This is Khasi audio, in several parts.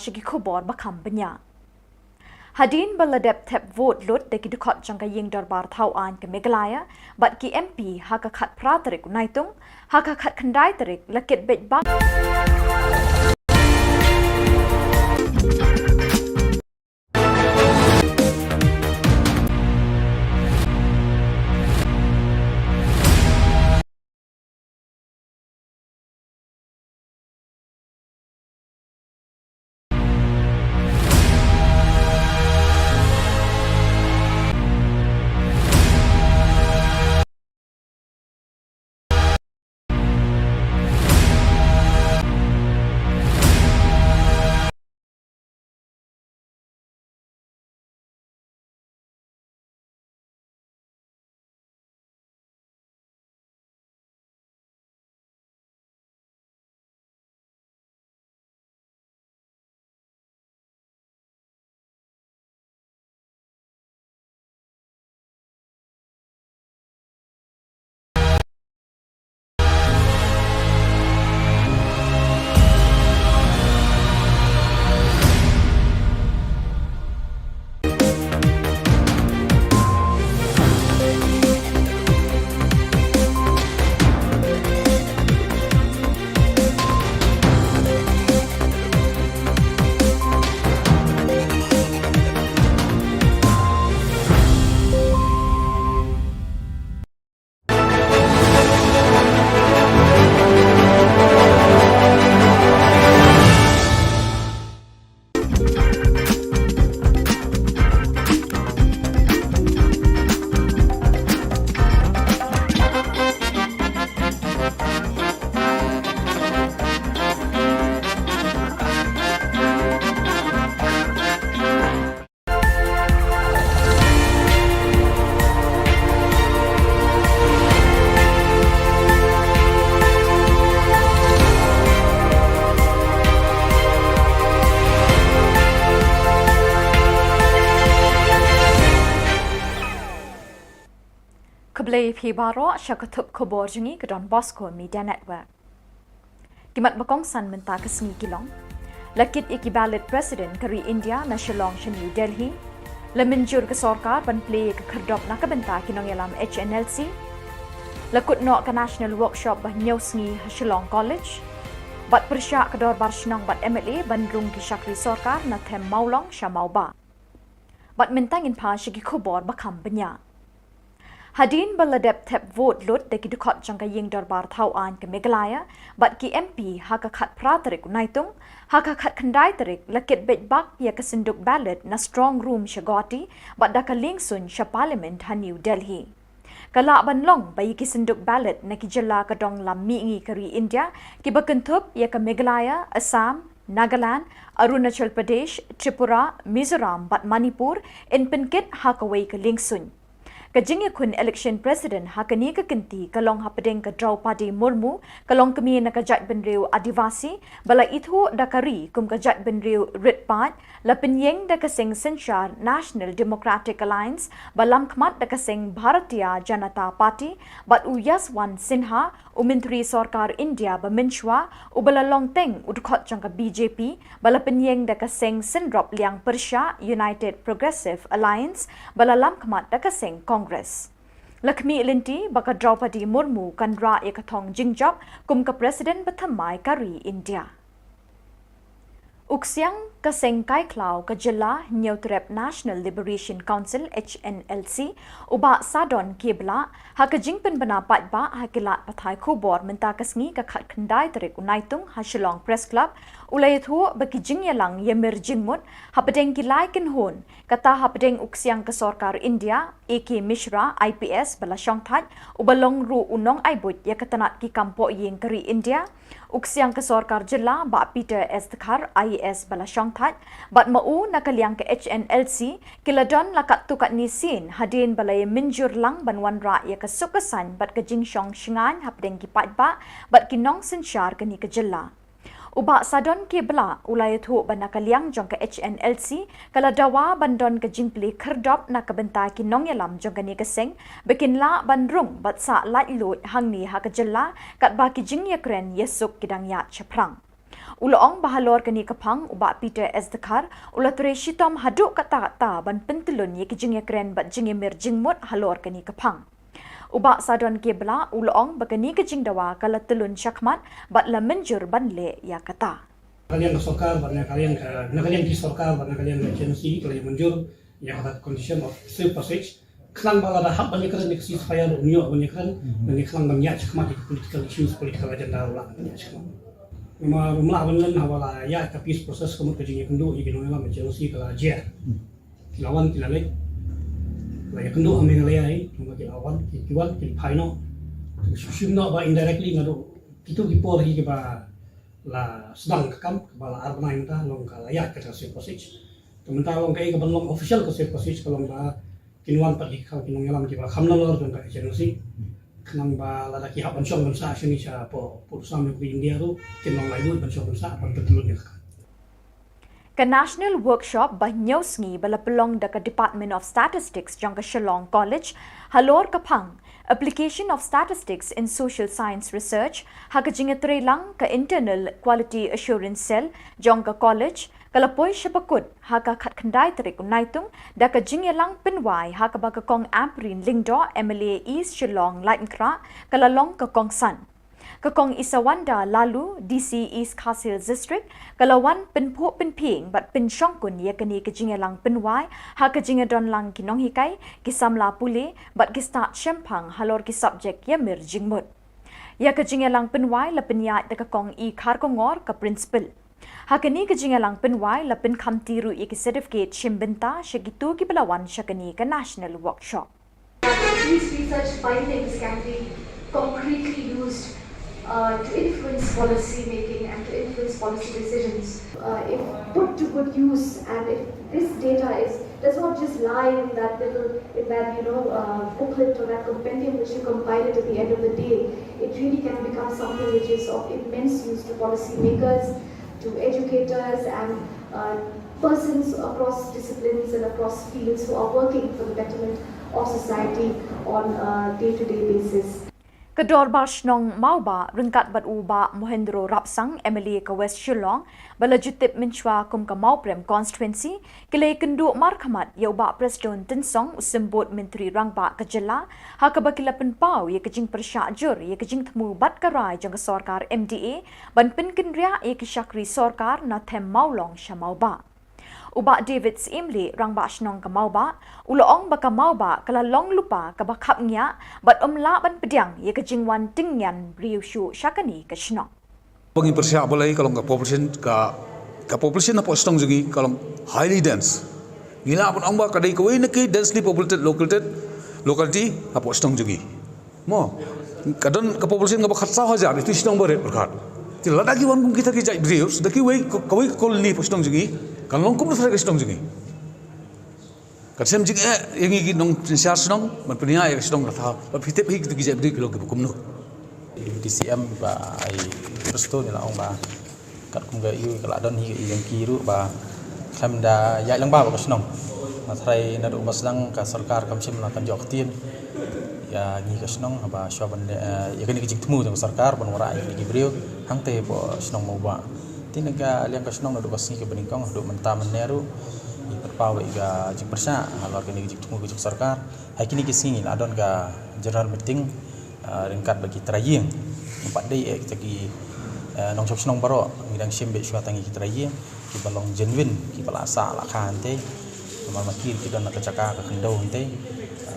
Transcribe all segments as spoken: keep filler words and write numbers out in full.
sha ki khubor ba kham bniah. Hadien ba la dep thep vote lut da ki dkhot jong ka ïing dorbar thaw aiñ ka Meghalaya bad ki M P ha ka khatphra tarik u Naitung, ha ka khatkhyndai tarik la kit beit bak. Khublei phi baroh sha ka thup khubor jong ngi ka Don Bosco Media Network. Ki mat ba kongsan mynta ka sngi ki long: La kit ïa ki ballot president ka ri India na Shillong sha New Delhi. La mynjur ka sorkar ban plie ïa ka khyrdop na ka bynta ki nongïalam H N L C. La kut noh ka national workshop ba hynñiew sngi ha Shillong College. Bad pyrshah ka dorbar shnong bad M L A ban rung ki shakri sorkar na them Mawlong sha Mawbah. Bad mynta ngin phai sha ki khubor ba kham bniah. Hadien ba la dep thep vote lut da ki dkhot jong ka ïing dorbar thaw aiñ ka Meghalaya bad ki M P ha ka khatphra tarik u Naitung, ha ka khatkhyndai tarik la kit beit bak ïa ka synduk ballot na strong room sha Guwahati bad da ka liengsuiñ sha Parliament ha New Delhi. Ka lah ban long ba ïa ki synduk ballot na ki jylla ka dong lam mihngi ka ri India, kiba kynthup ïa ka Meghalaya, Assam, Nagaland, Arunachal Pradesh, Tripura, Mizoram bad Manipur, yn pynkit ha kawei ka liengsuiñ. Ka jingïakhun election president ha kane ka kynti ka long hapdeng ka Draupadi Murmu, ka longkmie na ka jaitbynriew Adivasi, ba la ithuh da ka ri kum ka jaitbynriew rit paid, la pynïeng da ka seng synshar National Democratic Alliance, ba lamkhmat da ka seng Bharatiya Janata Party, bad u Yashwant Sinha, u Myntri Sorkar India ba mynshuwa, uba la long teng u dkhot jong ka B J P, ba la pynïeng da ka seng syndrop liang pyrshah United Progressive Alliance, ba la lamkhmat da ka seng Congress. La khmih lynti ba ka Draupadi Murmu kan rah ïa ka thong jingjop kum ka president bathymmai ka ri India. U ksiang ka seng kai khlaw ka jylla Hynñiewtrep National Liberation Council, H N L C, u Bah Sadon K Blah, ha ka jingpynbna paidbah ha ki lad pathai khubor mynta ka sngi ka khatkhyndai tarik u Naitung ha Shillong Press Club, u la ïathuh ba ki jingïalang ïamir jingmut hapdeng ki lai kynhun, kata hapdeng u ksiang ka sorkar India, A K Mishra, I P S, ba la shongthait, uba long ruh u nongaibud ïa ka tnat ki kam pohïing ka ri India, u ksiang ka sorkar jylla Bah Peter S Dkhar, I A S, ba la shongthait, bad ma u na ka liang ka H N L C, ki la don la katto katne sien hadien ba la ïa mynjur lang ban wanrah ïa ka suk ka saiñ bad ka jingshong shngaiñ hapdeng ki paidbah bad ki nongsynshar kane ka jylla. U Bah Sadon K Blah u la ïathuh ba na ka liang jong ka H N L C ka la dawa ban don ka jingplie khyrdop na ka bynta ki nongïalam jong kane ka seng, ba kin lah ban rung bad sah laitluid hangne ha ka jylla, katba ki jingïakren ïasuk ki dang ïaid shaphrang. U la ong ba halor kane ka phang u Bah Peter S Dkhar u la trei shitom haduh katta katta ban pyntyllun ïa ki jingïakren bad jingïamir jingmut halor kane ka phang. U Bah Sadon K Blah u la ong ba kane ka jingdawa ka la tyllun shakhmat bad la mynjur ban leh ïa kata. Na ka liang ka sorkar bad na ka liang ka, na ka liang ki sorkar bad na ka liang ka H N O C ka la ïa mynjur ïa kata condition of safe passage. Khnang ba lada hap ban ïakren ïa ka ceasefire ruh un ïoh ban ïakren, ban ïakren ban ïaid shakhmat ïa ka political issues, political agenda ruh lah ban ïaid shakhmat. Namar ym lah ban len haba la ïaid ka peace process ka mut ka jingïakynduh ïa ki nongïalam H N O C ka la jer. Ki la wan ki la leit. La ïakynduh ha Meghalaya hi, namar ki la wan, ki, ki wan, ki phai noh. Shu shim noh ba indirectly naduh kito ki por hi kiba la sdang ka kam, kaba la ar bnai mynta long ka la ïaid ka safe passage. Te mynta long kaei kaban long official ka safe passage ka long ba kin wan pat ki kham ki nongïalam kiba kham nalor jong ka H N O C. Khnang ba lada ki hap ban shong ban sah shane shapoh pud sam jong ka India ruh kin long laitluid ban shong ban sah ban pyntyllun ïa ka. Ka National Workshop ba hynñiew sngi ba la pynlong da ka Department of Statistics jong ka Shillong College halor ka phang Application of Statistics in Social Science Research ha ka jingïatreilang ka Internal Quality Assurance Cell jong ka college ka la poi sha ba kut ha ka khatkhyndai tarik u Naitung da ka jingïalang pynwai ha kaba ka Kong Ampareen Lyngdoh, M L A East Shillong Laitumkhrah ka la long ka kongsan. Ka Kong Isawanda Laloo, D C East Khasi Hills District ka la wan pynphuh pynphieng bad pynshongkun ïa kane ka jingïalang pynwai ha ka jingïadonlang ki nonghikai, ki samla pule bad ki stad shemphang halor ki subject ïamir jingmut. Ïa ka jingïalang pynwai la pynïaid da ka Kong E Kharkongor, ka Principal. Ha kane ka jingïalang pynwai la pynkhamti ruh ïa ki certificate shim bynta sha kito kiba la wan sha kane ka National Workshop. These research findings can be concretely used uh, to influence policy making and to influence policy decisions. Uh, if put to good use, and if this data is does not just lie in that little, in that, you know, uh, booklet or that compendium which you compile it at the end of the day, it really can become something which is of immense use to policymakers, to educators, and uh, persons across disciplines and across fields who are working for the betterment of society on a day-to-day basis. Ka Dorbar Shnong Mawbah ryngkat bad u Bah Mohendro Rapsang, M L A ka West Shillong, ba la ju tip mynshuwa kum ka Mawprem Constituency, ki la ïakynduh markhmat ïa u Bah Prestone Tynsong, u Symbud Myntri Rangbah ka jylla, ha kaba ki la pynpaw ïa ka jingpyrshah jur ïa ka jingthmu bad ka rai jong ka sorkar M D A ban pynkynriah ïa ki shakri sorkar na them Mawlong sha Mawbah. U Bah David Syiemlieh, Rangbah Shnong ka Mawbah, u la ong ba ka Mawbah ka la long lypa kaba khapngiah bad ym lah ban pdiang ïa ka jingwan tyngian briew shuh sha kane ka shnong. Ba ngi pyrshah balei ka long ka population, ka, ka population hapoh shnong jong ngi ka long highly dense. Ngi lah ban ong ba ka dei kawei na ki densely populated locality, locality hapoh shnong jong ngi. Mo, ka don ka population kaba khatsaw hajar, ïa ki shnong barit pyrkhat. Te lada ki wan kum kita ki jait briew, da kiwei, kawei ka colony hapoh shnong jong ngi kan long kumno trai ka shnong jong ngi. Kan shem jingeh ïa ngi ki nongsynshar shnong ban pynïaid ïa ka shnong ka thaw. Bad phi tip hi kito ki jait briew ki long kiba kumno. D C M ba ai Prestone la ong ba katkum ka ïu ka la don hi ka ïing ki ruh ba khlem da ïaid lang ba ka shnong. Nga tharai naduh ba sdang ka sorkar kam shym la pynjot ktien ïa ngi ka shnong haba shuwa ban, eh, ïa kane ka jingthmu jong ka sorkar ban wanrah ïa kine ki briew hangtei hapoh shnong Mawbah. Te na ka liang ka shnong naduh ka sngi kaba nyngkong haduh mynta mynne ruh ngi pynpaw ïa ka jingpyrshah halor kane ka jingthmu ka jong ka sorkar. Ha kine ki sngi la don ka general meeting, ah, ryngkat bad ki trai ïing. Ym pat dei eh kita ki, eh, nongshong shnong baroh, ngi dang shim beit shuwa tang ïa ki trai ïing kiba long genuine, kiba la sah la kha hangtei. Namar ma ki ki don na ka jaka ka khyndew hangtei.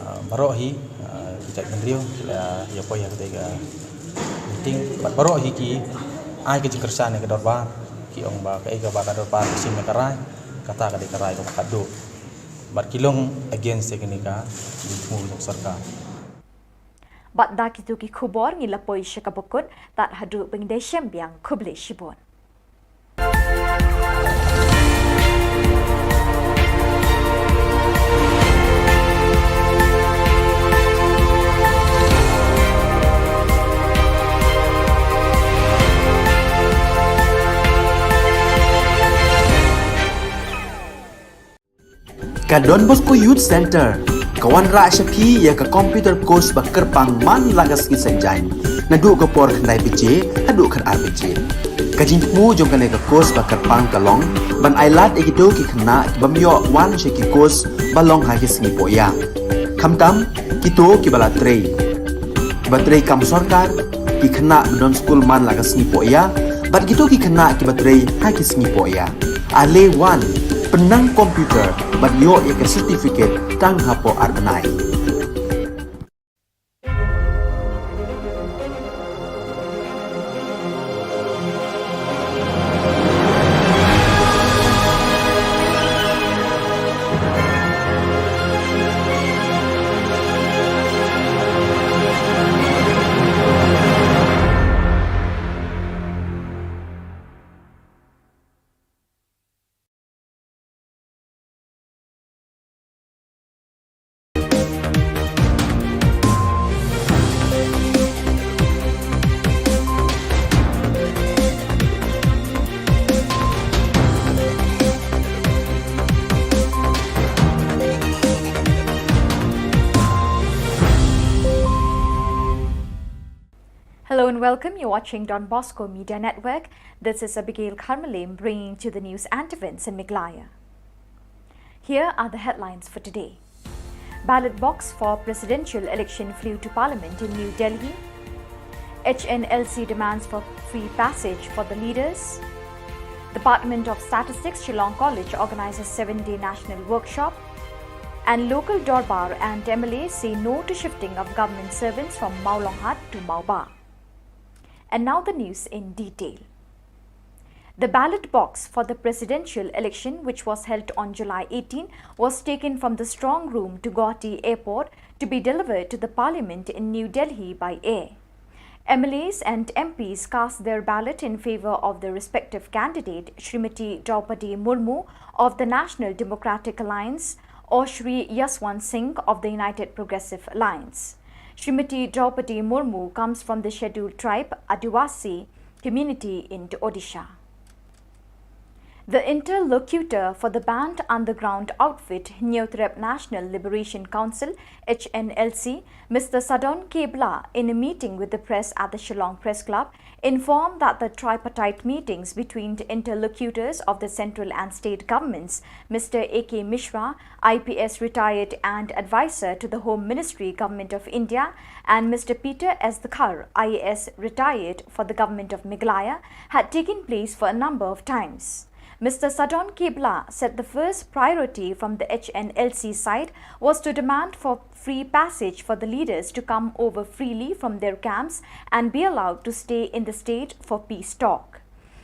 Ah, baroh hi, ah, ki jaitbynriew ki la ïa poi ha katei ka meeting. Bad baroh hi ki ai ka jingkyrshan ïa ka dorbar, ki ong ba kaei kaba ka dorbar ka shim ïa ka rai, kata ka dei ka rai kaba khadduh. Bad ki long against ïa kane ka jingthmu jong ka sorkar. Bad da kito ki khubor ngi la poi sha kaba kut, tad haduh ba ngin ïashem biang, khublei shibun. Ka Don Bosco Youth Centre ka wanrah sha phi ïa ka computer course ba kyrpang man la ka sngi Saitjaiñ, naduh ka por khyndai baje haduh khatar baje. Ka jingthmu jong kane ka course ba kyrpang ka long ban ai lad ïa kito ki khynnah ki bym ïoh wan sha ki course ba long ha ki sngi pohïa. Khamtam kito kiba la trei, kiba trei kam sorkar, ki khynnah ba don skul man la ka sngi pohïa, bad kito ki khynnah kiba trei ha ki sngi pohïa. Ale wan, pynnang computer bad ïoh ïa ka certificate tang hapoh ar bnai. Hello and welcome. You're watching Don Bosco Media Network. This is Abigail Kharmalem bringing to the news and events in Meghalaya. Here are the headlines for today. Ballot box for presidential election flew to Parliament in New Delhi. H N L C demands for free passage for the leaders. Department of Statistics Shillong College organizes seven-day national workshop. And local Dorbar and M L As say no to shifting of government servants from Mawlonghat to Mawba. And now the news in detail. The ballot box for the presidential election, which was held on July eighteen, was taken from the strong room to Guwahati Airport to be delivered to the Parliament in New Delhi by air. M L As and M Ps cast their ballot in favour of the respective candidate, Shrimati Draupadi Murmu of the National Democratic Alliance or Shri Yashwant Singh of the United Progressive Alliance. Shrimati Draupadi Murmu comes from the scheduled tribe Adivasi community in Odisha. The interlocutor for the banned underground outfit Hynñiewtrep National Liberation Council, H N L C, Mister Sadon K Blah, in a meeting with the press at the Shillong Press Club, informed that the tripartite meetings between the interlocutors of the central and state governments, Mister A K Mishra, I P S retired and advisor to the Home Ministry, Government of India, and Mister Peter S Dkhar, I A S retired for the Government of Meghalaya, had taken place for a number of times. Mister Sadon K Blah said the first priority from the H N L C side was to demand for free passage for the leaders to come over freely from their camps and be allowed to stay in the state for peace talk.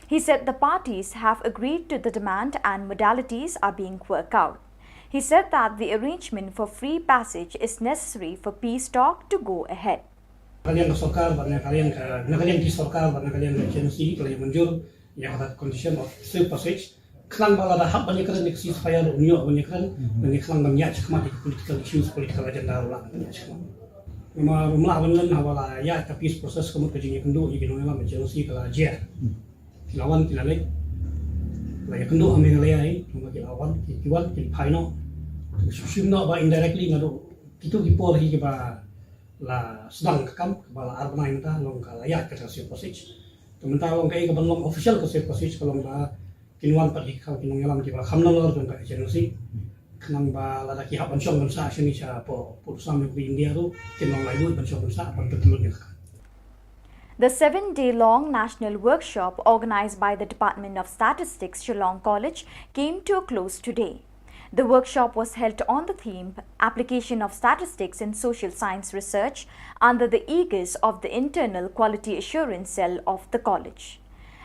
He said the parties have agreed to the demand and modalities are being worked out. He said that the arrangement for free passage is necessary for peace talk to go ahead. Ka liang ka sorkar bad na ka liang ka, na ka liang ki sorkar bad na ka liang ka H N L C ka la ïa mynjur ïa ka condition of safe passage. Khnang ba lada hap ban ïakren ïa ka ceasefire ruh, ban ïakren, ban ïakren ban ïaid shakhmat ïa ka political issues, political agenda ruh lah ban ïaid shakhmat. Namar ruh ym lah ban len haba la ïaid ka peace process ka mut ka jingïakynduh ïa ki nongïalam H N L C ka la jer. Ki la wan ki la leit. La ïakynduh ha Meghalaya hi, namar ki la wan, ki, ki wan, ki phai noh. Shu shim noh ba indirectly naduh kito ki por hi kiba la sdang ka kam, kaba la ar bnai mynta, long ka la ïaid ka safe passage. Te mynta long kaei kaban long official ka safe passage, ka long ba kin wan pat hi ki nongïalam kiba kham nalor jong ka H N L C. Khnang ba lada ki hap ban shong ban sah shane shapoh pud sam jong ka India ruh, kin long laitluid ban shong ban sah, ban pyntlun ïa ka. The seven-day-long national workshop organized by the Department of Statistics, Shillong College, came to a close today. The workshop was held on the theme Application of Statistics in Social Science Research under the aegis of the Internal Quality Assurance Cell of the college.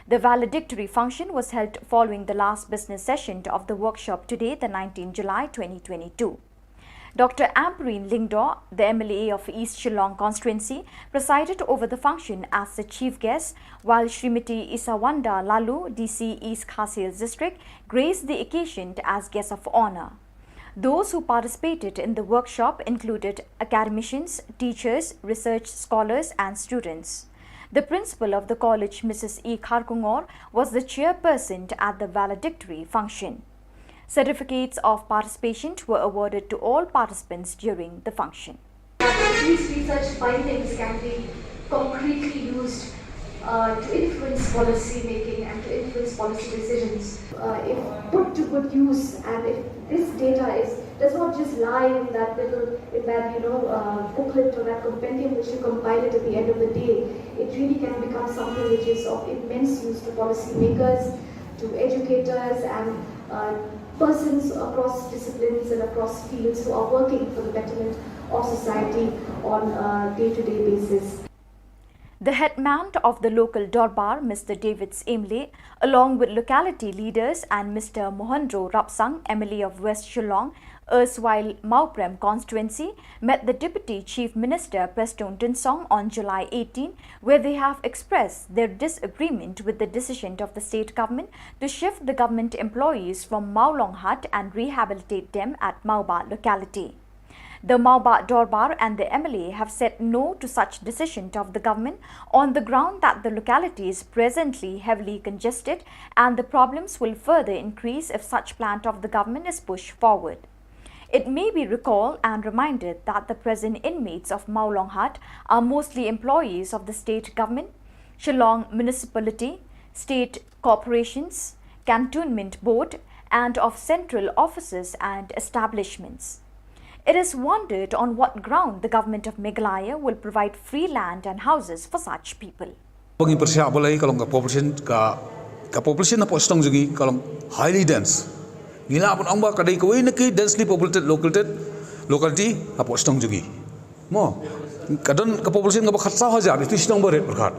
The valedictory function was held following the last business session of the workshop today, the nineteenth July twenty twenty-two. Doctor Ampareen Lyngdoh, the M L A of East Shillong constituency, presided over the function as the chief guest, while Shrimati Isawanda Laloo, D C East Khasi Hills District, graced the occasion as guest of honour. Those who participated in the workshop included academicians, teachers, research scholars and students. The principal of the college, Missus E Kharkongor, was the chairperson at the valedictory function. Certificates of participation were awarded to all participants during the function. These research findings can be concretely used uh, to influence policy making and to influence policy decisions. Uh, if put to good use, and if this data is, does not just lie in that little, in that, you know, uh, booklet or that compendium which you compile it at the end of the day, it really can become something which is of immense use to policymakers, to educators, and uh, persons across disciplines and across fields who are working for the betterment of society on a day-to-day basis. The headman of the local Dorbar, Mister David Syiem Hlei, along with locality leaders and Mister Mohendro Rapsang, M L A of West Shillong, erstwhile Mawprem constituency, met the Deputy Chief Minister Prestone Tynsong on July eighteen, where they have expressed their disagreement with the decision of the state government to shift the government employees from Mawlonghat and rehabilitate them at Mawbah locality. The Mawbah Dorbar and the M L A have said no to such decision of the government on the ground that the locality is presently heavily congested and the problems will further increase if such plan of the government is pushed forward. It may be recalled and reminded that the present inmates of Mawlonghat are mostly employees of the state government, Shillong Municipality, state corporations, Cantonment Board, and of central offices and establishments. It is wondered on what ground the government of Meghalaya will provide free land and houses for such people. Ba ngi pyrshah balei ka long ka population ka ka population hapoh shnong jong ngi ka long highly dense. Ngi lah ban ong ba ka dei kawei na ki densely populated located locality hapoh shnong jong ngi. Mo ka don ka population kaba khatsaw hajar ïa ki shnong barit pyrkhat.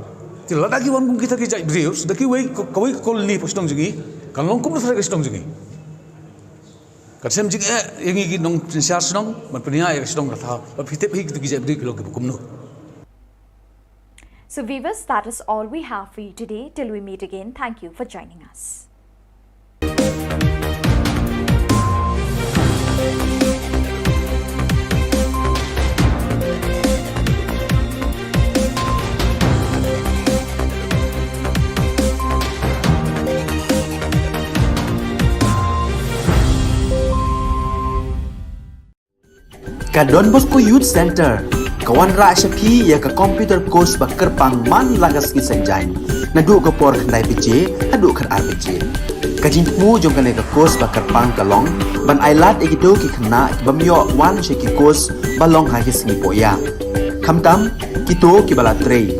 Te lada ki wan kum kita ki jait briew da kiwei kawei ka colony hapoh shnong jong ngi kan long kumno shuh ka shnong jong ngi. Kan shem jingeh ïa ngi ki nongshynshar shnong ban pynïaid ïa ka shnong ka thaw ban phi tip hi kito ki jait briew ki long kiba kumno. So viewers, that is all we have for you today. Till we meet again, thank you for joining us. Ka Don Bosco Youth Centre ka wanrah sha phi ïa ka computer course ba kyrpang man la ka sngi Saitjaiñ naduh ka por khyndai baje haduh khatar baje. Ka jingthmu jong kane ka course ba kyrpang ka long ban ailad ïa kito ki khynnah ki bym ïoh wan sha ki course ba long ha ki sngi pohïa. Khamtam kito kiba la trei,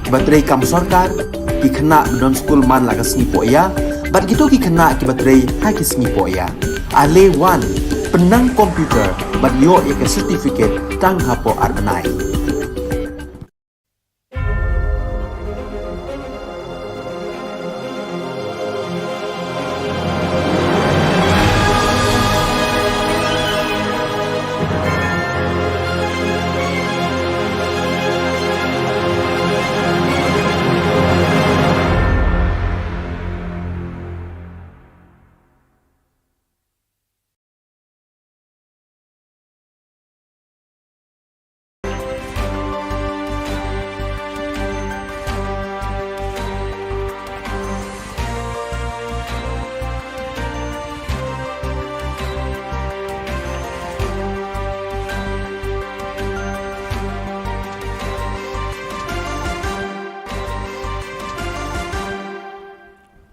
kiba trei kam sorkar, ki khynnah ba don skul man la ka sngi pohïa bad kito ki khynnah kiba trei ha ki sngi pohïa. Ale wan, pynnang computer bad ïoh ïa ka certificate tang hapoh ar bnai.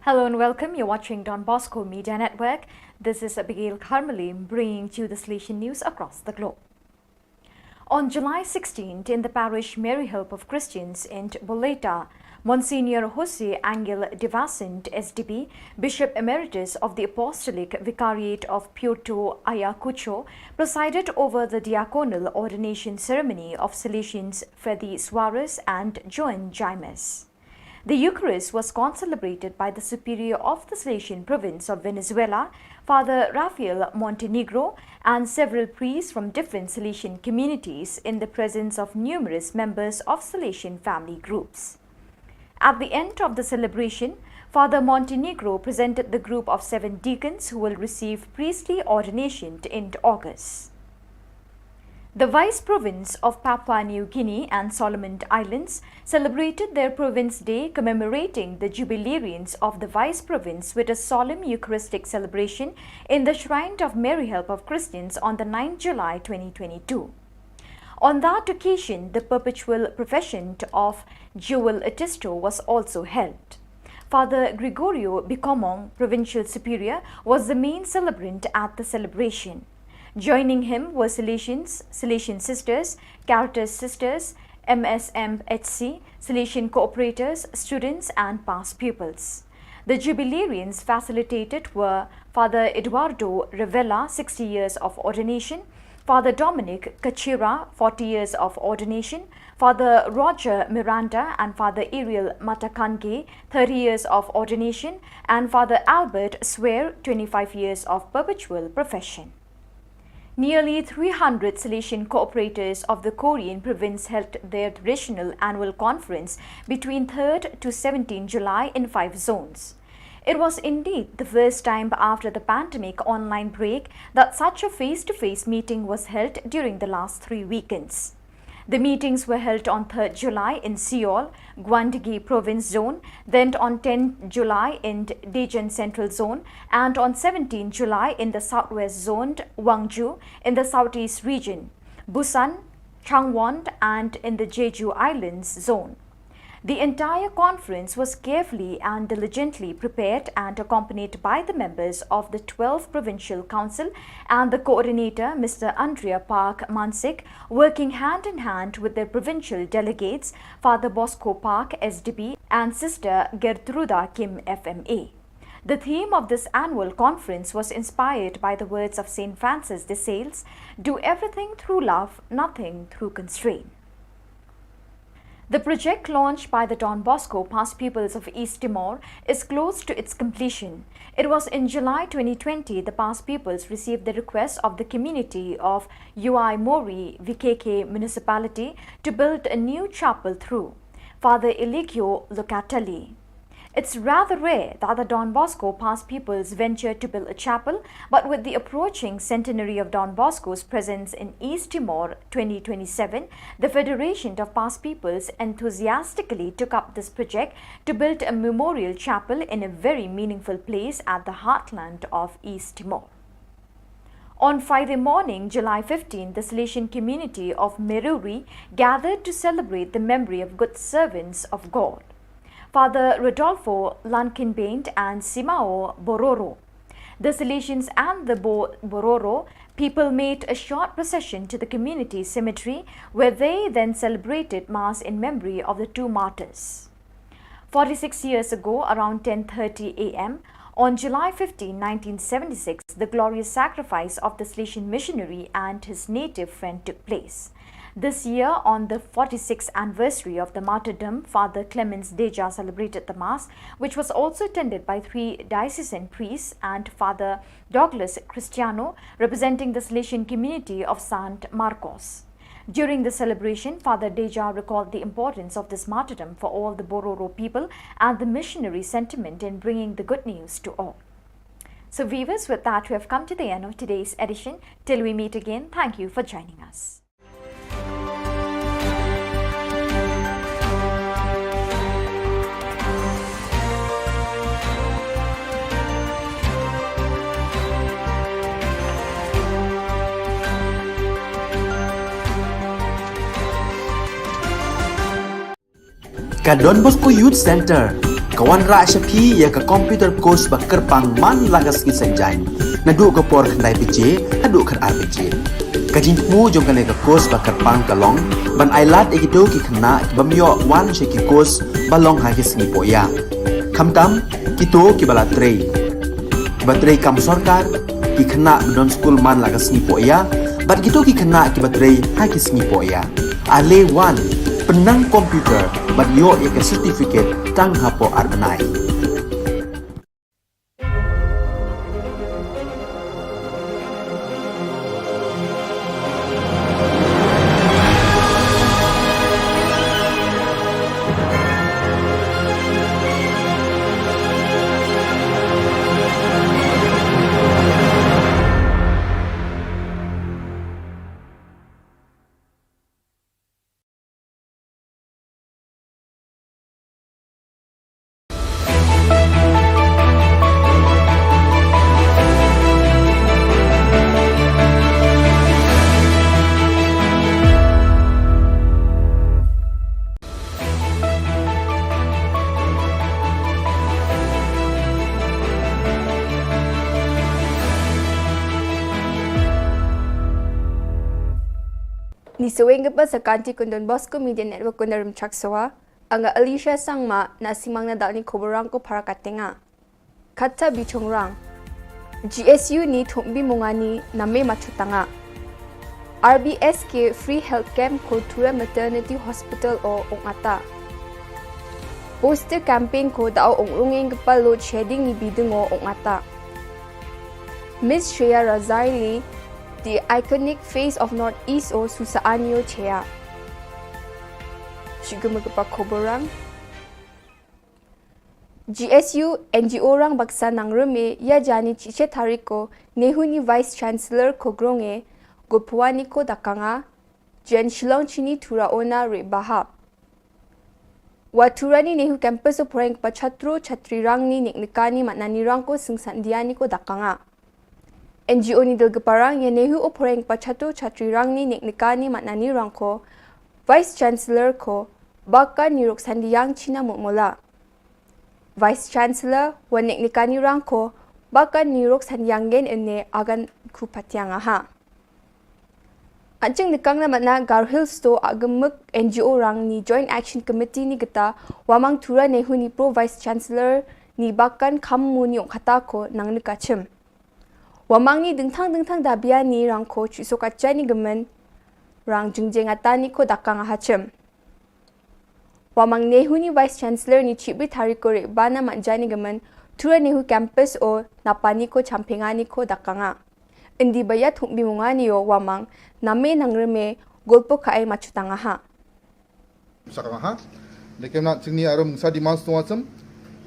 Hello and welcome. You're watching Don Bosco Media Network. This is Abigail Kharmali bringing to you the Salesian news across the globe. On July sixteenth, in the parish Mary Help of Christians in Boleta, Monsignor Jose Angel de Vicente, S D B, Bishop Emeritus of the Apostolic Vicariate of Puerto Ayacucho, presided over the diaconal ordination ceremony of Salesians Freddy Suarez and Joan Jaimes. The Eucharist was concelebrated by the Superior of the Salesian Province of Venezuela, Father Rafael Montenegro, and several priests from different Salesian communities in the presence of numerous members of Salesian family groups. At the end of the celebration, Father Montenegro presented the group of seven deacons who will receive priestly ordination in August. The Vice Province of Papua New Guinea and Solomon Islands celebrated their Province Day, commemorating the jubilarians of the Vice Province with a solemn Eucharistic celebration in the Shrine of Mary Help of Christians on the ninth July twenty twenty-two. On that occasion, the perpetual profession of Jewel Atisto was also held. Father Gregorio Bikomong, Provincial Superior, was the main celebrant at the celebration. Joining him were Salesians, Salesian sisters, Caritas sisters, M S M H C, Salesian cooperators, students, and past pupils. The jubilarians facilitated were Father Eduardo Revella, sixty years of ordination, Father Dominic Kachira, forty years of ordination, Father Roger Miranda and Father Ariel Matakange, thirty years of ordination, and Father Albert Swear, twenty-five years of perpetual profession. Nearly three hundred Salesian cooperators of the Korean province held their traditional annual conference between third to seventeenth July in five zones. It was indeed the first time after the pandemic online break that such a face-to-face meeting was held during the last three weekends. The meetings were held on third July in Seoul, Gwanggi Province Zone, then on tenth July in Daejeon Central Zone, and on seventeenth July in the Southwest Zone, Gwangju, in the Southeast Region, Busan, Changwon, and in the Jeju Islands Zone. The entire conference was carefully and diligently prepared and accompanied by the members of the twelfth Provincial Council and the coordinator, Mister Andrea Park Mansik, working hand in hand with their provincial delegates, Father Bosco Park, S D B, and Sister Gertruda Kim, F M A. The theme of this annual conference was inspired by the words of Saint Francis de Sales, "Do everything through love, nothing through constraint." The project launched by the Don Bosco Past Pupils of East Timor is close to its completion. It was in July twenty twenty the Past Pupils received the request of the community of Uaimori V K K municipality to build a new chapel through Father Eligio Locatelli. It's rather rare that the Don Bosco Past Pupils venture to build a chapel, but with the approaching centenary of Don Bosco's presence in East Timor twenty twenty-seven, the Federation of Past Pupils enthusiastically took up this project to build a memorial chapel in a very meaningful place at the heartland of East Timor. On Friday morning, July fifteenth, the Salesian community of Meruri gathered to celebrate the memory of good servants of God, Father Rodolfo Lankinbaint and Simao Bororo. The Salesians and the Bo- Bororo people made a short procession to the community cemetery, where they then celebrated Mass in memory of the two martyrs. Forty-six years ago, around ten thirty a m, on July fifteenth, nineteen seventy-six, the glorious sacrifice of the Salesian missionary and his native friend took place. This year, on the forty-sixth anniversary of the martyrdom, Father Clemens Deja celebrated the Mass, which was also attended by three diocesan priests and Father Douglas Cristiano, representing the Salesian community of Saint Marcos. During the celebration, Father Deja recalled the importance of this martyrdom for all the Bororo people and the missionary sentiment in bringing the good news to all. So, viewers, with that, we have come to the end of today's edition. Till we meet again, thank you for joining us. Ka Don Bosco Youth Center ka wanrah sha phi ïa ka computer course ba kyrpang man la ka sngi Saitjaiñ, naduh ka por khyndai baje haduh khatar baje. Ka jingthmu jong kane ka course ba kyrpang ka long ban ailad ïa kito ki khynnah ki bym ïoh wan sha ki course ba long ha ki sngi pohïa, khamtam kito kiba la trei, kiba trei kam sorkar, ki khynnah ba don skul man la ka sngi pohïa, bad kito ki khynnah kiba trei ha ki sngi pohïa. Ale wan, pynnang computer bad ïoh ïa ka certificate tang hapoh ar bnai. Isaweng kapa sa kanti kun Don Bosco Media Network kun darum chak sawa. Anga Alicia Sangma na simang na dalni koborang ko para katenga. Kata bichongrang. G S U ni thumbi mungani name machutanga. R B S K Free Health Camp ko Tura Maternity Hospital o ongata. Poster campaign ko dao ongrungeng kapa load shedding ni bidung o ongata. Miss Shreya Razaili, the iconic face of Northeast o susa anio chea. Shiguma kapa koborang. G S U N G O rang baksa nang reme ya jani chiche tariko Nehu ni Vice Chancellor ko gronge gopwani ko dakanga jen Shillong chini Tura ona re baha. Wa Tura ni Nehu campus o poreng pa chatro chatri rang ni nek nekani matnani rang ko singsan diani ko dakanga. N G O ni dil keparang ya Nehu o poreng pa chatro chatri rang ni nek nekani matnani rang ko Vice Chancellor ko bakan ni rok sandiang China mutmola. Vice Chancellor wa nek nekani rang ko bakan ni rok sandiang gen ene agan ku patiang aha. Anjing nekang na matna Garo Hills to agemuk N G O rang ni Joint Action Committee ni geta wamang Tura Nehu ni Pro Vice Chancellor ni bakan kam mu ni ong kata ko nang nekachim. Wamang ni dengthang dengthang dabia ni rang ko chuso kacha ni gemen rang jengjeng ata ni ko dakang ahachim. Wamang Nehu ni Vice Chancellor ni chibri tariko re bana manja ni gemen Tura Nehu Campus o napani ko champengani ko dakanga. Indi baya thumbi mungani o wamang name nang reme golpo kae machutanga ha. Sakanga ha. Deke mna chingni arum mungsa demands to wacham.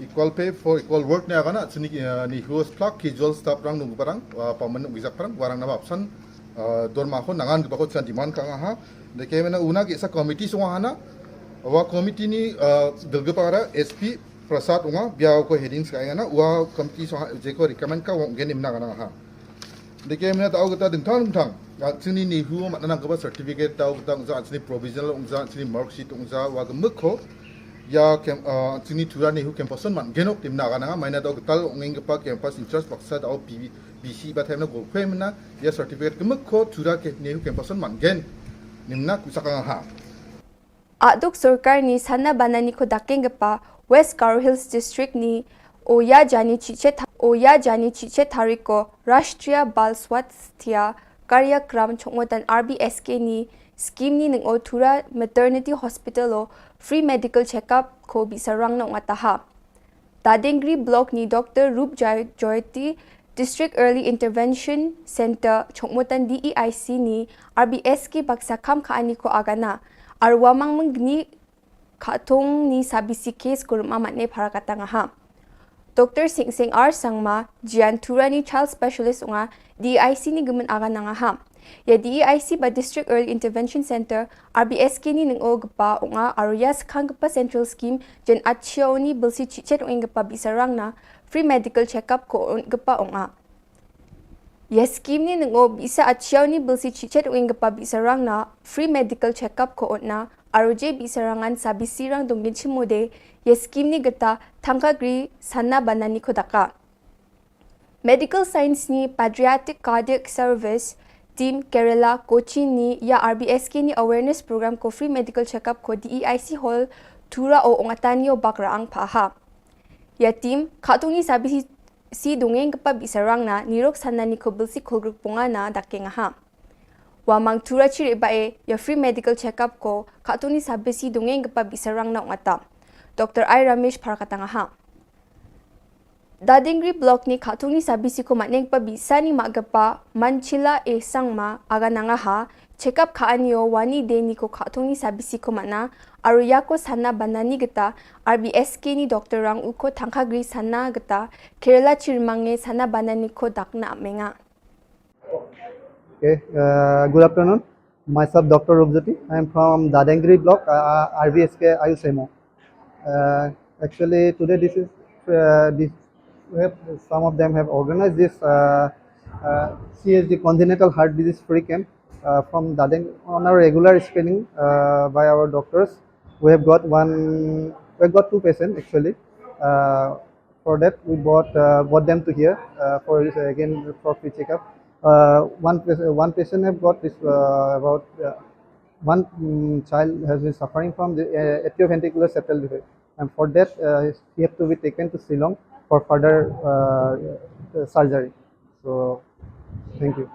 Equal pay for equal work ne agana chini ni huas plak ki jol staff rang nung parang paman nung gizak parang warang nama apsan dorma ho nangan gibako chan demand kanga ha. Deke mna una ki sa committee sunga hana. Wa committee ni dulga para S P Prasad unga bia ko headings ka ngana wa committee sunga jeko recommend ka wong gen imna kanga ha. Deke mena tau kata dengtang dengtang. Chini ni hu mat nanang kaba certificate tau kata ungza chini provisional ungza chini mark sheet ungza wa gemuk ko. Ya kem chini Tura Nehu campus man genok timna kana maina tau kata ungeng kapa campus in charge baksa tau P B C ba themna go kwe mena ya certificate gemuk ko Tura ke Nehu campus man gen. Nimna kusaka ha. Aduk sorkar ni sana banani ko dakeng gepa West Garo Hills District ni oya jani chiche tha- oya jani chiche tariko Rashtriya Bal Swasthya Karyakram chongmotan R B S K ni scheme ni neng o Tura Maternity Hospital o free medical checkup ko bisarang na ungataha. Dadengri Block ni Doctor Rup Jai- Joyati District Early Intervention Center chongmotan D E I C ni R B S K baksa kam ka ani ko agana arwa mang mengni khatung ni sabisi case ko ruma matne para katanga ha. Doctor Sing Sing R Sangma Jian Tura ni child specialist unga D E I C ni gemen agananga ha. Ya D E I C ba District Early Intervention Center R B S K ni neng o gepa unga aru ya sekhang gepa central scheme jen achia uni belsi chichet ung gepa bisarang na free medical checkup ko un gepa unga. Ya scheme ni neng o bisa achia uni belsi chichet ung gepa bisarang na free medical checkup ko un na aru je bisarangan sabisi rang dongin chimode ya scheme ni geta thangka gri sana banani ko daka. Medical Science ni Pediatric Cardiac Service Team Kerala Kochi ni ya R B S K ni awareness program ko free medical checkup ko D E I C Hall Tura o ongatani o bakra ang paha. Ya team khatung ni sabisi si dongeng kepa bisarang na nirok sana ni ko belsi kolgruk ponga na dakeng aha. Wa mang Tura chiri ba e ya free medical checkup ko khatung ni sabisi dongeng kepa bisarang na ongata. Doctor I Ramesh para katanga ha. Dadingri Block ni khatung ni sabisi ko matneng pa bisa ni ma gepa Manchila e Sangma agananga ha. Checkup ka anio wani de ni ko khatung ni sabisi ko mana aru ya ko sana banani geta R B S K ni doctor rang u ko thangka gri sana geta Kerala chirmange sana banani ko dakna amenga. Okay, uh, good afternoon. Myself, Doctor Rupjyoti. I am from Dadengri Block, uh, R B S K Ayush M O. Uh, actually, today this is uh, this we have, some of them have organized this uh, uh, C H D congenital heart disease free camp uh, from Dadeng on a regular screening uh, by our doctors. We have got one, we have got two patients actually. Uh, for that, we brought uh, brought them to here uh, for uh, again for free checkup. Uh, one pa- one patient have got this uh, about uh, One mm, child has been suffering from the uh, atrioventricular septal defect, and for that, uh, he have to be taken to Shillong for further uh, uh, surgery. So, thank you.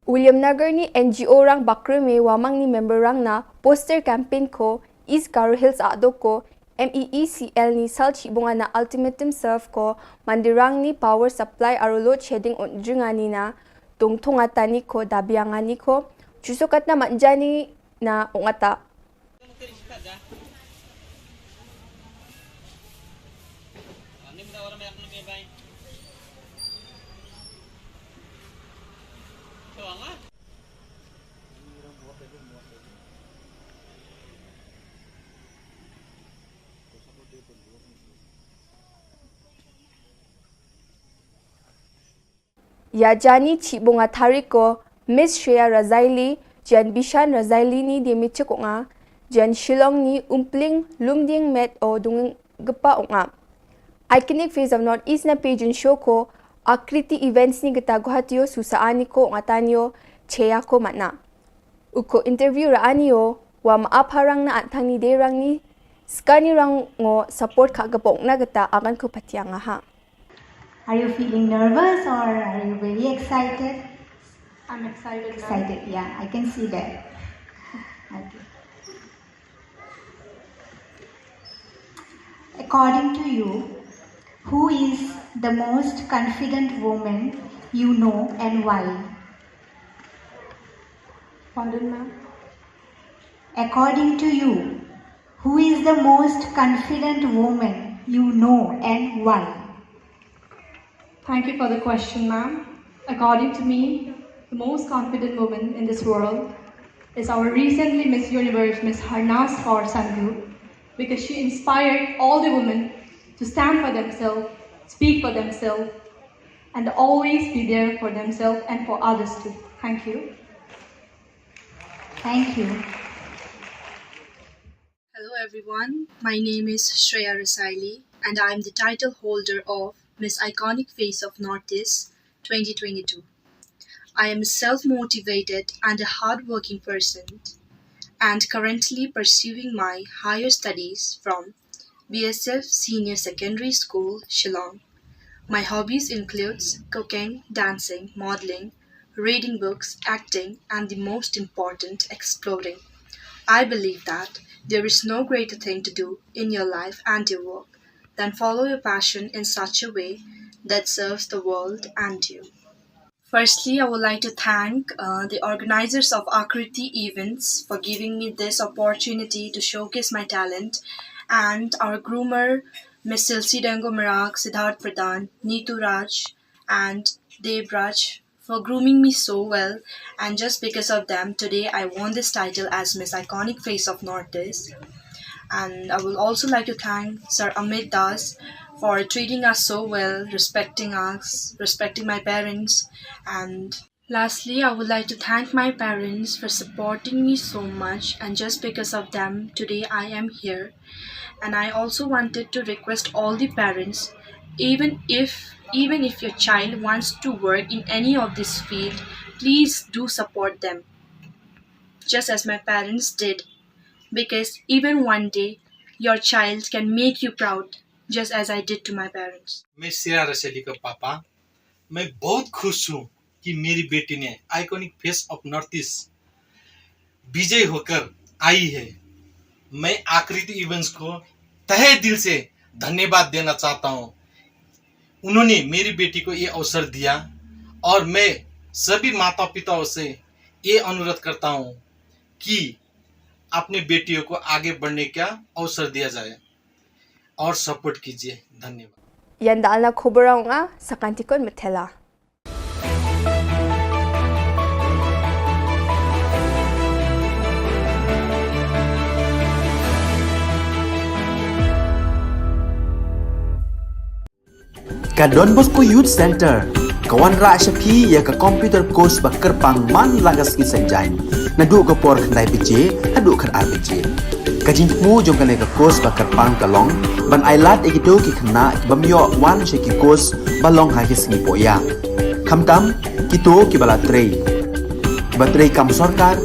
Williamnagar ni N G O rang bakre me wamang ni member rang na poster campaign ko East Garo Hills adok ko M E E C L ni sal chibunga na ultimatum serve ko mandirang ni power supply aro load shedding on jingani na tungtunga tani ko dabiangani ko chusokatna manjani na ungata. Ïa jani chibunga thariko Miss Shreya Razaili, Jan Bishan Razaili ni de michik unga, Jan Shillong ni umpling lumding met o dunggepa unga. Iconic Face of North East na pejun show ko Akriti Events ni gita Guwahati o susa ani ko unga tanio cheya ko matna. Uko interview ra anio wa ma apharang na antang ni de rang ni skani rang ngo support ka gapok na gita agan ko patiang ha. Are you feeling nervous or are you very excited? I'm excited. Excited, yeah, I can see that. Okay. According to you, who is the most confident woman you know and why? Pardon, ma'am. According to you, who is the most confident woman you know and why? Thank you for the question, ma'am. According to me, the most confident woman in this world is our recently Miss Universe, Miss Harnas Kaur Sandhu, because she inspired all the women to stand for themselves, speak for themselves, and always be there for themselves and for others too. Thank you. Thank you. Hello everyone, my name is Shreya Rasaili and I am the title holder of Miss Iconic Face of Northeast twenty twenty-two. I am a self-motivated and a hard-working person and currently pursuing my higher studies from B S F Senior Secondary School, Shillong. My hobbies includes cooking, dancing, modeling, reading books, acting, and the most important, exploring. I believe that there is no greater thing to do in your life and your work than follow your passion in such a way that serves the world and you. Firstly, I would like to thank uh, the organizers of Akriti Events for giving me this opportunity to showcase my talent and our groomer, Miss Silsi Dengo Marak, Siddharth Pradhan, Neetu Raj, and Dev Raj for grooming me so well, and just because of them, today I won this title as Miss Iconic Face of Northeast. And I would also like to thank Sir Amit Das for treating us so well, respecting us, respecting my parents, and lastly, I would like to thank my parents for supporting me so much, and just because of them, today I am here. And I also wanted to request all the parents, even if even if your child wants to work in any of this field, please do support them, just as my parents did, because even one day your child can make you proud, just as I did to my parents. मैं श्रेया रसैली का पापा। मैं बहुत खुश हूँ कि मेरी बेटी ने iconic face of north east विजय होकर आई है। मैं आकृति इवेंट्स को तहे दिल से धन्यवाद देना चाहता हूँ। उन्होंने मेरी बेटी को ये अवसर दिया और मैं सभी माता पिताओं से ये अनुरोध करता हूँ कि अपने बेटियों को आगे बढ़ने का अवसर दिया जाए और सपोर्ट कीजिए। धन्यवाद। Ïa dalna khubor ong a sakantikon metela. Ka Don Bosco Youth Center ka wanrah sha phi ïa ka computer course ba kyrpang man la ka sngi Saitjaiñ, naduh ka por khyndai baje haduh khatar baje. Ka jingthmu jong kane ka course ba kyrpang ka long ban ailad ïa kito ki khynnah ki bym ïoh wan sha ki course ba long ha ki sngi pohïa, khamtam kito kiba la trei, kiba trei kam sorkar,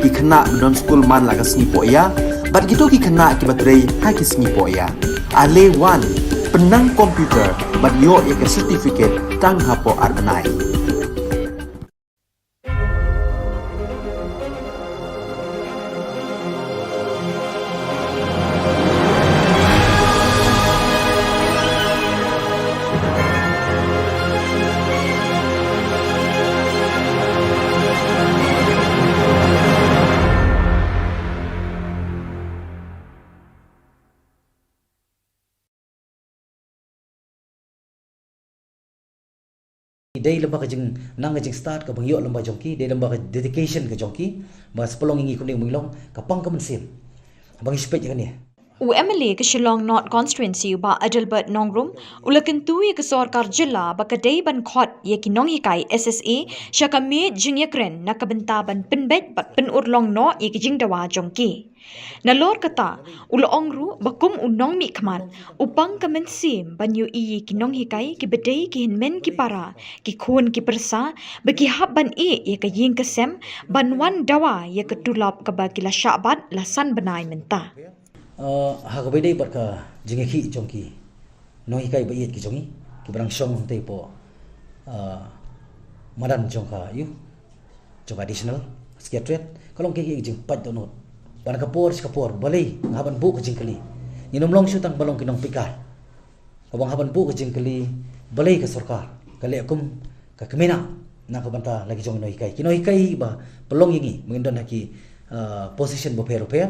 Ki khynnah ba don skul man la ka sngi Poh Ïa bad kito ki khynnah kiba trei ha ki sngi Poh Ïa. Ale wan, pynnang computer bad ïoh ïa ka certificate tang hapoh ar bnai. Dei lem bad ka jingnang ka jingstad kaba ngi ïoh lem bad jong ki, dei lem bad ka dedication ka jong ki, ba sa pynlong ïa ngi kumne kumne long, ka pang ka mynsiem. Ba ngi shu peit ïa kane. U M L A ka Shillong North Constituency u Bah Adelbert Nongrum, u la kyntu ïa ka sorkar jylla ba ka dei ban khot ïa ki nonghikai S S A sha ka miej jingïakren na ka bynta ban pynbeit bad pynurlong noh ïa ki jingdawa jong ki. Nalor kata, u la ong ruh ba kum u nongmihkhmat, u pang ka mynsiem ban ïohi ïa ki nonghikai kiba dei ki hynmen ki para, ki khun ki pyrsa, ba ki hap ban ïeh ïa ka ïing ka sem, ban wan dawa ïa ka tulop kaba ki la shah bat la san bnai mynta. Uh, ha kaba ïadei bad ka jingïakhih jong ki nonghikai ba ïeit ki jong ngi, kiba dang shong hangtei hapoh, uh, madan jong ka, ïa, jong ka Additional Secretariat, ka long kaei ka jingpait dohnud. Ba na ka por sha ka por, balei nga hap ban buh ka jingkylli. Ngin ym long shuh tang ba long ki nongpeitkai. Kaba nga hap ban buh ka jingkylli, balei ka sorkar ka leh kum ka kmie na, na ka bynta la ki jong ki nonghikai. Ki nonghikai ba pynlong ïa ngi, ba ngin don ha ki, uh, position bapher bapher,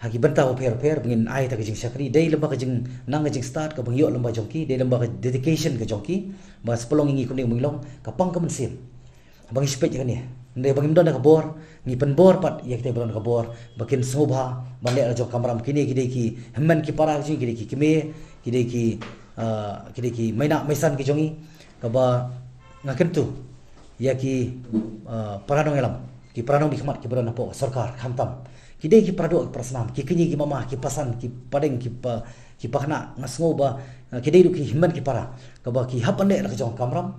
ha ki bynta bapher bapher, ba ngin ai ïa ka jingshakri, dei lem bad ka jingnang ka jingstad kaba ngi ïoh lem bad jong ki, dei lem bad ka dedication ka jong ki, ba sa pynlong ïa ngi kumne kumne long, ka pang ka mynsiem. Ba ngi shu peit ïa kane. Hynrei ba ngim don da ka bor, ngi pynbor pat ïa kita ba don da ka bor, ba kin sngewbha ban leh la jong kamram. Kine ki dei ki hynmen ki para ki jong ngi, ki dei ki kmie, ki dei ki, uh, ki dei ki mei na mei san ki jong ngi, kaba nga kyntu ïa ki, uh, para nongïalam, ki para nongmihkhmat kiba don hapoh sorkar, khamtam ki dei ki para doh, ki para snam, ki kñi, ki mama, ki pasan, ki padeng, ki pa, ki pakna, nga sngew ba, uh, ki dei ruh ki hynmen ki para, kaba ki hap ban leh la ka jong kamram.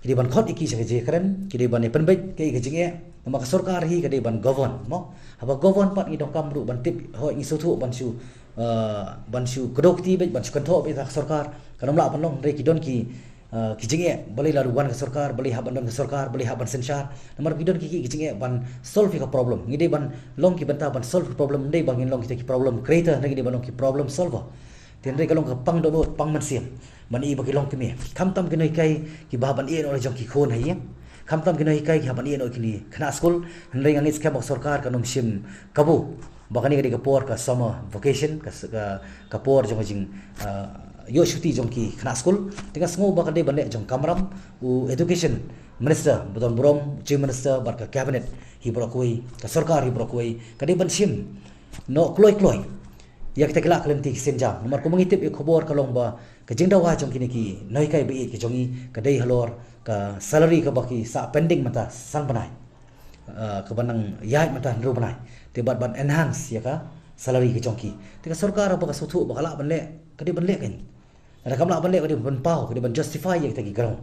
Ki dei ban khot ïa ki sha ka jingkren, ki dei ban ïa pynbeit kaei ka jingeh. Namar ka sorkar hi ka dei ban govern, mo. Haba govern pat ngi donkam ruh ban tip, hooid ngi sngewthuh ban shu, uh, ban shu kdew kti beit, ban shu kynthoh beit ha ka sorkar. Kan ym lah ban long, hynrei ki don ki, uh, ki jingeh, balei la ruh wan ka sorkar, balei hap ban don ka sorkar, balei hap ban synshar. Namar ki don ki, ki, ki jingeh ban solve ïa ka problem. Ngi dei ban long ki bynta ban solve ka problem, ym dei ba ngin long kita ki problem creator, hynrei ngi dei ban long ki problem solver. Te hynrei ka long ka pang dohnud, pang mynsiem. Ban ïohi ba ki long kmie. Khamtam ki nonghikai kiba hap ban ïeh noh la jong ki khun ha ïing. Khamtam ki nonghikai ki hap ban ïeh noh ki khynnah skul. Hynrei nga ngeit skhem ba ka sorkar kan ym shim kabu ba kane ka dei ka por ka summer vacation, ka, ka, ka por jong ka jing, uh, ïoh shuti jong ki khynnah skul. Te nga sngew ba ka dei ban leh jong kamram, u Education Minister ba don burom, Chief Minister bad ka Cabinet hi baroh kawei, ka sorkar hi baroh kawei, ka dei ban shim noh kloi kloi ïa kita ki lad ki lynti ki sienjam. Namar kumba ngi tip ïa ka khubor ka long ba ka jingdawa jong kine ki nonghikai ba ïeit ki jong ngi ka dei halor ka salary kaba ki sah pending mynta san bnai. Uh, kaba nang ïaid mynta hynriew bnai. Te bad ban enhance ïa ka salary ka jong ki. Te ka sorkar ba ka sngewthuh ba ka lah ban leh, ka dei ban leh kan. Lada kam lah ban leh, ka dei ban pynpaw, ka dei ban justify ïa kita ki ground.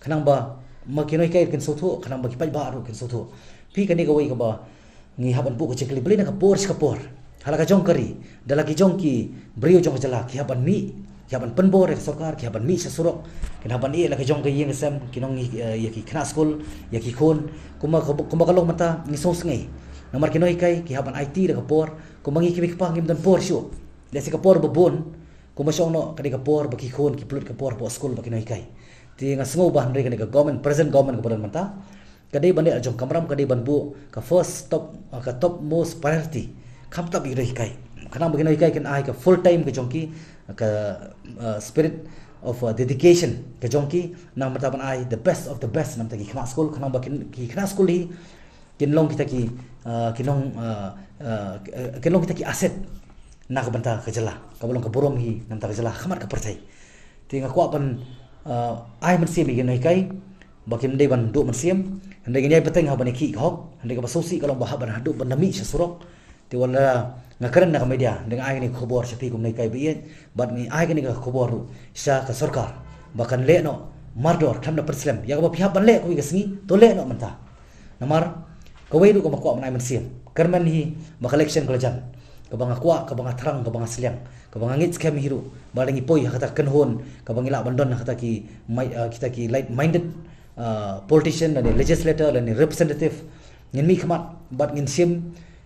Khnang ba ma ki nonghikai kin sngewthuh, khnang ba ki paidbah ruh kin sngewthuh. Phi, kane kawei kaba ngi hap ban buh ka jingkylli, balei na ka por sha ka por, ha la ka jong ka ri, da la ki jong ki briew jong ka jylla ki hap ban mih, ki hap ban pynbor ïa ka sorkar, ki hap ban mih sha surok, kin hap ban ïeh la ka jong ka ïing ka sem, ki nong, eh, ïa ki khynnah skul, ïa ki khun. Kumba ka, kumba ka long mynta ngi sngewsynei. Namar ki nonghikai ki hap ban aiti da ka por, kumba ngi ki mei ki pa ngim don por shuh. Lehse ka por ba bun, kumba shong noh ka dei ka por ba ki khun ki pynlut ka por hapoh skul bad ki nonghikai. Te nga sngew ba hynrei kane ka government, present government kaba don mynta, ka dei ban leh la jong kamram, ka dei ban buh ka first top, ka topmost priority. Khamtam ïa ki nonghikai. Khnang ba ki nonghikai kin ai ka full time ka jong ki, ka, uh, spirit of, uh, dedication ka jong ki, namar ban ai the best of the best namar ki khynnah skul, khnang ba ki, ki khynnah skul hi kin long kita ki, uh, kin long, uh, uh, kin long kita ki asset na ka bynta ka jylla, kaba long ka burom hi na ka bynta ka jylla ha khmat ka pyrthei. Te nga kwah ban, uh, ai mynsiem ïa ki nonghikai ba kim dei ban duh mynsiem. Hynrei ngin ïai bteng ha ban ïakhih ka hok, hynrei kaba sngewsih ka long ba hap ban haduh ban da mih sha surok. Te wat la nga kren na ka media, hynrei nga ai kane ka khubor sha phi kum nonghikai ba ïeit, bad nga ai kane ka khubor ruh sha ka sorkar ba kan leh noh mardor khlem da pynslem. Ïa kaba phi hap ban leh kawei ka sngi, to leh noh mynta. Namar Kawei ruh kaba nga kwah ban ai mynsiem, kyrmen hi ba ka election ka la jan, kaba nga kwah, kaba nga thrang, kaba nga sliang, kaba nga ngeit skhem hi ruh ba lada ngi poi ha kata ka kynhun kaba ngi lah ban don ha kata ki mai-, ah, kita ki like-minded, ah, politician lane legislator lane representative, ngin mihkhmat bad ngin shim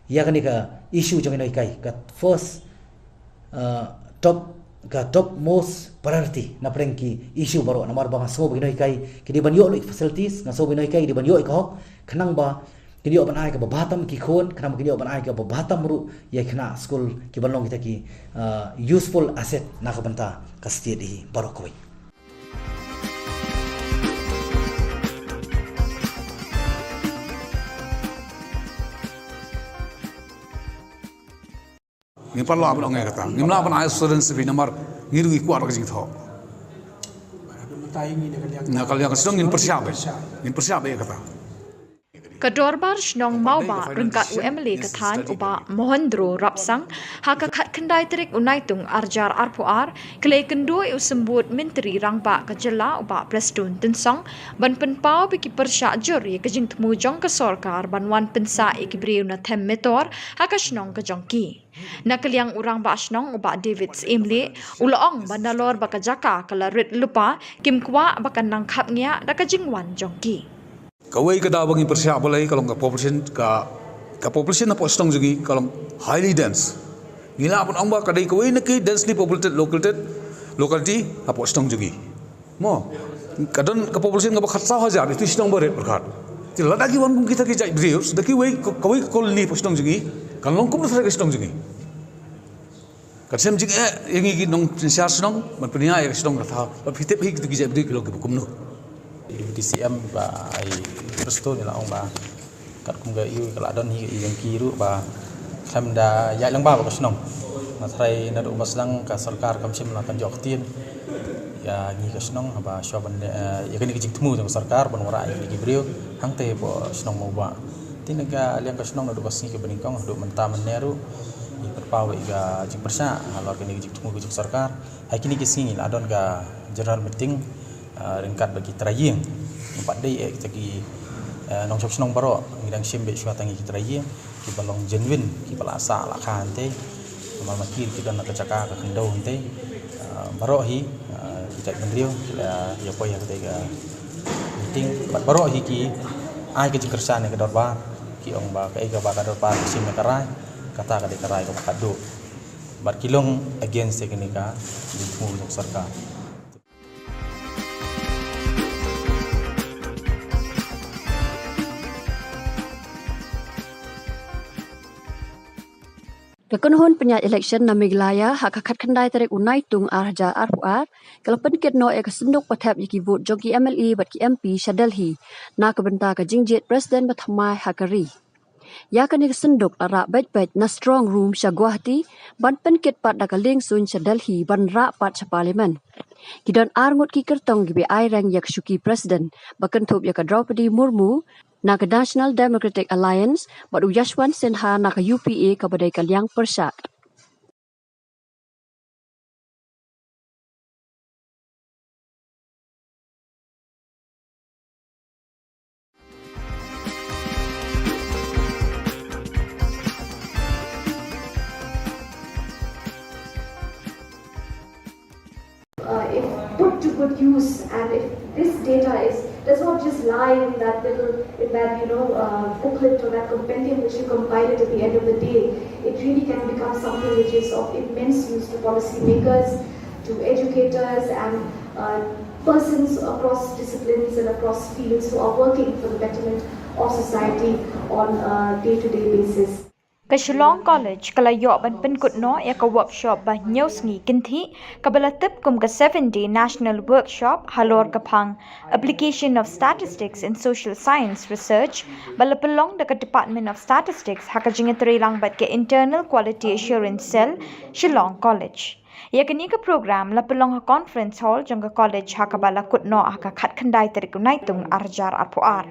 ïa kane ka issue jong ki nonghikai, ka first, ah, top, ka top most priority na pdeng ki issue baroh. Namar ba nga sngew ba ki nonghikai ki dei ban ïoh lut ïa ki facilities, nga sngew ba ki nonghikai ki dei ban ïoh ïa ka hok, khnang ba kin ïoh ban ai kaba bha tam ïa ki khun, khnang ba kin ïoh ban ai kaba bha tam ruh ïa ki khynnah skul, ki ban long kita ki, ah, useful asset na ka bynta ka state hi baroh kawei. Ngim pat lah ban ong ïa kata. Ngim lah ban ai assurance beit namar ngi ruh ngi kwah ka jingthoh. Na ka liang ka shnong ngin pyrshah beit. Ngin pyrshah beit ïa kata. Ka Dorbar Shnong Mawbah ryngkat u M L A ka thaiñ u Bah Mohendro Rapsang, ha ka khatkhyndai tarik u Naitung arhajar arphew ar, ka la ïakynduh ïa u Symbud Myntri Rangbah ka jylla u Bah Prestone Tynsong ban pynpaw ba ki pyrshah jur ïa ka jingthmu jong ka sorkar ban wan pynsah ïa ki briew na them metor ha ka shnong ka jong ki. Na ka liang u Rangbah Shnong u Bah David Syiemlieh u la ong ba nalor ba ka jaka ka la rit lypa, kim kwah ba kan nang khapngiah da ka jingwan jong ki. Kawei ka daw ba ngi pyrshah balei ka long ka population, ka, ka population hapoh shnong jong ngi ka long highly dense. Ngi lah ban ong ba ka dei kawei na ki densely populated locality, locality hapoh shnong jong ngi. Mo, ka don ka population kaba khatsaw hajar, ito i shnong ba rit pyrkhat. Te lada ki wan kum kita ki jait briew, da kiwei, kawei ka colony hapoh shnong jong ngi kan long kumno tharai ka shnong jong ngi. Kan shem jingeh ïa ngi ki nongsynshar shnong ban pynïaid ïa ka shnong ka thaw. Bad phi tip hi kito ki jait briew ki long kiba kumno. Deputy C M Bah Prestone u la ong ba katkum ka ïoh ka la don hi ka ïoh ki ruh ba khlem da ïaid lang ba ka shnong. Nga tharai naduh ba sdang ka sorkar kam shym la pynjot ktien ïa ngi ka shnong haba shuwa ban, eh, ïa kane ka jingthmu jong ka sorkar ban wanrah ïa kine ki briew hangtei hapoh shnong Mawbah. Te na ka liang ka shnong naduh ka sngi kaba nyngkong haduh mynta mynne ruh ngi pynpaw ïa ka jingpyrshah halor kane ka jingthmu ka jong ka sorkar. Ha kine ki sngi la don ka general meeting, eh, ryngkat bad ki trai ïing. Ngim pat dei eh kita ki, eh, nongshong shnong baroh, ngi dang shim beit shuwa tang ïa ki trai ïing kiba long genuine, kiba la sah la kha hangtei. Namar ma ki ki don na ka jaka ka khyndew hangtei. Eh, baroh hi, eh, ki jaitbynriew ki la ïa poi ha katei ka meeting bad baroh hi ki ai ka jingkyrshan ïa ka dorbar, ki ong ba kaei kaba ka dorbar ka shim ïa ka rai, kata ka dei ka rai kaba khadduh. Bad ki long against ïa kane ka jingthmu jong ka sorkar. Ka kynhun pynïaid election na Meghalaya ha ka khatkhyndai tarik u Naitung arhajar arphew ar ka la pynkit noh ïa ka synduk ba thep ïa ki vote jong ki M L A bad ki M P sha Delhi na ka bynta ka jingjied president ba thymmai ha ka ri. Ïa kane ka synduk la rah beit beit na strong room sha Guwahati ban pynkit pat da ka lieng suiñ sha Delhi ban rah pat sha parliament. Ki don ar ngut ki kyrtong kiba ai reng ïa ka shuki president ba kynthup ïa ka Droupadi Murmu na ka National Democratic Alliance bad u Yashwant Sinha na ka U P A kaba dei ka liang pyrshah. Uh, if put to good use, and if this data is, does not just lie in that little, in that, you know, uh, booklet or that compendium which you compile it at the end of the day, it really can become something which is of immense use to policymakers, to educators, and, uh, persons across disciplines and across fields who are working for the betterment of society on a day-to-day basis. Ka Shillong College ka la ïoh ban pynkut noh ïa ka workshop ba hynñiew sngi kynthih kaba la tip kum ka seven day national workshop halor ka phang Application of Statistics in Social Science Research, ba la pynlong da ka Department of Statistics ha ka jingïatreilang bad ka Internal Quality Assurance Cell, Shillong College. Ïa kane ka program la pynlong ha Conference Hall jong ka college ha kaba la kut noh ha ka khatkhyndai tarik u Naitung arhajar arphew ar.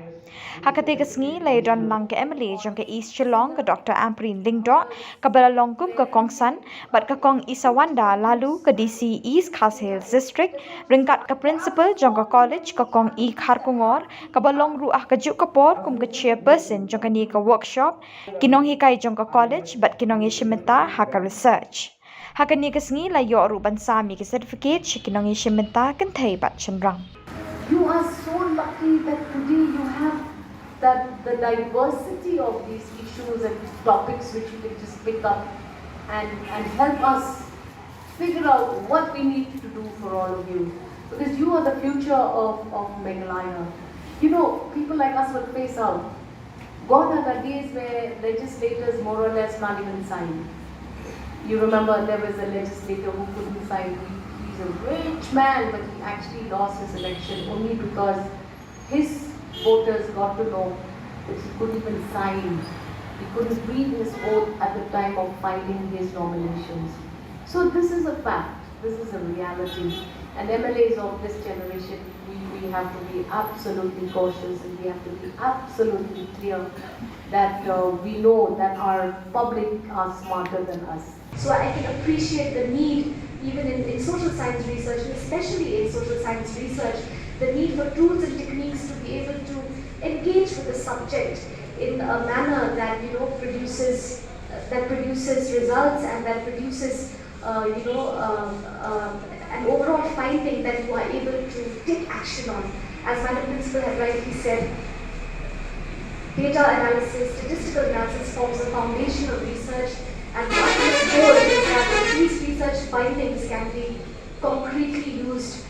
Ha katei ka sngi la ïadon lang ka M L A jong ka East Shillong, ka Doctor Ampareen Lyngdoh, kaba la long kum ka kongsan, bad ka Kong Isawanda Laloo, ka D C East Khasi Hills District, ryngkat ka principal jong ka college, ka Kong E Kharkongor, kaba long ruh ha kajuh ka por kum ka chairperson jong kane ka workshop, ki nonghikai jong ka college bad ki nongïashim bynta ha ka research. Ha kane ka sngi la ïoh ruh ban sam ïa ki certificate sha ki nongïashim bynta kynthei bad shynrang. You are so lucky that today you have that the diversity of these issues and topics which you can just pick up and, and help us figure out what we need to do for all of you. Because you are the future of, of Meghalaya. You know, people like us will phase out. Gone are the days where legislators more or less can't even sign. You remember there was a legislator who couldn't sign. He, he's a rich man, but he actually lost his election only because his voters got to know that he couldn't even sign. He couldn't breathe his oath at the time of filing his nominations. So this is a fact. This is a reality. And M L As of this generation, we, we have to be absolutely cautious and we have to be absolutely clear that uh, we know that our public are smarter than us. So I can appreciate the need, even in, in social science research, and especially in social science research, the need for tools and techniques to be able to engage with the subject in a manner that, you know, produces, that produces results and that produces, uh, you know, um, um, an overall finding that you are able to take action on. As Madam Principal had rightly said, data analysis, statistical analysis forms the foundation of research, and the ultimate goal is that these research findings can be concretely used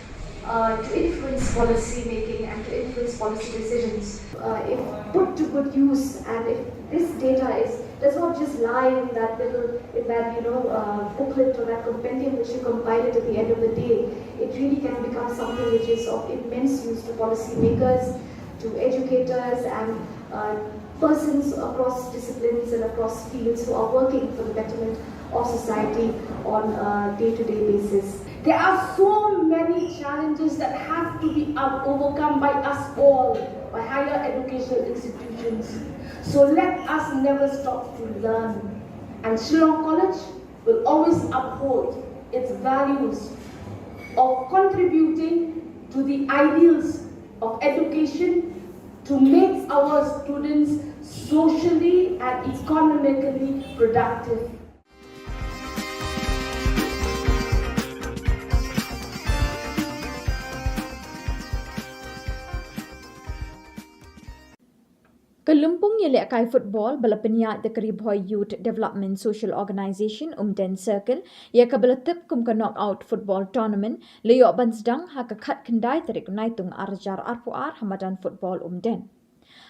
uh, to influence policy making and to influence policy decisions. Uh, if put to good use, and if this data is, does not just lie in that little, in that, you know, uh, booklet or that compendium which you compile it at the end of the day, it really can become something which is of immense use to policymakers, to educators, and uh, persons across disciplines and across fields who are working for the betterment of society on a day-to-day basis. There are so many challenges that have to be out- overcome by us all, by higher educational institutions. So let us never stop to learn. And Shillong College will always uphold its values of contributing to the ideals of education to make our students socially and economically productive. Ka lympung ïalehkai football ba la pynïaid da ka Ri Bhoi Youth Development Social Organisation Umden Circle, ïa kaba la tip kum ka Knockout Football Tournament, la ïoh ban sdang ha ka khatkhyndai tarik Naitung arhajar arphew ar ha madan football Umden.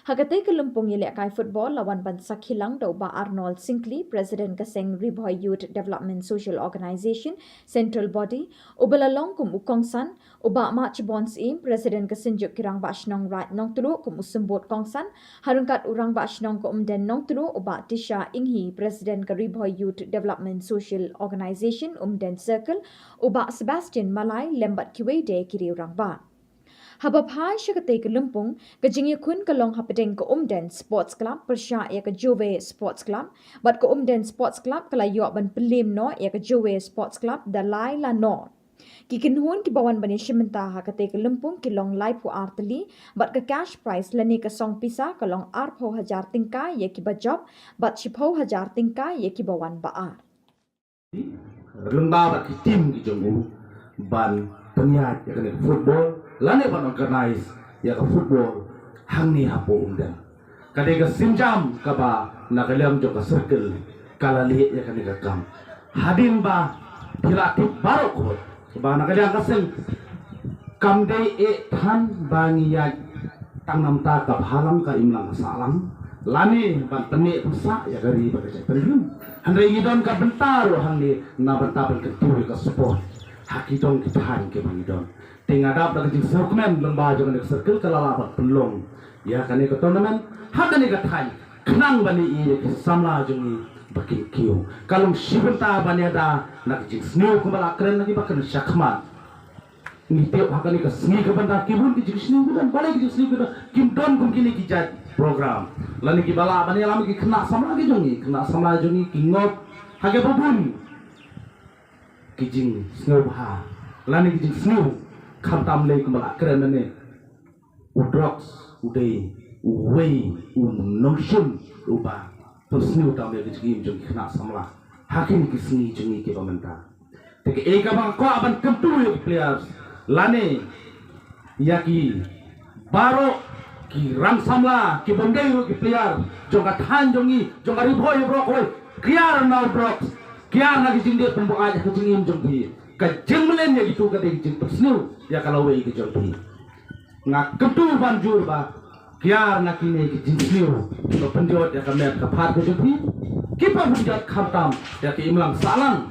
Ha katei ka lympung ïalehkai football la wan ban sakhi lang da u Bah Arnold Syngkli, President ka seng Ri Bhoi Youth Development Social Organisation, Central Body, uba la long kum u kongsan, u Bah Mahchbon Syiem, President ka Synjuk ki Rangbah Shnong Raid Nongtluh kum u symbud kongsan, ha ryngkat u Rangbah Shnong ka Umden Nongtluh, u Bah Tisha Inghi, President ka Ri Bhoi Youth Development Social Organisation Umden Circle, u Bah Sebastian Malai, lem bad kiwei de ki riew rangbah. Haba phai sha katei ka lympung, ka jingïakhun ka long hapdeng ka Umden Sports Club pyrshah ïa ka Jowai Sports Club, bad ka Umden Sports Club ka la ïoh ban pynlem noh ïa ka Jowai Sports Club da lai la noh. Ki kynhun kiba wan ban ïashim bynta ha katei ka lympung ki long laiphew ar tylli, bad ka cash prize lane ka song pisa ka long arphew hajar tyngka ïa kiba jop, bad shiphew hajar tyngka ïa kiba wan ba ar. Lyngba bad ki team ki jong u ban pynïaid ïa kane ka football lane ban organise ïa ka football hangne hapoh Umden. Ka dei ka sienjam kaba na ka liang jong ka circle ka la leh ïa kane ka kam. Hadien ba phi la tip baroh khoit ba na ka liang ka seng kam dei eh than ba ngi ïaid tang namar ka bhalang ka imlang ka sahlang lane ban pyneh pynsah ïa ka ri bad ka jaitbynriew. Hynrei ngi don ka bynta ruh hangne na bynta ban kyntiew ïa ka sport ha ki dong ki thaiñ kiba ngi don. Te nga dap da ka jingsngewkmen lyngba jong kane ka circle ka la lah ban pynlong ïa kane ka tournament ha kane ka thaiñ khnang ban ïohi ïa ki samla jong ngi Ba kin kiew. Ka long shi bynta ban ïada na ki jingsniew kumba la kren na ki ba kren shakhmat. Ngi tip ha kane ka sngi ka bynta ki bun ki jingsniew ki don, balei ki jingsniew ki don, kim don kum kine ki jait program. Lane ki ba lah ban ïalam ki khynnah samla ki jong ngi, khynnah samla jong ngi ki ngop ha ki ba bun ki jingsngewbha lane ki jingsniew, khamtam lei kumba la kren mynne. U drugs u dei uwei u nongshun uba pynsniew tam ïa ka jingim jong ki khynnah samla ha kine ki sngi jong ngi kiba mynta. Te kaei kaba nga kwah ban kyntu ïa ki players lane ïa ki baroh ki rang samla ki bym dei ruh ki player jong ka thaiñ jong ngi, jong ka Ri Bhoi baroh kawei, kiar na u drugs, kiar na ki jingdih pynbuaid ha ka jingim jong phi. Ka jingmlien ïa kitu ka dei ka jingpynsniew ïa ka lawei ka jong phi. Nga kyntu ban jur ba kiar na kine ki jingsniew kiba pynjot ïa ka met ka phad ka jong phi, kiba pynjot khamtam ïa ki imlang sahlang,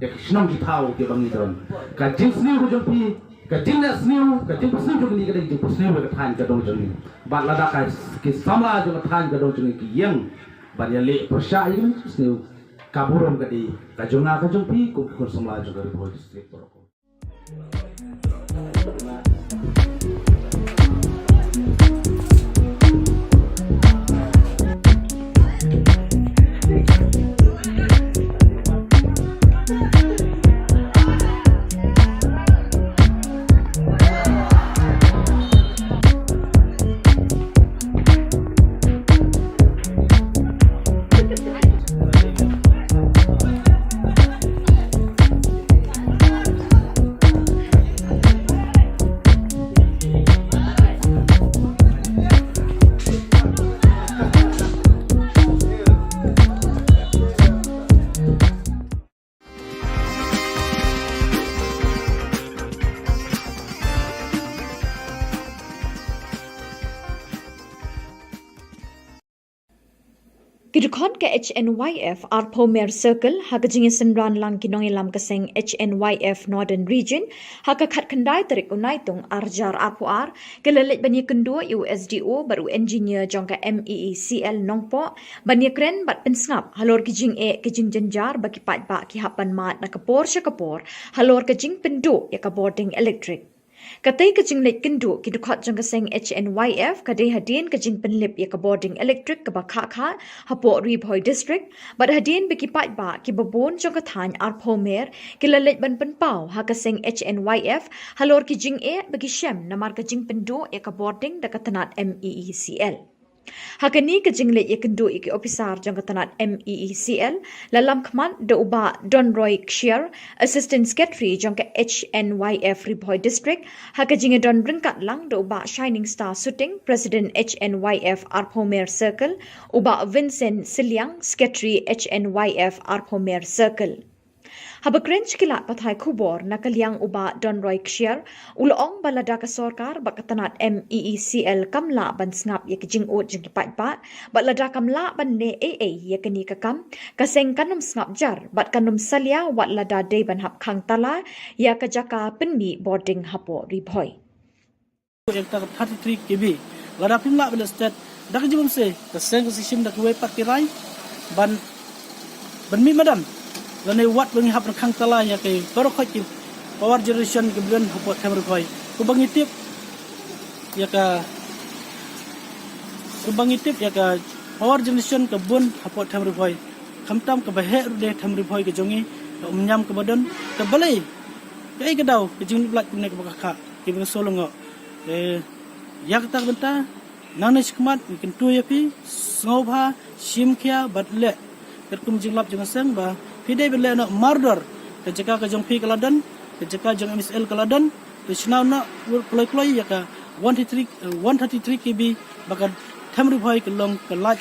ïa ki shnong ki thaw kiba ngi don. Ka jingsniew ka jong phi, ka jingleh sniew, ka jingpynsniew jong kine ka dei ka jingpynsniew ïa ka thaiñ ka dong jong ngi. Bad lada ka ki samla jong ka thaiñ ka dong jong ngi ki ïeng ban ïaleh pyrshah ïa kine ki jingsniew, ka burom ka dei ka jong nga ka jong phi kum ki khun samla jong ka Ri Bhoi District baroh. Ki dkhot ka H N Y F arphew Mer Circle ha ka jingïasynran lang ki nongïalam ka seng H N Y F Northern Region ha ka khatkhyndai tarik u Naitung arhajar arphew ar, ki la leit ban ïakynduh ïa u S D O bad u engineer jong ka M E E C L Nongpoh ban ïakren bad pynsngap halor ki jingeh ki jingjynjar ba ki paidbah ki hap ban mad na ka por sha ka por halor ka jingpynduh ïa ka bording elektrik. Katei ka jingleit kynduh ki dkhot jong ka seng H N Y F ka dei hadien ka jingpynlip ïa ka bording elektrik kaba khah khah hapoh Ri Bhoi District, bad hadien ba ki paidbah kiba bun jong ka thaiñ arphew Mer ki la leit ban pynpaw ha ka seng H N Y F halor ki jingeh ba ki shem namar ka jingpynduh ïa ka bording da ka tnat M E E C L. Ha kane ka jingleit ïakynduh ïa ki ophisar jong ka tnat M E E C L, la lam khmat da u Bah Donroy Kshiar, Assistant Secretary jong ka H N Y F Ri Bhoi District, ha ka jingïadon ryngkat lang da u Bah Shining Star Suting, President H N Y F arphew Mer Circle, u Bah Vincent Sylliang, Secretary H N Y F arphew Mer Circle. Haba kren sha ki lad pathai khubor na ka liang u Bah Donroy Kshiar, u la ong ba lada ka sorkar bad ka tnat M E E C L kam lah ban sngap ïa ki jingud jong ki paidbah, bad lada kam lah ban leh ei ei ïa kane ka kam, ka seng kan ym sngap jar bad kan ym salia wat lada dei ban hap khang tala ïa ka jaka pynmih bording hapoh Ri Bhoi. Ïa kata ka thirty-three K V. Lada phim lah ban leh stet, da ka jingmut se, ka seng ka sa shim da kiwei pat ki rai ban, ban mih madan. Lane wat ba ngi hap ban khang tala ïa ki baroh khoit ki power generation ki bun hapoh them Ri Bhoi. Kumba ngi tip ïa ka, kumba ngi tip ïa ka power generation ka bun hapoh them Ri Bhoi. Khamtam kaba heh ruh de them Ri Bhoi ka jong ngi, ka umñiam kaba don, ka balei, kaei ka daw ka jingïaid lait kumne kaba khah khah, kiba nga sngewlyngngoh. Te ïa kata ka bynta, nangne shakhmat ngi kyntu ïa phi, sngewbha shim khia bad leh katkum jinglap jong ka seng ba phi dei ban leh noh mardor. Ka jaka ka jong phi ka la don, ka jaka jong M E E C L ka la don. Te shna noh kloi kloi ïa ka one thirty-three, eh, one thirty-three K V ba ka them Ri Bhoi ka long ka light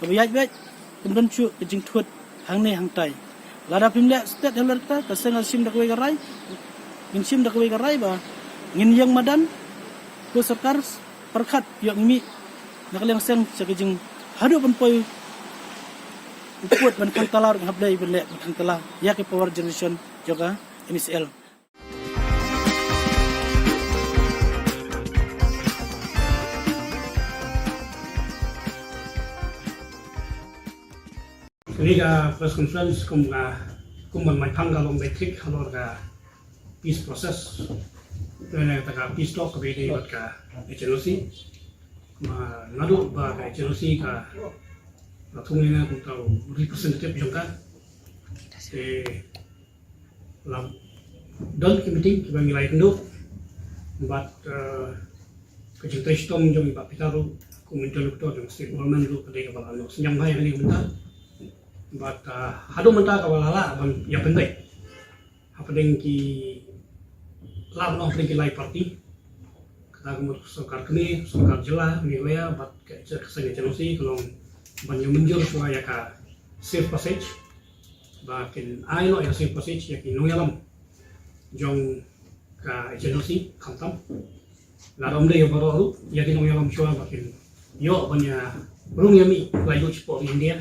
kaba ïaid beit, kam don shuh ka jingthut hangne hangtai. Lada phim leh stet halor kata, ka seng ka shim da kawei ka rai, ngin shim da kawei ka rai ba ngin ïeng madan, ko sorkar pyrkhat ïoh mih na ka liang seng sha ka jing haduh ban poi u pud ban khang tala ruh hap dei ban leh ban khang tala ïa ka power generation jong ka M E E C L. Kane ka press conference kum ka, kum ban mai phang ka long basic halor ka peace process. Kane ka peace talk kaba ïadei bad ka H N O C. Ma naduh ba ka H N O C ka la thung ïa nga kum uta u representative jong ka. Te la don ki meeting kiba ngi la ïakynduh bad, eh, ka jingtrei shitom jong i Bah Peter ruh kum interlocutor jong state government ruh ka dei kaba la ïoh synñiang bha ïa kane ka bynta. Bad, eh, haduh mynta kaba la lah ban ïapynbeit hapdeng ki, lah ban ong hapdeng ki lai party. Kata ka mut sorkar kmie, sorkar jylla Meghalaya bad ka, ka seng H N O C ka long ban ïa mynjur shuwa ïa ka safe passage. Ba kin ai noh ïa ka safe passage ïa ki nongïalam jong ka H N O C khamtam. Lada ym dei ïa baroh ruh, ïa ki nongïalam shuwa ba kin ïoh ban ïa rung ïa mih laitluid shapoh India.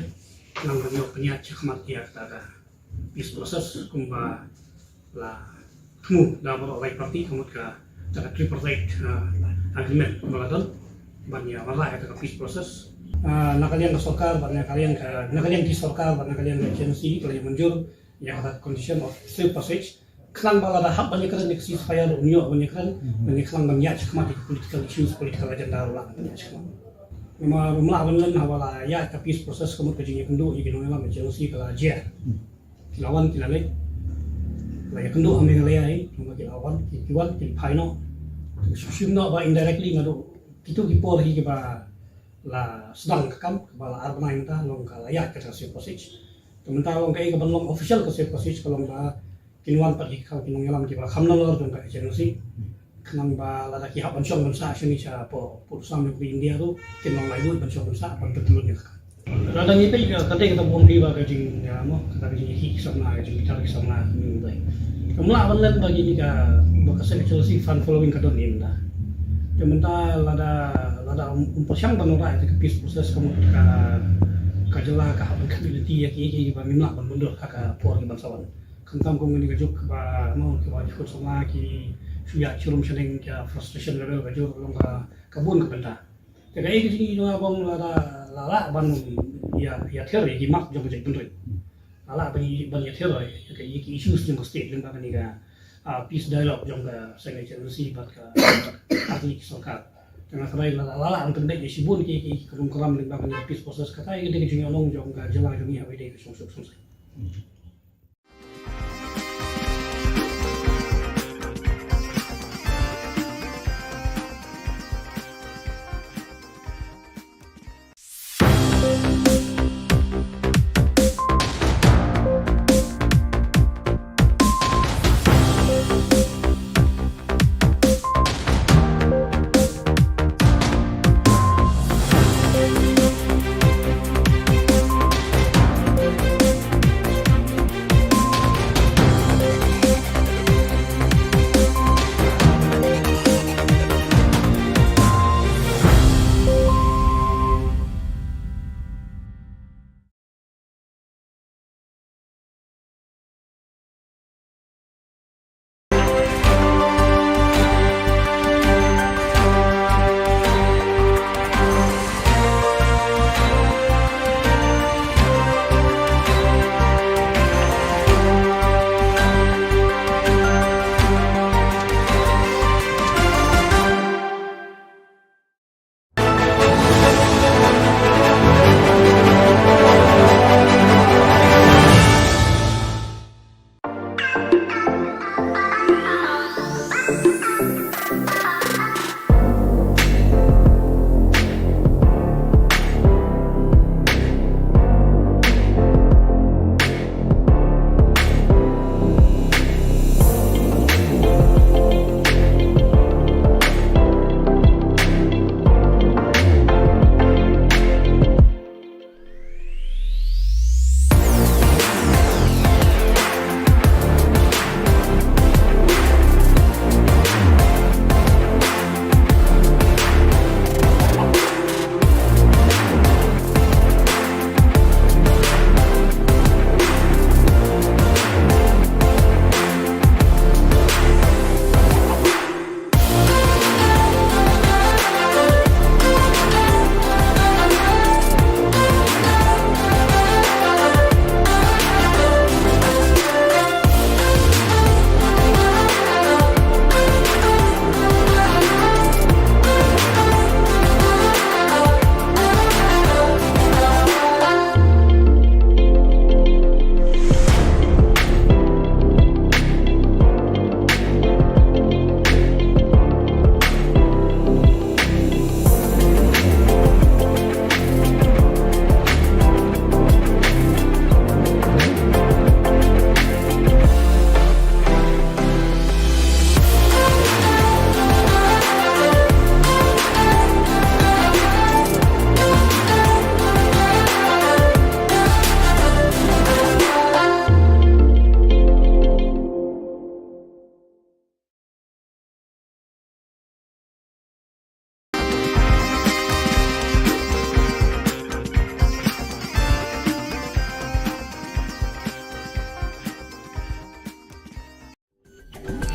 Nang ban ïoh pynïaid shakhmat ïa kata ka peace process kumba la thmu da baroh lai party ka mut kata ka tripartite, ah, agreement ba la don ban ïa wanrah ïa kata ka peace process. Ah, na ka liang ka sorkar bad na ka liang ka, na ka liang ki sorkar bad na ka liang ka H N O C ka la ïa mynjur ïa kata ka condition of safe passage. Khnang ba lada hap ban ïakren ïa ka ceasefire ruh un ïoh ban ïakren, ban ïa khnang ban ïaid shakhmat ïa ka political issues, political agenda ruh lah ban ïaid shakhmat. Namar ym lah ban len haba la ïaid ka peace process ka mut ka jingïakynduh ïa ki nongïalam H N O C ka la jia. Ki la wan ki la leit. La ïakynduh ha Meghalaya hi, namar ki la wan, ki, ki wan, ki phai noh. Ki shu shim noh ba indirectly naduh kito ki por hi kiba la sdang ka kam, kaba la ar bnai mynta, long ka la ïaid ka safe passage. Te mynta long kaei kaban long official ka safe passage ka long ba kin wan pat ki, ki nongïalam kiba kham nalor jong ka H N O C. Khnang ba lada ki hap ban shong ban sah shane shapoh, poh sam jong ka India ruh, kin long laitluid ban shong ban sah ban pyntyllun ïa ka. Lada ngi peit ka, ka dei kata ba ong phi ba ka jing, ïa, mo, kata ka jingïakhih ki samla, ka jingbitar ki samla, ka mih mynta. Kam lah ban len ba kine ka, ba ka seng H N O C fan following ka don hi mynta. Te mynta lada, lada ym, ym pyrshang ban wanrah ïa ka peace process ka mut ka, ka jylla ka hap ban khmih lynti ïa ki, ïa ki, ïa ki ba ngim lah ban myndur ha ka por ki ban sa wan. Khamtam kum kane ka juk kaba, mo, kaba ki khun samla ki shu ïaid sharum shaneng, ka frustration level ka jur long ka, ka bun ka bynta. Te kaei ka jingïohi jong nga ba ong lada la lah ban ïa, ïa thied ïa ki mat jong ka jaitbynriew. La lah ban ïa, ban ïa thied ïa ki, ïa ki issues jong ka state lyngba kane ka, ah, peace dialogue jong ka seng H N O C bad ka party ki sorkar. Te nga kyrpad lada la lah ban pynbeit ïa shibun ki, ki, ki rum kram lyngba kane ka peace process, kata ïa ka dei ka jingïalang jong ka jylla jong ngi ha kaba ïadei ka shongsuk shongsaiñ.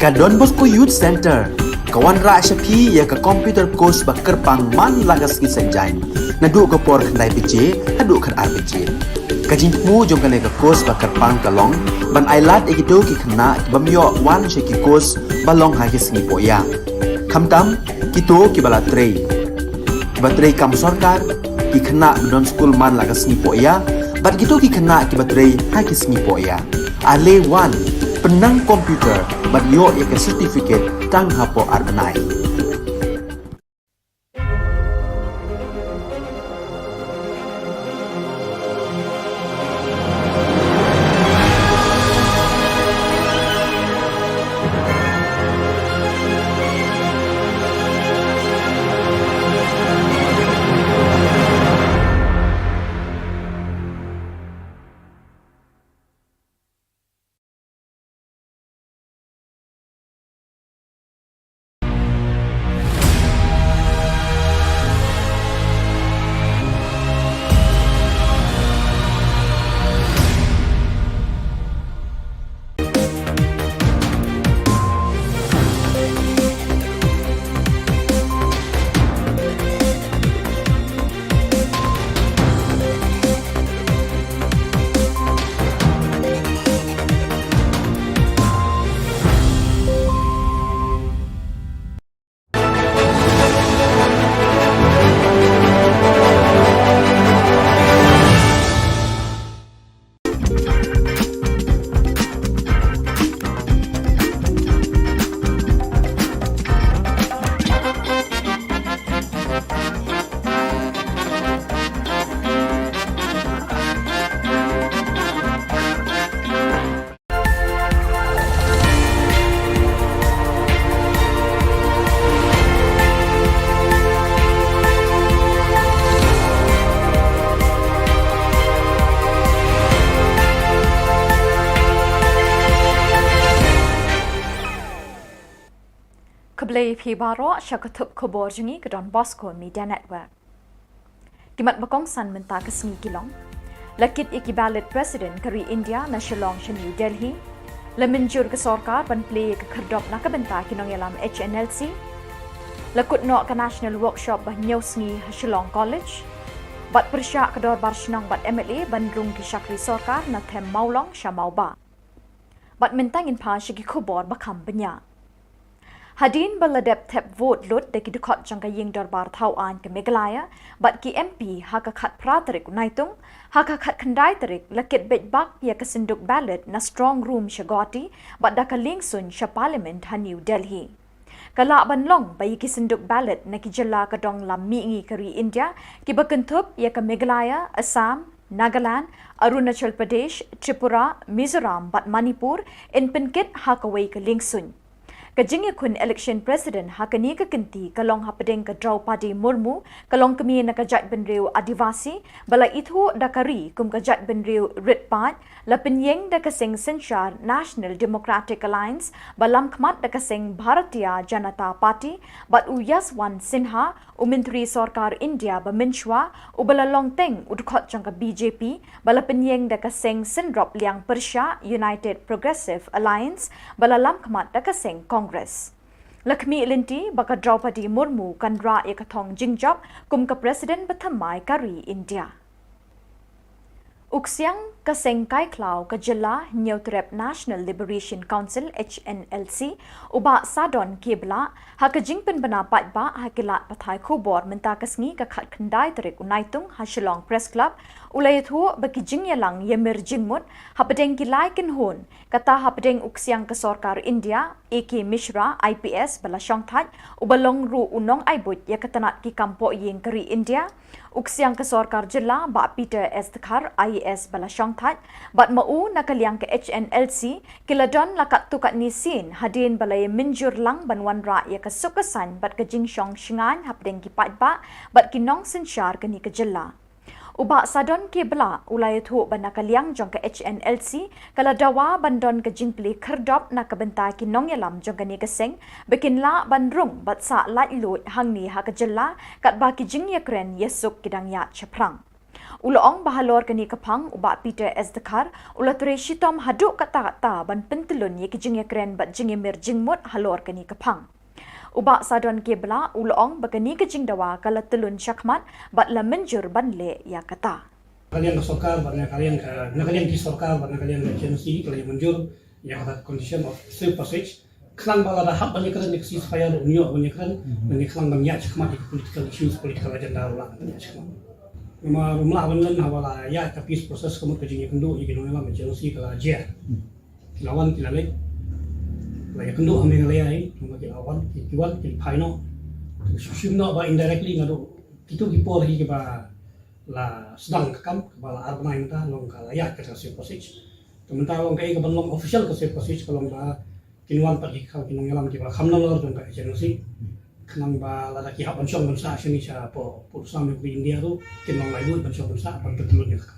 Ka Don Bosco Youth Centre ka wanrah sha phi ïa ka computer course ba kyrpang man la ka sngi Saitjaiñ, naduh ka por khyndai baje haduh khatar baje. Ka jingthmu jong kane ka course ba kyrpang ka long ban ailad ïa kito ki khynnah ki bym ïoh wan sha ki course ba long ha ki sngi pohïa, khamtam kito kiba la trei, kiba trei kam sorkar, ki khynnah ba don skul man la ka sngi pohïa, bad kito ki khynnah kiba trei ha ki sngi pohïa. Ale wan, pynnang computer bad ïoh ïa ka certificate tang hapoh ar bnai. Khublei phi baroh sha ka thup khubor jong ngi ka Don Bosco Media Network. Ki mat ba kongsan mynta ka sngi ki long: La kit ïa ki ballot president ka ri India na Shillong sha New Delhi. La mynjur ka sorkar ban plie ïa ka khyrdop na ka bynta ki nongïalam H N L C. La kut noh ka National Workshop ba hynñiew sngi ha Shillong College. Bad pyrshah ka dorbar shnong bad M L A ban rung ki shakri sorkar na them Mawlong sha Mawbah. Bad mynta ngin phai sha ki khubor ba kham bniah. Hadien ba la dep thep vote lut da ki dkhot jong ka ïing dorbar thaw aiñ ka Meghalaya bad ki M P ha ka khatphra tarik u Naitung, ha ka khatkhyndai tarik la kit beit bak ïa ka synduk ballot na strong room sha Guwahati bad da ka liengsuiñ sha Parliament ha New Delhi. Ka lah ban long ba ïa ki synduk ballot na ki jylla ka dong lam mihngi ka ri India, kiba kynthup ïa ka Meghalaya, Assam, Nagaland, Arunachal Pradesh, Tripura, Mizoram bad Manipur, yn pynkit ha kawei ka liengsuiñ. Ka jingïakhun election president ha kane ka kynti ka long hapdeng ka Draupadi Murmu, ka longkmie na ka jaitbynriew Adivasi, ba la ithuh da ka ri kum ka jaitbynriew rit paid, la pynïeng da ka seng synshar National Democratic Alliance, ba lamkhmat da ka seng Bharatiya Janata Party, bad u Yashwant Sinha, u Myntri Sorkar India ba mynshuwa, uba la long teng u dkhot jong ka B J P, ba la pynïeng da ka seng synrop liang pyrshah United Progressive Alliance, ba la lamkhmat da ka seng Congress. La khmih lynti ba ka Draupadi Murmu kan rah ïa ka thong jingjop kum ka president bathymmai ka ri India. U ksiang ka seng kai khlaw ka jylla Hynñiewtrep National Liberation Council, H N L C, u Bah Sadon K Blah, ha ka jingpynbna paidbah ha ki lad pathai khubor mynta ka sngi ka khatkhyndai tarik u Naitung ha Shillong Press Club, u la ïathuh ba ki jingïalang ïamir jingmut hapdeng ki lai kynhun, kata hapdeng u ksiang ka sorkar India, A K Mishra, I P S, ba la shongthait, uba long ruh u nongai buit ïa ka tnat ki kam pohïing ka ri India, u ksiang ka sorkar jylla Bah Peter S Dkhar, I A S, ba la shongthait, bad ma u na ka liang ka H N L C, ki la don la katto katne sien hadien ba la ïamynjur lang ban wanrah ïa ka suk ka saiñ bad ka jingshong shngaiñ hapdeng ki paidbah bad ki nongsynshar kane ka jylla. U Bah Sadon K Blah u la ïathuh ba na ka liang jong ka H N L C ka la dawa ban don ka jingplie khyrdop na ka bynta ki nongïalam jong kane ka seng, ba kin lah ban rung bad sah laitluid hangne ha ka jylla, katba ki jingïakren ïasuk ki dang ïaid shaphrang. U la ong ba halor kane ka phang u Bah Peter S Dkhar u la trei shitom haduh katta katta ban pyntlun ïa ki jingïakren bad jingïamir jingmut halor kane ka phang. U Bah Sadon K Blah u la ong ba kane ka jingdawa ka la tlun shakhmat bad la mynjur ban leh ïa kata. Na ka liang ka sorkar bad na ka liang ka, na ka liang ki sorkar bad na ka liang ka H N O C ka la ïa mynjur ïa kata condition of safe passage. Khnang ba lada hap ban ïakren ïa ka ceasefire ruh un ïoh ban ïakren, ban ïakren ban ïaid shakhmat ïa ka political issues, political agenda ruh lah ban ïaid shakhmat. Namar ym lah ban len haba la ïaid ka peace process ka mut ka jingïakynduh ïa ki nongïalam H N O C ka la jer. Ki la wan ki la leit. La ïakynduh ha Meghalaya hi, namar ki la wan, ki, ki wan, ki phai noh. Shu shim noh ba indirectly naduh kito ki por hi kiba la sdang ka kam, kaba la ar bnai mynta long ka la ïaid ka safe passage. Te mynta long kaei kaban long official ka safe passage ka long ba kin wan pat ki kham ki nongïalam kiba kham nalor jong ka H N O C. Khnang ba lada ki hap ban shong ban sah shane sha pdeng pud sam jong ka India ruh kin long laitluid ban shong ban sah ban pyntlun ïa ka.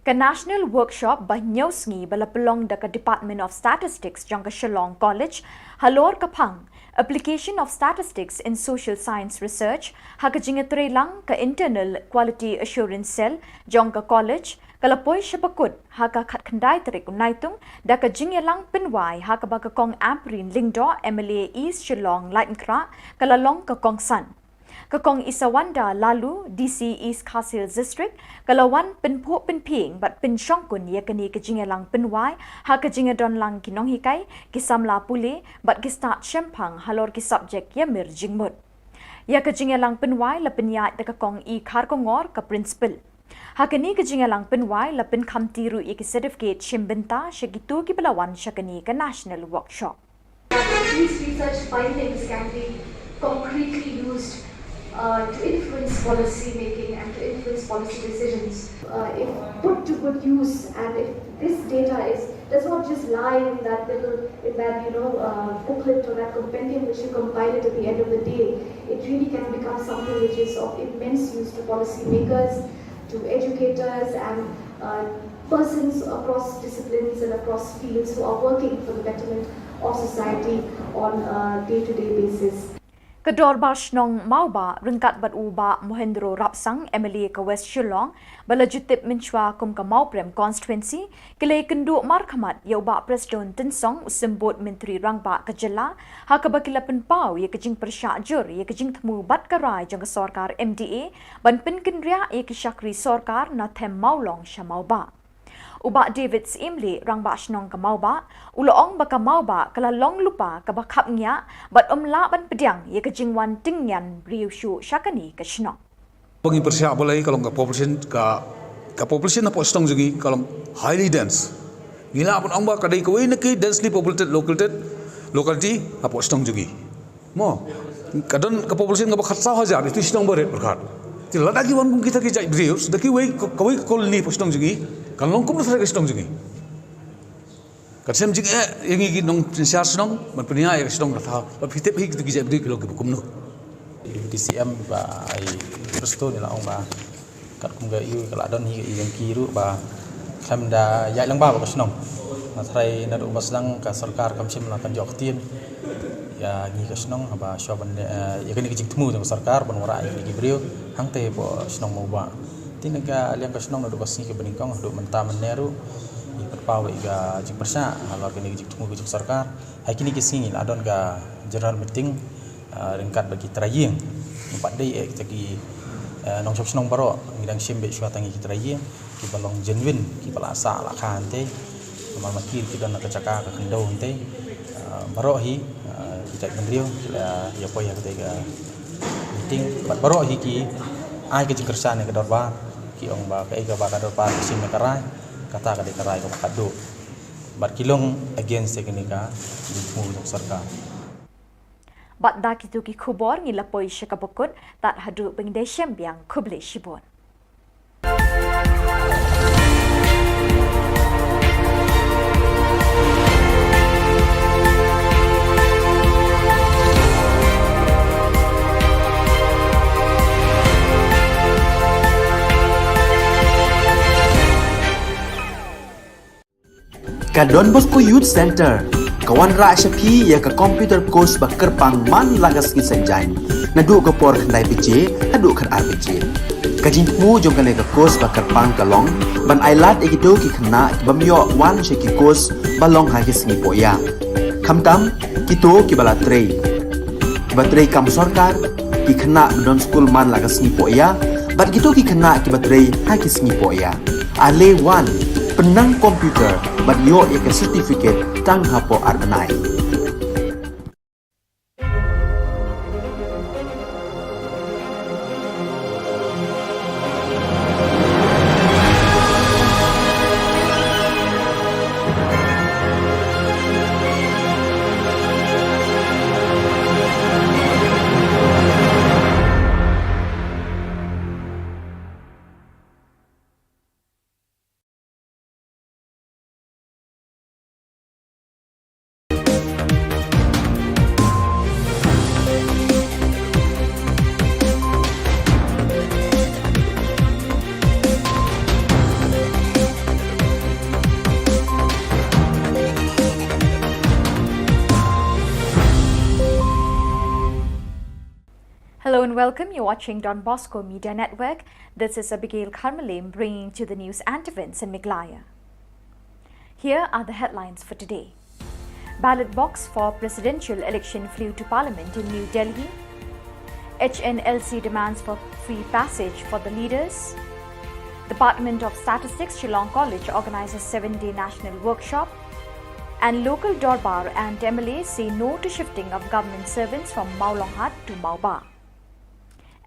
Ka National Workshop ba hynñiew sngi ba la pynlong da ka Department of Statistics jong ka Shillong College halor ka phang Application of Statistics in Social Science Research ha ka jingïatreilang ka Internal Quality Assurance Cell jong ka college ka la poi sha bakut ha ka khatkhyndai tarik u Naitung da ka jingïalang pynwai ha kaba ka Kong Ampareen Lyngdoh, M L A East Shillong Laitkynrah, ka la long ka kongsan. Ka Kong Isawanda Laloo, D C East Khasi Hills District, ka la wan pynphuh pynphieng bad pynshongkun ïa kane ka jingïalang pynwai ha ka jingïadonlang ki nonghikai, ki samla pule bad ki stad shemphang halor ki subject ïamir jingmut. Ïa ka jingïalang pynwai la pynïaid da ka Kong E Kharkongor, ka principal. Ha kane ka jingïalang pynwai la pynkhamti ruh ïa ki certificate shim bynta sha kito kiba la wan sha kane ka national workshop. These research findings can be concretely used uh, to influence policy making and to influence policy decisions. Uh, if put to good use, and if this data is does not just lie in that little, in that, you know, uh, booklet or that compendium which you compile it at the end of the day, it really can become something which is of immense use to policymakers, to educators, and uh, persons across disciplines and across fields who are working for the betterment of society on a day-to-day basis. Ka Dorbar Shnong Mawbah ryngkat bad u Bah Mohendro Rapsang, M L A ka West Shillong, ba la ju tip mynshuwa kum ka Mawprem Constituency, ki la ïakynduh markhmat ïa u Bah Prestone Tynsong, u Symbud Myntri Rangbah ka jylla, ha kaba ki la pynpaw ïa ka jingpyrshah jur ïa ka jingthmu bad ka rai jong ka sorkar M D A ban pynkynriah ïa ki shakri sorkar na them Mawlong sha Mawbah. U Bah David Syiemlieh, Rangbah Shnong ka Mawbah, u la ong ba ka Mawbah ka la long lypa kaba khapngiah bad ym lah ban pdiang ïa ka jingwan tyngian briew shuh sha kane ka shnong. Ba ngi pyrshah balei ka long ka population, ka, ka population hapoh shnong jong ngi ka long highly dense. Ngi lah ban ong ba ka dei kawei na ki densely populated located locality hapoh shnong jong ngi. Mo, ka don ka population kaba khatsaw hajar, ïa tu shnong barit pyrkhat. Te lada ki wan kum kita ki jait briew, da kiwei, kawei ka colony hapoh shnong jong ngi, kan long kumno tharai ka shnong jong ngi. Kan shem jingeh ïa ngi ki nongsynshar shnong ban pynïaid ïa ka shnong ka thaw. Ba phi tip hi kita ki jait briew ki long kiba kumno. D C M ba ai Prestone la ong ba katkum ka ïu ka la don hi ka ïu ki ruh ba khlem da ïaid lang ba ka shnong. Nga tharai naduh ba sdang ka sorkar kam shym la kan jok ktien ïa ngi ka shnong haba shuwa ban, eh, ïa kane ka jingthmu jong ka sorkar ban wanrah ïa kine ki briew hangtei hapoh shnong Mawbah. Te na ka liang ka shnong naduh ka sngi kaba nyngkong haduh mynta mynne ruh ngi pynpaw ïa ka jingpyrshah halor kane ka jingthmu ka jong ka sorkar. Ha kine ki sngi la don ka general meeting, ah, ryngkat bad ki trai ïing. Ngi pat dei eh kita ki, eh, nongshong shnong baroh ngi dang shim beit shuwa tang ïa ki trai ïing kiba long genuine, kiba la sah la kha hangtei. Namar ma ki ki don na ka jaka ka khyndew hangtei. Ah, baroh hi, ah, ki jait bynriew ki la ïa poi ha katei ka meeting bad baroh hi ki ai ka jingkyrshan ïa ka dorbar, ki ong ba kaei kaba ka dorbar ka shim ïa ka rai, kata ka dei ka rai kaba khatduh. Bad ki long against ïa kane ka jingthmu jong ka sorkar. Bad da kito ki khubor ngi la poi sha kaba kut, tad haduh ba ngin ïashem biang, khublei shibun. Ka Don Bosco Youth Centre ka wanrah sha phi ïa ka computer course ba kyrpang man la ka sngi Saitjaiñ, naduh ka por khyndai baje haduh khatar baje. Ka jingthmu jong kane ka course ba kyrpang ka long ban ai lad ïa kito ki khynnah ki bym ïoh wan sha ki course ba long ha ki sngi poh ïa. Khamtam kito ki ba la trei, ki ba trei kam sorkar, ki khynnah ba don skul man la ka sngi poh ïa, bad kito ki khynnah ki ba trei ha ki sngi poh ïa. Ale wan, pynnang computer bad ïoh ïa ka certificate tang hapoh ar bnai. Hello and welcome. You're watching Don Bosco Media Network. This is Abigail Kharmalem bringing to the news and events in Meghalaya. Here are the headlines for today. Ballot box for presidential election flew to Parliament in New Delhi. H N L C demands for free passage for the leaders. Department of Statistics Shillong College organizes seven-day national workshop. And local Dorbar and M L As say no to shifting of government servants from Mawlonghat to Mawba.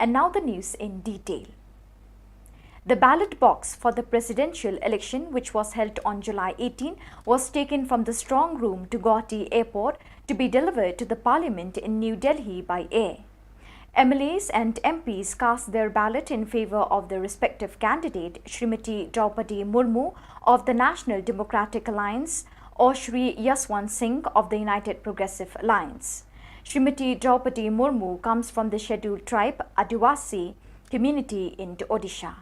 And now the news in detail. The ballot box for the presidential election, which was held on July eighteen, was taken from the strong room to Guwahati Airport to be delivered to the Parliament in New Delhi by air. M L As and M Ps cast their ballot in favour of their respective candidate, Shrimati Droupadi Murmu of the National Democratic Alliance or Shri Yashwant Singh of the United Progressive Alliance. Shrimati Droupadi Murmu comes from the scheduled tribe Adivasi community in Odisha.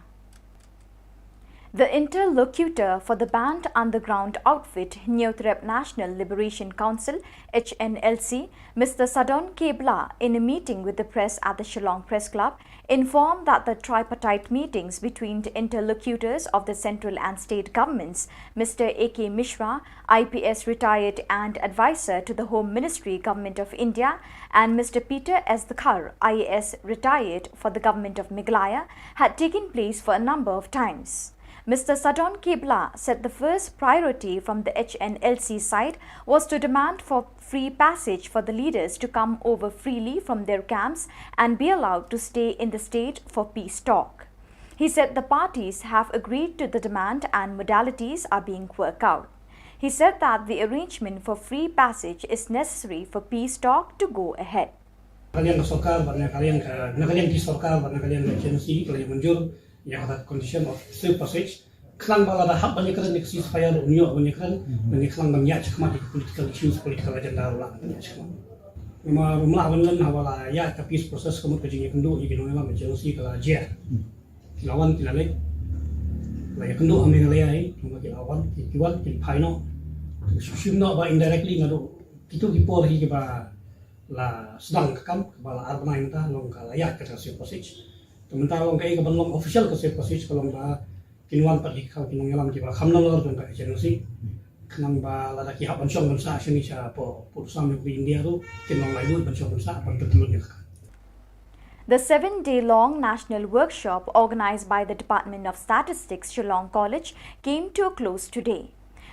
The interlocutor for the banned underground outfit Hynñiewtrep National Liberation Council, H N L C, Mister Sadon K Blah, in a meeting with the press at the Shillong Press Club, informed that the tripartite meetings between the interlocutors of the central and state governments, Mister A K Mishra, I P S retired and advisor to the Home Ministry, Government of India, and Mister Peter S Dkhar, I A S retired for the Government of Meghalaya, had taken place for a number of times. Mister Sadon K Blah said the first priority from the H N L C side was to demand for free passage for the leaders to come over freely from their camps and be allowed to stay in the state for peace talk. He said the parties have agreed to the demand and modalities are being worked out. He said that the arrangement for free passage is necessary for peace talk to go ahead. Na ka liang ka sorkar bad na ka liang ka, na ka liang ki sorkar bad na ka liang ka H N L C ka la ïa mynjur ïa ka condition of safe passage. Khnang ba lada hap ban ïakren ïa ka ceasefire, un ïoh ban ïakren, ban ïa khnang ban ïaid shakhmat ïa ka political issues, political agenda ruh lah ban ïaid shakhmat. Namar ym lah ban len haba la ïaid ka peace process ka mut ka jingïakynduh ïa ki nongïalam H N L C ka la jia. Ki la wan ki la leit. La ïakynduh ha Meghalaya hi, namar ki la wan, ki, ki wan, ki phai noh. Shu shim noh ba indirectly naduh kito ki por hi kiba la sdang ka kam, kaba la ar bnai mynta, long ka la ïaid kata ka safe passage. Te mynta long kaei kaban long official ka safe passage ka long ba kin wan pat ki kham ki nongïalam kiba kham nalor jong ka H N L C. Khnang ba lada ki hap ban shong ban sah shane shapoh, poh sam jong ka ri India ruh, kin long laitluid ban shong ban sah, ban pyntyllun ïa ka kam. The seven-day-long national workshop organized by the Department of Statistics, Shillong College, came to a close today.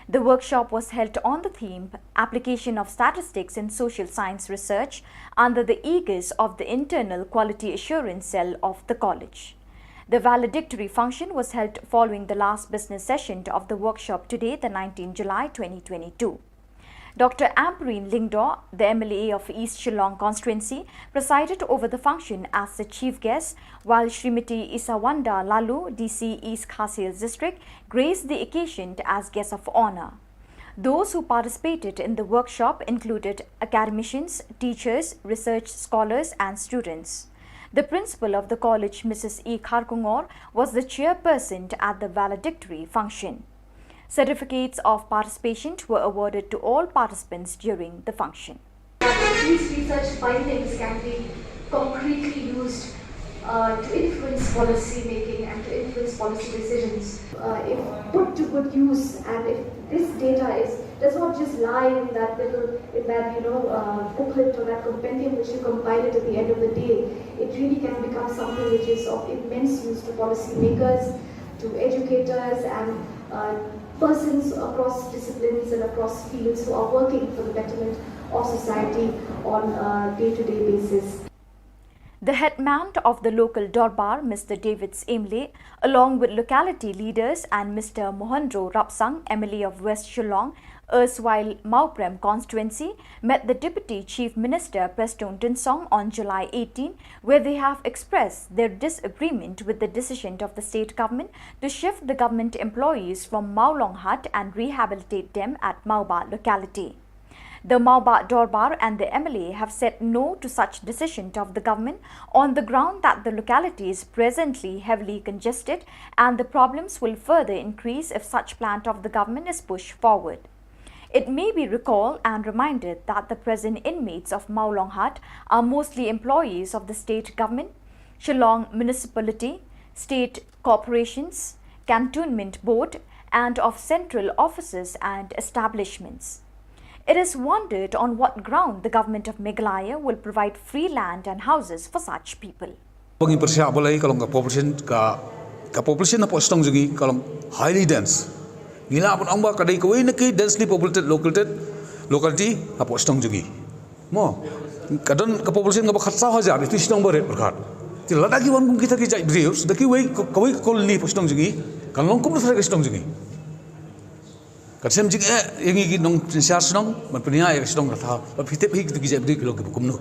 The workshop was held on the theme Application of Statistics in Social Science Research under the aegis of the Internal Quality Assurance Cell of the college. The valedictory function was held following the last business session of the workshop today, the nineteenth July twenty twenty-two. Doctor Ampareen Lyngdoh, the M L A of East Shillong constituency, presided over the function as the chief guest, while Shrimati Isawanda Laloo, D C East Khasi Hills District, graced the occasion as guest of honour. Those who participated in the workshop included academicians, teachers, research scholars and students. The principal of the college, Missus E Kharkongor, was the chairperson at the valedictory function. Certificates of participation were awarded to all participants during the function. These research findings can be concretely used uh, to influence policy making and to influence policy decisions. Uh, if put to good use, and if this data is, does not just lie in that little, in that, you know, uh, booklet or that compendium which you compile it at the end of the day, it really can become something which is of immense use to policymakers, to educators, and uh, persons across disciplines and across fields who are working for the betterment of society on a day-to-day basis. The headman of the local Dorbar, Mister David Syiem Hlei, along with locality leaders, and Mister Mohendro Rapsang, M L A of West Shillong, erstwhile Mawprem constituency, met the Deputy Chief Minister Prestone Tynsong on July eighteen, where they have expressed their disagreement with the decision of the state government to shift the government employees from Mawlonghat and rehabilitate them at Mawbah locality. The Mawbah Dorbar and the M L A have said no to such decision of the government on the ground that the locality is presently heavily congested and the problems will further increase if such plan of the government is pushed forward. It may be recalled and reminded that the present inmates of Mawlonghat are mostly employees of the state government, Shillong Municipality, state corporations, cantonment board, and of central offices and establishments. It is wondered on what ground the government of Meghalaya will provide free land and houses for such people. Ba ngi pyrshah balei ka long ka population, ka, ka population hapoh shnong jong ngi ka long highly dense. Ngi lah ban ong ba ka dei kawei na ki densely populated located locality hapoh shnong jong ngi. Mo, ka don ka population kaba khatsaw hajar, ïa ki shnong barit pyrkhat. Te lada ki wan kum kita ki jait briew, da kiwei, kawei ka colony hapoh shnong jong ngi, kan long kumno tharai ka shnong jong ngi. Kan shem jingeh ïa ngi ki nongsynshar shnong ban pynïaid ïa ka shnong ka thaw, ba phi tip hi kita ki jait briew ki long kiba kumno.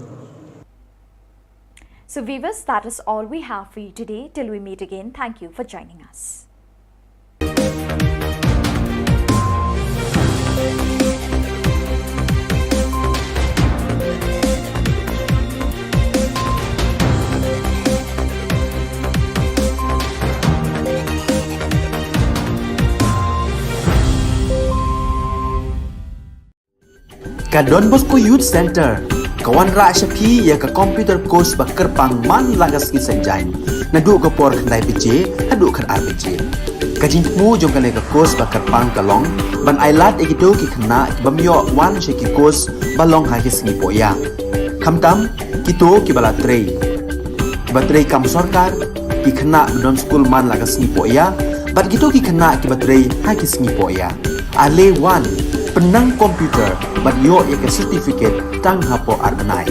So viewers, that is all we have for you today. Till we meet again, thank you for joining us. Ka Don Bosco Youth Centre ka wanrah sha phi ïa ka computer course ba kyrpang man la ka sngi Saitjaiñ, naduh ka por khyndai baje haduh khatar baje. Ka jingthmu jong kane ka course ba kyrpang ka long ban ailad ïa kito ki khynnah ki bym ïoh wan sha ki course ba long ha ki sngi pohïa. Khamtam kito kiba la trei, kiba trei kam sorkar, ki khynnah ba don skul man la ka sngi pohïa, bad kito ki khynnah kiba trei ha ki sngi pohïa. Ale wan, pynnang computer bad ïoh ïa ka certificate tang hapoh ar bnai.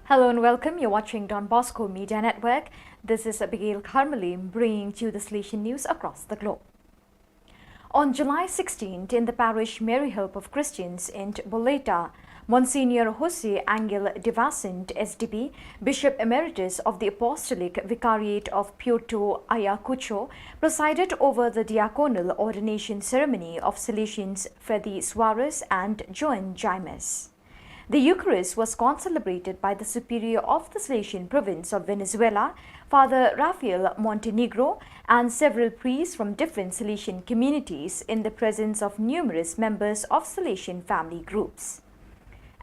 Hello and welcome. You're watching Don Bosco Media Network. This is Abigail Kharmalim bringing to you the Salesian news across the globe. On July sixteenth, in the parish Mary Help of Christians in Boleta, Monsignor Jose Angel de Vicente, S D B, Bishop Emeritus of the Apostolic Vicariate of Puerto Ayacucho, presided over the diaconal ordination ceremony of Salesians Freddy Suarez and Joan Jaimes. The Eucharist was concelebrated by the Superior of the Salesian Province of Venezuela, Father Rafael Montenegro, and several priests from different Salesian communities in the presence of numerous members of Salesian family groups.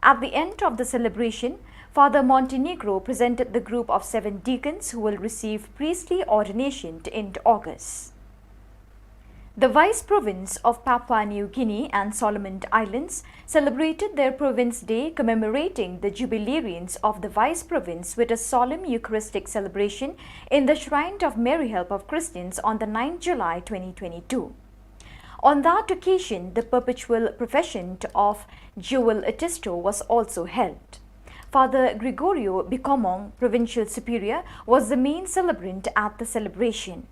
At the end of the celebration, Father Montenegro presented the group of seven deacons who will receive priestly ordination in August. The Vice Province of Papua New Guinea and Solomon Islands celebrated their Province Day, commemorating the jubilarians of the Vice Province with a solemn Eucharistic celebration in the Shrine of Mary Help of Christians on the ninth July twenty twenty-two. On that occasion, the perpetual profession of Jewel Atisto was also held. Father Gregorio Bikomong, Provincial Superior, was the main celebrant at the celebration.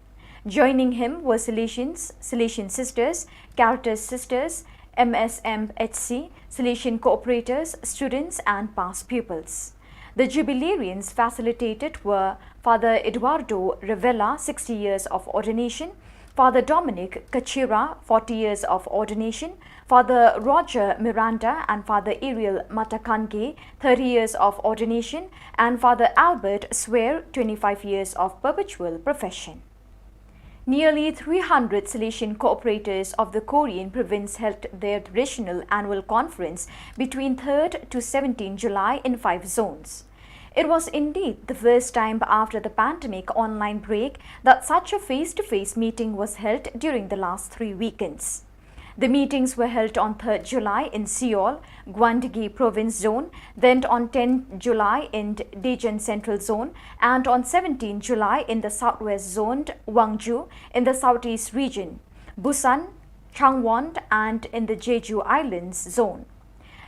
Joining him were Salesians, Salesian sisters, Caritas sisters, M S M H C, Salesian cooperators, students, and past pupils. The jubilarians facilitated were Father Eduardo Revela, sixty years of ordination, Father Dominic Kachira, forty years of ordination, Father Roger Miranda and Father Ariel Matakange, thirty years of ordination, and Father Albert Swear, twenty-five years of perpetual profession. Nearly three hundred Salesian cooperators of the Korean province held their traditional annual conference between third to seventeenth July in five zones. It was indeed the first time after the pandemic online break that such a face-to-face meeting was held during the last three weekends. The meetings were held on third July in Seoul, Gwanggae Province Zone, then on tenth July in Daejeon Central Zone, and on seventeenth July in the Southwest Zone, Gwangju, in the Southeast Region, Busan, Changwon, and in the Jeju Islands Zone.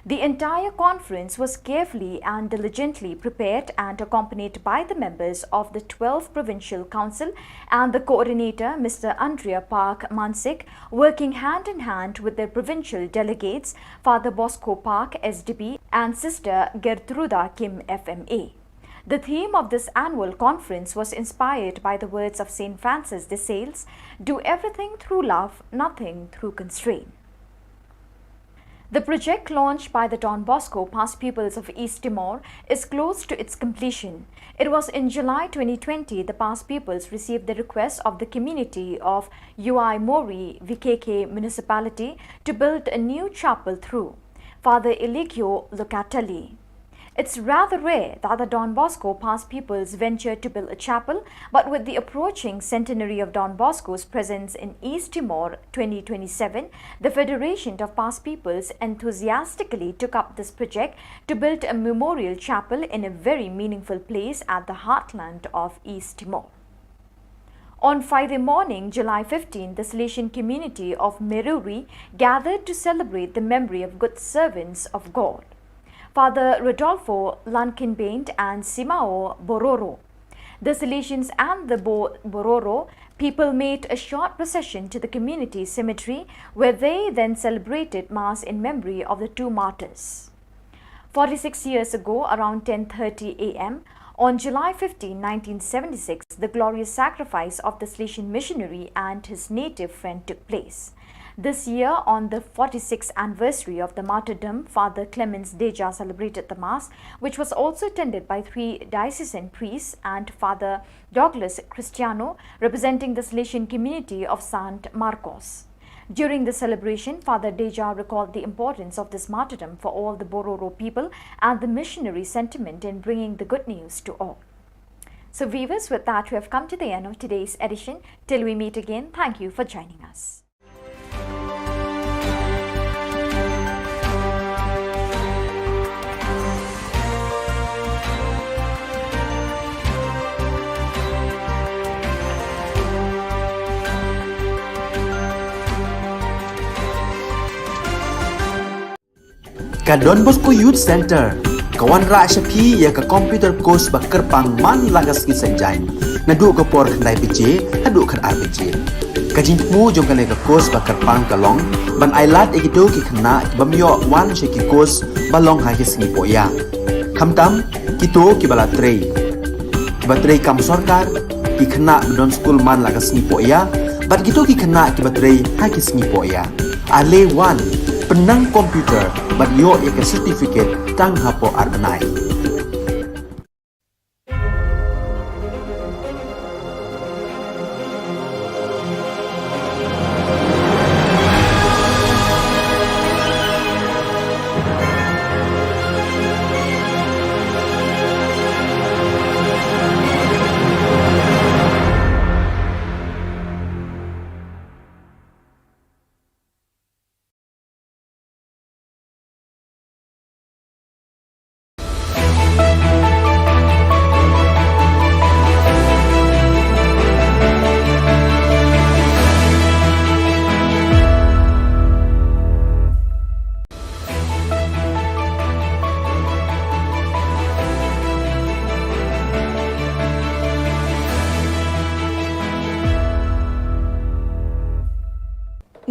The entire conference was carefully and diligently prepared and accompanied by the members of the twelfth Provincial Council and the coordinator, Mister Andrea Park Mansik, working hand in hand with their provincial delegates, Father Bosco Park, S D B, and Sister Gertruda Kim, F M A. The theme of this annual conference was inspired by the words of Saint Francis de Sales: "Do everything through love, nothing through constraint." The project launched by the Don Bosco Past Pupils of East Timor is close to its completion. It was in July twenty twenty the Past Pupils received the request of the community of Uaimori, V K K municipality, to build a new chapel through Father Eligio Locatelli. It's rather rare that the Don Bosco Past Pupils venture to build a chapel, but with the approaching centenary of Don Bosco's presence in East Timor, twenty twenty-seven, the Federation of Past Pupils enthusiastically took up this project to build a memorial chapel in a very meaningful place at the heartland of East Timor. On Friday morning, July fifteenth, the Salesian community of Meruri gathered to celebrate the memory of good servants of God, Father Rodolfo Lankinbaint and Simao Bororo. The Salesians and the Bo-, Bororo people made a short procession to the community cemetery, where they then celebrated Mass in memory of the two martyrs. Forty-six years ago, around ten thirty A M, on July fifteenth, nineteen seventy-six, the glorious sacrifice of the Salesian missionary and his native friend took place. This year, on the forty-sixth anniversary of the martyrdom, Father Clemens Deja celebrated the Mass, which was also attended by three diocesan priests and Father Douglas Cristiano, representing the Salesian community of Saint Marcos. During the celebration, Father Deja recalled the importance of this martyrdom for all the Bororo people and the missionary sentiment in bringing the good news to all. So viewers, with that, we have come to the end of today's edition. Till we meet again, thank you for joining us. Ka Don Bosco Youth Center ka wanrah sha phi ïa ka computer course ba kyrpang man la ka sngi Saitjaiñ, naduh ka por khyndai baje haduh khatar baje. Ka jingthmu jong kane ka course ba kyrpang ka long ban ailad ïa kito ki khynnah ki bym ïoh wan sha ki course ba long ha ki sngi pohïa, khamtam kito kiba la trei, kiba trei kam sorkar, ki khynnah ba don skul man la ka sngi pohïa, bad kito ki khynnah kiba trei ha ki sngi pohïa. Ale wan, pynnang computer bad ïoh ïa ka certificate tang hapoh ar bnai.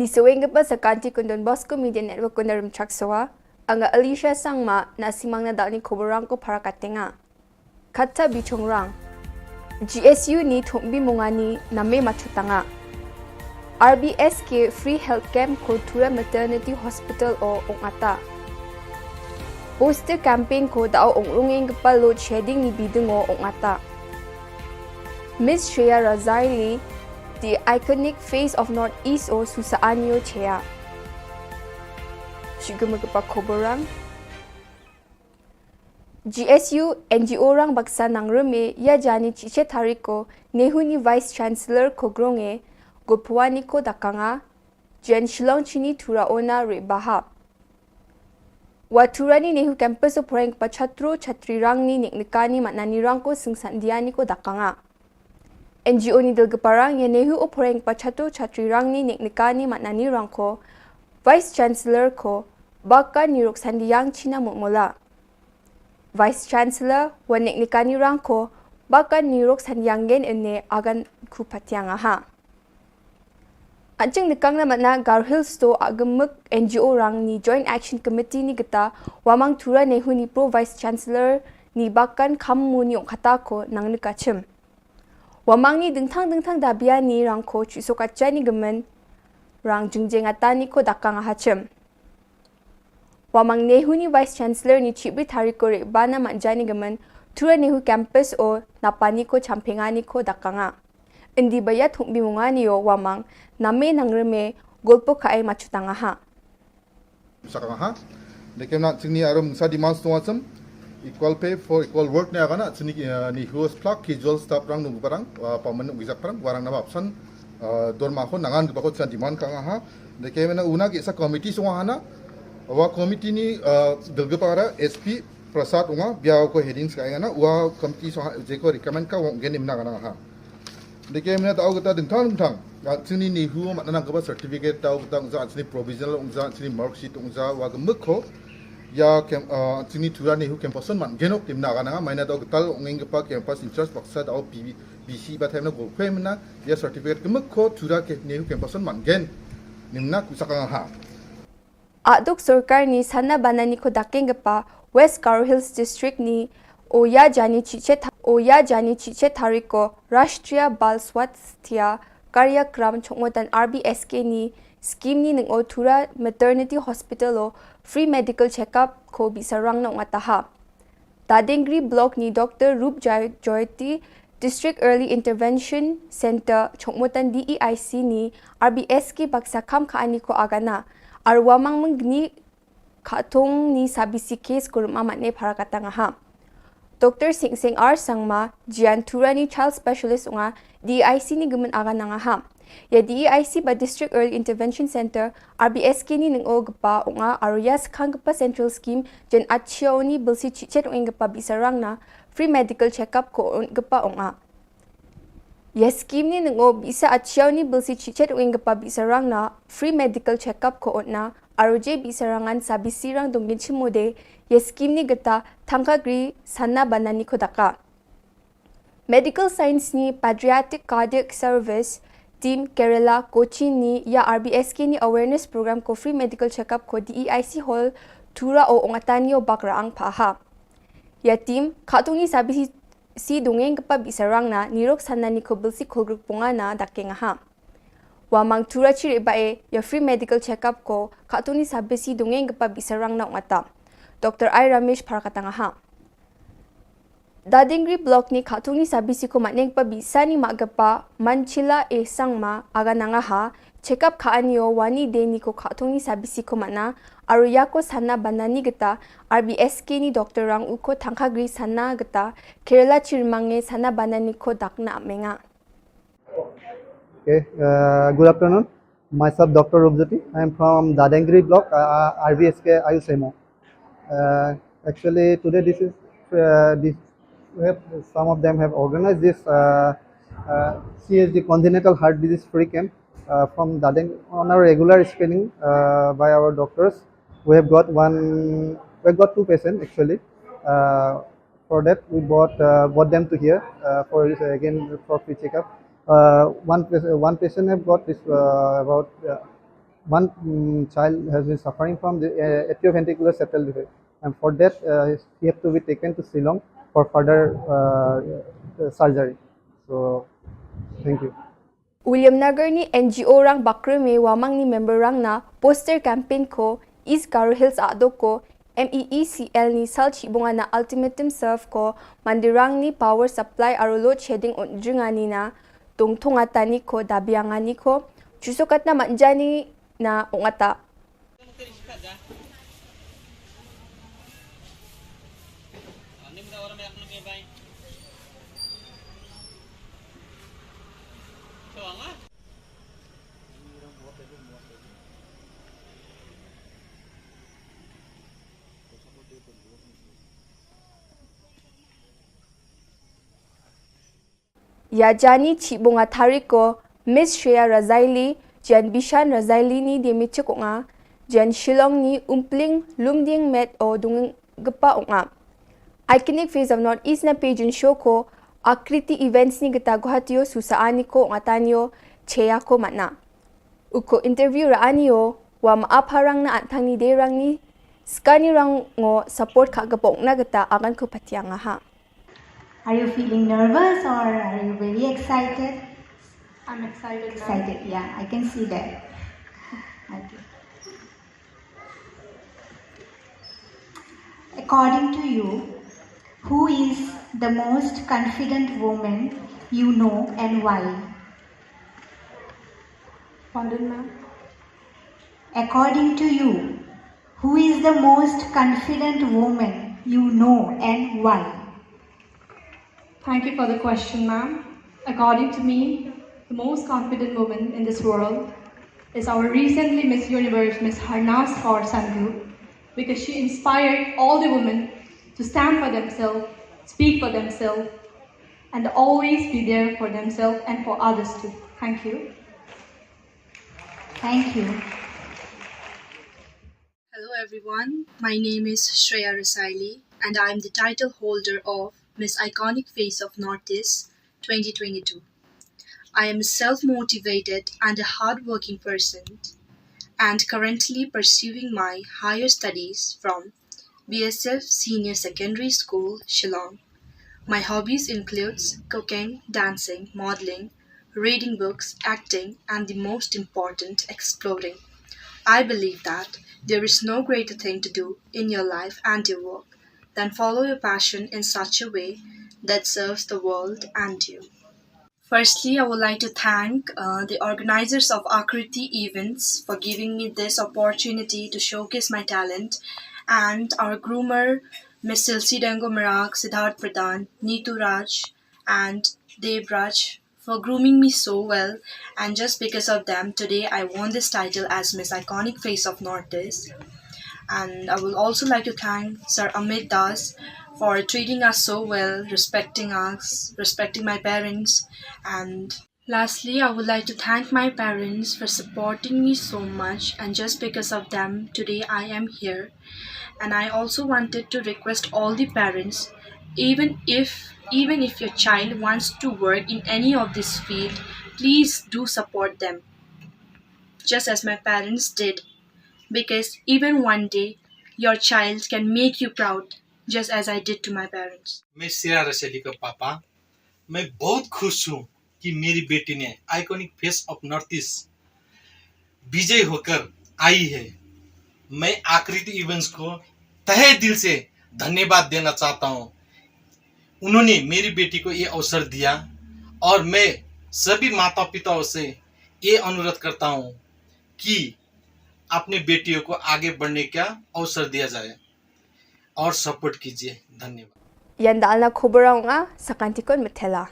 Isaweng kapa sa kanti kun Don Bosco Media Network kun darum chak sawa. Anga Alicia Sangma na simang na dal ni koborang ko para katenga. Kata bichongrang. G S U ni thumbi mungani name machutanga. R B S K Free Health Camp ko Tura Maternity Hospital o ongata. Poster campaign ko dao ongrungeng kapa load shedding ni bidung o ongata. Miss Shreya Razaili, the iconic face of Northeast o susa anyo chea. Shiguma kapa koborang. G S U N G O rang baksa nang reme ya jani chiche tariko Nehu ni Vice Chancellor ko gronge gopwani ko dakanga jen Shillong chini Tura ona re baha. Wa Tura ni Nehu campus o poreng pa chatro chatri rang ni nek nekani matnani rang ko singsan diani ko dakanga. N G O ni dal geparang ya Nehu o poreng pa chatro chatri rang ni nek nekani matnani rang ko Vice Chancellor ko bakan ni rok sandi yang China mutmola. Vice Chancellor wa nek nekani rang ko bakan ni rok sandi yang gen ene agan ku patiang aha. Anching nekang na matna Garo Hills to agemuk N G O rang ni Joint Action Committee ni geta wamang Tura Nehu ni Pro Vice Chancellor ni bakan kam mu ni ong kata ko nang nekachim. Wamang ni dengthang dengthang dabia ni rang ko chuso kacha ni gemen rang jingjeng ata ni ko dakang ahachim. Wamang Nehu ni Vice Chancellor ni chibri tariko re bana manja ni gemen Tura Nehu Campus o napani ko champengani ko dakanga. Indi baya thumbi mungani o wamang name nang reme golpo kae machutanga ha. Sakang ha. Deke mna chingni arum sa demand sto asam. Equal pay for equal work ne agana chingni, eh, ni huas plak casual staff rang nunggu parang, eh, permanent wizak parang warang nama absan, eh, dorma ho nangan gubako chan demand kang ha. Deke mna una ke sa committee so hana. Wa committee ni, eh, delge para S P Prasad unga bia ko headings ka ngana wa committee so ha, jeko recommend ka wong gen imna gana ha. Deke mna tau kata dengthang dengthang. Chini ni hu mat nanang kaba certificate tau kata ungza chini provisional ungza chini mark sheet ungza wa gemuk ko. Ya kem, ah, chini Tura Nehu campus man genok timna kana maina tau ketal ungeng kepa campus in charge baksa tau P B C ba time na go kwe mna ya certificate gemuk ko Tura ke Nehu campus man gen. Nimna kusakang ha. Aduk sorkar ni sana banani ko dakeng gepa West Garo Hills District ni oya jani chiche tha-, oya jani chiche tariko Rashtriya Bal Swasthya Karyakram chongmotan R B S K ni scheme ni neng o Tura Maternity Hospital o free medical checkup ko bisarang na ungataha. Dadengri Block ni Doctor Rup Jai-, Joyati District Early Intervention Center chongmotan D E I C ni R B S K baksa kam ka ani ko agana. Arwa mang mengni khatung ni sabisi case kurum amat ne para katang aha. Doctor Sing Sing R Sangma, Jian Tura ni child specialist unga D E I C ni gemen aga nang aha. Ya D E I C ba District Early Intervention Center, R B S K ni neng o gepa unga aru ya sekhang gepa central scheme jen achia uni belsi chichet ung gepa bisarang na free medical checkup ko un gepa unga. Ya scheme ni neng o bisa achia uni belsi chichet ung gepa bisarang na free medical checkup ko un na aru je bisarangan sabisi rang dongin chimode ya scheme ni geta thangka gri sana banani ko daka. Medical Science ni Pediatric Cardiac Service Team Kerala Kochi ni ya R B S K ni awareness program ko free medical checkup ko D E I C Hall Tura o ongatani o bakra ang paha. Ya team khatung ni sabisi si dongeng kepa bisarang na nirok sana ni ko belsi kolgruk punga na dakeng aha. Wa mang Tura chiri ba e ya free medical checkup ko khatung ni sabisi dongeng kepa bisarang na ungata. Doctor I Ramesh para katang aha. Dadingri Block ni khatung ni sabisi ko matneng pa bisa ni mak gepa Manchila e Sangma aga nang aha. Checkup ka anio wani de ni ko khatung ni sabisi ko matna aru ya ko sana banani geta R B S K ni doctor rang u ko thangka gri sana geta Kerala chirmange sana banani ko dakna amenga. Okay, uh, good afternoon. Myself, Doctor Rupjyoti. I am from Dadengri Block, uh, R B S K Ayush M O. Uh, actually, today this is uh, this we have, some of them have organized this uh, uh, C H D congenital heart disease free camp uh, from Dadeng on a regular screening uh, by our doctors. We have got one. We have got two patients actually. Uh, for that, we brought uh, brought them to here uh, for uh, again for free checkup. Uh, one pa- one patient have got this uh, about uh, One mm, child has been suffering from the uh, atrioventricular septal defect, and for that, uh, he have to be taken to Shillong for further uh, uh, surgery. So, thank you. Williamnagar ni N G O rang bakre me wamang ni member rang na poster campaign ko East Garo Hills adok ko M E E C L ni sal chibunga na ultimatum serve ko mandirang ni power supply aro load shedding on jingani na tungtunga tani ko dabiangani ko chusokatna manjani na ungata. Ïa jani chibunga thariko Miss Shreya Razaili, Jan Bishan Razaili ni de michik unga, Jan Shillong ni umpling lumding met o dunggepa unga. Iconic Face of North East na pejun show ko Akriti Events ni gita Guwahati o susa ani ko unga tanio cheya ko matna. Uko interview ra anio wa ma apharang na antang ni de rang ni skani rang ngo support kha gapok na gita agan ko patiang ha. Are you feeling nervous or are you very excited? I'm excited. Excited, yeah, I can see that. Okay. According to you, who is the most confident woman you know and why? Pardon, ma'am. According to you, who is the most confident woman you know and why? Thank you for the question, ma'am. According to me, the most confident woman in this world is our recently Miss Universe, Miss Harnas Kaur Sandhu, because she inspired all the women to stand for themselves, speak for themselves, and always be there for themselves and for others too. Thank you. Thank you. Hello everyone, my name is Shreya Rasaili and I am the title holder of Miss Iconic Face of Northeast twenty twenty-two. I am a self-motivated and a hard-working person and currently pursuing my higher studies from B S F Senior Secondary School, Shillong. My hobbies includes cooking, dancing, modeling, reading books, acting, and the most important, exploring. I believe that there is no greater thing to do in your life and your work than follow your passion in such a way that serves the world and you. Firstly, I would like to thank uh, the organizers of Akriti Events for giving me this opportunity to showcase my talent and our groomer, Miss Silsi Dengo Marak, Siddharth Pradhan, Neetu Raj, and Deb Raj for grooming me so well, and just because of them, today I won this title as Miss Iconic Face of Northeast. And I would also like to thank Sir Amit Das for treating us so well, respecting us, respecting my parents, and lastly, I would like to thank my parents for supporting me so much, and just because of them, today I am here. And I also wanted to request all the parents, even if even if your child wants to work in any of this field, please do support them, just as my parents did, because even one day your child can make you proud, just as I did to my parents. मैं श्रेया रसैली का पापा। मैं बहुत खुश हूँ कि मेरी बेटी ने iconic face of north east विजय होकर आई है। मैं आकृति इवेंट्स को तहे दिल से धन्यवाद देना चाहता हूँ। उन्होंने मेरी बेटी को ये अवसर दिया और मैं सभी माता पिताओं से ये अनुरोध करता हूँ कि अपने बेटियों को आगे बढ़ने का अवसर दिया जाए और सपोर्ट कीजिए। धन्यवाद। Ïa nda alna khubor ong a sakan tikon metela.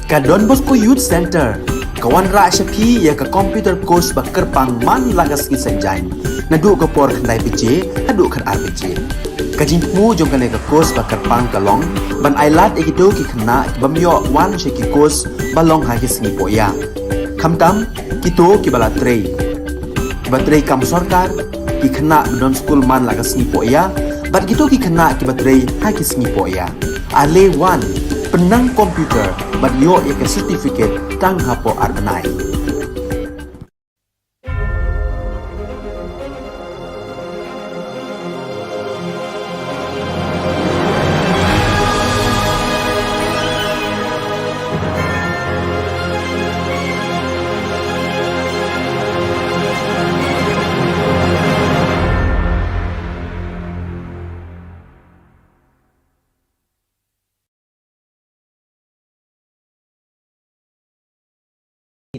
Ka Don Bosco Youth Center ka wanrah sha phi ïa ka computer course ba kyrpang man la ka sngi Saitjaiñ, naduh ka por khyndai baje haduh khatar baje. Ka jingthmu jong kane ka course ba kyrpang ka long ban ailad ïa kito ki khynnah ki bym ïoh wan sha ki course ba long ha ki sngi pohïap, khamtam kito kiba la trei, kiba trei kam sorkar, Ki khynnah ba don skul man la ka sngi poh ïa, bad kito ki khynnah kiba trei ha ki sngi poh ïa. Ale wan, pynnang computer, bad ïoh ïa ka certificate tang hapoh ar bnai.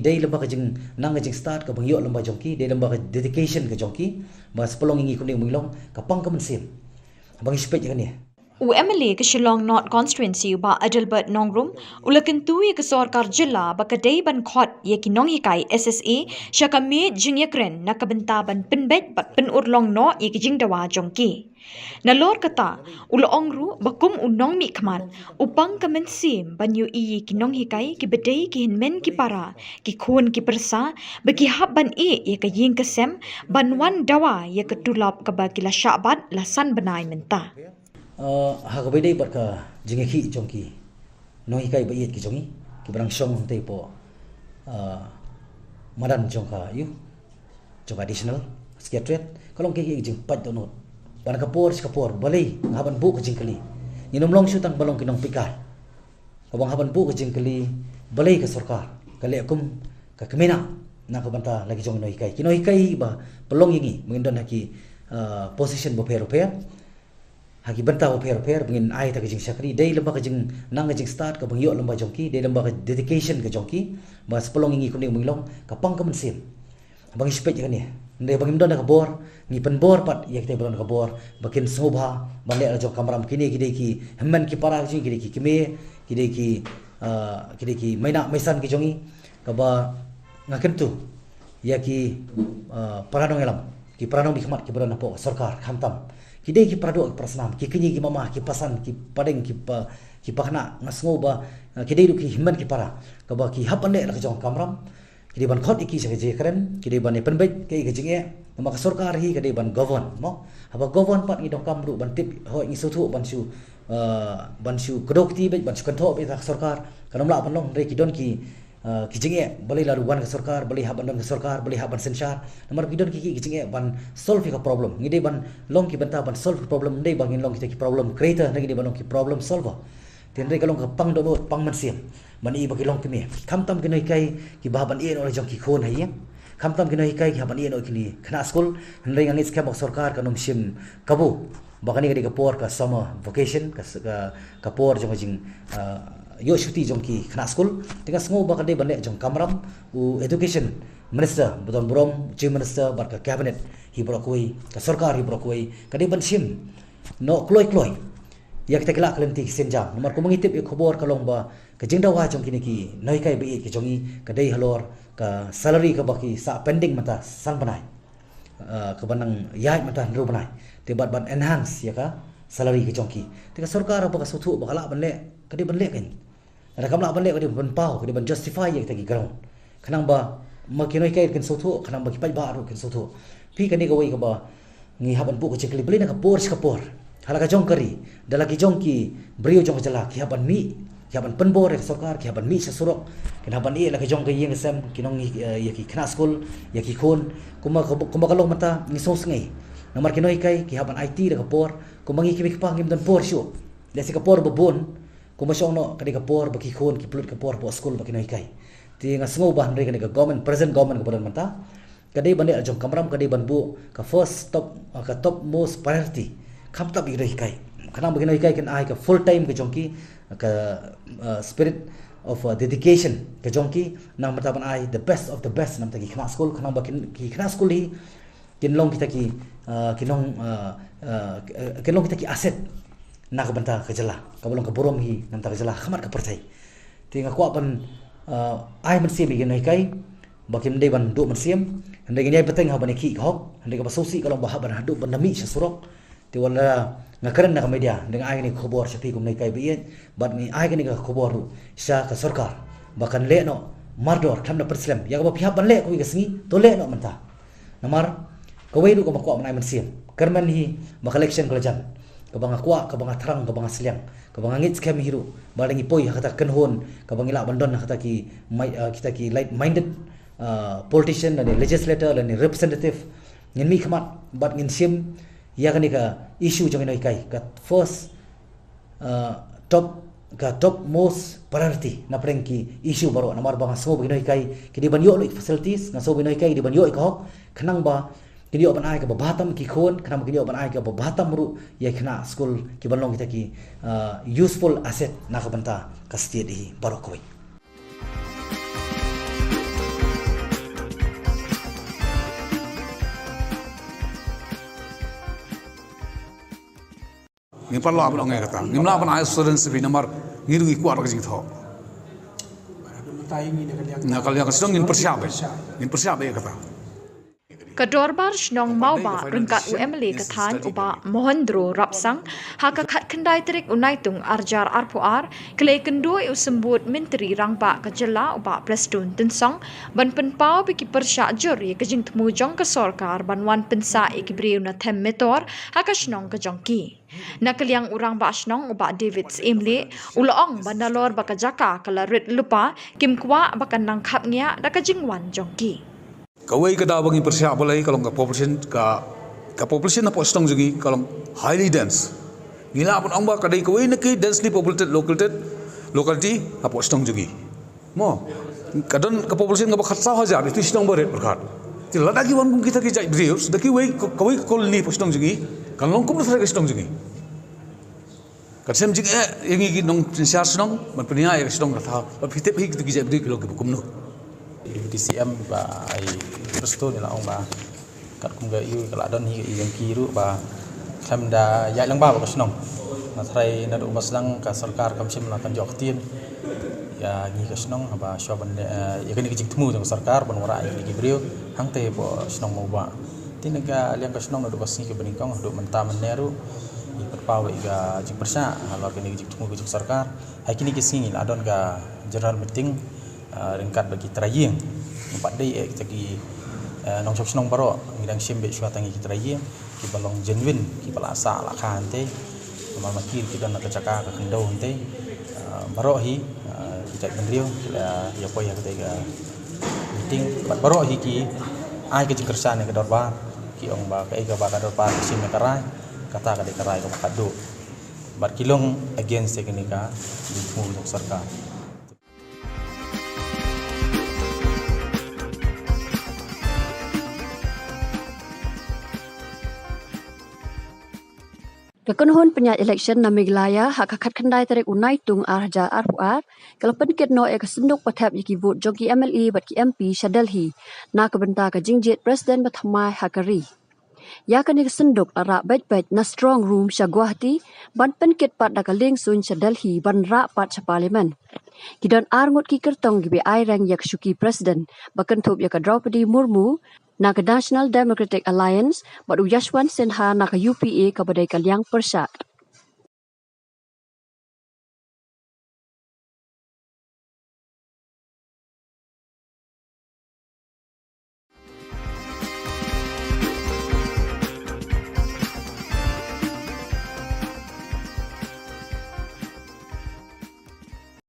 Dei lem bad ka jing, nang ka jingstad kaba ngi ïoh lem bad jong ki, dei lem bad ka dedication ka jong ki, ba sa pynlong ïa ngi kumne kumne long, ka pang ka mynsiem. Ba ngi shu peit ïa kane. U M L A ka Shillong North Constituency u Bah Adelbert Nongrum, u la kyntu ïa ka sorkar jylla ba ka dei ban khot ïa ki nonghikai S S A sha ka miej jingïakren na ka bynta ban pynbeit bad pynurlong noh ïa ki jingdawa jong ki. Nalor kata, u la ong ruh ba kum u nongmihkhmat, u pang ka mynsiem ban ïohi ïa ki nonghikai kiba dei ki hynmen ki para, ki khun ki pyrsa, ba ki hap ban ïeh ïa ka ïing ka sem, ban wan dawa ïa ka tulop kaba ki la shah bat la san bnai mynta. Uh, ha kaba ïadei bad ka jingïakhih jong ki nonghikai ba ïeit ki jong ngi, kiba dang shong hangtei hapoh, uh, madan jong ka, ïa, jong ka Additional Secretariat, ka long kaei ka jingpait dohnud. Ba na ka por sha ka por, balei nga hap ban buh ka jingkylli. Ngin ym long shuh tang ban long ki nongpeitkai. Kaba nga hap ban buh ka jingkylli, balei ka sorkar ka leh kum ka kmie na, na ka bynta la ki jong ki nonghikai. Ki nonghikai ba pynlong ïa ngi, ba ngin don ha ki, uh, position bapher bapher, ha ki bynta bapher bapher, ba ngin ai ïa ka jingshakri, dei lem bad ka jing, nang ka jingstad kaba ngi ïoh lem bad jong ki, dei lem bad ka dedication ka jong ki, ba sa pynlong ïa ngi kumne kumne long, ka pang ka mynsiem. Ba ngi shu peit ïa kane. Hynrei ba ngim don da ka bor, ngi pynbor pat ïa kita ba don da ka bor, ba kin sngewbha ban leh la jong kamram. Kine ki dei ki hynmen ki para ki jong ngi, ki dei ki kmie, ki dei ki, uh, ki dei ki mei na mei san ki jong ngi, kaba nga kyntu ïa ki, uh, para nongïalam, ki para nongmihkhmat kiba don hapoh sorkar, khamtam ki dei ki para doh, ki para snam, ki kñi, ki mama, ki pasan, ki padeng, ki pa, ki pakna, nga sngew ba, uh, ki dei ruh ki hynmen ki para, kaba ki hap ban leh la ka jong kamram. Ki dei ban khot ïa ki sha ka jingïakren, ki dei ban ïa pynbeit kaei ka jingeh. Namar ka sorkar hi ka dei ban govern, mo. Haba govern pat ngi donkam ruh ban tip, hooid ngi sngewthuh ban shu, uh, ban shu kdew kti beit, ban shu kynthoh beit ha ka sorkar. Kan ym lah ban long, hynrei ki don ki, uh, ki jingeh, balei la ruh wan ka sorkar, balei hap ban don ka sorkar, balei hap ban synshar. Namar ki don ki, ki, ki jingeh ban solve ïa ka problem. Ngi dei ban long ki bynta ban solve ka problem, ym dei ba ngin long kita ki problem creator, hynrei ngi dei ban long ki problem solver. Te hynrei ka long ka pang dohnud, pang mynsiem. Ban ïohi ba ki long kmie. Khamtam ki nonghikai kiba hap ban ïeh noh la jong ki khun ha ïing. Khamtam ki nonghikai ki hap ban ïeh noh ki khynnah skul. Hynrei nga ngeit skhem ba ka sorkar kan ym shim kabu ba kane ka dei ka por ka summer vacation, ka, ka, ka por jong ka jing, ah, ïoh shuti jong ki khynnah skul. Te nga sngew ba ka dei ban leh jong kamram, u Education Minister ba don burom, Chief Minister bad ka Cabinet hi baroh kawei, ka sorkar hi baroh kawei, ka dei ban shim noh kloi kloi ïa kita ki lad ki lynti ki sienjam. Namar kumba ngi tip ïa ka khubor ka long ba ka jingdawa jong kine ki nonghikai ba ïeit ki jong ngi ka dei halor ka salary kaba ki sah pending mynta san bnai, ah, kaba nang ïaid mynta hynriew bnai. Te bad ban enhance ïa ka salary ka jong ki. Te ka sorkar ba ka sngewthuh ba ka lah ban leh, ka dei ban leh kan. Lada kam lah ban leh, ka dei ban paw, ka dei ban justify ïa kita ki ground. Khnang ba ma ki nonghikai kin sngewthuh, khnang ba ki paidbah ruh kin sngewthuh. Phi, kane kawei kaba ngi hap ban buh ka jingkylli, balei na ka por sha ka por, ha la ka jong ka ri, da la ki jong ki briew jong ka jylla ki hap ban mih, ki hap ban pynbor ïa ka sorkar, ki hap ban mih sha surok, kin hap ban ïeh la ka jong ka ïing ka sem, ki nong, eh, ïa ki khynnah skul, ïa ki khun. Kumba ka, kumba ka long mynta ngi sngewsynei. Namar ki nonghikai ki hap ban aiti da ka por, kumba ngi ki mei ki pa ngim don por shuh. Lehse ka por ba bun, kumba shong noh ka dei ka por ba ki khun ki pynlut ka por hapoh skul bad ki nonghikai. Te nga sngew ba hynrei kane ka government, present government kaba don mynta, ka dei ban leh la jong kamram, ka dei ban buh ka first top, ka topmost priority. Khamtam ïa ki nonghikai. Khnang ba ki nonghikai kin ai ka full time ka jong ki, ka, uh, spirit of, uh, dedication ka jong ki, namar ban ai the best of the best namar ki khynnah skul, khnang ba ki, ki khynnah skul hi kin long kita ki, uh, kin long, uh, uh, kin long kita ki asset na ka bynta ka jylla, kaba long ka burom hi na ka bynta ka jylla, ha khmat ka pyrthei. Te nga kwah ban, uh, ai mynsiem ïa ki nonghikai ba kim dei ban duh mynsiem. Hynrei ngin ïai bteng ha ban ïakhih ka hok, hynrei kaba sngewsih ka long ba hap ban haduh ban da mih sha surok. Te wat la nga kren na ka media, hynrei nga ai kane ka khubor sha phi kum nonghikai ba ïeit, bad ngi ai kane ka khubor ruh sha ka sorkar ba kan leh noh mardor khlem da pynslem. Ïa kaba phi hap ban leh kawei ka sngi, to leh noh mynta. Namar Kawei ruh kaba nga kwah ban ai mynsiem, kyrmen hi ba ka election ka la jan, kaba nga kwah, kaba nga thrang, kaba nga sliang, kaba nga ngeit skhem hi ruh ba lada ngi poi ha kata ka kynhun kaba ngi lah ban don ha kata ki mai-, ah, kita ki like-minded, ah, politician lane legislator lane representative, ngin mihkhmat bad ngin shim ïa kane ka issue jong ki nonghikai, ka first, ah, top, ka top most priority na pdeng ki issue baroh. Namar ba nga sngew ba ki nonghikai ki dei ban ïoh lut ïa ki facilities, nga sngew ba ki nonghikai ki dei ban ïoh ïa ka hok, khnang ba kin ïoh ban ai kaba bha tam ïa ki khun, khnang ba kin ïoh ban ai kaba bha tam ruh ïa ki khynnah skul, ki ban long kita ki, ah, useful asset na ka bynta ka state hi baroh kawei. Ngim pat lah ban ong ïa kata. Ngim lah ban ai assurance bha namar ngi ruh ngi kwah ka jingthoh. Na ka liang ka shnong ngin pyrshah bha. Ngin pyrshah bha ïa kata. Ka dorbar shnong Mawbah ryngkat u M L A ka thaiñ u Bah Mohendro Rapsang, ha ka khatkhyndai tarik u Naitung arhajar arphew ar, ki la ïakynduh ïa u Symbud Myntri Rangbah ka jylla u Bah Prestone Tynsong ban pynpaw ba ki pyrshah jur ïa ka jingthmu jong ka sorkar ban wan pynsah ïa ki briew na them metor ha ka shnong ka jong ki. Na ka liang u Rangbah Shnong u Bah David Syiemlieh u la ong ba nalor ba ka jaka ka la rit lypa, kim kwah ba kan nang khapngiah da ka jingwan jong ki. Kawei ka daw ba ngi pyrshah balei ka long ka population, ka, ka population hapoh shnong jong ngi ka long highly dense. Ngi lah ban ong ba ka dei kawei na ki densely populated located locality hapoh shnong jong ngi. Mo, ka don ka population kaba khatsaw hajar, ïa ki shnong ba rit pyrkhat. Te lada ki wan kum kita ki jait briew, da kiwei, kawei ka colony hapoh shnong jong ngi kan long kumno tharai ka shnong jong ngi. Kan shem jingeh ïa ngi ki nongsynshar shnong ban pynïaid ïa ka shnong ka thaw, ban pynthikna hi kita ki jait briew ki long kiba kumno. Deputy C M Bah Prestone u la ong ba katkum ka ïa ka la don hi ka ïa jong ki ruh ba khlem da ïaid lang bha bad ka shnong. Nga tharai naduh ba sdang ka sorkar kam shym la kan jop ktien ïa ngi ka shnong haba shuwa ban, eh, ïa kane ka jingthmu jong ka sorkar ban wanrah ïa kine ki briew hangtei hapoh shnong Mawbah. Te na ka liang ka shnong naduh ka sngi kaba nyngkong haduh mynta mynne ruh ngi pynpaw ïa ka jingpyrshah halor kane ka jingthmu ka jong ka sorkar. Ha kine ki sngi la don ka general meeting, ah, ryngkat bad ki trai ïing. Ngi pat dei, eh, kita ki, eh, nongshong shnong baroh ngi dang shim beit shuwa tang ïa ki trai ïing kiba long genuine, kiba la sah la kha hangtei. Namar ma ki ki don na ka jaka ka khyndew hangtei. Ah, baroh hi, ah, ki jait bynriew ki la ïa poi ha katei ka meeting bad baroh hi ki ai ka jingkyrshan ïa ka dorbar, ki ong ba kaei kaba ka dorbar ka shim ïa ka rai, kata ka dei ka rai kaba khatduh. Bad ki long against ïa kane ka jingthmu jong ka sorkar. Ka kynhun pynïaid election na Meghalaya ha ka khatkhyndai tarik u Naitung arhajar arphew ar ka la pynkit noh ïa ka synduk ba thep ïa ki vote jong ki M L A bad ki M P sha Delhi na ka bynta ka jingjied president bathymmai ha ka ri. Ïa kane ka synduk la rah beit beit na strong room sha Guwahati ban pynkit pat da ka lieng suiñ sha Delhi ban rah pat sha parliament. Ki don ar ngut ki kyrtong kiba ai reng ïa ka shuki president ba kynthup ïa ka Droupadi Murmu na ka National Democratic Alliance bad u Yashwant Sinha na ka U P A kaba dei ka liang pyrshah.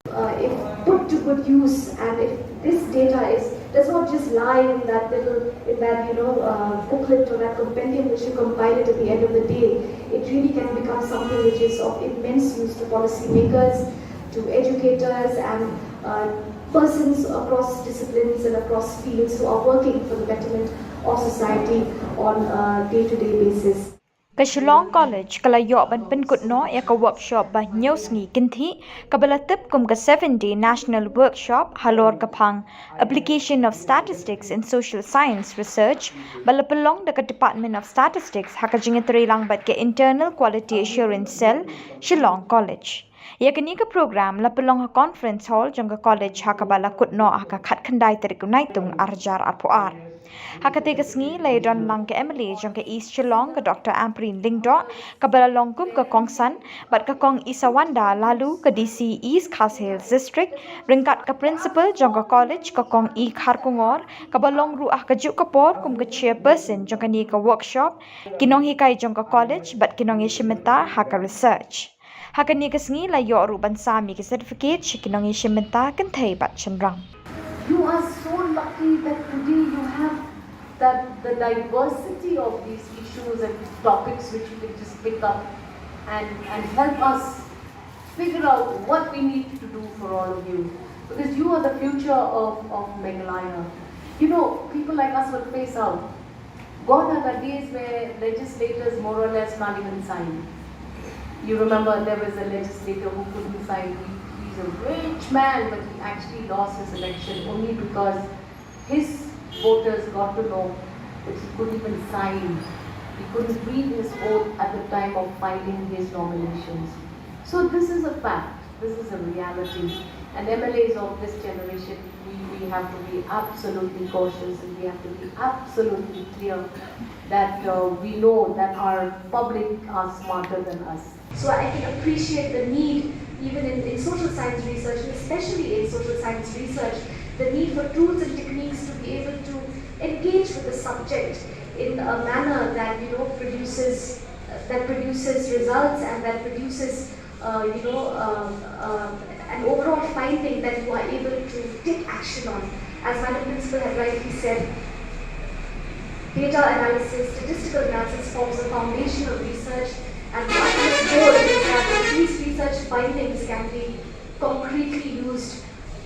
Uh, if put to good use, and if this data is, does not just lie in that little, in that, you know, uh, booklet or that compendium which you compile it at the end of the day, it really can become something which is of immense use to policymakers, to educators, and, uh, persons across disciplines and across fields who are working for the betterment of society on a day-to-day basis. Ka Shillong College ka la ïoh ban pynkut noh ïa ka workshop ba hynñiew sngi kynthih kaba la tip kum ka seven day national workshop halor ka phang Application of Statistics in Social Science Research, ba la pynlong da ka Department of Statistics ha ka jingïatreilang bad ka Internal Quality Assurance Cell, Shillong College. Ïa kane ka program la pynlong ha Conference Hall jong ka college ha kaba la kut noh ha ka khatkhyndai tarik u Naitung arhajar arphew ar. Ha katei ka sngi la ïadon lang ka M L A jong ka East Shillong, ka Doctor Ampareen Lyngdoh, kaba la long kum ka kongsan, bad ka Kong Isawanda Laloo, ka D C East Khasi Hills District, ryngkat ka principal jong ka college, ka Kong E Kharkongor, kaba long ruh ha kajuh ka por kum ka chairperson jong kane ka workshop, ki nonghikai jong ka college bad ki nongïashim bynta ha ka research. Ha kane ka sngi la ïoh ruh ban sam ïa ki certificate sha ki nongïashim bynta kynthei bad shynrang. You are so lucky that today you have that the diversity of these issues and topics which you can just pick up and, and help us figure out what we need to do for all of you. Because you are the future of, of Meghalaya. You know, people like us will phase out. Gone are the days where legislators more or less not even sign. You remember there was a legislator who couldn't sign. He, he's a rich man, but he actually lost his election only because his voters got to know that he couldn't even sign. He couldn't read his oath at the time of filing his nominations. So this is a fact. This is a reality. And M L As of this generation, we, we have to be absolutely cautious and we have to be absolutely clear that uh, we know that our public are smarter than us. So I can appreciate the need, even in, in social science research, and especially in social science research, the need for tools and techniques to be able to engage with the subject in a manner that, you know, produces, that produces results and that produces uh, you know, um, um, an overall finding that you are able to take action on. As Madam Principal had rightly said, data analysis, statistical analysis forms the foundation of research, and the ultimate goal is that these research findings can be concretely used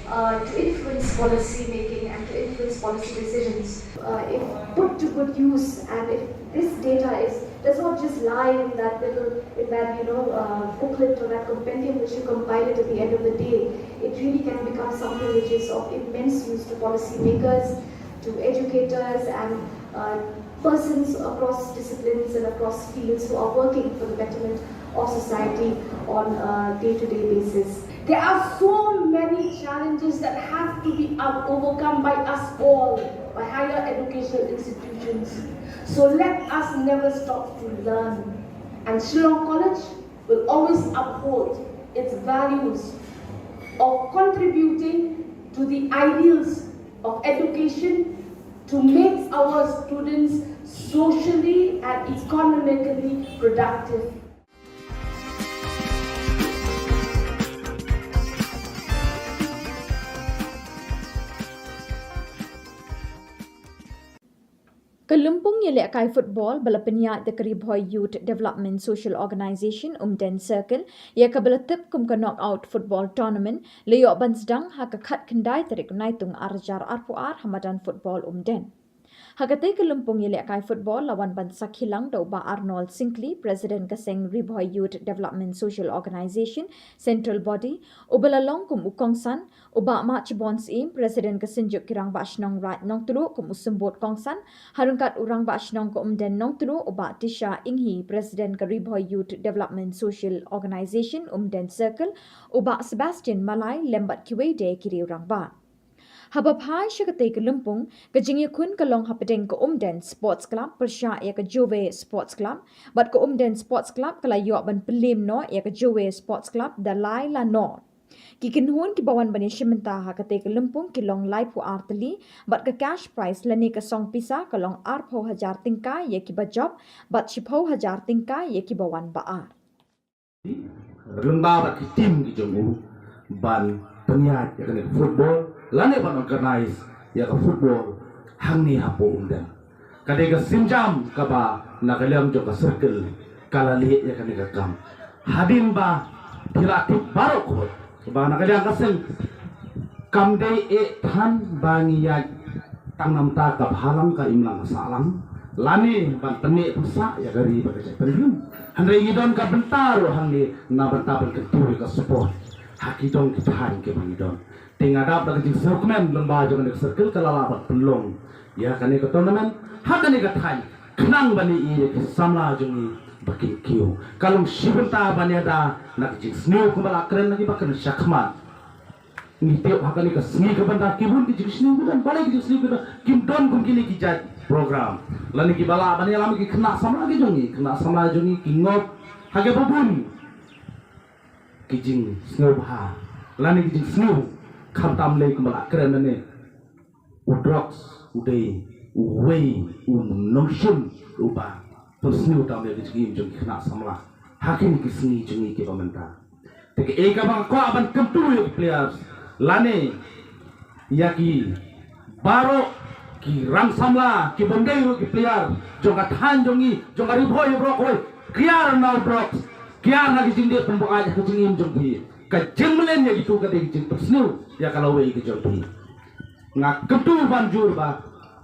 uh, to influence policy making and to influence policy decisions. Uh, if put to good use, and if this data is, does not just lie in that little, in that, you know, uh, booklet or that compendium which you compile it at the end of the day, it really can become something which is of immense use to policymakers, to educators, and uh, persons across disciplines and across fields who are working for the betterment of society on a day-to-day basis. There are so many challenges that have to be out- overcome by us all, by higher educational institutions. So let us never stop to learn. And Shillong College will always uphold its values of contributing to the ideals of education to make our students socially and economically productive. Ka lympung ïalehkai football ba la pynïaid da ka Ri Bhoi Youth Development Social Organisation Umden Circle, ïa kaba la tip kum ka Knockout Football Tournament, la ïoh ban sdang ha ka khatkhyndai tarik Naitung arhajar arphew ar ha madan football Umden. Ha katei ka lympung ïalehkai football la wan ban sakhi lang da u Bah Arnold Syngkli, President ka seng Ri Bhoi Youth Development Social Organisation, Central Body, uba la long kum u kongsan, u Bah Mahchibon Syiem, President ka Synjuk ki Rangbah Shnong Raid Nongtluh kum u symbud kongsan, ha ryngkat u Rangbah Shnong ka Umden Nongtluh, u Bah Tisha Inghi, President ka Ri Bhoi Youth Development Social Organisation Umden Circle, u Bah Sebastian Malai, lem bad kiwei de ki riew rangbah. Haba phai sha katei ka lympung, ka jingïakhun ka long hapdeng ka Umden Sports Club pyrshah ïa ka Jowai Sports Club, bad ka Umden Sports Club ka la ïoh ban pynliem noh ïa ka Jowai Sports Club da lai la nol. Ki kynhun kiba wan ban ïashim bynta ha katei ka lympung ki long laiphew ar tylli, bad ka cash prize lane ka song pisa ka long arphew hajar tyngka ïa kiba jop, bad shiphew hajar tyngka ïa kiba wan ba ar. Lyngba bad ki team ki jong u ban pynïaid ïa kane ka football lane ban organise ïa ka football hangne hapoh Umden. Ka dei ka sienjam kaba na ka liang jong ka circle ka la leh ïa kane ka kam. Hadien ba phi la tip baroh kawei ba na ka liang ka seng kam dei eh than ba ngi ïaid tang namar ka bhalang ka imlang ka sahlang lane ban pyneh pynshah ïa ka ri bad ka jaitbynriew. Hynrei ngi don ka bynta ruh hangne na bynta ban kyntiew ïa ka sport ha ki dong ki thaiñ kiba ngi don. Te nga dap da ka jingsngewkmen lyngba jong kane ka circle ka la lah ban pynlong ïa kane ka tournament ha kane ka thaiñ khnang ban ïohi ïa ki samla jong ngi ba kin kiew. Ka long shi bynta ban ïada na ka jingsniew kumba la kren na ki ba kren shakhmat. Ngi tip ha kane ka sngi ka bynta ki bun ki jingsniew ki don, balei ki jingsniew ki don, kim don kum kine ki jait program. Lane ki ba lah ban ïalam ki khynnah samla ki jong ngi, khynnah samla jong ngi ki ngop ha ki ba bun ki jingsngewbha lane ki jingsniew, khamtam lei kumba la kren nane. U drugs u dei uwei u nongshun uba pynsniew tam ïa ka jingim jong ki khynnah samla ha kine ki sngi jong ngi kiba mynta. Te kaei kaba nga kwah ban kyntu ïa ki players lane ïa ki baroh ki rang samla ki bym dei ruh ki player jong ka thaiñ jong ngi, jong ka Ri Bhoi baroh kawei, kiar na u drugs, kiar na ki jingdih pynbuaid ha ka jingim jong phi. Ka jingmlien ïa kitu ka dei ka jingpynsniew ïa ka lawei ka jong phi. Nga kyntu ban jur ba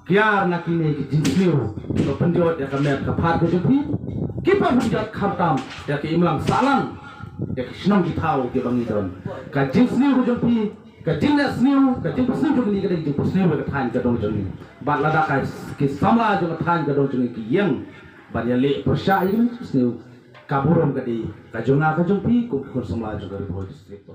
kiar na kine ki jingsniew, to pynjot ïa ka met ka phad ka jong phi. Ki pynjot khamtam ïa ki imlang sahlang, ïa ki shnong ki thaw kiba ngi don. Ka jingsniew ka jong phi, ka jingleh sniew, ka jingpynsniew jong ngi ka dei ka jingpynsniew ïa ka thaiñ ka dong jong ngi. Bad lada ka ki samla jong ka thaiñ ka dong jong ngi ki ïeng ban ïaleh pyrshah ïa kine ki jingsniew, ka burom ka dei ka jong nga ka jong phi kum ki khun samla jong ka Ri Bhoi District.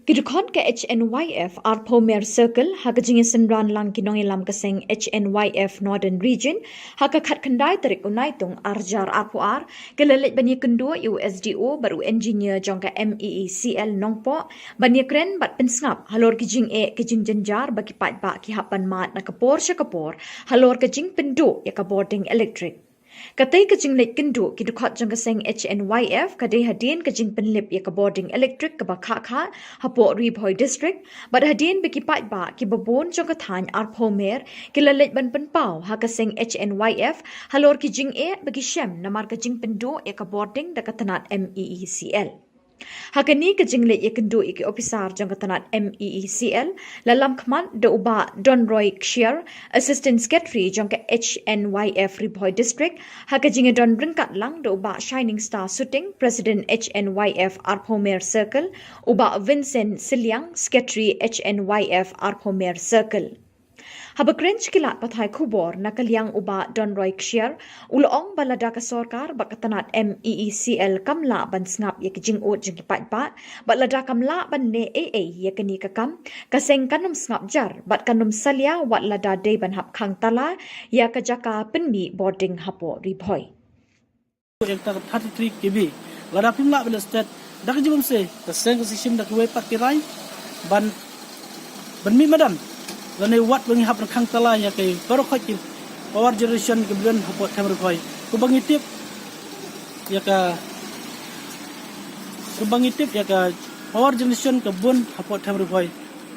Ki dkhot ka H N Y F arphew Mer Circle ha ka jingïasynran lang ki nongïalam ka seng H N Y F Northern Region ha ka khatkhyndai tarik u Naitung arhajar arphew ar, ki la leit ban ïakynduh ïa u S D O bad u engineer jong ka M E E C L Nongpoh ban ïakren bad pynsngap halor ki jingeh ki jingjynjar ba ki paidbah ki hap ban mad na ka por sha ka por halor ka jingpynduh ïa ka bording elektrik. Katei ka jingleit kynduh ki dkhot jong ka seng H N Y F ka dei hadien ka jingpynlip ïa ka bording elektrik kaba khah khah hapoh Ri Bhoi District, bad hadien ba ki paidbah kiba bun jong ka thaiñ arphew Mer ki la leit ban pynpaw ha ka seng H N Y F halor ki jingeh ba ki shem namar ka jingpynduh ïa ka bording da ka tnat M E E C L. Ha kane ka jingleit ïakynduh ïa ki ophisar jong ka tnat M E E C L, la lam khmat da u Bah Donroy Kshiar, Assistant Secretary jong ka H N Y F Ri Bhoi District, ha ka jingïadon ryngkat lang da u Bah Shining Star Suting, President H N Y F arphew Mer Circle, u Bah Vincent Sylliang, Secretary H N Y F arphew Mer Circle. Haba kren sha ki lad pathai khubor na ka liang u Bah Donroy Kshiar u la ong ba lada ka sorkar bad ka tnat M E E C L kam lah ban sngap ïa ki jingud jong ki paidbah, bad lada kam lah ban leh ei ei ïa kane ka kam, ka seng kan ym sngap jar bad kan ym salia wat lada dei ban hap khang tala ïa ka jaka pynmih bording hapoh Ri Bhoi. Ïa kata ka thirty-three K V. Lada phim lah ban leh stet, da ka jingmynsiem, ka seng ka sa shim da kawei pat ki rai ban, ban mih madan. Lane wat ba ngi hap ban khang tala ïa ki baroh khoit ki power generation ki bun hapoh them Ri Bhoi. Kumba ngi tip ïa ka, kumba ngi tip ïa ka power generation ka bun hapoh them Ri Bhoi.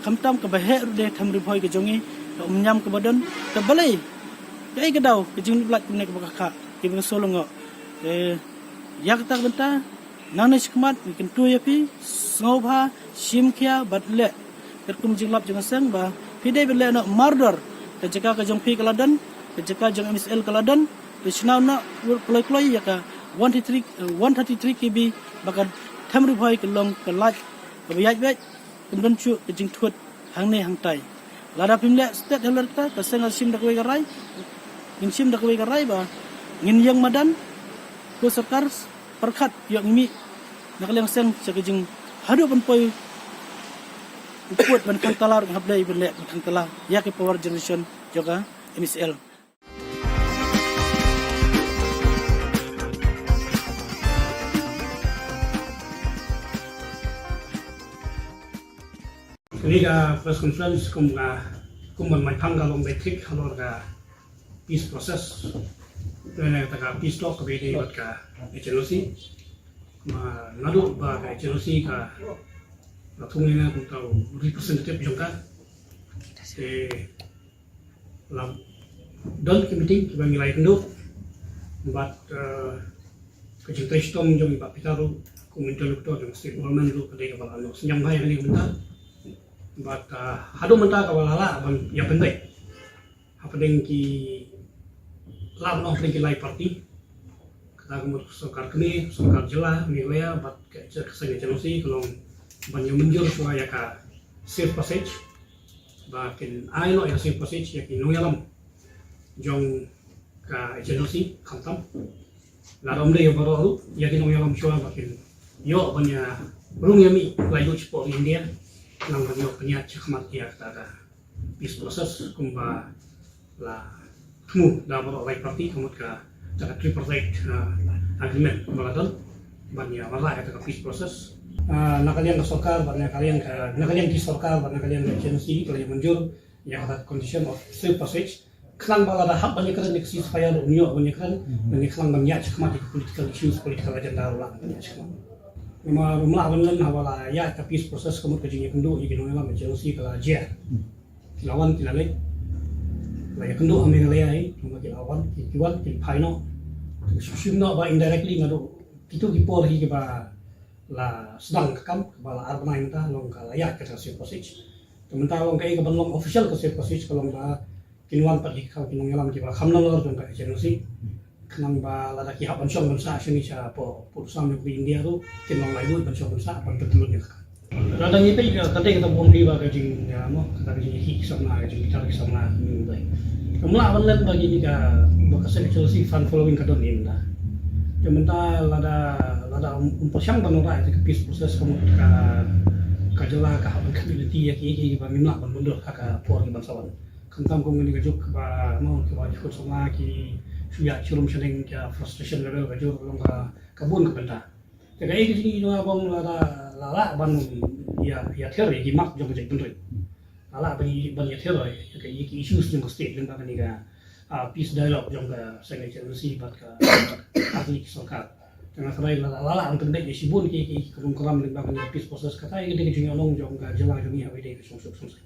Khamtam kaba heh ruh de them Ri Bhoi ka jong ngi, ka umñiam kaba don, ka balei, kaei ka daw ka jinglip lait kumne kaba khah khah, kiba nga sngewlyngngoh. Te ïa kata ka bynta, nangne shakhmat ngi kyntu ïa phi, sngewbha shim khia bad leh katkum jinglap jong ka seng ba phi dei ban leh noh mardor. Ka jaka ka jong phi ka la don, ka jaka jong M E C L ka la don. Te shna noh kloi kloi ïa ka one thirty-three, eh, one thirty-three K V ba ka them Ri Bhoi ka long ka light kaba ïaid beit, kam don shuh ka jingthut hangne hangtai. Lada phim leh stet halor kata, ka seng ka shim da kawei ka rai, ngin shim da kawei ka rai ba ngin ïeng madan, ko sorkar pyrkhat ïoh ngi mih na ka liang seng sha ka jing haduh ban poi u pud ban khang tala ruh hap dei ban leh ban khang tala ïa ka power generation jong ka M E C L. Ka Kane ka press conference kum ka, kum ban mai phang ka long beit thik halor ka peace process. Lane kata ka peace talk kaba ïadei bad ka H N O C. Ma naduh ba ka H N O C ka la thung ïa nga kum uta u representative jong ka. Te la don ki meeting kiba ngi la ïakynduh bad, eh, ka jingtrei shitom jong i Bah Peter ruh kum interlocutor jong state government ruh ka dei kaba la ïoh synñiang bha ïa kane ka bynta. Bad, eh, haduh mynta kaba la lah ban ïapynbeit hapdeng ki, lah ban ong hapdeng ki lai party. Kata ka mut sorkar kmie, sorkar jylla Meghalaya bad ka, ka seng H N O C ka long ban ïa mynjur shuwa ïa ka safe passage. Ba kin ai noh ïa ka safe passage ïa ki nongïalam jong ka H N O C khamtam. Lada ym dei ïa baroh ruh, ïa ki nongïalam shuwa ba kin ïoh ban ïa rung ïa mih laitluid shapoh India. Nang ban ïoh pynïaid shakhmat ïa kata ka peace process kumba la thmu da baroh lai party ka mut kata ka tripartite, ah, agreement ba la don ban ïa wanrah kata ka peace process. Ah, na ka liang ka sorkar bad na ka liang ka, na ka liang ki sorkar bad na ka liang ka H N O C ka la ïa mynjur ïa kata ka condition of safe passage. Khnang ba lada hap ban ïakren ïa ka ceasefire ruh un ïoh ban ïakren, ban ïakren ban ïaid shakhmat ïa ka political issues, political agenda ruh lah ban ïaid shakhmat. Namar ym lah ban len haba la ïaid ka peace process ka mut ka jingïakynduh ïa ki nongïalam H N O C ka la jia. Ki la wan ki la leit. La ïakynduh ha Meghalaya hi, namar ki la wan, ki, ki wan, ki phai noh. Ki shu shim noh ba indirectly naduh kito ki por hi kiba la sdang ka kam, kaba la ar bnai mynta, long ka la ïaid kata ka safe passage. Te mynta long kaei kaban long official ka safe passage ka long ba kin wan pat hi ki nongïalam kiba kham nalor jong ka H N O C. Khnang ba lada ki hap ban shong ban sah shane shapoh, poh sam jong ka India ruh kin long laitluid ban shong ban sah ban pyntyllun ïa ka. Lada ngi peit ka, ka dei kata bym dei ba ka jing, ïa mo, kata ka jingïakhih ki samla, ka jingbitar ki samla mynta. Kam lah ban len ba kine ka, ba ka seng H N O C fan following ka don hi mynta. Te mynta lada, lada ym, ym pyrshang ban wanrah ïa ka peace process ka mut ka, ka jylla ka hap ban khmih lynti ïa kiei kiei kiba ngim lah ban mundur ha ka por kiban sa wan. Khamtam kum kane ka juk ba, mo, kiba ki khun samla ki shu ïaid shirum shaneng, ka frustration level ka jur long ka, ka bun ka bynta. Te kaei ka jingïaid jong nga ba la, la lah ban ïa, ïa thied ïa ki mat jong ka jaitbynriew. La lah ban ïa, ban ïa thied ïa ka, ïa ki issues jong ka state lyngba kane ka, ah, peace dialogue jong ka seng H N O C bad ka, ka sorkar. Te nga kyrpad la, la lah ban pynbeit ïa shibun ki, ki, ki krum kram lyngba kane ka peace process, kata ïa ka dei ka jingïaid jong ka jylla jong ngi ha kaba ïadei ka shongsuk shongsaiñ.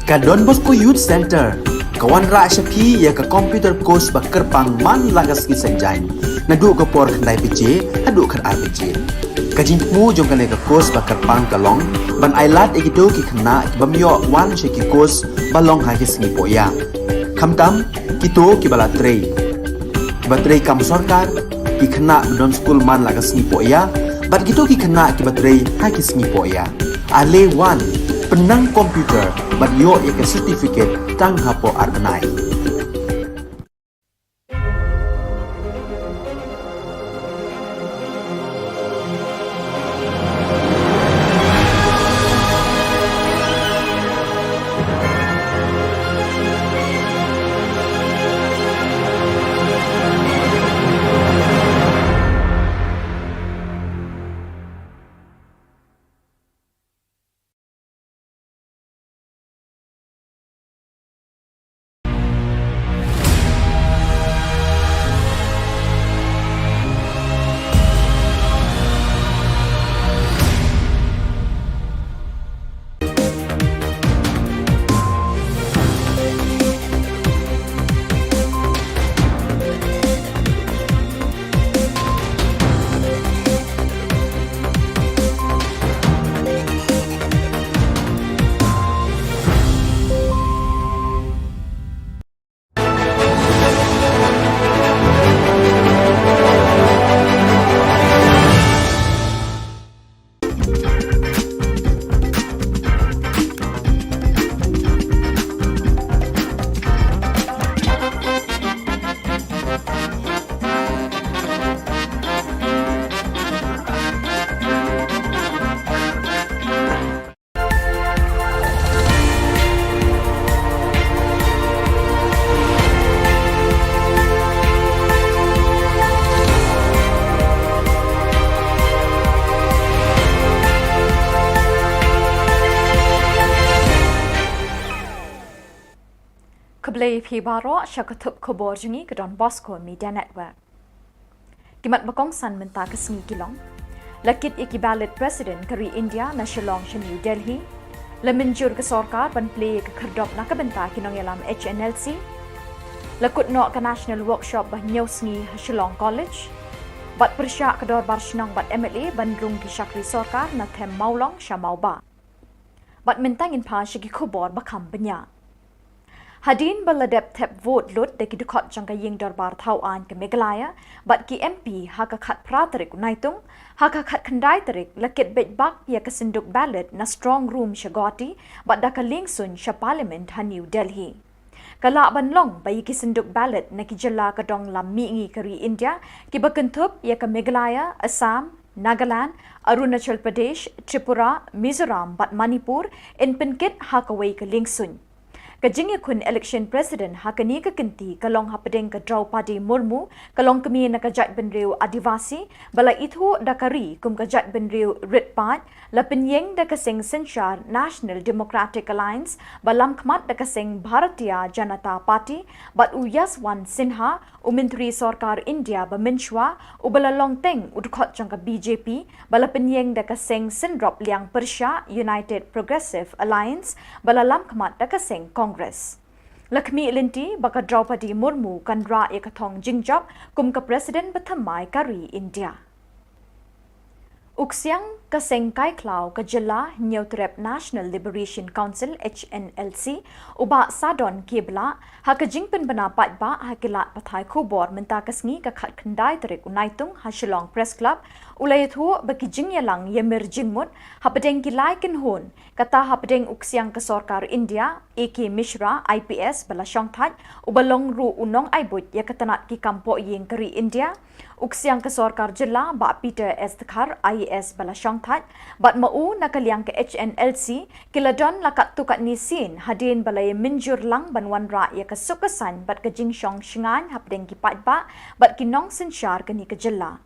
Ka Don Bosco Youth Centre ka wanrah sha phi ïa ka computer course ba kyrpang man la ka sngi Saitjaiñ, naduh ka por khyndai baje haduh khatar baje. Ka jingthmu jong kane ka course ba kyrpang ka long ban ailad ïa kito ki khynnah ki bym ïoh wan sha ki course ba long ha ki sngi pohïa, khamtam kito kiba la trei, kiba trei kam sorkar, ki khynnah ba don skul man la ka sngi pohïa, bad kito ki khynnah kiba trei ha ki sngi pohïa. Ale wan, pynnang computer bad ïoh ïa ka certificate tang hapoh ar bnai. Khublei phi baroh sha ka thup khubor jong ngi ka Don Bosco Media Network. Ki mat ba kongsan mynta ka sngi ki long: La kit ïa ki ballot President ka ri India na Shillong sha New Delhi. La mynjur ka sorkar ban plie ïa ka khyrdop na ka bynta ki nongïalam H N L C. La kut noh ka National Workshop ba hynñiew sngi ha Shillong College. Bad pyrshah ka dorbar shnong bad M L A ban rung ki shakri sorkar na them Mawlong sha Mawbah. Bad mynta ngin phai sha ki khubor ba kham bniah. Hadien ba la dep thep vote lut da ki dkhot jong ka ïing dorbar thaw aiñ ka Meghalaya bad ki M P ha ka khatphra tarik u Naitung, ha ka khatkhyndai tarik la kit beit bak ïa ka synduk ballot na strong room sha Guwahati bad da ka liengsuiñ sha Parliament ha New Delhi. Ka lah ban long ba ïa ki synduk ballot na ki jylla ka dong lam mihngi ka ri India, kiba kynthup ïa ka Meghalaya, Assam, Nagaland, Arunachal Pradesh, Tripura, Mizoram bad Manipur, yn pynkit ha kawei ka liengsuiñ. Ka jingïakhun election president ha kane ka kynti ka long hapdeng ka Draupadi Murmu, ka longkmie na ka jaitbynriew Adivasi, ba la ithuh da ka ri kum ka jaitbynriew rit paid, la pynïeng da ka seng synshar National Democratic Alliance, ba lamkhmat da ka seng Bharatiya Janata Party, bad u Yashwant Sinha, u Myntri Sorkar India ba mynshuwa, uba la long teng u dkhot jong ka B J P, ba la pynïeng da ka seng synrop liang pyrshah United Progressive Alliance, ba la lamkhmat da ka seng Congress. La khmih lynti ba ka Draupadi Murmu kan rah ïa ka thong jingjop kum ka President bathymmai ka ri India. U ksiang ka seng kai khlaw ka jylla Hynñiewtrep National Liberation Council, H N L C, u Bah Sadon K. Blah, ha ka jingpynbna paidbah ha ki lad pathai khubor mynta ka sngi ka khatkhyndai tarik u Naitung ha Shillong Press Club, u la ïathuh ba ki jingïalang ïamir jingmut hapdeng ki lai kynhun, kata hapdeng u ksiang ka sorkar India, A K Mishra, I P S, ba la shongthait, uba long ruh u nongai buit ïa ka tnat ki kam pohïing ka ri India, u ksiang ka sorkar jylla Bah Peter S. Dkhar, I A S, ba la shongthait, bad ma u na ka liang ka H N L C, ki la don la katto katne sien hadien ba la ïamynjur lang ban wanrah ïa ka suk ka saiñ bad ka jingshong shngaiñ hapdeng ki paidbah bad ki nongsynshar kane ka jylla.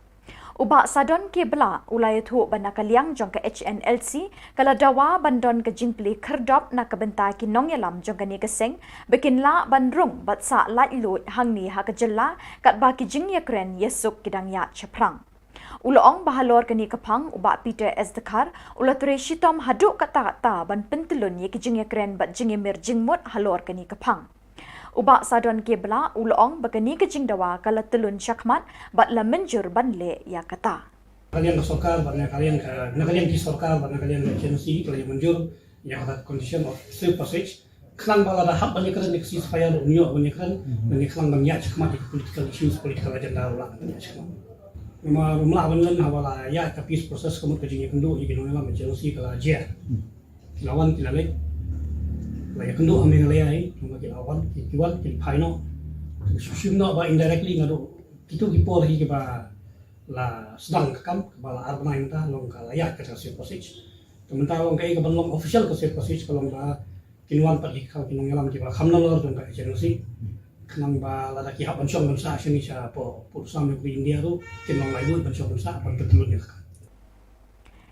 U Bah Sadon K. Blah u la ïathuh ba na ka liang jong ka H N L C ka la dawa ban don ka jingplie khyrdop na ka bynta ki nongïalam jong kane ka seng, ba kin lah ban rung bad sah laitluid hangne ha ka jylla, katba ki jingïakren ïasuk ki dang ïaid shaphrang. U la ong ba halor kane ka phang u Bah Peter S Dkhar u la trei shitom haduh katta katta ban pyntlun ïa ki jingïakren bad jingïamir jingmut halor kane ka phang. U Bah Sadon K Blah u la ong ba kane ka jingdawa ka la tlun shakhmat bad la mynjur ban leh ïa kata. Na ka liang ka sorkar bad na ka liang ka, na ka liang ki sorkar bad na ka liang ka agency ka la ïa mynjur ïa kata condition of safe passage. Khnang ba lada hap ban ïakren ïa ka ceasefire ruh un ïoh ban ïakren, ban ïakren ban ïaid shakhmat ïa ka political issues, political agenda ruh lah ban ïaid shakhmat. Namar ym lah ban len haba la ïaid ka peace process ka mut ka jingïakynduh ïa ki nongïalam agency ka la jer. Ki la wan ki la leit. La ïakynduh ha Meghalaya hi, namar ki la wan, ki, ki wan, ki phai noh. Shim noh ba indirectly naduh kito ki por hi kiba la sdang ka kam, kaba la ar bnai mynta long ka la ïaid ka safe passage. Te mynta long kaei kaban long official ka safe passage ka long ba kin wan pat hi ki nongïalam kiba kham nalor jong ka agency. Khnang ba lada ki hap ban shong ban sah shane shapoh pud sam jong ka India ruh kin long laitluid ban shong ban sah ban pyntlun ïa ka.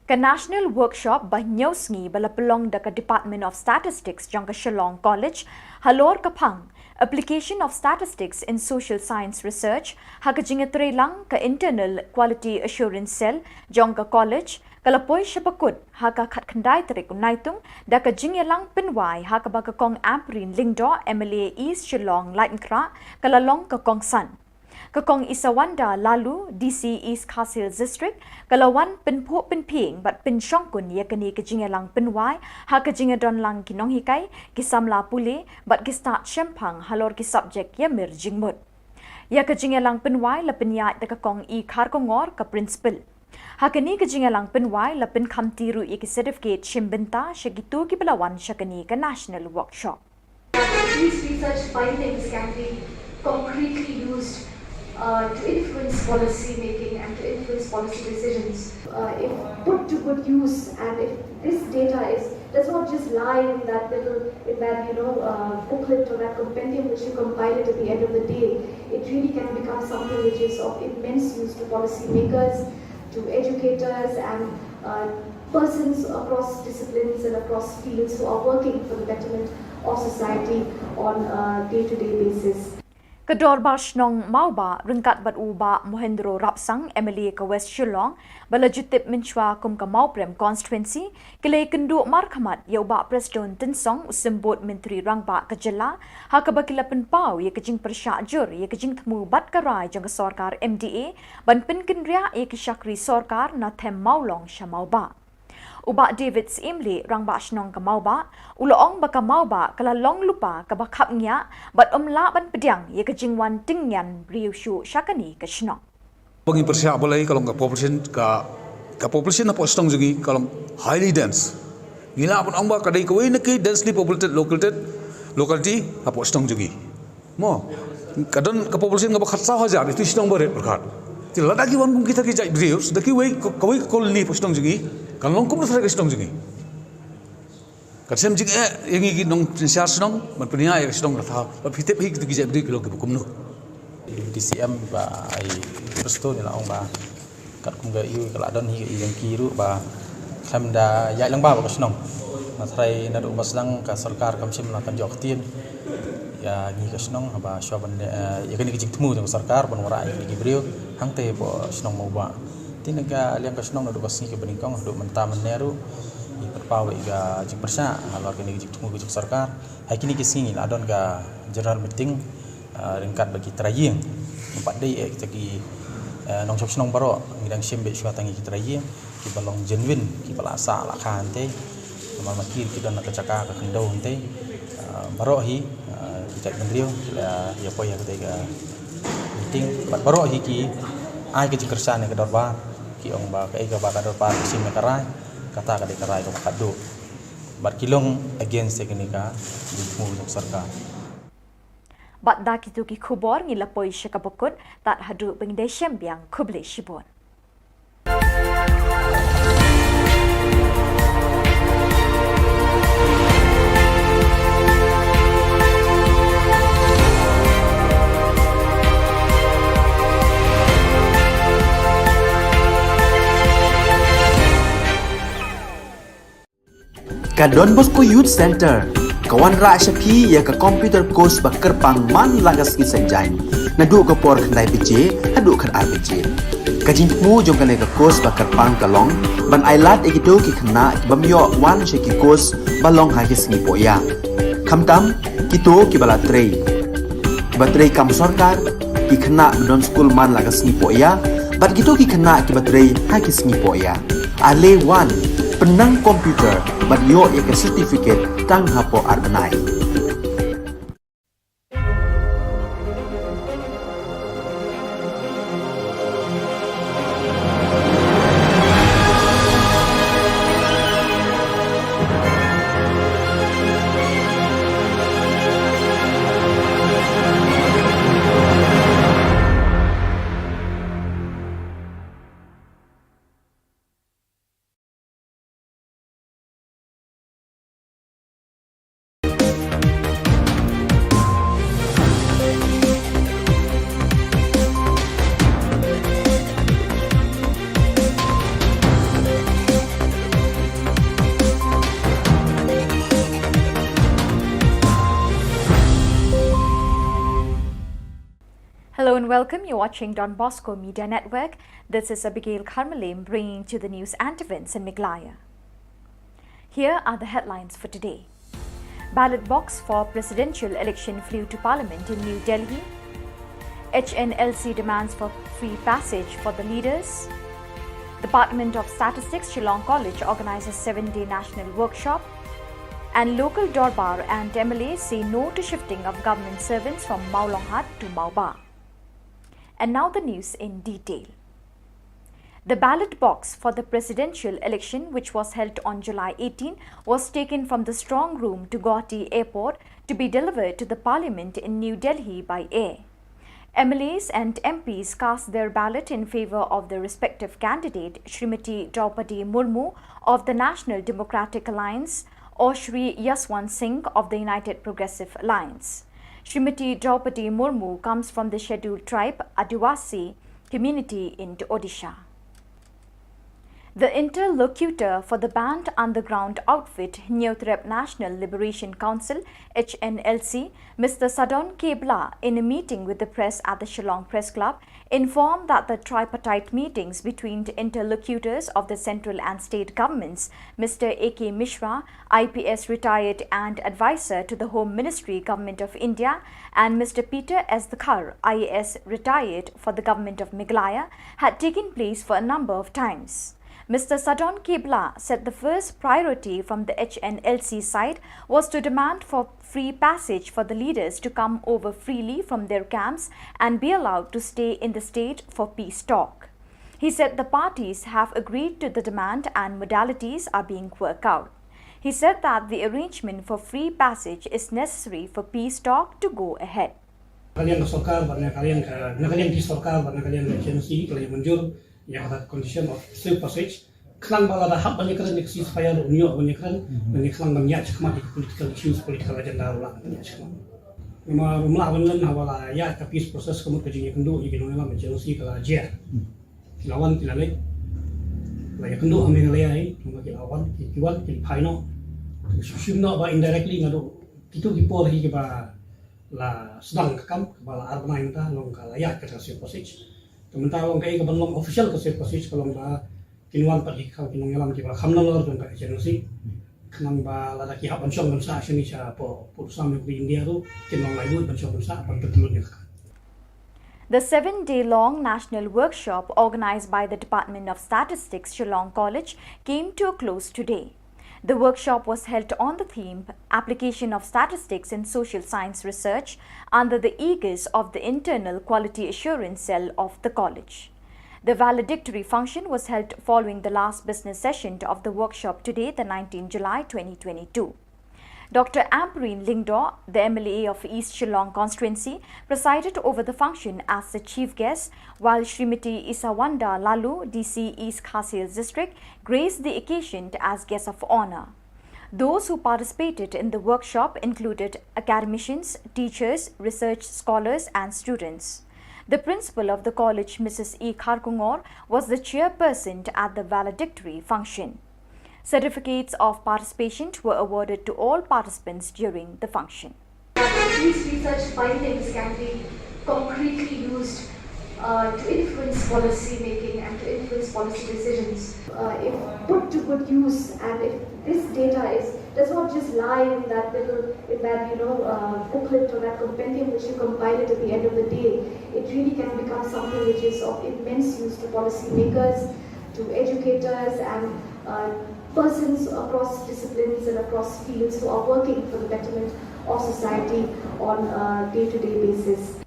Ka National Workshop ba hynñiew sngi ba la pynlong da ka Department of Statistics jong ka Shillong College halor ka phang Application of Statistics in Social Science Research ha ka jingïatreilang ka Internal Quality Assurance Cell jong ka college ka la poi sha bakut ha ka khatkhyndai tarik u Naitung da ka jingïalang pynwai ha kaba ka Kong Ampareen Lyngdoh, M L A East Shillong Laitkynrah, ka la long ka kongsan. Ka Kong Isawanda Laloo, D C East Khasi Hills District, ka la wan pynphuh pynphieng bad pynshongkun ïa kane ka jingïalang pynwai ha ka jingïadonlang ki nonghikai, ki samla pule bad ki stad shemphang halor ki subject ïamir jingmut. Ïa ka jingïalang pynwai la pynïaid da ka Kong E Kharkongor, ka principal. Ha kane ka jingïalang pynwai la pynkhamti ruh ïa ki certificate shim bynta sha kito kiba la wan sha kane ka national workshop. These research findings can be concretely used uh, to influence policy making and to influence policy decisions. Uh, if put to good use, and if this data is does not just lie in that little, in that, you know, uh, booklet or that compendium which you compile it at the end of the day, it really can become something which is of immense use to policymakers, to educators, and uh, persons across disciplines and across fields who are working for the betterment of society on a day-to-day basis. Ka Dorbar Shnong Mawbah ryngkat bad u Bah Mohendro Rapsang, M L A ka West Shillong, ba la ju tip mynshuwa kum ka Mawprem Constituency, ki la ïakynduh markhmat ïa u Bah Prestone Tynsong, u Symbud Myntri Rangbah ka jylla, ha kaba ki la pynpaw ïa ka jingpyrshah jur ïa ka jingthmu bad ka rai jong ka sorkar M D A ban pynkynriah ïa ki shakri sorkar na them Mawlong sha Mawbah. U Bah David Syiemlieh, Rangbah Shnong ka Mawbah, u la ong ba ka Mawbah ka la long lypa kaba khapngiah bad ym lah ban pdiang ïa ka jingwan tyngian briew shuh sha kane ka shnong. Ba ngi pyrshah balei ka long ka population, ka, ka population hapoh shnong jong ngi ka long highly dense. Ngi lah ban ong ba ka dei kawei na ki densely populated located locality hapoh shnong jong ngi. Mo, ka don ka population kaba khatsaw hajar, ïa ki shnong barit pyrkhat. Te lada ki wan kum kita ki jait briew, da kiwei, kawei ka colony hapoh shnong jong ngi, kan long kumno tharai ka shnong jong ngi. Kan shem jingeh ïa ngi ki nongsynshar shnong ban pynïaid ïa ka shnong ka thaw. Ba phi tip hi kita ki jait briew ki long kiba kumno. D C M ba ai Prestone la ong ba katkum ka ïu ka la don hi ka ïu jong ki ruh ba khlem da ïaid lang ba ka shnong. Nga tharai naduh ba sdang ka sorkar kam shym la kan jop ktien ïa ngi ka shnong haba shuwa ban, eh, ïa kane ka jingthmu jong ka sorkar ban wanrah ïa kine ki briew hangtei hapoh shnong Mawbah. Te na ka liang ka shnong naduh ka sngi kaba nyngkong haduh mynta mynne ruh ngi pynpaw ïa ka jingpyrshah halor kane ka jingthmu ka jong ka sorkar. Ha kine ki sngi la don ka general meeting, ah, ryngkat bad ki trai ïing. Ngim pat dei eh kita ki, eh, nongshong shnong baroh, ngi dang shim beit shuwa tang ïa ki trai ïing kiba long genuine, kiba la sah la kha hangtei. Namar ma ki ki don ha ka jaka ka khyndew hangtei. Ah, baroh hi, ah, ki jait bynriew ki la ïa poi ha katei ka meeting bad baroh hi ki ai ka jingkyrshan ïa ka dorbar, ki ong ba kaei kaba ka dorbar ka shim ïa ka rai, kata ka dei ka rai kaba khatduh. Bad ki long against ïa kane ka jingthmu jong ka sorkar. Bad da kito ki khubor ngi la poi sha kaba kut, tad haduh ba ngin ïashem biang, khublei shibun. Ka Don Bosco Youth Centre ka wanrah sha phi ïa ka computer course ba kyrpang man la ka sngi Saitjaiñ, naduh ka por khyndai baje haduh khatar baje. Ka jingthmu jong kane ka course ba kyrpang ka long ban ai lad ïa kito ki khynnah ki bym ïoh wan sha ki course ba long ha ki sngi pohïa. Khamtam kito kiba la trei, kiba trei kam sorkar, ki khynnah ba don skul man la ka sngi pohïa, bad kito ki khynnah kiba trei ha ki sngi pohïa. Ale wan, pynnang computer bad ïoh ïa ka certificate tang hapoh ar bnai. Hello and welcome. You're watching Don Bosco Media Network. This is Abigail Kharmalem bringing to the news and events in Meghalaya. Here are the headlines for today. Ballot box for presidential election flew to Parliament in New Delhi. H N L C demands for free passage for the leaders. Department of Statistics Shillong College organizes seven-day national workshop. And local Dorbar and M L As say no to shifting of government servants from Mawlonghat to Mawba. And now the news in detail. The ballot box for the presidential election, which was held on July eighteen, was taken from the strong room to Guwahati Airport to be delivered to the Parliament in New Delhi by air. M L As and M Ps cast their ballot in favour of the respective candidate, Shrimati Droupadi Murmu of the National Democratic Alliance or Shri Yashwant Singh of the United Progressive Alliance. Shrimati Droupadi Murmu comes from the scheduled tribe Adivasi community in Odisha. The interlocutor for the banned underground outfit Hynñiewtrep National Liberation Council, H N L C, Mister Sadon K Blah, in a meeting with the press at the Shillong Press Club, informed that the tripartite meetings between the interlocutors of the central and state governments, Mister A K Mishra, I P S retired and advisor to the Home Ministry, Government of India, and Mister Peter S Dkhar, I A S retired for the Government of Meghalaya, had taken place for a number of times. Mister Sadon K Blah said the first priority from the H N L C side was to demand for free passage for the leaders to come over freely from their camps and be allowed to stay in the state for peace talk. He said the parties have agreed to the demand and modalities are being worked out. He said that the arrangement for free passage is necessary for peace talk to go ahead. Na ka liang ka sorkar bad na ka liang ka, na ka liang ki sorkar bad na ka liang ka H N L C ka la ïa mynjur ïa ka condition of safe passage. Khnang ba lada hap ban ïakren ïa ka ceasefire, un ïoh ban ïakren, ban ïa khnang ban ïaid shakhmat ïa ka political issues, political agenda ruh lah ban ïaid shakhmat. Namar ym lah ban len haba la ïaid ka peace process ka mut ka jingïakynduh ïa ki nongïalam H N L C ka la jia. Ki la wan ki la leit. La ïakynduh ha Meghalaya hi, namar ki la wan, ki, ki wan, ki phai noh. Ki shu shim noh ba indirectly naduh kito ki por hi kiba la sdang ka kam, kaba la ar bnai mynta, long ka la ïaid ka safe passage. Te mynta long kaei kaban long official ka safe passage ka long ba kin wan pat hi ki nongïalam kiba kham nalor jong ka H N L C. Khnang ba lada ki hap ban shong ban sah shane shapoh pud sam jong ka ri India ruh kin long laitluid ban shong ban sah ban pynlut ïa ka. The seven-day-long national workshop organized by the Department of Statistics, Shillong College, came to a close today. The workshop was held on the theme Application of Statistics in Social Science Research under the aegis of the Internal Quality Assurance Cell of the college. The valedictory function was held following the last business session of the workshop today, the nineteenth July twenty twenty-two. Doctor Ampareen Lyngdoh, the M L A of East Shillong constituency, presided over the function as the chief guest, while Shrimati Isawanda Laloo, D C East Khasi Hills District, graced the occasion as guest of honour. Those who participated in the workshop included academicians, teachers, research scholars and students. The principal of the college, Missus E Kharkongor, was the chairperson at the valedictory function. Certificates of participation were awarded to all participants during the function. These research findings can be concretely used, uh, to influence policy making and to influence policy decisions. Uh, if put to good use, and if this data is, does not just lie in that little, in that, you know, uh, booklet or that compendium which you compile it at the end of the day, it really can become something which is of immense use to policymakers, to educators, and uh, persons across disciplines and across fields who are working for the betterment of society on a day-to-day basis.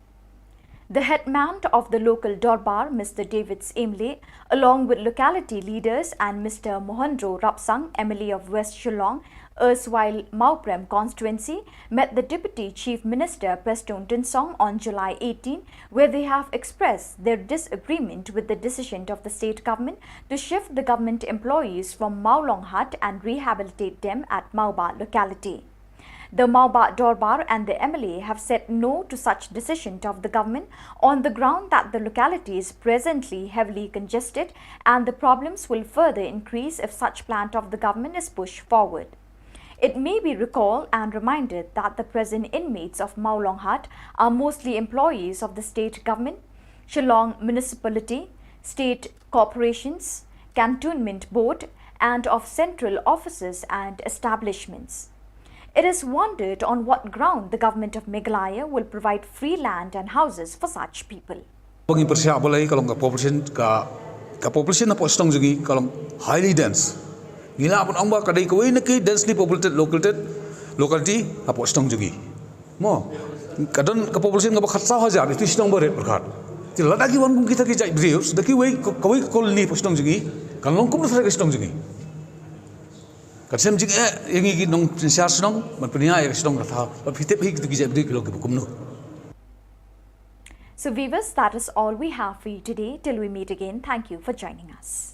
The headman of the local Dorbar, Mister David Emle, along with locality leaders and Mister Mohandro Rapsang, M L A of West Shillong, erstwhile Mawprem constituency, met the Deputy Chief Minister Prestone Tynsong on July eighteen, where they have expressed their disagreement with the decision of the state government to shift the government employees from Mawlonghat and rehabilitate them at Mawbah locality. The Mawbah Dorbar and the M L A have said no to such decision of the government on the ground that the locality is presently heavily congested and the problems will further increase if such plan of the government is pushed forward. It may be recalled and reminded that the present inmates of Mawlonghat are mostly employees of the state government, Shillong Municipality, state corporations, cantonment board, and of central offices and establishments. It is wondered on what ground the government of Meghalaya will provide free land and houses for such people. Ba ngi pyrshah balei ka long ka population ka ka population hapoh shnong jong ngi ka long highly dense. Ngi lah ban ong ba ka dei kawei na ki densely populated located locality hapoh shnong jong ngi. Mo ka don ka population kaba khatsaw hajar ïa ki shnong barit pyrkhat. Te lada ki wan kum kita ki jait briew da kiwei kawei ka colony hapoh shnong jong ngi kan long kumno shuh ka shnong jong ngi. Kan shem jingeh ïa ngi ki nongsynshar shnong ban pynïaid ïa ka shnong ka thaw ba phi tip hi kita ki jait briew ki long kiba kumno. So viewers, that is all we have for you today. Till we meet again, thank you for joining us.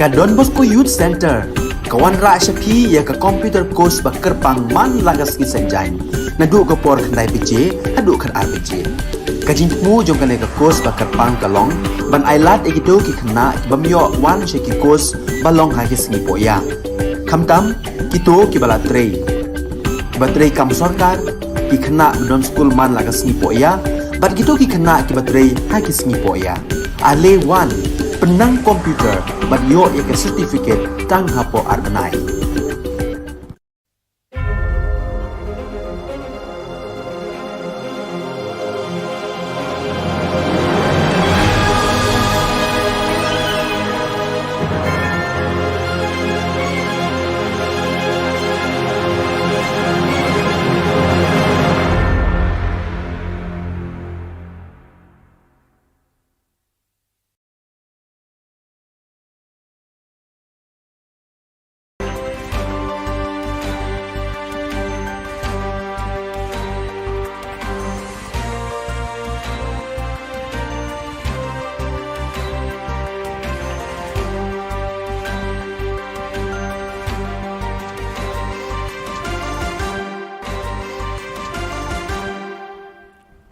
Ka Don Bosco Youth Centre ka wanrah sha phi ïa ka computer course ba kyrpang man la ka sngi Saitjaiñ naduh ka por khyndai baje haduh khatar baje. Ka jingthmu jong kane ka course ba kyrpang ka long ban ailad ïa kito ki khynnah ki bym ïoh wan sha ki course ba long ha ki sngi pohïa. Khamtam kito kiba la trei, kiba trei kam sorkar, ki khynnah ba don skul man la ka sngi pohïa bad kito ki khynnah kiba trei ha ki sngi pohïa. Ale wan, pynnang computer bad ïoh ïa ka certificate tang hapoh ar bnai.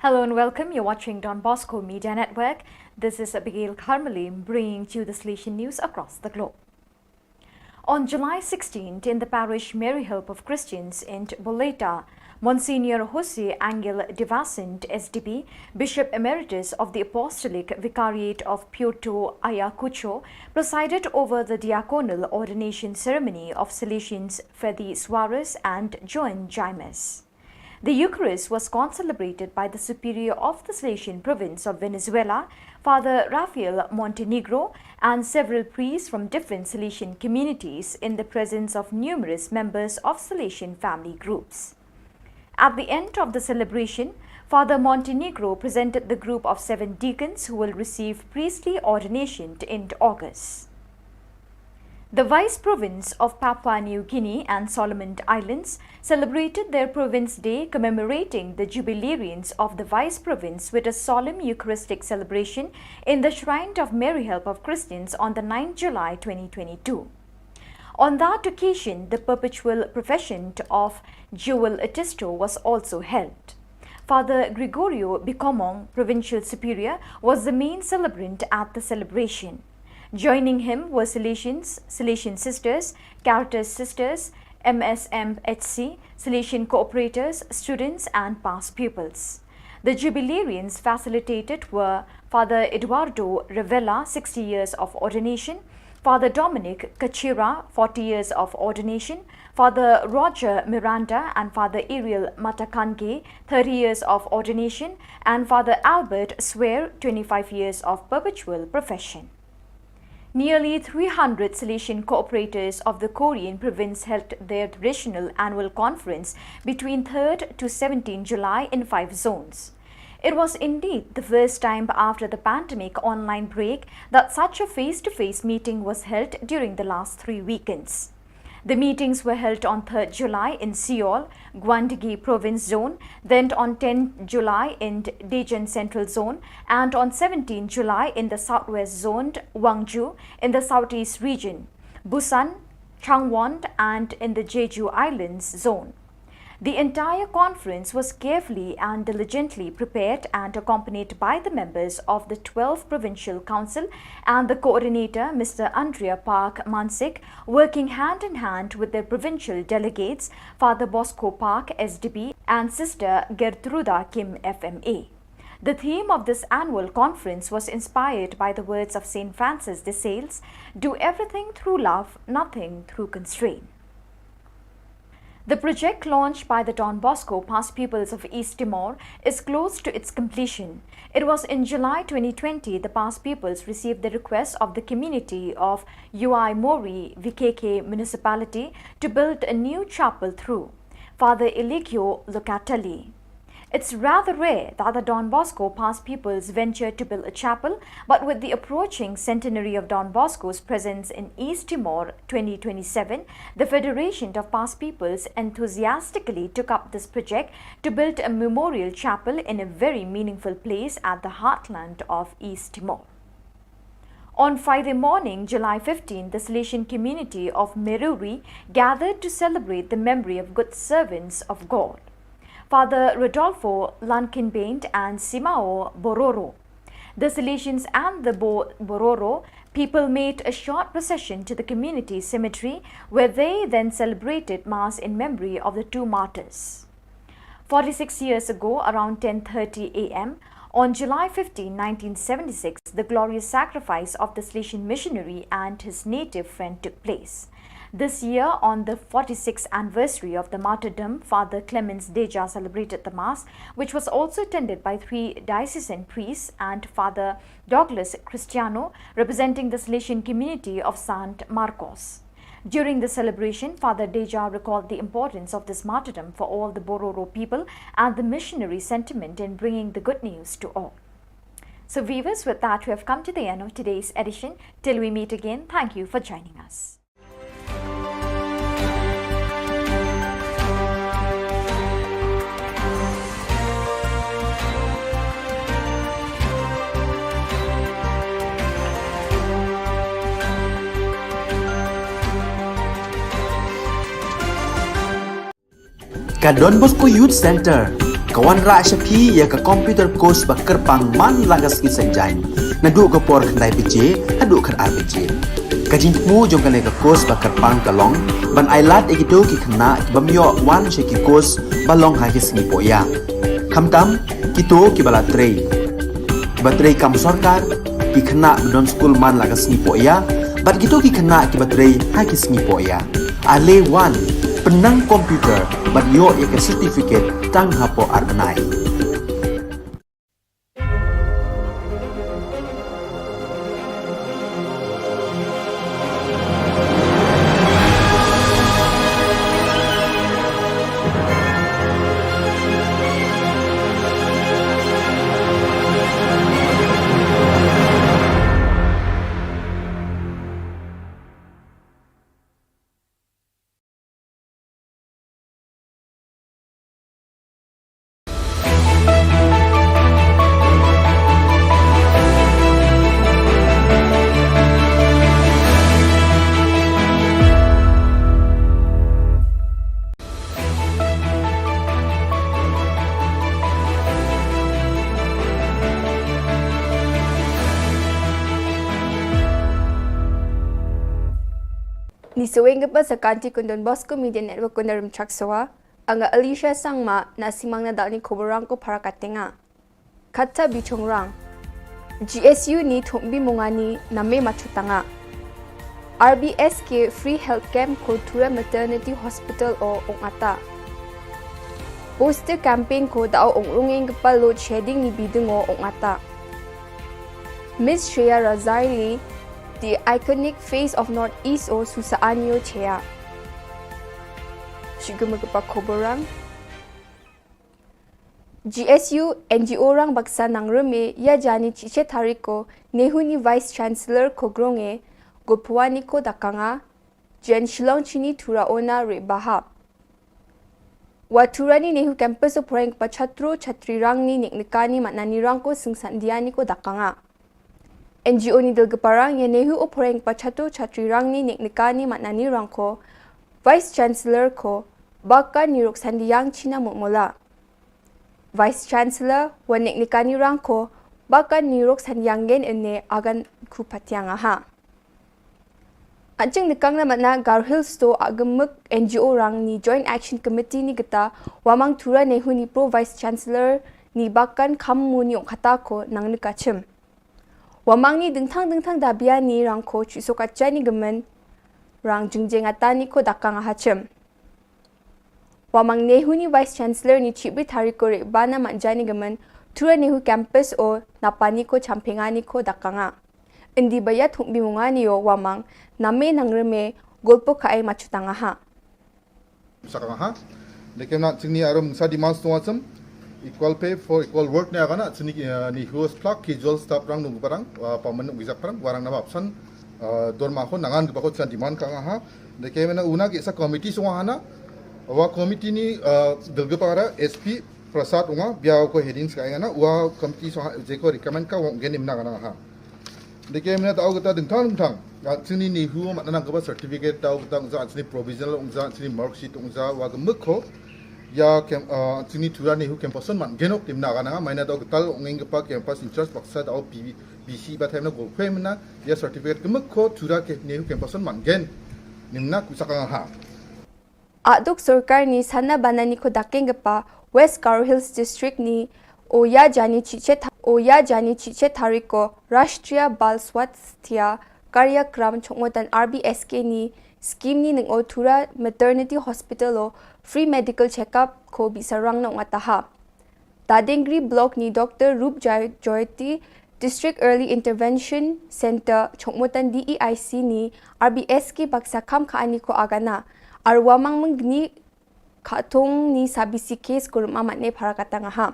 Hello and welcome. You're watching Don Bosco Media Network. This is Abigail Kharmali bringing to you the Salesian news across the globe. On July sixteenth, in the parish Mary Help of Christians in Boleta, Monsignor Jose Angel de Vicente, S D B, Bishop Emeritus of the Apostolic Vicariate of Puerto Ayacucho, presided over the diaconal ordination ceremony of Salesians Freddy Suarez and Joan Jaimes. The Eucharist was concelebrated by the Superior of the Salesian Province of Venezuela, Father Rafael Montenegro, and several priests from different Salesian communities in the presence of numerous members of Salesian family groups. At the end of the celebration, Father Montenegro presented the group of seven deacons who will receive priestly ordination in August. The Vice Province of Papua New Guinea and Solomon Islands celebrated their Province Day, commemorating the jubilarians of the Vice Province with a solemn Eucharistic celebration in the Shrine of Mary Help of Christians on the ninth July twenty twenty-two. On that occasion, the perpetual profession of Jewel Atisto was also held. Father Gregorio Bikomong, Provincial Superior, was the main celebrant at the celebration. Joining him were Salesians, Salesian sisters, Caritas sisters, M S M H C, Salesian cooperators, students, and past pupils. The jubilarians facilitated were Father Eduardo Revela, sixty years of ordination, Father Dominic Kachira, forty years of ordination, Father Roger Miranda and Father Ariel Matakange, thirty years of ordination, and Father Albert Swear, twenty-five years of perpetual profession. Nearly three hundred Salesian cooperators of the Korean province held their traditional annual conference between third to seventeenth July in five zones. It was indeed the first time after the pandemic online break that such a face-to-face meeting was held during the last three weekends. The meetings were held on third July in Seoul, Gwanggi Province Zone, then on tenth July in Daejeon Central Zone, and on seventeenth July in the Southwest Zone, Gwangju, in the Southeast Region, Busan, Changwon, and in the Jeju Islands Zone. The entire conference was carefully and diligently prepared and accompanied by the members of the twelfth Provincial Council and the coordinator, Mister Andrea Park Mansik, working hand in hand with their provincial delegates, Father Bosco Park, S D B, and Sister Gertruda Kim, F M A. The theme of this annual conference was inspired by the words of Saint Francis de Sales: "Do everything through love, nothing through constraint." The project launched by the Don Bosco Past Pupils of East Timor is close to its completion. It was in July twenty twenty the Past Pupils received the request of the community of Uaimori V K K municipality to build a new chapel through Father Eligio Locatelli. It's rather rare that the Don Bosco Past Pupils venture to build a chapel, but with the approaching centenary of Don Bosco's presence in East Timor twenty twenty-seven, the Federation of Past Pupils enthusiastically took up this project to build a memorial chapel in a very meaningful place at the heartland of East Timor. On Friday morning, July fifteenth, the Salesian community of Meruri gathered to celebrate the memory of good servants of God, Father Rodolfo Lankinbaint and Simao Bororo. The Salesians and the Bo-, Bororo people made a short procession to the community cemetery, where they then celebrated Mass in memory of the two martyrs. Forty-six years ago, around ten thirty A M, on July fifteenth, nineteen seventy-six, the glorious sacrifice of the Salesian missionary and his native friend took place. This year, on the forty-sixth anniversary of the martyrdom, Father Clemens Deja celebrated the Mass, which was also attended by three diocesan priests and Father Douglas Cristiano, representing the Salesian community of Saint Marcos. During the celebration, Father Deja recalled the importance of this martyrdom for all the Bororo people and the missionary sentiment in bringing the good news to all. So viewers, with that, we have come to the end of today's edition. Till we meet again, thank you for joining us. Ka Don Bosco Youth Center ka wanrah sha phi ïa ka computer course ba kyrpang man la ka sngi Saitjaiñ, naduh ka por khyndai baje haduh khatar baje. Ka jingthmu jong kane ka course ba kyrpang ka long ban ailad ïa kito ki khynnah ki bym ïoh wan sha ki course ba long ha ki sngi pohïa, khamtam kito kiba la trei, kiba trei kam sorkar, ki khynnah ba don skul man la ka sngi pohïa bad kito ki khynnah kiba trei ha ki sngi pohïa. Ale wan, pynnang computer bad ïoh ïa ka certificate tang hapoh ar bnai. Ni saweng ka pa sa kanti kun Don Bosco Media Network kun darum chak sawa. Anga Alicia Sangma na simang na dal ni koborang ko para katenga. Kata bichong rang. G S U ni thumbi mungani name machutanga. R B S K free health camp ko Tura Maternity Hospital o ongata. Poster campaign ko dao ongrungeng kepalo shedding ni bidung o ongata. Miss Shreya Razaili, the iconic face of Northeast o susa anyo chea. Shigumukapa koborang. G S U N G O rang baksa nang reme ya jani chiche tariko Nehru ni Vice Chancellor ko gronge go puani ko dakanga. Jen Shillong chini Tura ona re baha. Wa Tura ni Nehru campus o poreng pa chatro chatri rang ni nik nikani matnani rang ko singsan diani ko dakanga. N G O ni dal geparang ya Nehru o poreng pa chatro chatri rang ni nik nikani matnani rang ko Vice Chancellor ko baka nirok sandiyang china mutmola. Vice Chancellor wa nik nikani rang ko baka nirok sandiyang gen ene agan ku patiang aha. Anching nikang na matna Garo Hills to agemuk N G O rang ni Joint Action Committee ni geta wamang Tura Nehru ni Pro Vice Chancellor ni bakan kam mu ni ong kata ko nang nikachim. Wamang ni dengthang dengthang dabia ni rang ko chuso kacha ni gemen rang jingjeng ata ni ko dakang ahachim. Wamang Nehru ni Vice Chancellor ni chibri tariko re bana matjani gemen Tura Nehru campus o napani ko champengani ko dakanga. Indi baya thumbi mungani yo wamang name nang reme golpo kaai machutanga ha. Sakang ha. Deke na chingni arum sa demand stung acham. Equal pay for equal work ne agana chini ni hos plak ki jol staff rang nung parang wa paman nung gizak parang warang nama apsan dorma ho nangan gibako chan demand kang ha. Deke mena una ki sa committee sung hana. Wa committee ni delge para S P Prasad unga bia ko headings ka ngana wa committee sung jeko recommend ka wong genim na gana ha. Deke mena tau kita dengtang dengtang. Chini ni hu mat nang kaba certificate tau kita ungza chini provisional ungza chini mark sheet ungza wa gemuk ko ya kem chini Tura Nehru campus man genok tim na gana maina tau kita ngeng kepa campus in charge baksa tau P B C ba time na go kwe mena ya certificate gemuk ko Tura ke Nehru campus man gen nimna kusakang ha. Aduk sorkar ni sana banani ko dakeng gepa West Garo Hills District ni oya jani chiche oya jani chiche tariko Rashtriya Bal Swasthya Karyakram chongmotan R B S K ni scheme ni neng o Tura Maternity Hospital o free medical checkup ko bisarang na ungataha. Dadengri Block ni Doctor Rup Jayoti District Early Intervention Center chongmotan D E I C ni R B S K baksa kam ka ani ko agana arwa mang mengni khatung ni sabisi case ko rema matne para katanga ha.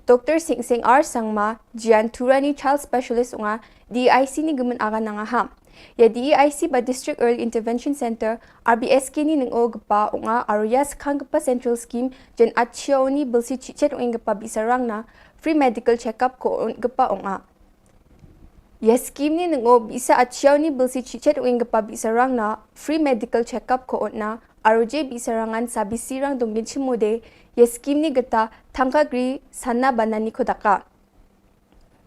Doctor Sing Sing R Sangma jian Tura ni child specialist unga D E I C ni gemen agananga ha. Ya D E I C ba District Early Intervention Center R B S K ni neng o gepa unga aru ya sekhang gepa central scheme jen achia ni belsi chichet ung gepa bisarang na free medical checkup ko gepa unga. Ya scheme ni neng o bisa achia ni belsi chichet ung gepa bisarang na free medical checkup ko na aru je bisarangan sabisi rang dongin chimode ya scheme ni geta thangka gri sana banani ko daka.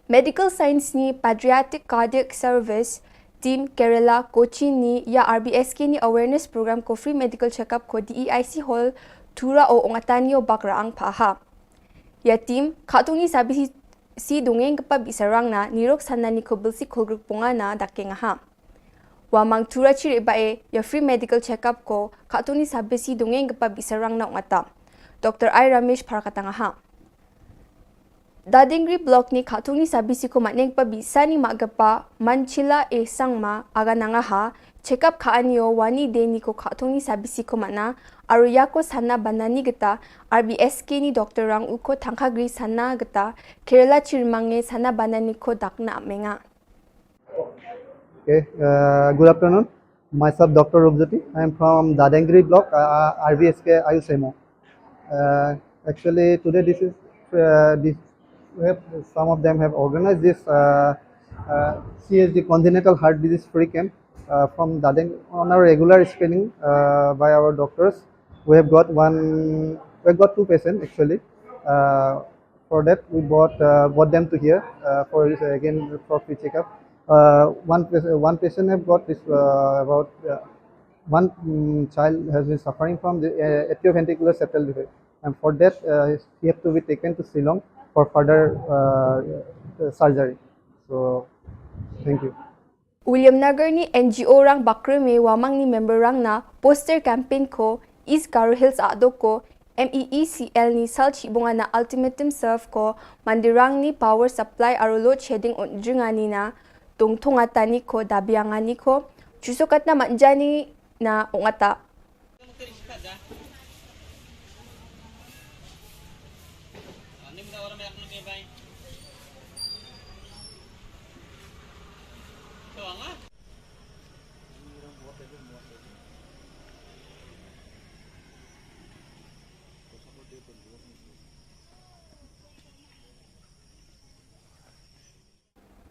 Medical Science ni Pediatric Cardiac Service Team Kerala Kochi ni ya R B S K ni awareness program ko free medical checkup ko D E I C hall Tura o ongatani o bakra ang paha. Ya team khatung ni sabisi si dongeng kepa bisarang na nirok sana ni ko belsi kolgruk ponga na dakeng aha. Wa mang Tura chiri ba e ya free medical checkup ko khatung ni sabisi dongeng kepa bisarang na ongata. Doctor I Ramesh para katanga ha. Dadingri Block ni khatung ni sabisi ko matneng pa bisa ni ma gepa Manchila e Sangma agananga ha. Checkup ka anio wani de ni ko khatung ni sabisi ko mana aru ya ko sana banani geta R B S K ni doctor rang u ko thangka gri sana geta Kerala chirmange sana banani ko dakna amenga. Okay, uh, good afternoon. Myself, Doctor Rupjyoti. I am from Dadengri Block, uh, R B S K Ayush M O. Uh, actually, today this is uh, this we have some of them have organized this uh, uh, C H D congenital heart disease free camp uh, from Dadeng on a regular screening uh, by our doctors. We have got one. We have got two patients actually. Uh, for that, we brought uh, brought them to here uh, for uh, again for free checkup. Uh, one one patient have got this uh, about uh, One mm, child has been suffering from the uh, atrioventricular septal defect, and for that, uh, he had to be taken to Shillong for further uh, uh, surgery. So, thank you. Williamnagar ni N G O rang bakre me wamang ni member rang na poster campaign ko East Garo Hills ado ko M E E C L ni sal chibunga na ultimatum serve ko mandirang ni power supply aro load shedding on jingani na tong thonga tani ko dabiangani ko chusokatna manjani na ongata.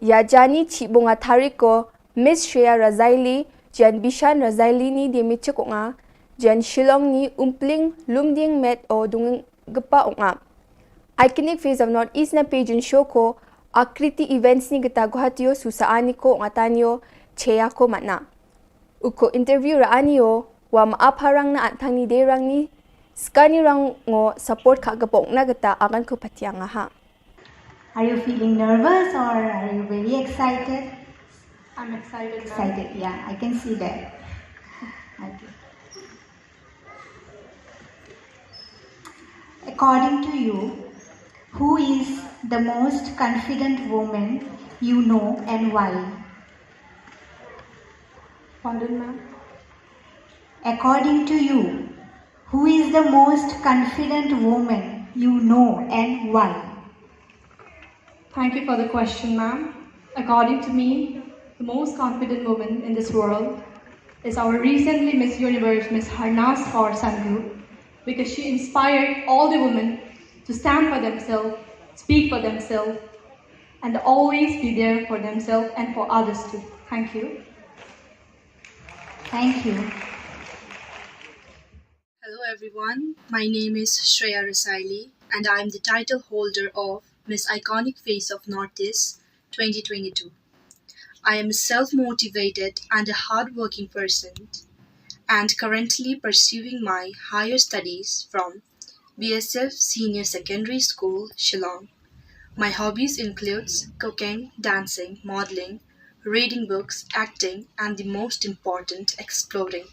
Ïa jani chibunga thariko Miss Shreya Razaili, jan Bishan Razaili ni demi chikong a, jan Shillong ni umpling lumding met o dung gepa ong a. Iconic Face of North East na pejun show ko Akriti Events ni geta Guwahati o susa ani ko ong atanio cheya ko matna. Uko interview ra anio wa ma apharang na antang ni de rang ni skani rang ngo support ka gepong na geta akan ko patiang ha. Are you feeling nervous or are you very excited? I'm excited. Excited, yeah, I can see that. Okay. According to you, who is the most confident woman you know and why? Pardon, ma'am? According to you, who is the most confident woman you know and why? Thank you for the question, ma'am. According to me, the most confident woman in this world is our recently Miss Universe, Miss Harnas Kaur Sandhu, because she inspired all the women to stand for themselves, speak for themselves, and always be there for themselves and for others too. Thank you. Thank you. Hello everyone, my name is Shreya Rasaili and I am the title holder of Miss Iconic Face of Northeast twenty twenty-two. I am a self-motivated and a hard-working person and currently pursuing my higher studies from B S F Senior Secondary School, Shillong. My hobbies includes cooking, dancing, modeling, reading books, acting, and the most important, exploring.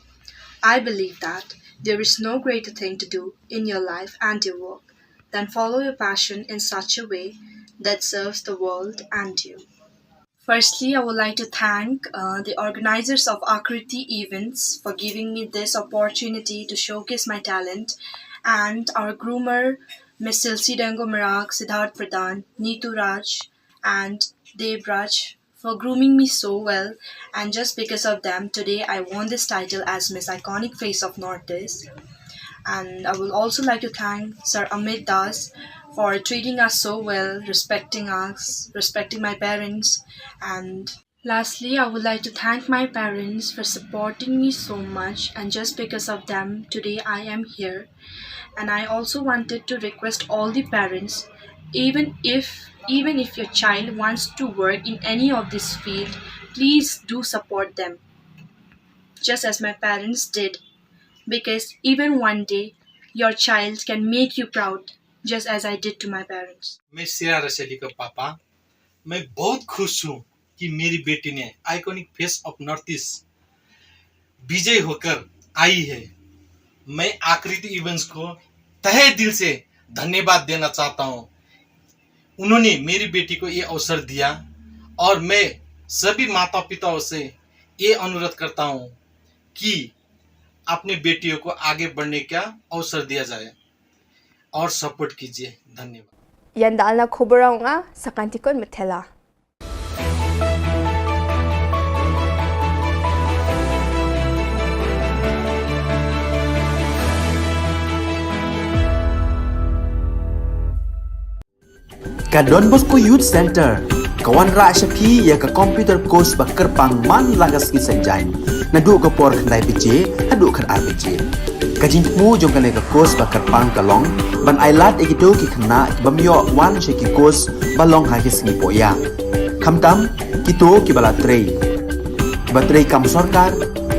I believe that there is no greater thing to do in your life and your work than follow your passion in such a way that serves the world and you. Firstly, I would like to thank uh, the organizers of Akriti Events for giving me this opportunity to showcase my talent, and our groomer, Miss Silsi Dengo Marak, Siddharth Pradhan, Neetu Raj, and Dev Raj for grooming me so well, and just because of them, today I won this title as Miss Iconic Face of Northeast. And I would also like to thank Sir Amit Das for treating us so well, respecting us, respecting my parents, and lastly, I would like to thank my parents for supporting me so much, and just because of them, today I am here. And I also wanted to request all the parents, even if even if your child wants to work in any of this field, please do support them, just as my parents did, because even one day your child can make you proud, just as I did to my parents. मैं श्रेया रसैली का पापा। मैं बहुत खुश हूँ कि मेरी बेटी ने iconic face of north east विजय होकर आई है। मैं आकृति इवेंट्स को तहे दिल से धन्यवाद देना चाहता हूँ। उन्होंने मेरी बेटी को ये अवसर दिया और मैं सभी माता पिताओं से ये अनुरोध करता हूँ कि अपनी बेटियों को आगे बढ़ने का अवसर दिया जाए और सपोर्ट कीजिए। धन्यवाद। Ïa dalna khubor ong a sa kan tikon methela. Ka Don Bosco Youth Center ka wanrah sha phi ïa ka computer course ba kyrpang man la ka sngi Saitjaiñ, naduh ka por khyndai baje haduh khatar baje. Ka jingthmu jong kane ka course ba kyrpang ka long ban ailad ïa kito ki khynnah ki bym ïoh wan sha ki course ba long ha ki sngi pohïap, khamtam kito kiba la trei, kiba trei kam sorkar,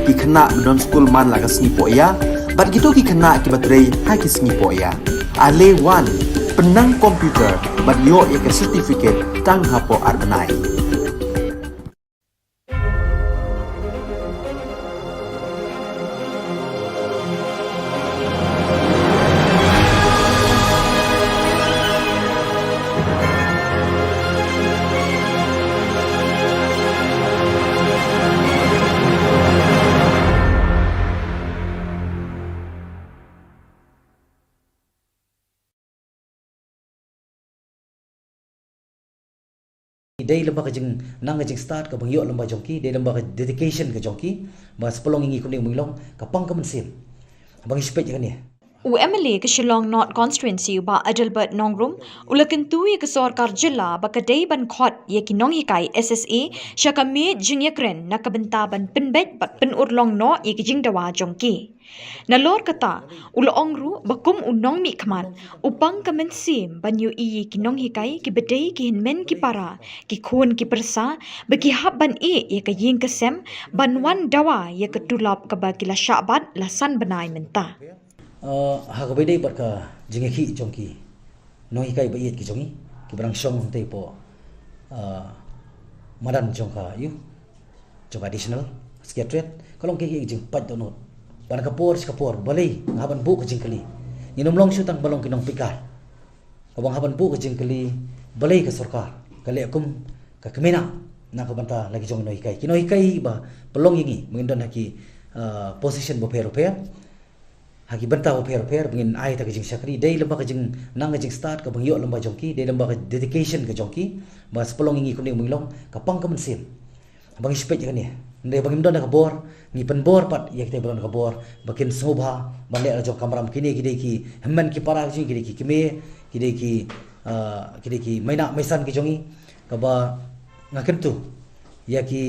Ki khynnah ba don skul man la ka sngi poh ïa, bad kito ki khynnah kiba trei ha ki sngi poh ïa. Ale wan, pynnang computer, bad ïoh ïa ka certificate tang hapoh ar bnai. Dei lem bad ka jingnang ka jingstad kaba ngi ïoh lem bad jong ki, dei lem bad ka dedication ka jong ki, ba sa pynlong ïa ngi kumne, ngi long ka pang ka mynsiem. Ba ngi shu peit ïa kane. U M L A ka Shillong North Constituency, u Bah Adelbert Nongrum, u la kyntu ïa ka sorkar jylla ba ka dei ban khot ïa ki nonghikai S S A sha ka miej jingïakren na ka bynta ban pynbeit bad pynurlong noh ïa ki jingdawa jong ki. Nalor kata, u la ong ruh ba kum u nongmihkhmat, u pang ka mynsiem ban ïohi ïa ki nonghikai kiba dei ki hynmen ki para, ki khun ki pyrsa, ba ki hap ban ïeh ïa ka ïing ka sem ban wan dawa ïa ka tulop kaba ki la shah bat la san bnai mynta. Uh, ha kaba ïadei bad ka jingïakhih jong ki nonghikai ba ïeit ki jong ngi, kiba dang shong hangtei hapoh, uh, madan jong ka, ïa, jong ka Additional Secretariat, ka long kaei ka jingpait dohnud. Ba na ka por sha ka por, balei nga hap ban buh ka jingkylli? Ngin ym long shuh tang ba long ki nongpeitkai. Kaba nga hap ban buh ka jingkylli, balei ka sorkar ka leh kum ka kmie na, na ka bynta la ki jong ki nonghikai. Ki nonghikai ba pynlong ïa ngi, ba ngin don ha ki, uh, position bapher bapher, ha ki bynta bapher bapher, ba ngin ai ïa ka jingshakri, dei lem bad ka jingnang ka jingstad kaba ngi ïoh lem bad jong ki, dei lem bad ka dedication ka jong ki, ba sa pynlong ïa ngi kumne, ngi long ka pang ka mynsiem. Ba ngi shu peit ïa kane. Hynrei ba ngim don da ka bor, ngi pynbor pat ïa kita ba don da ka bor ba kin sngewbha ban leh la jong kamram. Kine ki dei ki hynmen ki para ki jong ngi, ki dei ki kmie, ki dei ki, uh, ki dei ki meinah meisan ki jong ngi, kaba nga kyntu ïa ki,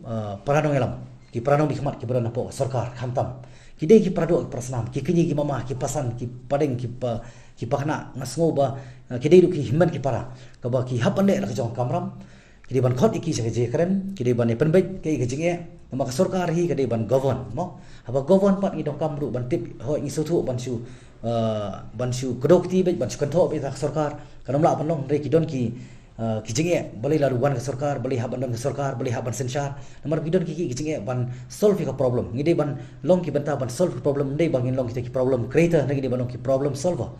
uh, para nongïalam, ki para nongmihkhmat kiba don hapoh sorkar, khamtam ki dei ki para doh, ki para snam, ki kñi, ki mama, ki pasan, ki padeng, ki pa, ki pakna, nga sngew ba, uh, ki dei ruh ki hynmen ki para kaba ki hap ban leh la ka jong kamram. Ki dei ban khot ïa ki sha ka jingïakren, ki dei ban ïa pynbeit kaei ka jingeh. Namar ka sorkar hi ka dei ban govern, mo. Haba govern pat ngi donkam ruh ban tip, hooid ngi sngewthuh ban shu, uh, ban shu kdew kti beit, ban shu kynthoh beit ha ka sorkar. Kan ym lah ban long, hynrei ki don ki, uh, ki jingeh, balei la wan ka sorkar, balei hap ban don ka sorkar, balei hap ban synshar. Namar ki don ki, ki, ki jingeh ban solve ïa ka problem. Ngi dei ban long ki bynta ban solve ka problem, ym dei ba ngin long kita ki problem creator, hynrei ngi dei ban long ki problem solver.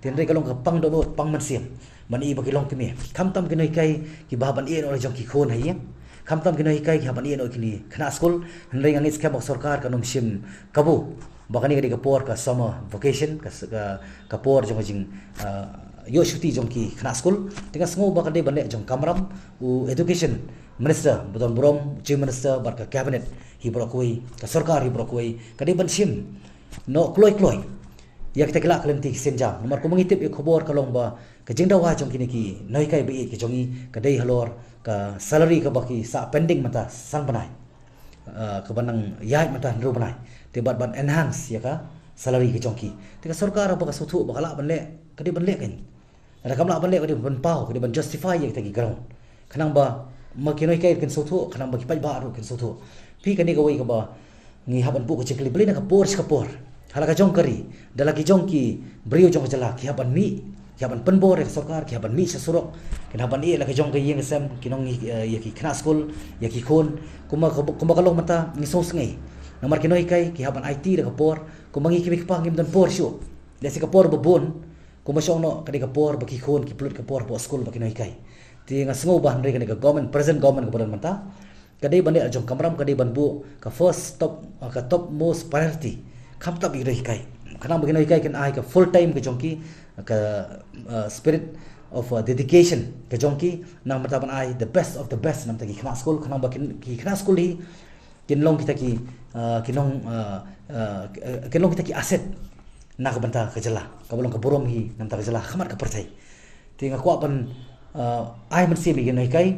Te hynrei ka long ka pang dohnud, pang mynsiem. Ban ïohi ba ki long kmie. Khamtam ki nonghikai kiba hap ban ïeh noh la jong ki khun ha ïing. Khamtam ki nonghikai ki hap ban ïeh noh ki khynnah skul. Hynrei nga ngeit skhem ba ka sorkar kan ym shim kabu ba kane ka dei ka por ka summer vacation, ka, ka, ka por jong ka jing, uh, ïoh shuti jong ki khynnah skul. Te nga sngew ba ka dei ban leh jong kamram, u Education Minister ba don burom, Chief Minister bad ka Cabinet hi baroh kawei, ka sorkar hi baroh kawei, ka dei ban shim noh kloi kloi ïa kita ki la ka lynti ki sienjam. Namar kumba ngi tip ïa ka khubor ka long ba ka jingdawa jong kine ki nonghikai ba ïeit ki jong ngi ka dei halor ka salary kaba ki sah pending mynta san bnai, uh, kaba nang ïaid mynta hynriew bnai. Te bad ban enhance ïa ka salary ka jong ki. Te ka sorkar haba ka sngewthuh ba ka lah ban leh, ka dei ban leh, kan. Lada kam lah ban leh, ka dei ban paw, ka dei ban justify ïa kita ki ground. Khnang ba ma ki nonghikai kin sngewthuh, khnang ba ki paidbah ruh kin sngewthuh. Phi, kane kawei kaba ngi hap ban buh ka jingkylli, balei na ka por sha ka por, ha la ka jong ka ri, da la ki jong ki briew jong ka jylla ki hap ban mih, ki hap ban pynbor ïa ka sorkar, ki hap ban mih sha surok, kin hap ban ïeh la ki jong ka ïing ka sem, ki nong, eh, ïa ki khynnah skul, ïa ki khun, kumba, kumba ka long mynta ngi sngewsngei. Namar ki nonghikai ki hap ban aiti da ka por, kumba ngi ki kmie ki kpa ngim don por shuh. Lehse ka por ba bun, kumba shong noh ka dei ka por ba ki khun ki pynlut ka por hapoh skul bad ki nonghikai. Te nga sngew ba hynrei kane ka government, present government kaba don mynta, ka dei ban leh la jong kamram, ka dei ban buh ka first top, uh, ka top most priority. Khamtam ïa ki nonghikai. Khnang ba ki nonghikai kin ai ka full time ka jong ki, ka, uh, spirit of, uh, dedication ka jong ki, namar ban ai the best of the best namar ki khynnah skul, khnang ba ki, ki khynnah skul hi kin long kita ki, uh, ki nong, uh, uh, kin long kita ki asset na ka bynta ka jylla, kaba long ka burom hi na ka bynta ka jylla ha khmat ka pyrthei. Te nga kwah ban, uh, ai mynsiem ïa ki nonghikai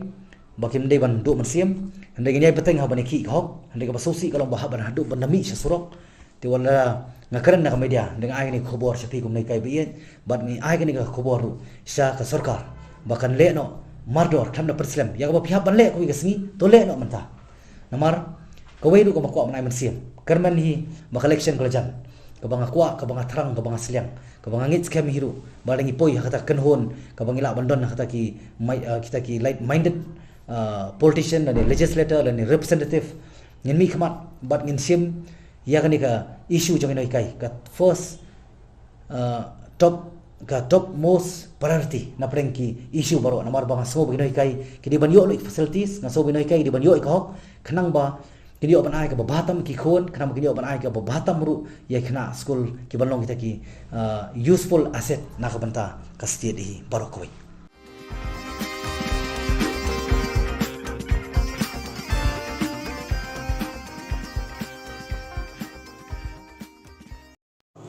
ba kim dei ban duh mynsiem, hynrei ngin ïai bteng ha ban ïakhih ka hok, hynrei kaba sngewsih ka long ba hap ban haduh ban da mih sha surok. Te wat la nga kren na ka media, hynrei nga ai kane ka khubor sha phi kum nonghikai ba ïeit, bad ngi ai kane ka khubor ruh sha ka sorkar ba kan leh noh mardor khlem da pynslem. Ïa kaba phi hap ban leh kawei ka sngi, to leh noh mynta. Namar Kawei ruh kaba nga kwah ban ai mynsiem, kyrmen hi ba ka election ka la jan, kaba nga kwah, kaba nga thrang, kaba nga sliang, kaba nga ngeit skhem hi ruh ba lada ngi poi ha kata ka kynhun kaba ngi lah ban don ha kita ki mai-, uh, kita ki like-minded, uh, politician lane legislator lane representative, ngin mihkhmat bad ngin shim ïa kane ka issue jong ki nonghikai, ka first, uh, top, ka top most priority na pdeng ki issue baroh. Namar ba nga sngew ba ki nonghikai ki dei ban ïoh lut ïa ki facilities, nga sngew ba ki nonghikai ki dei ban ïoh ïa ka hok, khnang ba kin ïoh ban ai kaba bha tam ïa ki khun, khnang ba kin ïoh ban ai kaba bha tam ruh ïa ki khynnah skul, ki ban long kita ki, uh, useful asset na ka bynta ka state hi baroh kawei.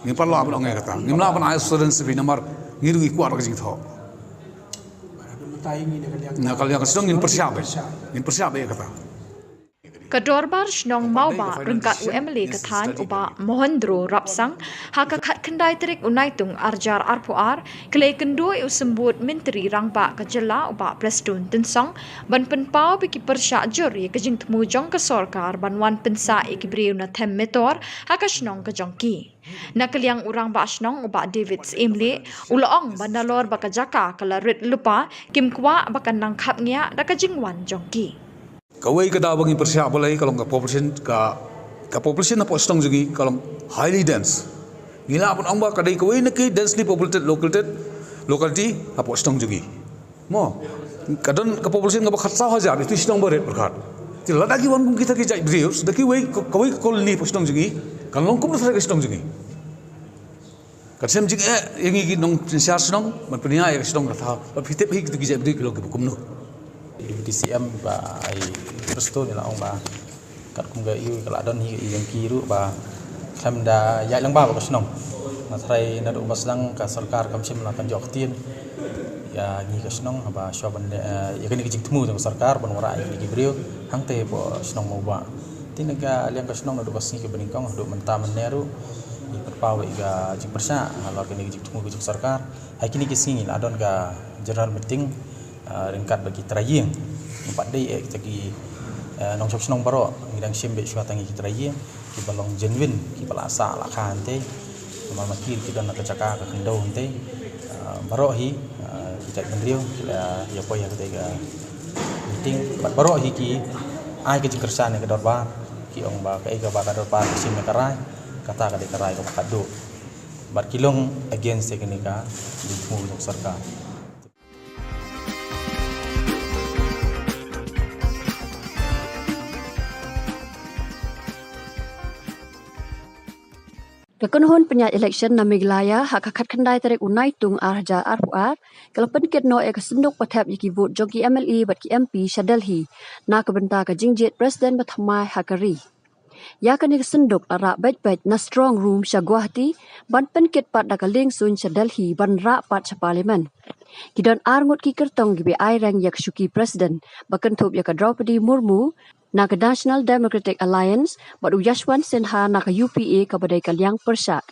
Ngim pat lah ban ong ïa kata. Ngim lah ban ai assurance bha namar ngi ruh ngi kwah ka jingthoh. Na ka liang ka shnong ngin pyrshah bha. Ngin pyrshah bha ïa kata. Ka Dorbar Shnong Mawbah ryngkat u M L A ka thaiñ u Bah Mohendro Rapsang, ha ka khatkhyndai tarik u Naitung arhajar arphew ar, ka la ïakynduh ïa u Symbud Myntri Rangbah ka jylla u Bah Prestone Tynsong ban pynpaw ba ki pyrshah jur ïa ka jingthmu jong ka sorkar ban wan pynsah ïa ki briew na them metor ha ka shnong ka jong ki. Na ka liang u Rangbah Shnong u Bah David Syiemlieh u la ong ba nalor ba ka jaka ka la rit lypa, kim kwah ba kan nang khapngiah da ka jingwan jong ki. Kawei ka daw ba ngi pyrshah balei ka long ka population, ka, ka population hapoh shnong jong ngi ka long highly dense. Ngi lah ban ong ba ka dei kawei na ki densely populated located locality hapoh shnong jong ngi. Mo, ka don ka population kaba khatsaw hajar, ito i shnong ba rit pyrkhat. Te lada ki wan kum kita ki jait briew da kiwei, kawei ka colony hapoh shnong jong ngi, kan long kumno tharai ka shnong jong ngi. Kan shem jingeh ïa ngi ki nongsynshar shnong ban pynïaid ïa ka shnong, kata ba phi tip hi kito ki jait briew ki long kiba kumno. Deputy C M Bah Prestone u la ong ba katkum ka ïoh ka la don hi ka ïoh ki ruh ba khlem da ïaid lang bha bad ka shnong. Nga tharai naduh ba sdang ka sorkar kam shym la kan jop ktien ïa ngi ka shnong haba shuwa ban, eh, ïa kane ka jingthmu jong ka sorkar ban wanrah ïa kine ki briew hangtei hapoh shnong Mawbah. Te na ka liang ka shnong naduh ka sngi kaba nyngkong haduh mynta mynne ruh ngi pynpaw ïa ka jingpyrshah halor kane ka jingthmu ka jong ka sorkar. Ha kine ki sngi la don ka general meeting, ah, ryngkat bad ki trai ïing. Ngim pat dei eh kita ki, eh, nongshong shnong baroh, ngi dang shim beit shuwa tang ïa ki trai ïing kiba long genuine, kiba la sah la kha hangtei. Namar ma ki ki don ha ka jaka ka khyndew hangtei. Ah, baroh hi, ah, ki jait bynriew ki la ïa poi ha katei ka meeting. Bad baroh hi ki ai ka jingkyrshan ïa ka dorbar, ki ong ba kaei kaba ka dorbar ka shim ïa ka rai, kata ka dei ka rai kaba khatduh. Bad ki long against ïa kane ka jingthmu jong ka sorkar. Ka kynhun pynïaid election na Meghalaya ha ka khatkhyndai tarik u Naitung arhajar arphew ar ka la pynkit noh ïa ka synduk pathep ïa ki vote jong ki M L A bad ki M P sha Delhi na ka bynta ka jingjied president bathymmai ha ka ri. Ïa kane ka synduk la rah beit beit na strong room sha Guwahati ban pynkit pat da ka lieng suiñ sha Delhi ban rah pat sha parliament. Ki don ar ngut ki kyrtong kiba ai reng ïa ka shuki president ba kynthup ïa ka Droupadi Murmu na ka National Democratic Alliance bad u Yashwant Sinha na ka U P A kaba dei ka liang pyrshah.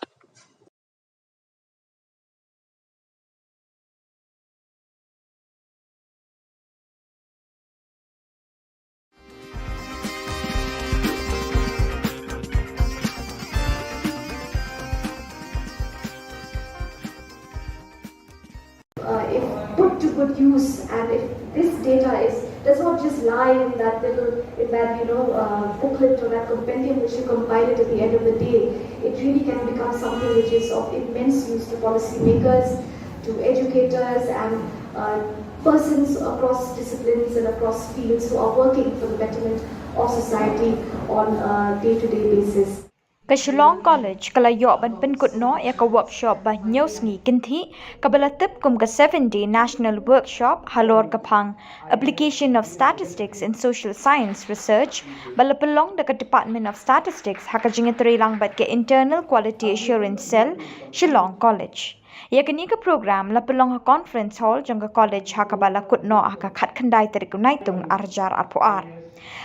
Uh, if put to good use, and if this data is, does not just lie in that little, in that, you know, uh, booklet or that compendium which you compile it at the end of the day, it really can become something which is of immense use to policymakers, to educators, and, uh, persons across disciplines and across fields who are working for the betterment of society on a day-to-day basis. Ka Shillong College ka la ïoh ban pynkut noh ïa ka workshop ba hynñiew sngi kynthih kaba la tip kum ka seven day national workshop halor ka phang Application of Statistics in Social Science Research, ba la pynlong da ka Department of Statistics ha ka jingïatreilang bad ka Internal Quality Assurance Cell, Shillong College. Ïa kane ka program la pynlong ha Conference Hall jong ka college ha kaba la kut noh ha ka khatkhyndai tarik u Naitung arhajar arphew ar.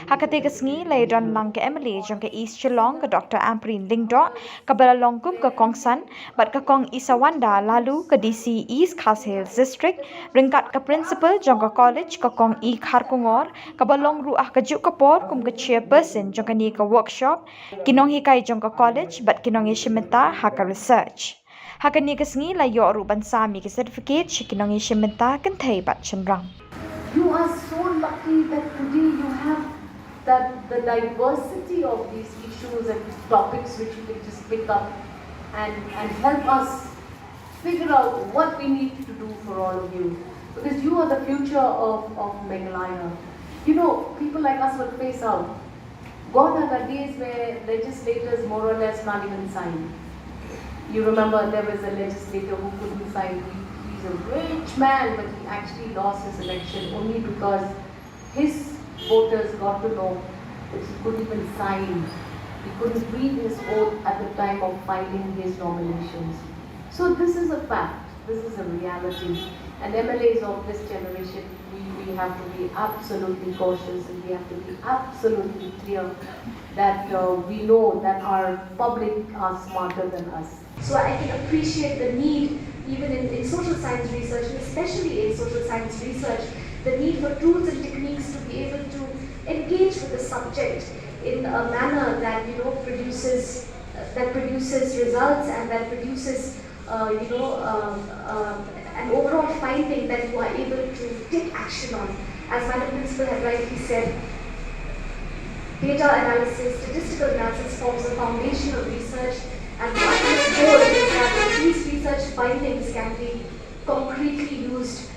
Ha katei ka sngi la ïadon lang ka M L A jong ka East Shillong, ka Doctor Ampareen Lyngdoh, kaba la long kum ka kongsan, bad ka Kong Isawanda Laloo, ka D C East Khasi Hills District, ryngkat ka principal jong ka college, ka Kong E Kharkongor, kaba long ruh ha kajuh ka por kum ka chairperson jong kane ka workshop, ki nonghikai jong ka college bad ki nongïashim bynta ha ka research. Ha kane ka sngi la ïoh ruh ban sam ïa ki certificate sha ki nongïashim bynta kynthei bad shynrang. You are so lucky that today you have that the diversity of these issues and topics which you can just pick up and, and help us figure out what we need to do for all of you. Because you are the future of, of Meghalaya. You know, people like us will phase out. Gone are the days where legislators more or less can't even sign. You remember there was a legislator who couldn't sign. He, he's a rich man, but he actually lost his election only because his voters got to know that he couldn't even sign. He couldn't read his oath at the time of filing his nominations. So this is a fact. This is a reality. And M L As of this generation, we, we have to be absolutely cautious and we have to be absolutely clear that uh, we know that our public are smarter than us. So I can appreciate the need, even in, in social science research, and especially in social science research, the need for tools and techniques to be able to engage with the subject in a manner that, you know, produces uh, that produces results and that produces, uh, you know, um, um, an overall finding that you are able to take action on. As Madam Principal had rightly said, data analysis, statistical analysis forms the foundation of research, and the ultimate goal is that these research findings can be concretely used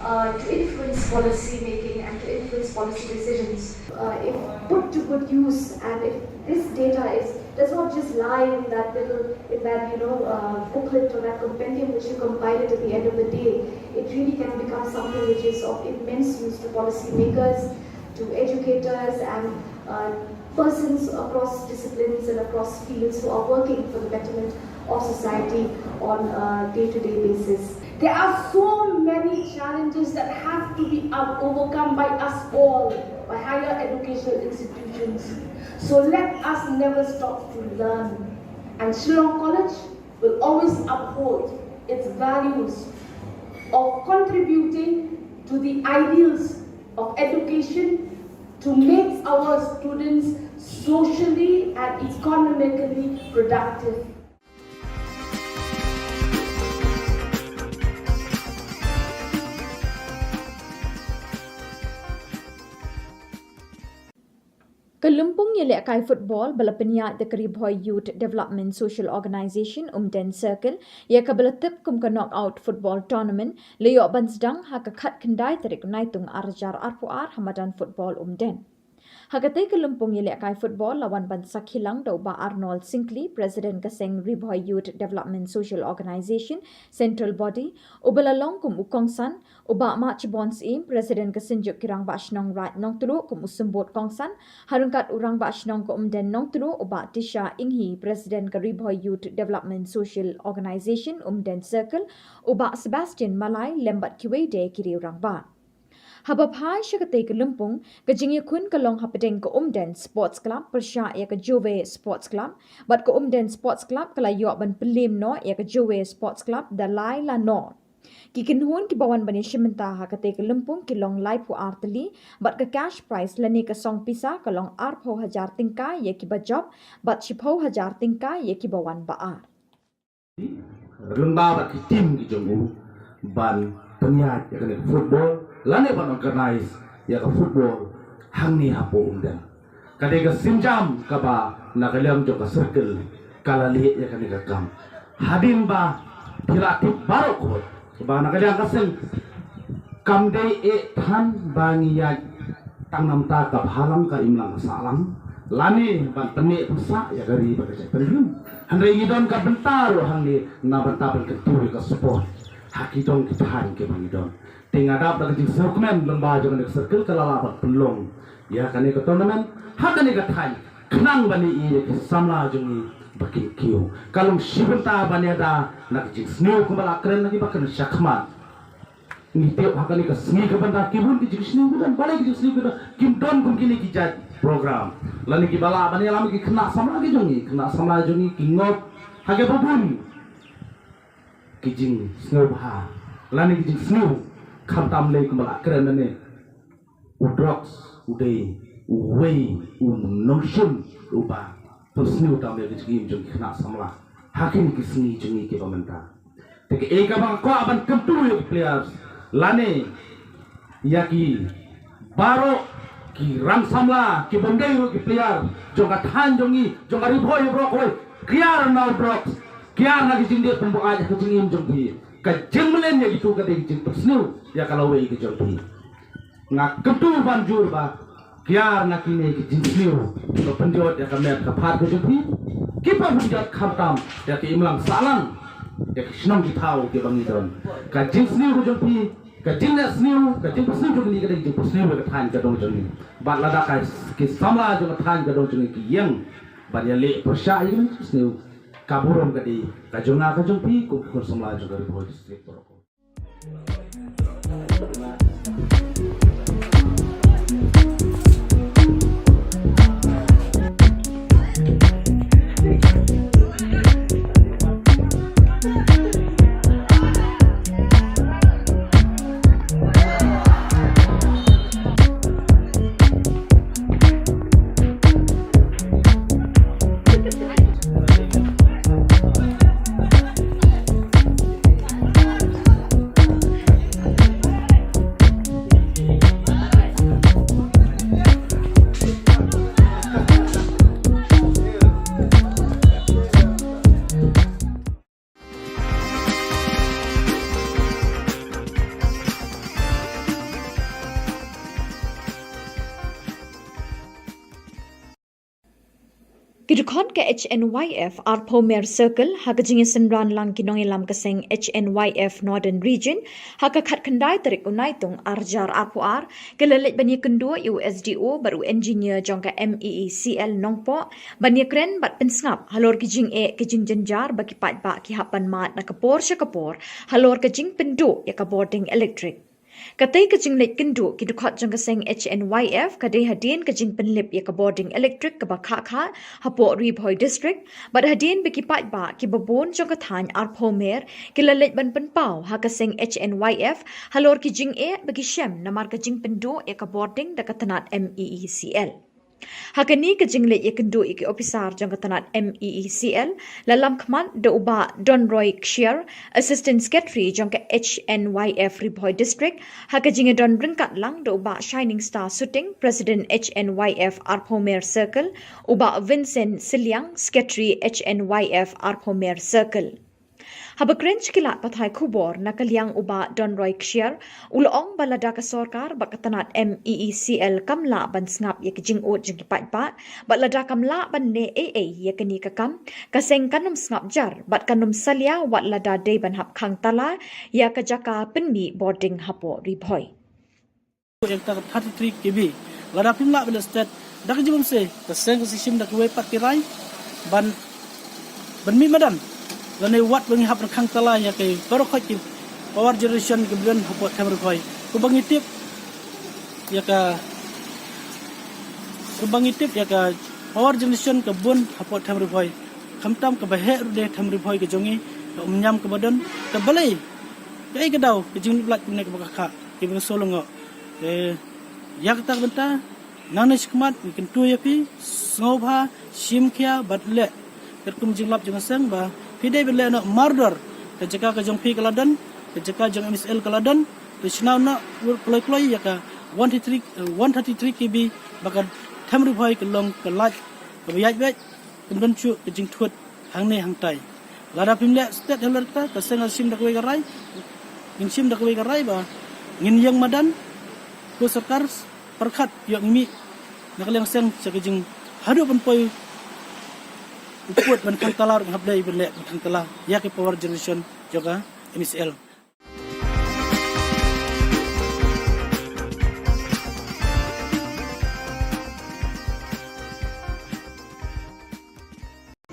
uh, to influence policy making and to influence policy decisions. Uh, if put to good use, and if this data is, does not just lie in that little, in that, you know, uh, booklet or that compendium which you compile it at the end of the day, it really can become something which is of immense use to policymakers, to educators, and uh, persons across disciplines and across fields who are working for the betterment of society on a day-to-day basis. There are so many challenges that have to be o- overcome by us all, by higher educational institutions. So let us never stop to learn. And Shillong College will always uphold its values of contributing to the ideals of education to make our students socially and economically productive. Ka lympung ïalehkai football ba la pynïaid da ka Ri Bhoi Youth Development Social Organisation Umden Circle, ïa kaba la tip kum ka Knockout Football Tournament, la ïoh ban sdang ha ka khatkhyndai tarik Naitung arhajar arphew ar ha madan football Umden. Ha katei ka lympung ïalehkai football la wan ban sakhi lang da u Bah Arnold Syngkli, President ka seng Ri Bhoi Youth Development Social Organisation, Central Body, uba la long kum u kongsan, u Bah Mahchibon Syiem, President ka Synjuk ki Rangbah Shnong Raid Nongtluh kum u symbud kongsan, ha ryngkat u Rangbah Shnong ka Umden Nongtluh, u Bah Tisha Inghi, President ka Ri Bhoi Youth Development Social Organisation Umden Circle, u Bah Sebastian Malai, lem bad kiwei de ki riew rangbah. Haba phai sha katei ka lympung, ka jingïakhun ka long hapdeng ka Umden Sports Club pyrshah ïa ka Jowai Sports Club, bad ka Umden Sports Club ka la ïoh ban pynliem noh ïa ka Jowai Sports Club da lai la noh. Ki kynhun kiba wan ban ïashim bynta ha katei ka lympung ki long laiphew ar tylli, bad ka cash prize lane ka song pisa ka long arphew hajar tyngka ïa kiba jop, bad shiphew hajar tyngka ïa kiba wan ba ar. Lyngba bad ki team ki jong u ban pynïaid ïa kane ka football lane ban organize ïa ka football hangne hapoh Umden. Ka dei ka sienjam kaba na ka liang jong ka circle ka la leh ïa kane ka kam. Hadien ba phi la tip baroh khoit ba na ka liang ka seng kam dei eh than ba ngi ïaid tang namar ka bhalang ka imlang ka sahlang lane ban tyneh pynshah ïa ka ri bad ka jaitbynriew. Hynrei ngi don ka bynta ruh hangne na bynta ban kyntu ïa ka sport ha ki dong ki thaiñ kiba ngi don. Te nga dap da ka jingsngewkmen lyngba jong kane ka circle ka la lah ban pynlong ïa kane ka tournament ha kane ka thaiñ khnang ban ïohi ïa ki samla jong ngi Ba kin kiew. Ka long shi bynta ban ïada na ki jingsniew kumba la kren na ki ba kren shakhmat. Ngi tip ha kane ka sngi ka bynta ki bun ki jingsniew ki don, balei ki jingsniew ki don, kim don kum kine ki jait program. Lane ki ba lah ban ïalam ki khynnah samla ki jong ngi, khynnah samla jong ngi ki ngop ha ki ba bun ki jingsngewbha lane ki jingsniew, khamtam lei kumba la kren nane. U drugs u dei uwei u nongshun uba pynsniew tam ïa ka jingim jong ki khynnah samla ha kine ki sngi jong ngi kiba mynta. Te kaei kaba nga kwah ban kyntu ïa ki players lane ïa ki baroh ki rang samla ki bym dei ruh ki player jong ka thaiñ jong ngi, jong ka Ri Bhoi baroh kawei, kiar na u drugs, kiar na ki jingdih pynbuaid ha ka jingim jong phi. Ka jingmlien ïa kitu ka dei ka jingpynsniew ïa ka lawei ka jong phi. Nga kyntu ban jur ba kiar na kine ki jingsniew, to pynjot ïa ka met ka phad ka jong phi. Ki pynjot khamtam ïa ki imlang sahlang, ïa ki shnong ki thaw kiba ngi don. Ka jingsniew ka jong phi, ka jingleh sniew, ka jingpynsniew jong ngi ka dei ka jingpynsniew ïa ka thaiñ ka dong jong ngi. Bad lada ka ki samla jong ka thaiñ ka dong jong ngi ki ïeng ban ïaleh pyrshah ïa kine ki jingsniew, ka burom ka dei ka jong nga ka jong phi kum khun samla jong ka Ri Bhoi District. Ki dkhot ka H N Y F arphew Mer Circle ha ka jingïasynran lang ki nongïalam ka seng H N Y F Northern Region ha ka khatkhyndai tarik u Naitung arhajar arphew ar, ki la leit ban ïakynduh ïa u S D O bad u engineer jong ka M E E C L Nongpoh ban ïakren bad pynsngap halor ki jingeh ki jingjynjar ba ki paidbah ki hap ban mad na ka por sha ka por halor ka jingpynduh ïa ka bording elektrik. Katei ka jingleit kynduh ki dkhot jong ka seng H N Y F ka dei hadien ka jingpynlip ïa ka bording elektrik kaba khah khah hapoh Ri Bhoi District, bad hadien ba ki paidbah kiba bun jong ka thaiñ arphew Mer ki la leit ban pynpaw ha ka seng H N Y F halor ki jingeh ba ki shem namar ka jingpynduh ïa ka bording da ka tnat M E E C L. Ha kane ka jingleit ïakynduh ïa ki ophisar jong ka tnat M E E C L, la lam khmat da u Bah Donroy Kshiar, Assistant Secretary jong ka H N Y F Ri Bhoi District, ha ka jingïadon ryngkat lang da u Bah Shining Star Suting, President H N Y F arphew Mer Circle, u Bah Vincent Sylliang, Secretary H N Y F arphew Mer Circle. Haba kren sha ki lad pathai khubor na ka liang u Bah Donroy Kshiar u la ong ba lada ka sorkar bad ka tnat M E E C L kam lah ban sngap ïa ki jingud jong ki paidbah, bad lada kam lah ban leh ei ei ïa kane ka kam, ka seng kan ym sngap jar bad kan ym salia wat lada dei ban hap khang tala ïa ka jaka pynmih bording hapoh Ri Bhoi. Ïa kata ka thirty-three K V. Lada phim lah ban leh stet, da ka jingmynsiem ka seng ka sa shim da kawei pat ki rai ban, ban mih madan lane wat ba ngi hap ban khang tala ïa ki baroh khoit ki power generation ki bun hapoh Them Ri Bhoi. Kumba ngi tip ïa ka, kumba ngi tip ïa ka power generation ka bun hapoh Them Ri Bhoi. Khamtam kaba heh ruh de Them Ri Bhoi ka jong ngi, ka Umïam kaba don, ka balei, kaei ka daw ka jinglip lait kumne kaba khah khah kiba ngi sngewlyngngoh. Te ïa kata ka bynta nangne shakhmat ngi kyntu ïa phi, sngewbha shim khia bad leh katkum jinglap jong ka seng ba phi dei ban leh noh mardor. Ka jaka ka jong phi ka la don, ka jaka jong M E C L ka la don. Te shna noh kloi kloi ïa ka one thirty-three, eh, one thirty-three K V ba ka Them Ri Bhoi ka long ka light kaba ïaid beit, kam don shuh ka jingthut hangne hangtai. Lada phim leh stet halor kata, ka seng ka shim da kawei ka rai, ngin shim da kawei ka rai ba ngin ïeng madan, ko sorkar pyrkhat ïoh ngi mih na ka liang seng sha ka jing haduh ban poi u pud ban khang tala ruh hap dei ban leh ban khang tala ïa ki power generation jong ka M E C L.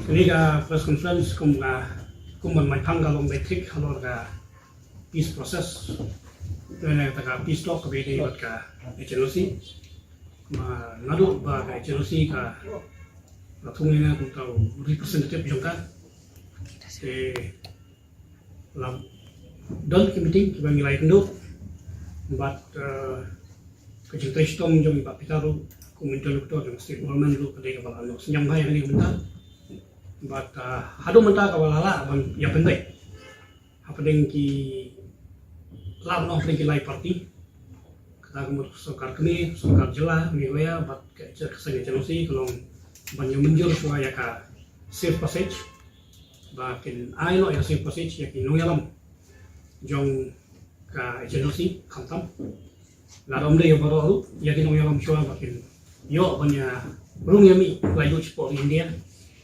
Kane ka press conference kum ka, kum ban mai phang ka long beit thik halor ka peace process. Lane kata ka peace talk kaba ïadei bad ka H N O C. Ma naduh ba ka H N O C ka la thung ïa nga kum uta u representative jong ka, te la don ki meeting kiba ngi la ïakynduh bad, eh, ka jingtrei shitom jong i Bah Peter ruh kum interlocutor jong state government ruh ka dei kaba la ïoh synñiang bha ïa kane ka bynta. Bad, eh, haduh mynta kaba la lah ban ïapynbeit hapdeng ki, lah ban ong hapdeng ki lai party. Kata ka mut sorkar kmie, sorkar jylla Meghalaya bad ka, ka seng H N O C ka long ban ïa mynjur shuwa ïa ka safe passage, ba kin ai noh ïa ka safe passage ïa ki nongïalam jong ka H N O C, khamtam lada ym dei ïa baroh ruh, ïa ki nongïalam shuwa ba kin ïoh ban ïa rung ïa mih laitluid shapoh India,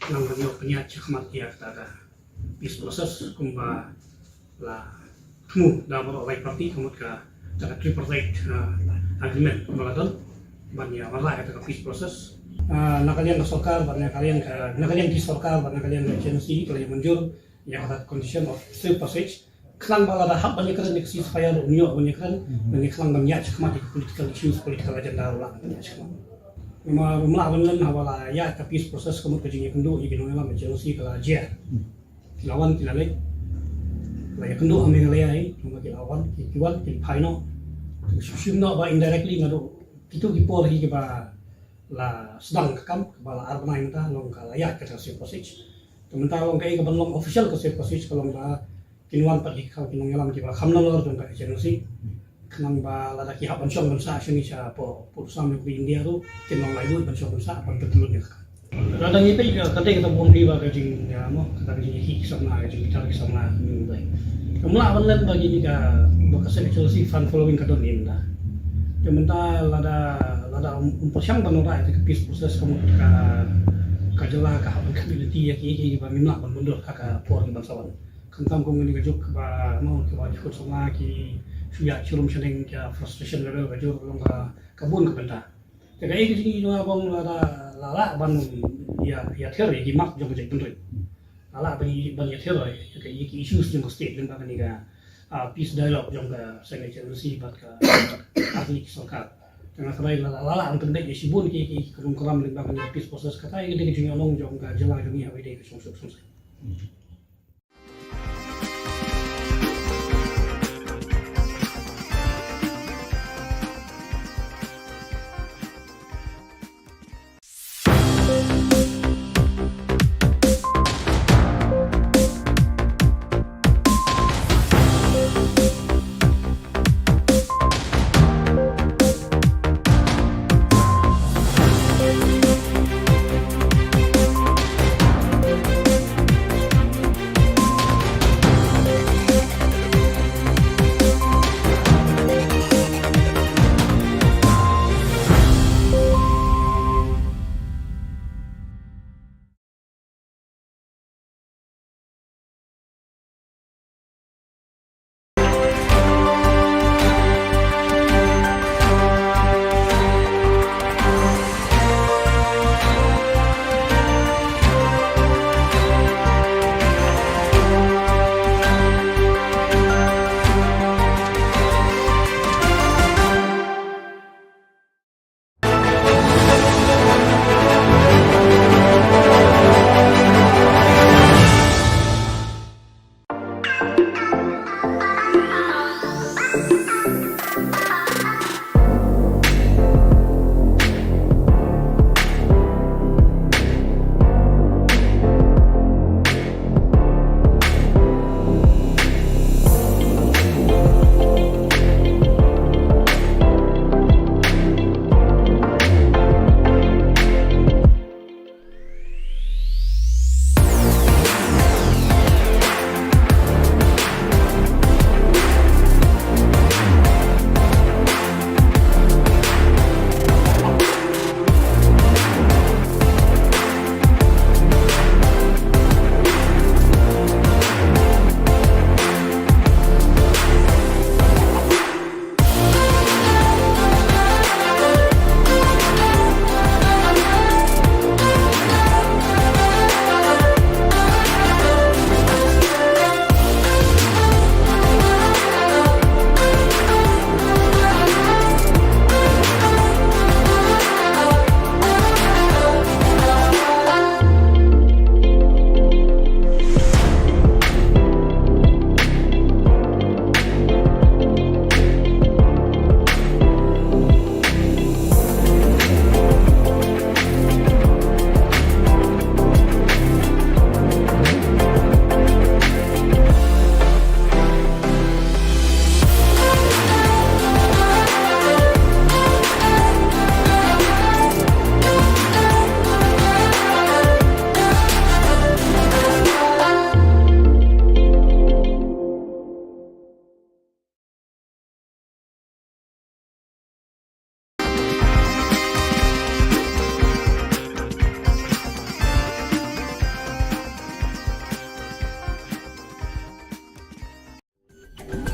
khnang ban ïoh pynïaid shakhmat ïa kata ka peace process kumba la thmu da baroh lai party, ka mut kata ka tripartite, ah, agreement ba la don ban ïa wanrah kata ka peace process. Ah, na ka liang ka sorkar bad na ka liang ka, na ka liang ki sorkar bad na ka liang ka H N O C ka la ïa mynjur ïa kata ka condition of safe passage, khnang ba lada hap ban ïakren ïa ka ceasefire ruh un ïoh ban ïakren, ban ïakren ban ïaid shakhmat ïa ka political issues, political agenda ruh lah ban ïaid shakhmat. Namar ym lah ban len haba la ïaid ka peace process ka mut ka jingïakynduh ïa ki nongïalam H N O C ka la jia. Ki la wan ki la leit. La ïakynduh ha Meghalaya hi, namar ki la wan, ki, ki wan ki phai noh. Ki shu shim noh ba indirectly naduh kito ki por hi kiba la sdang ka kam, kaba la ar bnai mynta long ka la ïaid kata ka safe passage. Te mynta long kaei kaban long official ka safe passage ka long ba kin wan pat ki, ki nongïalam kiba kham nalor jong ka H N O C. Khnang ba lada ki hap ban shong ban sah shane shapoh, poh sam jong ka India ruh kin long laitluid ban shong ban sah ban pynlut ïa ka. Lada ngi peit ka, ka dei kata ba ong ki ba ka jing, ïa, mo, kata ka jingïakhih ki samla, ka jingbitar ki samla, ka jingbitar. Ym lah ban len ba kine ka, ba ka seng H N O C fan following ka don hi mynta. Te mynta lada, lada ym, ym pyrshang ban wanrah ïa ka peace process ka mut ka, ka jylla ka hap ban khmih lynti ïa ki, ïa ki ba ngim lah ban mundur ha ka por ki ban sa wan. Khamtam kum kane ka juk ba, mo, kiba ki khun samla ki shu ïaid sharum shaneng, ka frustration level ka jur long ka, ka bun ka bynta. Te kaei ka jingïohi jong nga ba ong lada la lah ban ïa, ïa thied ïa ki mat jong ka jaitbynriew. La lah ban ïa, ban ïa thied ïa ki, ïa ki issues jong ka state lyngba kane ka, ah, peace dialogue jong ka seng H N O C bad ka, bad ka sorkar. Te nga kyrpad lada la lah ban pynbeit ïa shibun ki, ki, ki kynrum kynram lyngba kane ka peace process, kata ïa ka dei ka jingïalang jong ka jylla jong ngi haba ïadei ka shongsuk shongsaiñ.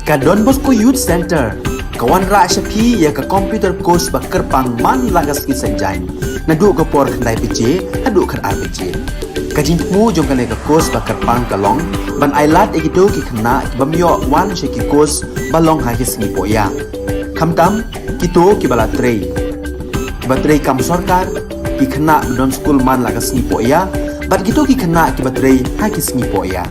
Ka Don Bosco Youth Centre ka wanrah sha phi ïa ka computer course ba kyrpang man la ka sngi Saitjaiñ, naduh ka por khyndai baje haduh khatar baje. Ka jingthmu jong kane ka course ba kyrpang ka long ban ailad ïa kito ki khynnah ki bym ïoh wan sha ki course ba long ha ki sngi pohïa, khamtam kito kiba la trei, kiba trei kam sorkar, ki khynnah ba don skul man la ka sngi pohïa bad kito ki khynnah kiba trei ha ki sngi pohïa.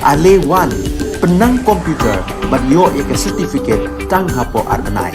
Ale wan, pynnang computer bad ïoh ïa ka certificate tang hapoh ar bnai.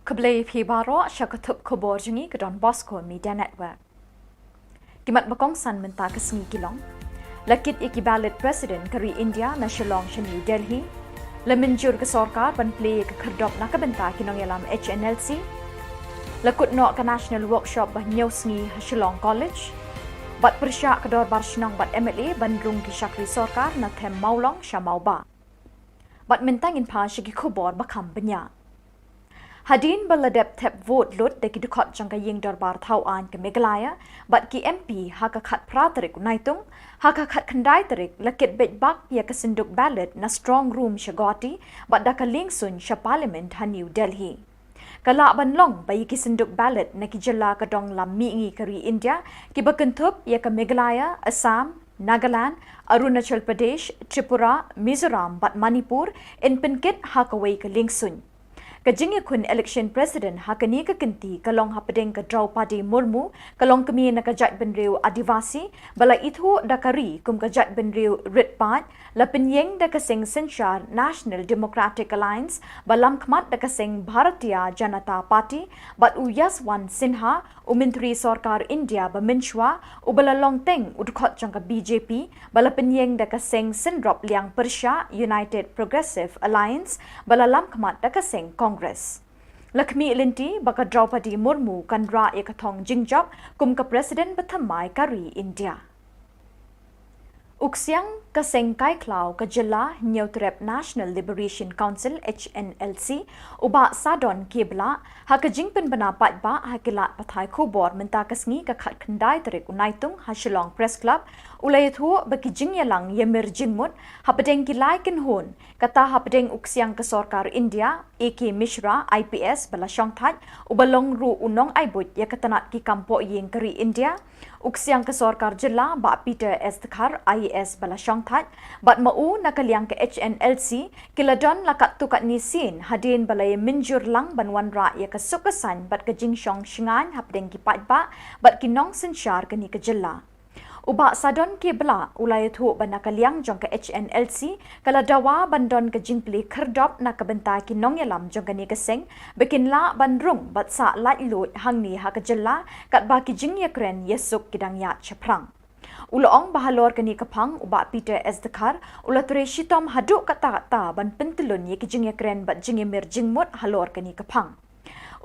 Khublei phi baroh sha ka thup khubor jong ngi ka Don Bosco Media Network. Ki mat ba kongsan mynta ka sngi ki long: La kit ïa ki ballot president ka ri India na Shillong sha New Delhi. La mynjur ka sorkar ban plie ïa ka khyrdop na ka bynta ki nongïalam H N L C. La kut noh ka National Workshop ba hynñiew sngi ha Shillong College. Bad pyrshah ka dorbar shnong bad M L A ban rung ki shakri sorkar na them Mawlong sha Mawbah. Bad mynta ngin phai sha ki khubor ba kham bniah. Hadien ba la dep thep vote lut da ki dkhot jong ka ïing dorbar thaw aiñ ka Meghalaya bad ki M P ha ka khatphra tarik u Naitung, ha ka khatkhyndai tarik la kit beit bak ïa ka synduk ballot na strong room sha Guwahati bad da ka lieng suiñ sha Parliament ha New Delhi. Ka lah ban long ba ïa ki synduk ballot na ki jylla ka dong lam mihngi ka ri India kiba kynthup ïa ka Meghalaya, Assam, Nagaland, Arunachal Pradesh, Tripura, Mizoram bad Manipur yn pynkit ha kawei ka lieng suiñ. Ka jingïakhun election president ha kane ka kynti ka long hapdeng ka Draupadi Murmu, ka longkmie na ka jaitbynriew Adivasi ba la ithuh da ka ri kum ka jaitbynriew rit paid, la pynïeng da ka seng synshar National Democratic Alliance ba lamkhmat da ka seng Bharatiya Janata Party, bad u Yashwant Sinha, u Myntri Sorkar India ba mynshuwa, uba la long teng u dkhot jong ka B J P, ba la pynïeng da ka seng syndrop liang pyrshah United Progressive Alliance ba la lamkhmat da ka seng Congress. La khmih lynti ba ka Draupadi Murmu kan rah ïa ka thong jingjop kum ka president bathymmai ka ri India. U ksiang ka seng kai khlaw ka jylla Hynñiewtrep National Liberation Council, H N L C, u Bah Sadon K Blah, ha ka jingpynbna paidbah ha ki lad pathai khubor mynta ka sngi ka khatkhyndai tarik u Naitung ha Shillong Press Club, u la ïathuh ba ki jingïalang ïamir jingmut hapdeng ki lai kynhun, kata hapdeng u ksiang ka sorkar India, A K Mishra, I P S, ba la shongthait, uba long ruh u nongaibud ïa ka tnat ki kam pohïing ka ri India, u ksiang ka sorkar jylla Bah Peter S Dkhar, I A S, ba la shongthait, bad ma u na ka liang ka H N L C, ki la don la katto katne sien hadien ba la ïamynjur lang ban wanrah ïa ka suk ka saiñ bad ka jingshong shngaiñ hapdeng ki paidbah bad ki nongsynshar kane ka jylla. U Bah Sadon K Blah u la ïathuh ba na ka liang jong ka H N L C ka la dawa ban don ka jingplie khyrdop na ka bynta ki nongïalam jong kane ka seng ba kin lah ban rung bad sah laitluid hangne ha ka jylla katba ki jingïakren ïasuk ki dang ïaid shaphrang. U la ong ba halor kane ka phang u Bah Peter S Dkhar u la trei shitom haduh katta katta ban pyntyllun ïa ki jingïakren bad jingïamir jingmut halor kane ka phang.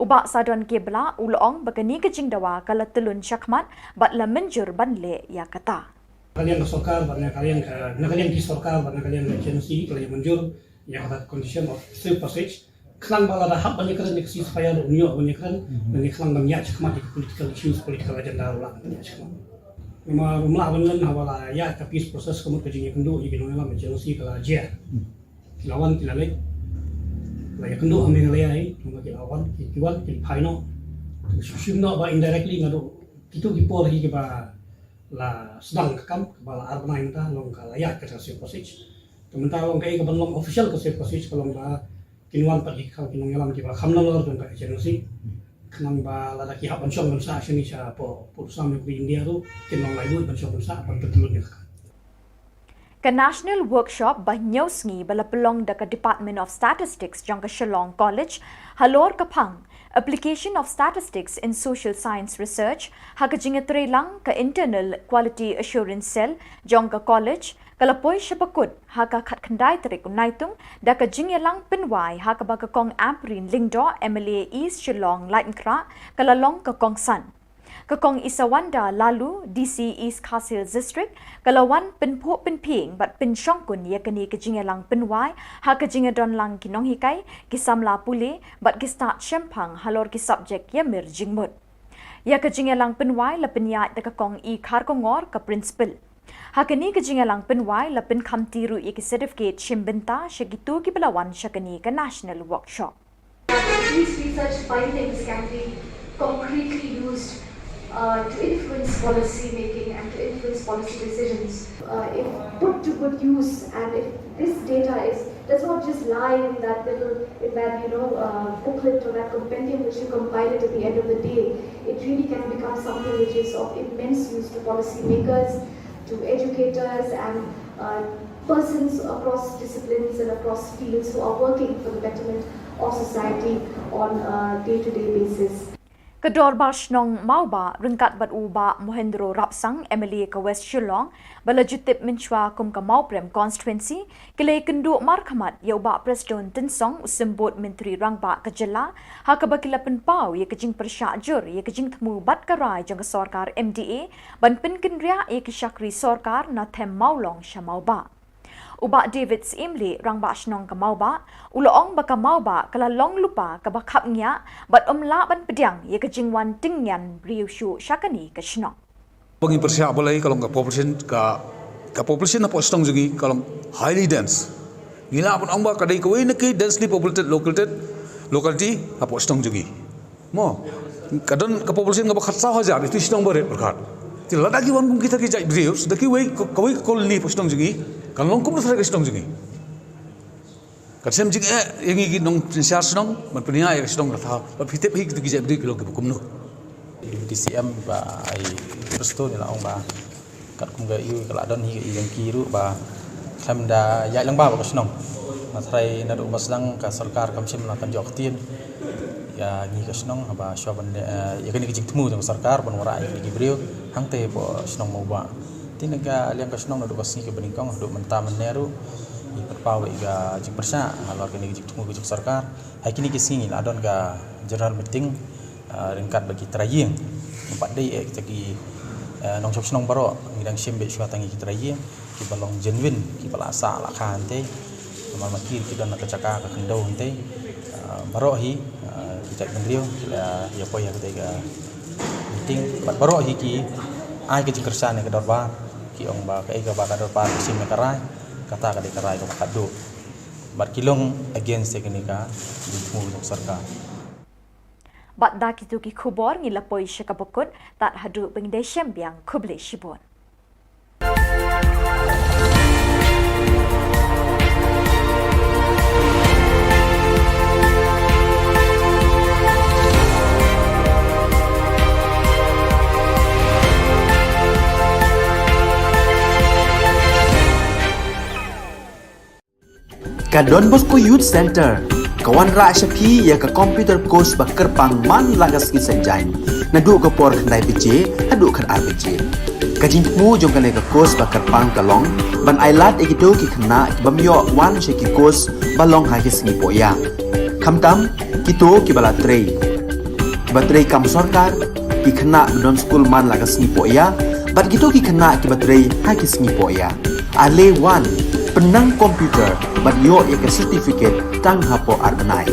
U Bah Sadon K Blah u la ong ba kane ka jingdawa ka la tyllun shakhmat bad la mynjur ban leh ïa kata. Na ka liang ka sorkar bad na ka liang ka, na ka liang ki sorkar bad na ka liang ka H N O C ka la ïa mynjur ïa kata condition of safe passage. Khnang ba lada hap ban ïakren ïa ka ceasefire ruh un ïoh ban ïakren, ban ïakren ban ïaid shakhmat ïa ka political issues, political agenda ruh lah ban ïaid shakhmat. Namar ym lah ban len haba la ïaid ka peace process ka mut ka jingïakynduh ïa ki nongïalam H N O C ka la jia. Ki la wan ki la leit. La ïakynduh ha Meghalaya hi, namar ki la wan, ki, ki wan, ki phai noh. Shim noh ba indirectly naduh kito ki por hi kiba la sdang ka kam, kaba la ar bnai mynta, long ka la ïaid ka safe passage. Te mynta long kaei kaban long official ka safe passage ka long ba kin wan pat hi ki nongïalam kiba kham nalor jong ka H N O C. Khnang ba lada ki hap ban shong ban sah shane sha pdeng pud sam India ruh kin long laitluid ban shong ban sah ban pyntyllun ïa ka. Ka National Workshop ba hynñiew sngi ba la pynlong da ka Department of Statistics jong ka Shillong College halor ka phang Application of Statistics in Social Science Research ha ka jingïatreilang ka Internal Quality Assurance Cell jong ka college ka la poi sha ba kut ha ka khatkhyndai tarik u Naitung da ka jingïalang pynwai ha kaba ka Kong Ampareen Lyngdoh, M L A East Shillong Laitkynrah, ka la long ka kongsan. Ka Kong Isawanda Laloo, D C East Khasi Hills District, ka la wan pynphuh pynphieng bad pynshongkun ïa kane ka jingïalang pynwai ha ka jingïadonlang ki nonghikai, ki samla pule bad ki stad shemphang halor ki subject ïamir jingmut. Ïa ka jingïalang pynwai la pynïaid da ka Kong E Kharkongor, ka principal. Ha kane ka jingïalang pynwai la pynkhamti ruh ïa ki certificate shim bynta sha kito kiba la wan sha kane ka national workshop. These research findings can be concretely used uh, to influence policy making and to influence policy decisions. Uh, if put to good use, and if this data is does not just lie in that little, in that, you know, uh, booklet or that compendium which you compile it at the end of the day, it really can become something which is of immense use to policymakers, to educators, and uh, persons across disciplines and across fields who are working for the betterment of society on a day-to-day basis. Ka Dorbar Shnong Mawbah ryngkat bad u Bah Mohendro Rapsang, M L A ka West Shillong, ba la ju tip mynshuwa kum ka Mawprem Constituency, ki la ïakynduh markhmat ïa u Bah Prestone Tynsong, u Symbud Myntri Rangbah ka jylla, ha kaba ki la pynpaw ïa ka jingpyrshah jur ïa ka jingthmu bad ka rai jong ka sorkar M D A ban pynkynriah ïa ki shakri sorkar na them Mawlong sha Mawbah. U Bah David Syiemlieh, Rangbah Shnong ka Mawbah, u la ong ba ka Mawbah ka la long lypa kaba khapngiah bad ym lah ban pdiang ïa ka jingwan tyngian briew shuh sha kane ka shnong. Ba ngi pyrshah balei ka long ka population, ka, ka population hapoh shnong jong ngi ka long highly dense. Ngi lah ban ong ba ka dei kawei na ki densely populated located locality hapoh shnong jong ngi. Mo, ka don ka population kaba khatsaw hajar, ïa ki shnong barit pyrkhat. Te lada ki wan kum kita ki jait briew, da kiwei, kawei ka colony hapoh shnong jong ngi, kan long kumno shuh ka shnong jong ngi. Kan shem jingeh ïa ngi ki nongsynshar shnong ban pynïaid ïa ka shnong ka thaw. Bad phi tip hi kito ki jait briew ki long kiba kumno. Deputy C M Bah Prestone u la ong ba katkum ka ïoh ka la don hi ka ïing ki ruh ba khlem da ïaid lang ba ka shnong. Nga tharai naduh ba sdang ka sorkar kam shym la pynjot ktien ïa ngi ka shnong haba shuwa ban, eh, ïa kane ka jingthmu jong ka sorkar ban wanrah ïa kine ki briew hangtei hapoh shnong Mawbah. Te na ka liang ka shnong naduh ka sngi kaba nyngkong haduh mynta mynne ruh ngi pynpaw ïa ka jingpyrshah halor kane ka jingthmu ka jong ka sorkar. Ha kine ki sngi la don ka general meeting, ah, ryngkat bad ki trai ïing. Bad dei, eh, kita ki, eh, nongshong shnong baroh ngi dang shim beit shuwa tang ïa ki trai ïing kiba long genuine, kiba la sah la kha hangtei. Namar ma ki ki don na ka jaka ka khyndew hangtei. Ah, baroh hi, ah, ki jait bynriew ki la ïa poi ha katei ka meeting. Bad baroh hi ki ai ka jingkyrshan ïa ka dorbar, ki ong ba kaei kaba ka dorbar ka shim ïa ka rai, kata ka dei ka rai kaba khatduh. Bad ki long against ïa kane ka jingthmu jong ka sorkar. Bad da kito ki khubor ngi la poi sha kaba kut, tad haduh ba ngin ïashem biang, khublei shibun. Ka Don Bosco Youth Centre ka wanrah sha phi ïa ka computer course ba kyrpang man la ka sngi Saitjaiñ, naduh ka por khyndai baje haduh khatar baje. Ka jingthmu jong kane ka course ba kyrpang ka long ban ai lad ïa kito ki khynnah ki bym ïoh wan sha ki course ba long ha ki sngi poh ïa. Khamtam kito ki ba la trei, ki ba trei kam sorkar, ki khynnah ba don skul man la ka sngi poh ïa, bad kito ki khynnah ki ba trei ha ki sngi poh ïa. Ale wan, pynnang computer bad ïoh ïa ka certificate tang hapoh ar bnai.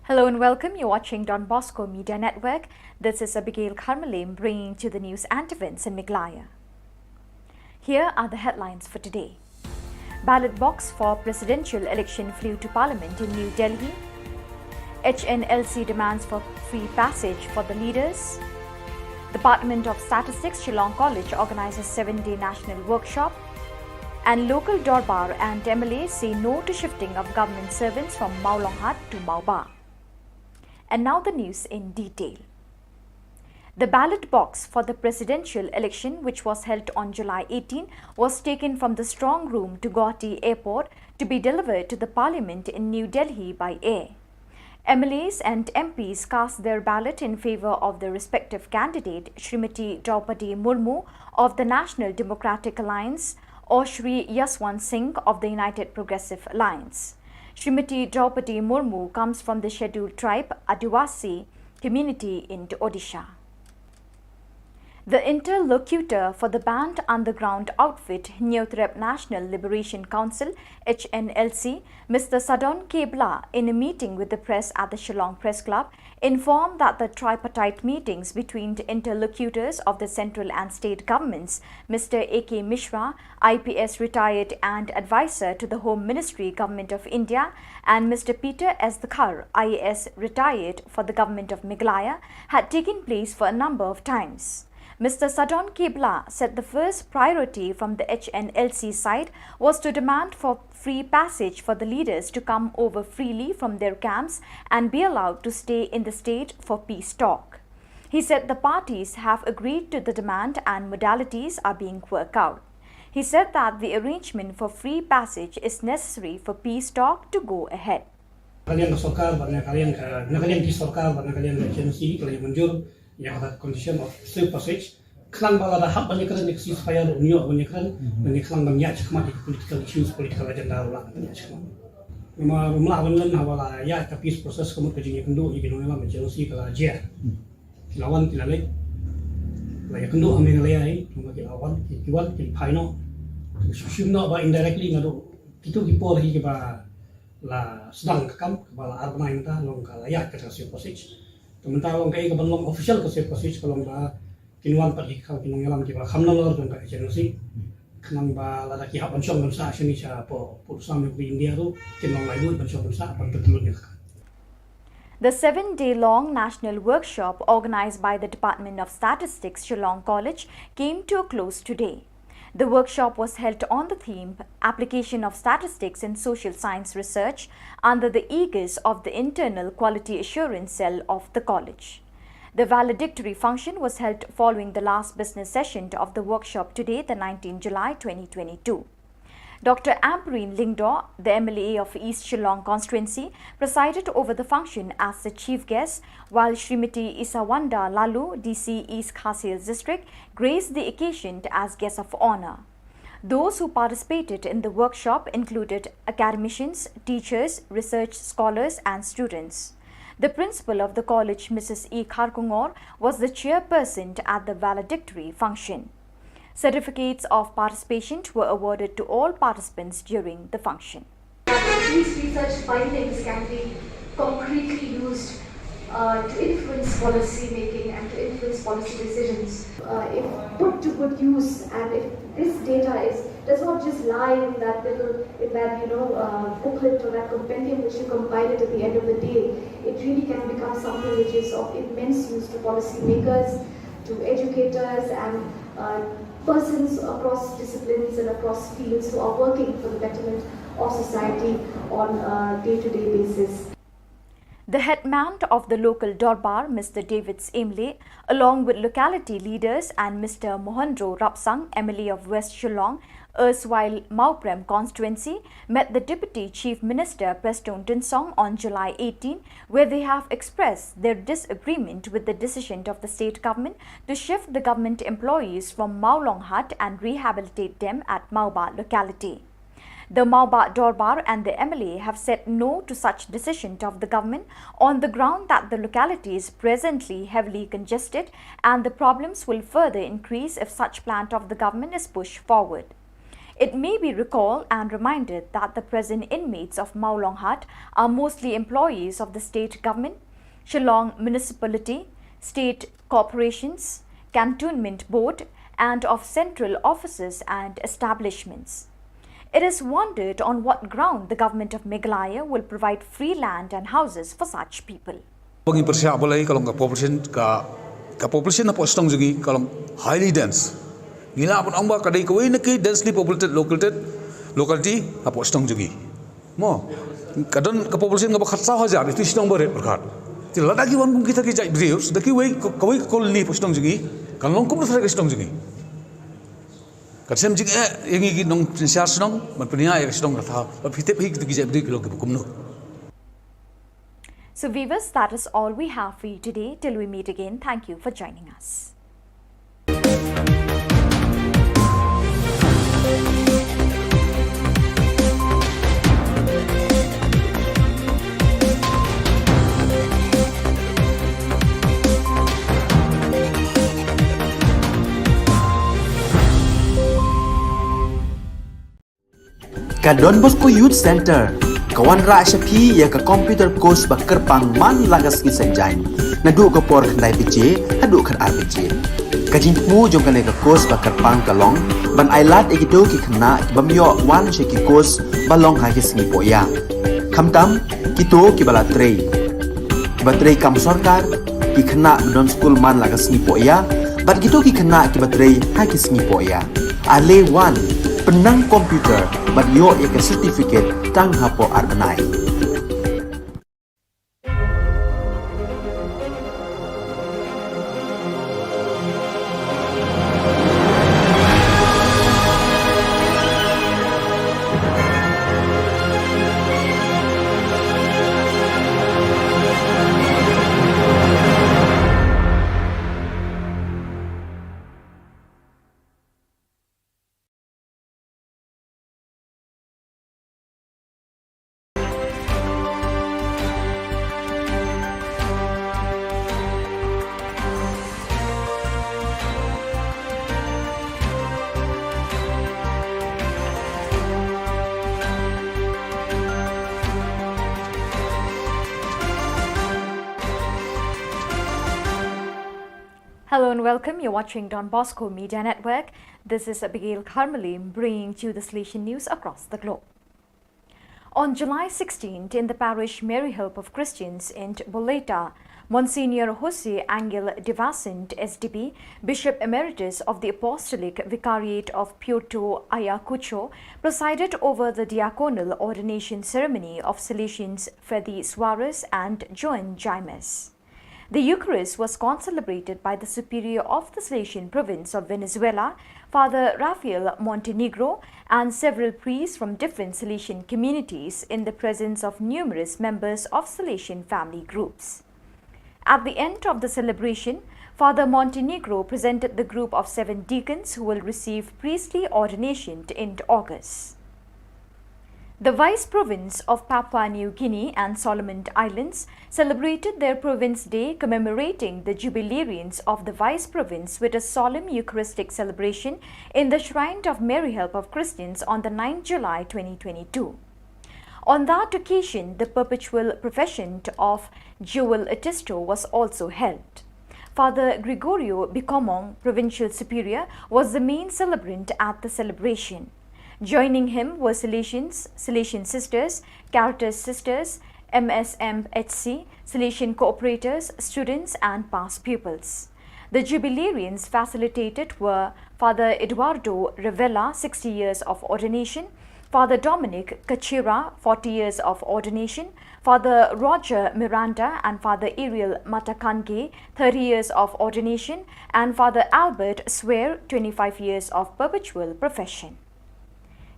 Hello and welcome. You're watching Don Bosco Media Network. This is Abigail Kharmalim bringing to the news and events in Meghalaya. Here are the headlines for today. Ballot box for presidential election flew to Parliament in New Delhi. H N L C demands for free passage for the leaders. Department of Statistics Shillong College organizes seven-day national workshop. And local Dorbar and M L As say no to shifting of government servants from Mawlonghat to Mawba. And now the news in detail. The ballot box for the presidential election, which was held on July eighteen, was taken from the strong room to Guwahati Airport to be delivered to the Parliament in New Delhi by air. M L As and M Ps cast their ballot in favour of their respective candidate, Shrimati Droupadi Murmu of the National Democratic Alliance or Shri Yashwant Singh of the United Progressive Alliance. Shrimati Droupadi Murmu comes from the scheduled tribe Adivasi community in Odisha. The interlocutor for the banned underground outfit Hynñiewtrep National Liberation Council, H N L C, Mister Sadon K Blah, in a meeting with the press at the Shillong Press Club, informed that the tripartite meetings between the interlocutors of the central and state governments, Mister A K Mishra, I P S retired and advisor to the Home Ministry, Government of India, and Mister Peter S Dkhar, I A S retired for the Government of Meghalaya, had taken place for a number of times. Mister Sadon K Blah said the first priority from the H N L C side was to demand for free passage for the leaders to come over freely from their camps and be allowed to stay in the state for peace talk. He said the parties have agreed to the demand and modalities are being worked out. He said that the arrangement for free passage is necessary for peace talk to go ahead. Na ka liang ka sorkar bad na ka liang ka, na ka liang ki sorkar bad na ka liang ka H N L C ka la ïa mynjur ïa ka condition of safe passage. Khnang ba lada hap ban ïakren ïa ka ceasefire ruh, ïoh ban ïakren, ban ïa khnang ban ïaid shakhmat ïa ka political issues, political agenda ruh lah ban ïaid shakhmat. Namar ruh ym lah ban len haba la ïaid ka peace process ka mut ka jingïakynduh ïa ki nongïalam H N L C ka la jia. Ki la wan ki la leit. La ïakynduh ha Meghalaya hi, namar ki la wan, ki, ki wan, ki phai noh. Ki shim noh ba indirectly naduh kito ki por hi kiba la sdang ka kam, kaba la ar bnai mynta, long ka la ïaid kata ka safe passage. Te mynta long kaei kaban long official ka safe passage ka long ba kin wan pat hi ki nongïalam kiba kham nalor jong ka H N L C. Khnang ba lada ki hap ban shong ban sah shane shapoh pud sam jong ka ri India ruh, kin long laitluid ban shong ban sah ban pyntlun ïa ka kam. The seven-day-long national workshop organized by the Department of Statistics, Shillong College, came to a close today. The workshop was held on the theme Application of Statistics in Social Science Research under the aegis of the Internal Quality Assurance Cell of the college. The valedictory function was held following the last business session of the workshop today, the nineteenth July twenty twenty-two. Doctor Ampareen Lyngdoh, the M L A of East Shillong constituency, presided over the function as the chief guest, while Shrimati Isawanda Laloo, D C East Khasi Hills District, graced the occasion as guest of honour. Those who participated in the workshop included academicians, teachers, research scholars and students. The principal of the college, Missus E Kharkongor, was the chairperson at the valedictory function. Certificates of participation were awarded to all participants during the function. These research findings can be concretely used uh, to influence policy making and to influence policy decisions. Uh, if put to good use, and if this data is, does not just lie in that little, in that, you know, uh, booklet or that compendium which you compile it at the end of the day, it really can become something which is of immense use to policymakers, to educators, and uh, persons across disciplines and across fields who are working for the betterment of society on a day-to-day basis. The headman of the local Dorbar, Mister David Syiem Leh, along with locality leaders and Mister Mohendro Rapsang, M L A of West Shillong, erstwhile Mawprem constituency, met the Deputy Chief Minister Prestone Tynsong on July eighteen, where they have expressed their disagreement with the decision of the state government to shift the government employees from Mawlonghat and rehabilitate them at Mawbah locality. The Mawbah Dorbar and the M L A have said no to such decision of the government on the ground that the locality is presently heavily congested and the problems will further increase if such plan of the government is pushed forward. It may be recalled and reminded that the present inmates of Mawlonghat are mostly employees of the state government, Shillong Municipality, state corporations, cantonment board, and of central offices and establishments. It is wondered on what ground the government of Meghalaya will provide free land and houses for such people. Ba ngi pyrshah balei ka long ka population ka ka population hapoh shnong jong ngi ka long highly dense. Ngi lah ban ong ba ka dei kawei na ki densely populated located locality hapoh shnong jong ngi. Mo ka don ka population kaba khatsaw hajar ïa ki shnong barit pyrkhat. Te lada ki wan kum kita ki jait briew da kiwei kawei ka colony hapoh shnong jong ngi kan long kumno ka shnong jong ngi. Kan shem jingeh ïa ngi ki nongshynshar shnong ban pynïaid ïa ka shnong ka thaw ban phi tip hi kito ki jait briew ki long kiba kumno. So viewers, that is all we have for you today. Till we meet again, thank you for joining us. Ka Don Bosco Youth Centre ka wanrah sha phi ïa ka computer course ba kyrpang man la ka sngi Saitjaiñ naduh ka por khyndai baje haduh khatar baje. Ka jingthmu jong kane ka course ba kyrpang ka long ban ailad ïa kito ki khynnah ki bym ïoh wan sha ki course ba long ha ki sngi pohïa. Khamtam kito kiba la trei, kiba trei kam sorkar, ki khynnah ba don skul man la ka sngi pohïa bad kito ki khynnah kiba trei ha ki sngi pohïa. Ale wan pynnang computer bad ïoh ïa ka certificate tang hapoh ar bnai. Hello and welcome. You're watching Don Bosco Media Network. This is Abigail Kharmali bringing to you the Salesian news across the globe. On July sixteenth, in the parish Mary Help of Christians in Boleta, Monsignor Jose Angel de Vicente, S D B, Bishop Emeritus of the Apostolic Vicariate of Puerto Ayacucho, presided over the diaconal ordination ceremony of Salesians Freddy Suarez and Joan Jaimes. The Eucharist was concelebrated by the Superior of the Salesian Province of Venezuela, Father Rafael Montenegro, and several priests from different Salesian communities in the presence of numerous members of Salesian family groups. At the end of the celebration, Father Montenegro presented the group of seven deacons who will receive priestly ordination in August. The Vice Province of Papua New Guinea and Solomon Islands celebrated their Province Day, commemorating the jubilarians of the Vice Province with a solemn Eucharistic celebration in the Shrine of Mary Help of Christians on the ninth July twenty twenty-two. On that occasion, the perpetual profession of Jewel Atisto was also held. Father Gregorio Bikomong, Provincial Superior, was the main celebrant at the celebration. Joining him were Salesians, Salesian sisters, Caritas sisters, M S M H C, Salesian cooperators, students, and past pupils. The jubilarians facilitated were Father Eduardo Revella, sixty years of ordination, Father Dominic Kachira, forty years of ordination, Father Roger Miranda and Father Ariel Matakange, thirty years of ordination, and Father Albert Swear, twenty-five years of perpetual profession.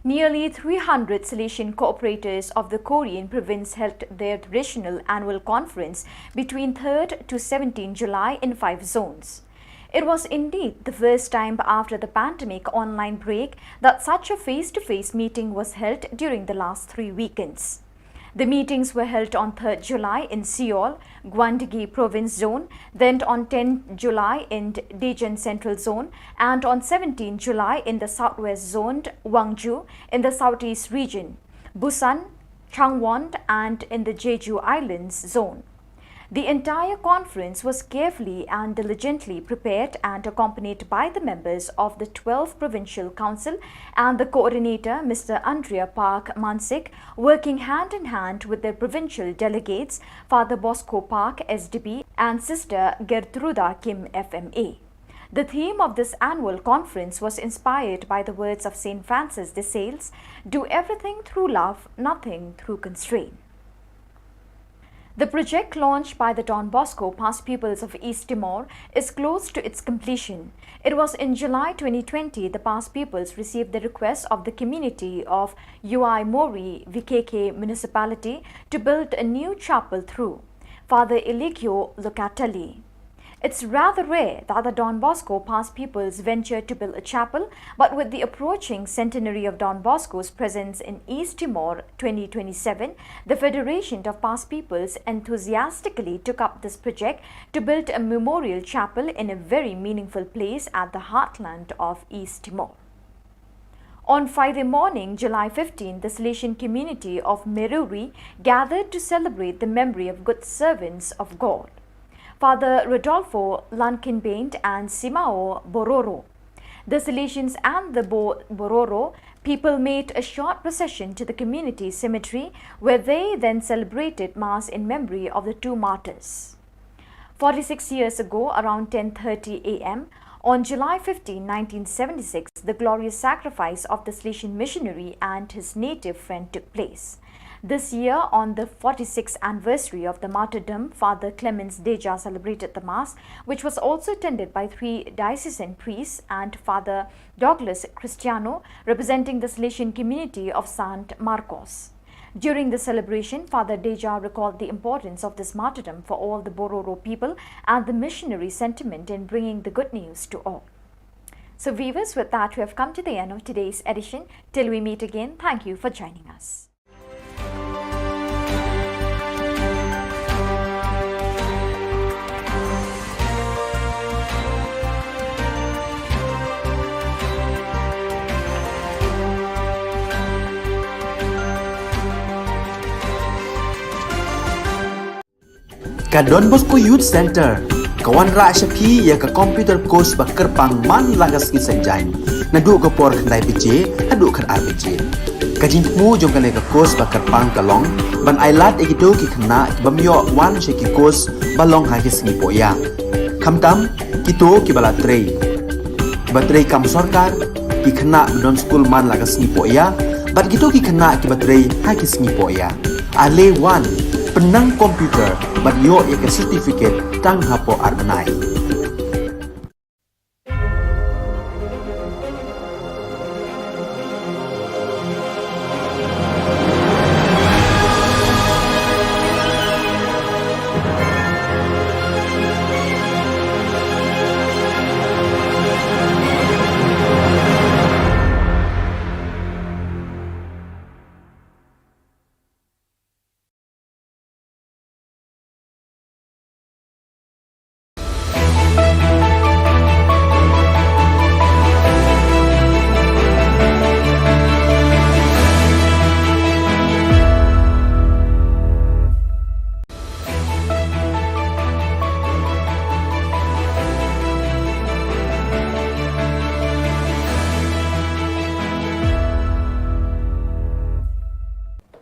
Nearly three hundred Salesian cooperators of the Korean province held their traditional annual conference between third to seventeenth July in five zones. It was indeed the first time after the pandemic online break that such a face-to-face meeting was held during the last three weekends. The meetings were held on third July in Seoul, Gwandaegi Province Zone, then on tenth July in Daejeon Central Zone, and on seventeenth July in the Southwest Zone, Gwangju, in the Southeast Region, Busan, Changwon, and in the Jeju Islands Zone. The entire conference was carefully and diligently prepared and accompanied by the members of the twelfth Provincial Council and the coordinator, Mister Andrea Park Mansik, working hand in hand with their provincial delegates, Father Bosco Park, S D B, and Sister Gertruda Kim, F M A. The theme of this annual conference was inspired by the words of Saint Francis de Sales, "Do everything through love, nothing through constraint." The project launched by the Don Bosco Past Pupils of East Timor is close to its completion. It was in July twenty twenty the past pupils received the request of the community of Uaimori V K K municipality to build a new chapel through Father Eligio Locatelli. It's rather rare that the Don Bosco Past Pupils venture to build a chapel, but with the approaching centenary of Don Bosco's presence in East Timor twenty twenty-seven, the Federation of Past Pupils enthusiastically took up this project to build a memorial chapel in a very meaningful place at the heartland of East Timor. On Friday morning, July fifteenth, the Salesian community of Meruri gathered to celebrate the memory of good servants of God, Father Rodolfo Lankinbaint and Simao Bororo. The Salesians and the Bo-, Bororo people made a short procession to the community cemetery, where they then celebrated Mass in memory of the two martyrs. Forty-six years ago, around ten thirty A M, on July fifteenth, nineteen seventy-six, the glorious sacrifice of the Salesian missionary and his native friend took place. This year, on the forty-sixth anniversary of the martyrdom, Father Clemens Deja celebrated the Mass, which was also attended by three diocesan priests and Father Douglas Cristiano, representing the Salesian community of Saint Marcos. During the celebration, Father Deja recalled the importance of this martyrdom for all the Bororo people and the missionary sentiment in bringing the good news to all. So viewers, with that, we have come to the end of today's edition. Till we meet again, thank you for joining us. Ka Don Bosco Youth Center ka wanrah sha phi ïa ka computer course ba kyrpang man la ka sngi Saitjaiñ, naduh ka por khyndai baje haduh khatar baje. Ka jingthmu jong kane ka course ba kyrpang ka long ban ailad ïa kito ki khynnah ki bym ïoh wan sha ki course ba long ha ki sngi pohïa, khamtam kito kiba la trei, kiba trei kam sorkar, ki khynnah ba don skul man la ka sngi pohïa, bad kito ki khynnah kiba trei ha ki sngi pohïa. Ale wan, pynnang computer bad ïoh ïa ka certificate tang hapoh ar bnai.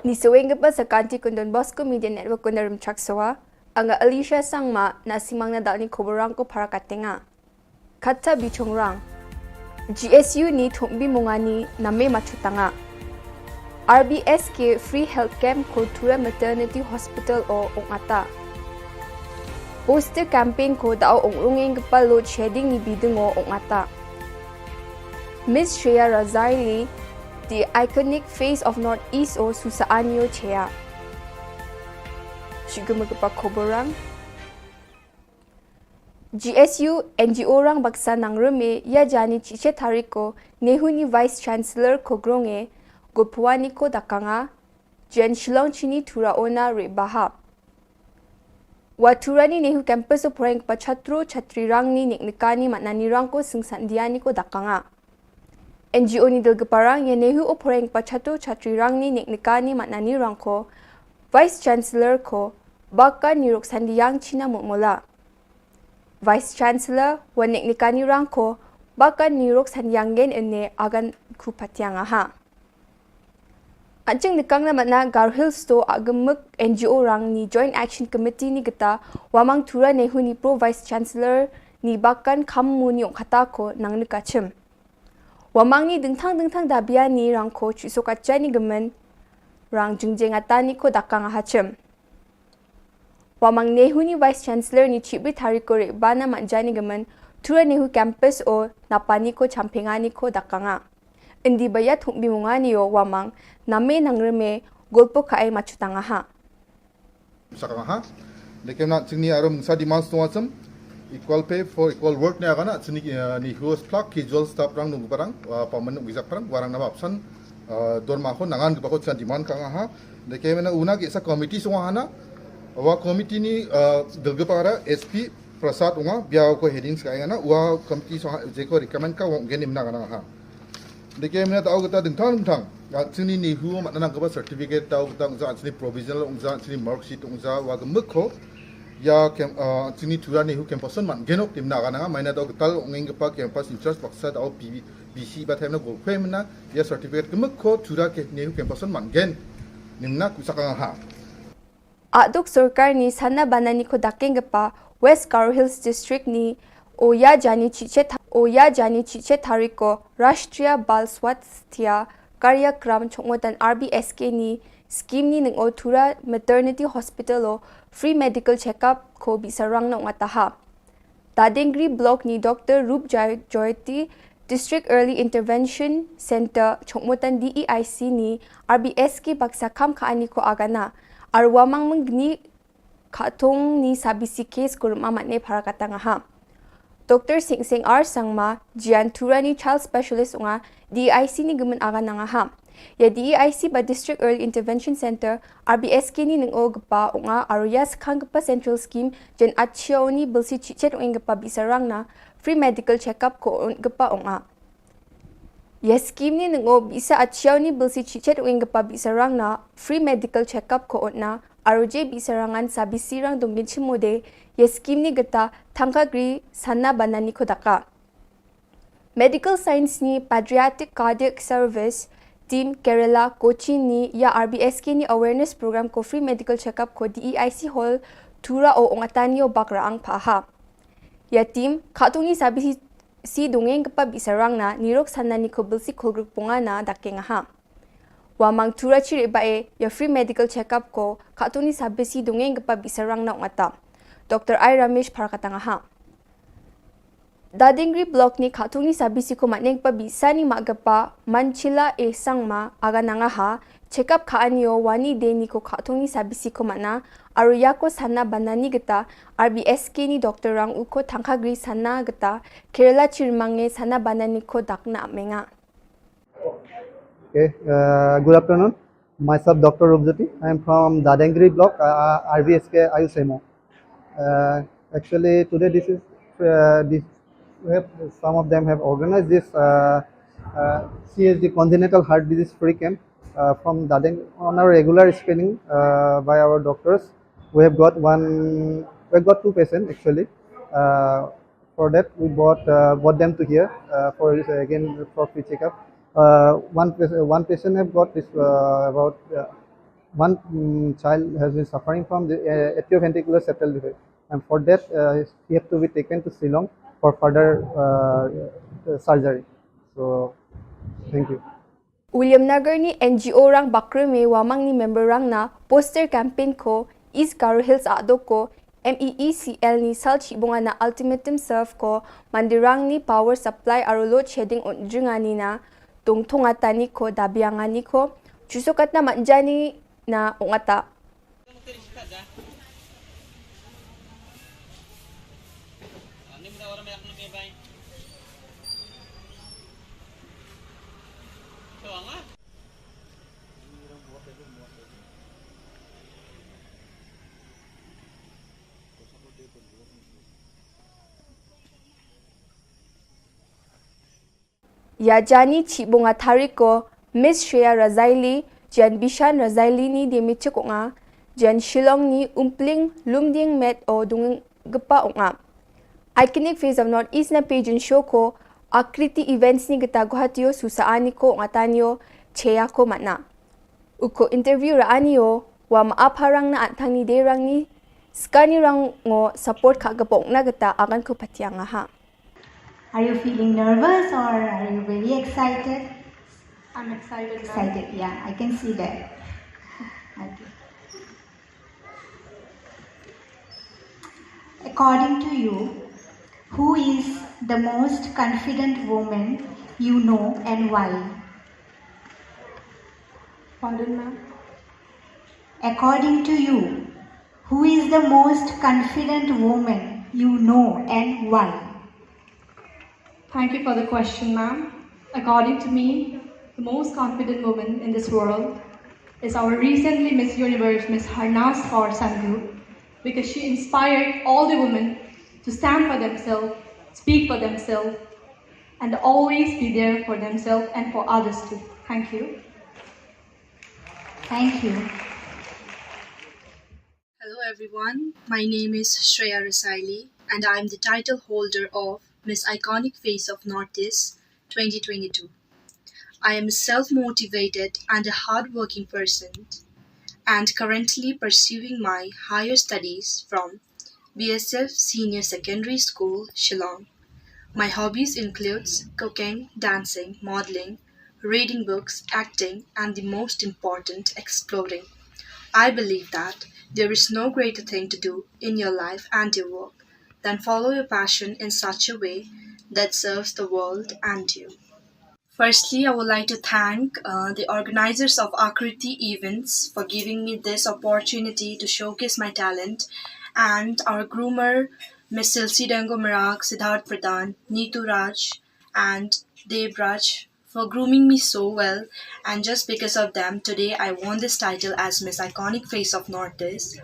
Ni saweng ka pa sa kanti kun Don Bosco Media Network kun darum chak sawa. Anga Alicia Sangma na simang na dalni koborang ko para katenga. Kata bichongrang. G S U ni thumbi mungani name machutanga. R B S K Free Health Camp ko Tura Maternity Hospital o ongata. Poster campaign ko dao ongrungeng kepalo shading ni bidung o ongata. Miss Shreya Razaili, the iconic face of Northeast o susa anyo chea. Shiguma kepa koborang. G S U N G O rang baksa nang reme ya jani chiche tariko Nehu ni Vice Chancellor ko gronge go puani ko dakanga jen Shillong chini Tura ona re baha. Wa Tura ni Nehu campus o poreng pa chatro chatri rang ni nik nikani matnani rang ko singsan diani ko dakanga. N G O ni dil keparang ya Nehu o poreng pa chatro chatri rang ni nik nikani matnani rang ko Vice Chancellor ko baka nirok sandiyang china mutmola. Vice Chancellor wa nik nikani rang ko baka nirok sandiyang gen ene agan ku patiang aha. Aching nikang na matna Garo Hills to agemuk N G O rang ni Joint Action Committee ni geta wamang Tura Nehu ni Pro Vice Chancellor ni bakan kam mu ni ongkata ko nang nikachim. Wamang ni dingthang dingthang dabia ni rang ko chuso kacha ni gemen rang jingjeng ata ni ko dakang ahachim. Wamang Nehu ni Vice Chancellor ni chibri tariko re bana manjani gemen Tura Nehu Campus o napani ko champengani ko dakanga. Indi baya thumbi mungani o wamang name nang reme golpo kae machutanga ha. Sakang ha. Lekin na chingni arum sa demand snow asam. Equal pay for equal work ne agana chini ni huos plak ki jol stap rang nung parang pa menung gizak parang warang nama apsan dorma ho nangan gepako chan demand kang ha. Lekin na una ki sa committee snow hana. Wa committee ni delgepara S P Prasad unga bia ko headings ka ngana wa committee snow jeko recommend ka wong genim na gana ha. Deke mena tau kita dingtang dingtang. Chini ni hu mat nang kaba certificate tau kita ungza chini provisional ungza chini mark sheet ungza wa gemuk ko. Ya kem chini Tura Nehu campus man genok timna kana maina tau ketal ungeng kepa campus in charge baksa tau P B C ba themna go kwe mena ya certificate gemuk ko Tura ke Nehu campus man gen. Nimna kusakang ha. Aduk sorkar ni sana banani ko dakeng gepa West Garo Hills District ni oya jani chiche oya jani chiche tariko Rashtriya Bal Swasthya Karyakram chongmotan R B S K ni scheme ni ning o Tura Maternity Hospital o free medical checkup ko bisarang na ungataha. Dadengri Block ni Doctor Rup Jayoti District Early Intervention Center chongmotan D E I C ni R B S K baksa kam ka ani ko agana arwa mang mengni khatung ni sabisi case ko ruma matne para katanga ha. Doctor Sing Sing R Sangma Jian Tura ni child specialist unga D E I C ni gemen aga nanga ha. Ya D E I C ba District Early Intervention Center R B S K ni ning o gepa unga aru ya sekhang gepa central scheme jen achia ni belsi chichet ung gepa bisarang na free medical checkup ko gepa unga. Ya scheme ni ning o bisa achia ni belsi chichet ung gepa bisarang na free medical checkup ko na aru je bisarangan sabisi rang dongin chimode ya scheme ni geta thangka gri sana banani ko daka. Medical Science ni Pediatric Cardiac Service Team Kerala Kochi ni ya R B S K ni awareness program ko free medical checkup ko D E I C Hall Tura o ongatani o bakra ang paha. Ya team khatung ni sabisi si dongeng kepa bisarang na nirok sana ni ko belsi kolgruk ponga na dakeng aha. Wa mang Tura chiri ba e ya free medical checkup ko khatung ni sabisi dongeng kepa bisarang na ongata. Doctor I Ramesh para katanga ha. Dadingri Block ni khatung ni sabisi ko matneng pa bisa ni ma gepa Manchila e Sangma aga nanga ha. Checkup ka anio wani de ni ko khatung ni sabisi ko mana aru ya ko sana banani geta R B S K ni doctor rang u ko thangka gri sana geta Kerala chirmange sana banani ko dakna amenga. Okay, uh, good afternoon. Myself, Doctor Rupjyoti. I am from Dadengri Block, uh, R B S K Ayush M O. Uh, actually, today this is uh, this we have, some of them have organized this uh, uh, C H D congenital heart disease free camp uh, from Dadeng on a regular screening uh, by our doctors. We have got one, we have got two patients actually. Uh, for that, we brought uh, brought them to here uh, for uh, again for free checkup. Uh, one one patient have got this uh, about uh, One mm, child has been suffering from the uh, atrioventricular septal defect, and for that, uh, he had to be taken to Shillong for further uh, uh, surgery. So, thank you. Williamnagar ni N G O rang bakre me wamang ni member rang na poster campaign ko East Garo Hills adoko M E E C L ni sal chibunga na ultimatum serve ko mandirang ni power supply aro load shedding on jingani na tungtunga tani ko dabiangani ko chusokatna manjani na ungata. Ïa jani chibunga thariko Miss Shreya Razaili, Jan Bishan Razaili ni Demichik unga, Jan Shillong ni Umpling Lumding Met o Dunggepa unga. Iconic Face of North East na pageant show ko Akriti Events ni gita Guwahati o susa ani ko unga tanio cheya ko mana. Uko interview ra anio wa ma apharang na antang ni de rang ni skani rang ngo support ka gapok na gita agan ko patiang ha. Are you feeling nervous or are you very excited? I'm excited. Excited, yeah, I can see that. Okay. According to you, who is the most confident woman you know and why? Pardon, ma'am? According to you, who is the most confident woman you know and why? Thank you for the question, ma'am. According to me, the most confident woman in this world is our recently Miss Universe, Miss Harnas Kaur Sandhu, because she inspired all the women to stand for themselves, speak for themselves, and always be there for themselves and for others too. Thank you. Thank you. Hello everyone, my name is Shreya Rasaili and I am the title holder of Miss Iconic Face of Northeast twenty twenty-two. I am a self-motivated and a hardworking person and currently pursuing my higher studies from B S F Senior Secondary School, Shillong. My hobbies includes cooking, dancing, modeling, reading books, acting, and the most important, exploring. I believe that there is no greater thing to do in your life and your work than follow your passion in such a way that serves the world and you. Firstly, I would like to thank uh, the organizers of Akriti Events for giving me this opportunity to showcase my talent, and our groomer, Miss Silsi Dengo Marak, Siddharth Pradhan, Neetu Raj, and Dev Raj for grooming me so well, and just because of them, today I won this title as Miss Iconic Face of Northeast.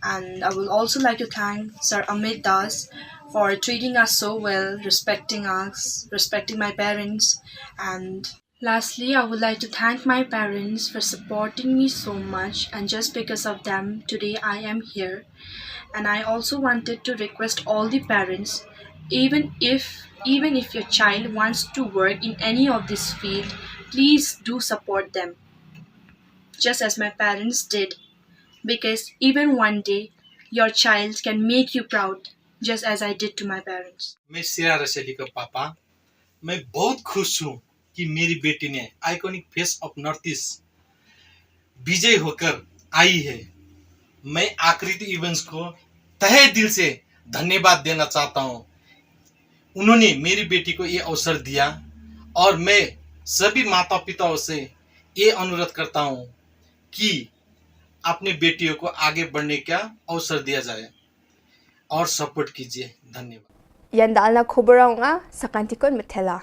And I will also like to thank Sir Amit Das for treating us so well, respecting us, respecting my parents, and lastly, I would like to thank my parents for supporting me so much, and just because of them, today I am here. And I also wanted to request all the parents, even if even if your child wants to work in any of this field, please do support them, just as my parents did, because even one day your child can make you proud, just as I did to my parents. मैं श्रेया रसैली का पापा। मैं बहुत खुश हूँ कि मेरी बेटी ने iconic face of north east विजय होकर आई है। मैं आकृति इवेंट्स को तहे दिल से धन्यवाद देना चाहता हूँ। उन्होंने मेरी बेटी को ये अवसर दिया और मैं सभी माता पिताओं से ये अनुरोध करता हूँ कि अपने बेटियों को आगे बढ़ने का अवसर दिया जाए और सपोर्ट कीजिए। धन्यवाद। Ïa dalna khubor nga sa kan tikon methela.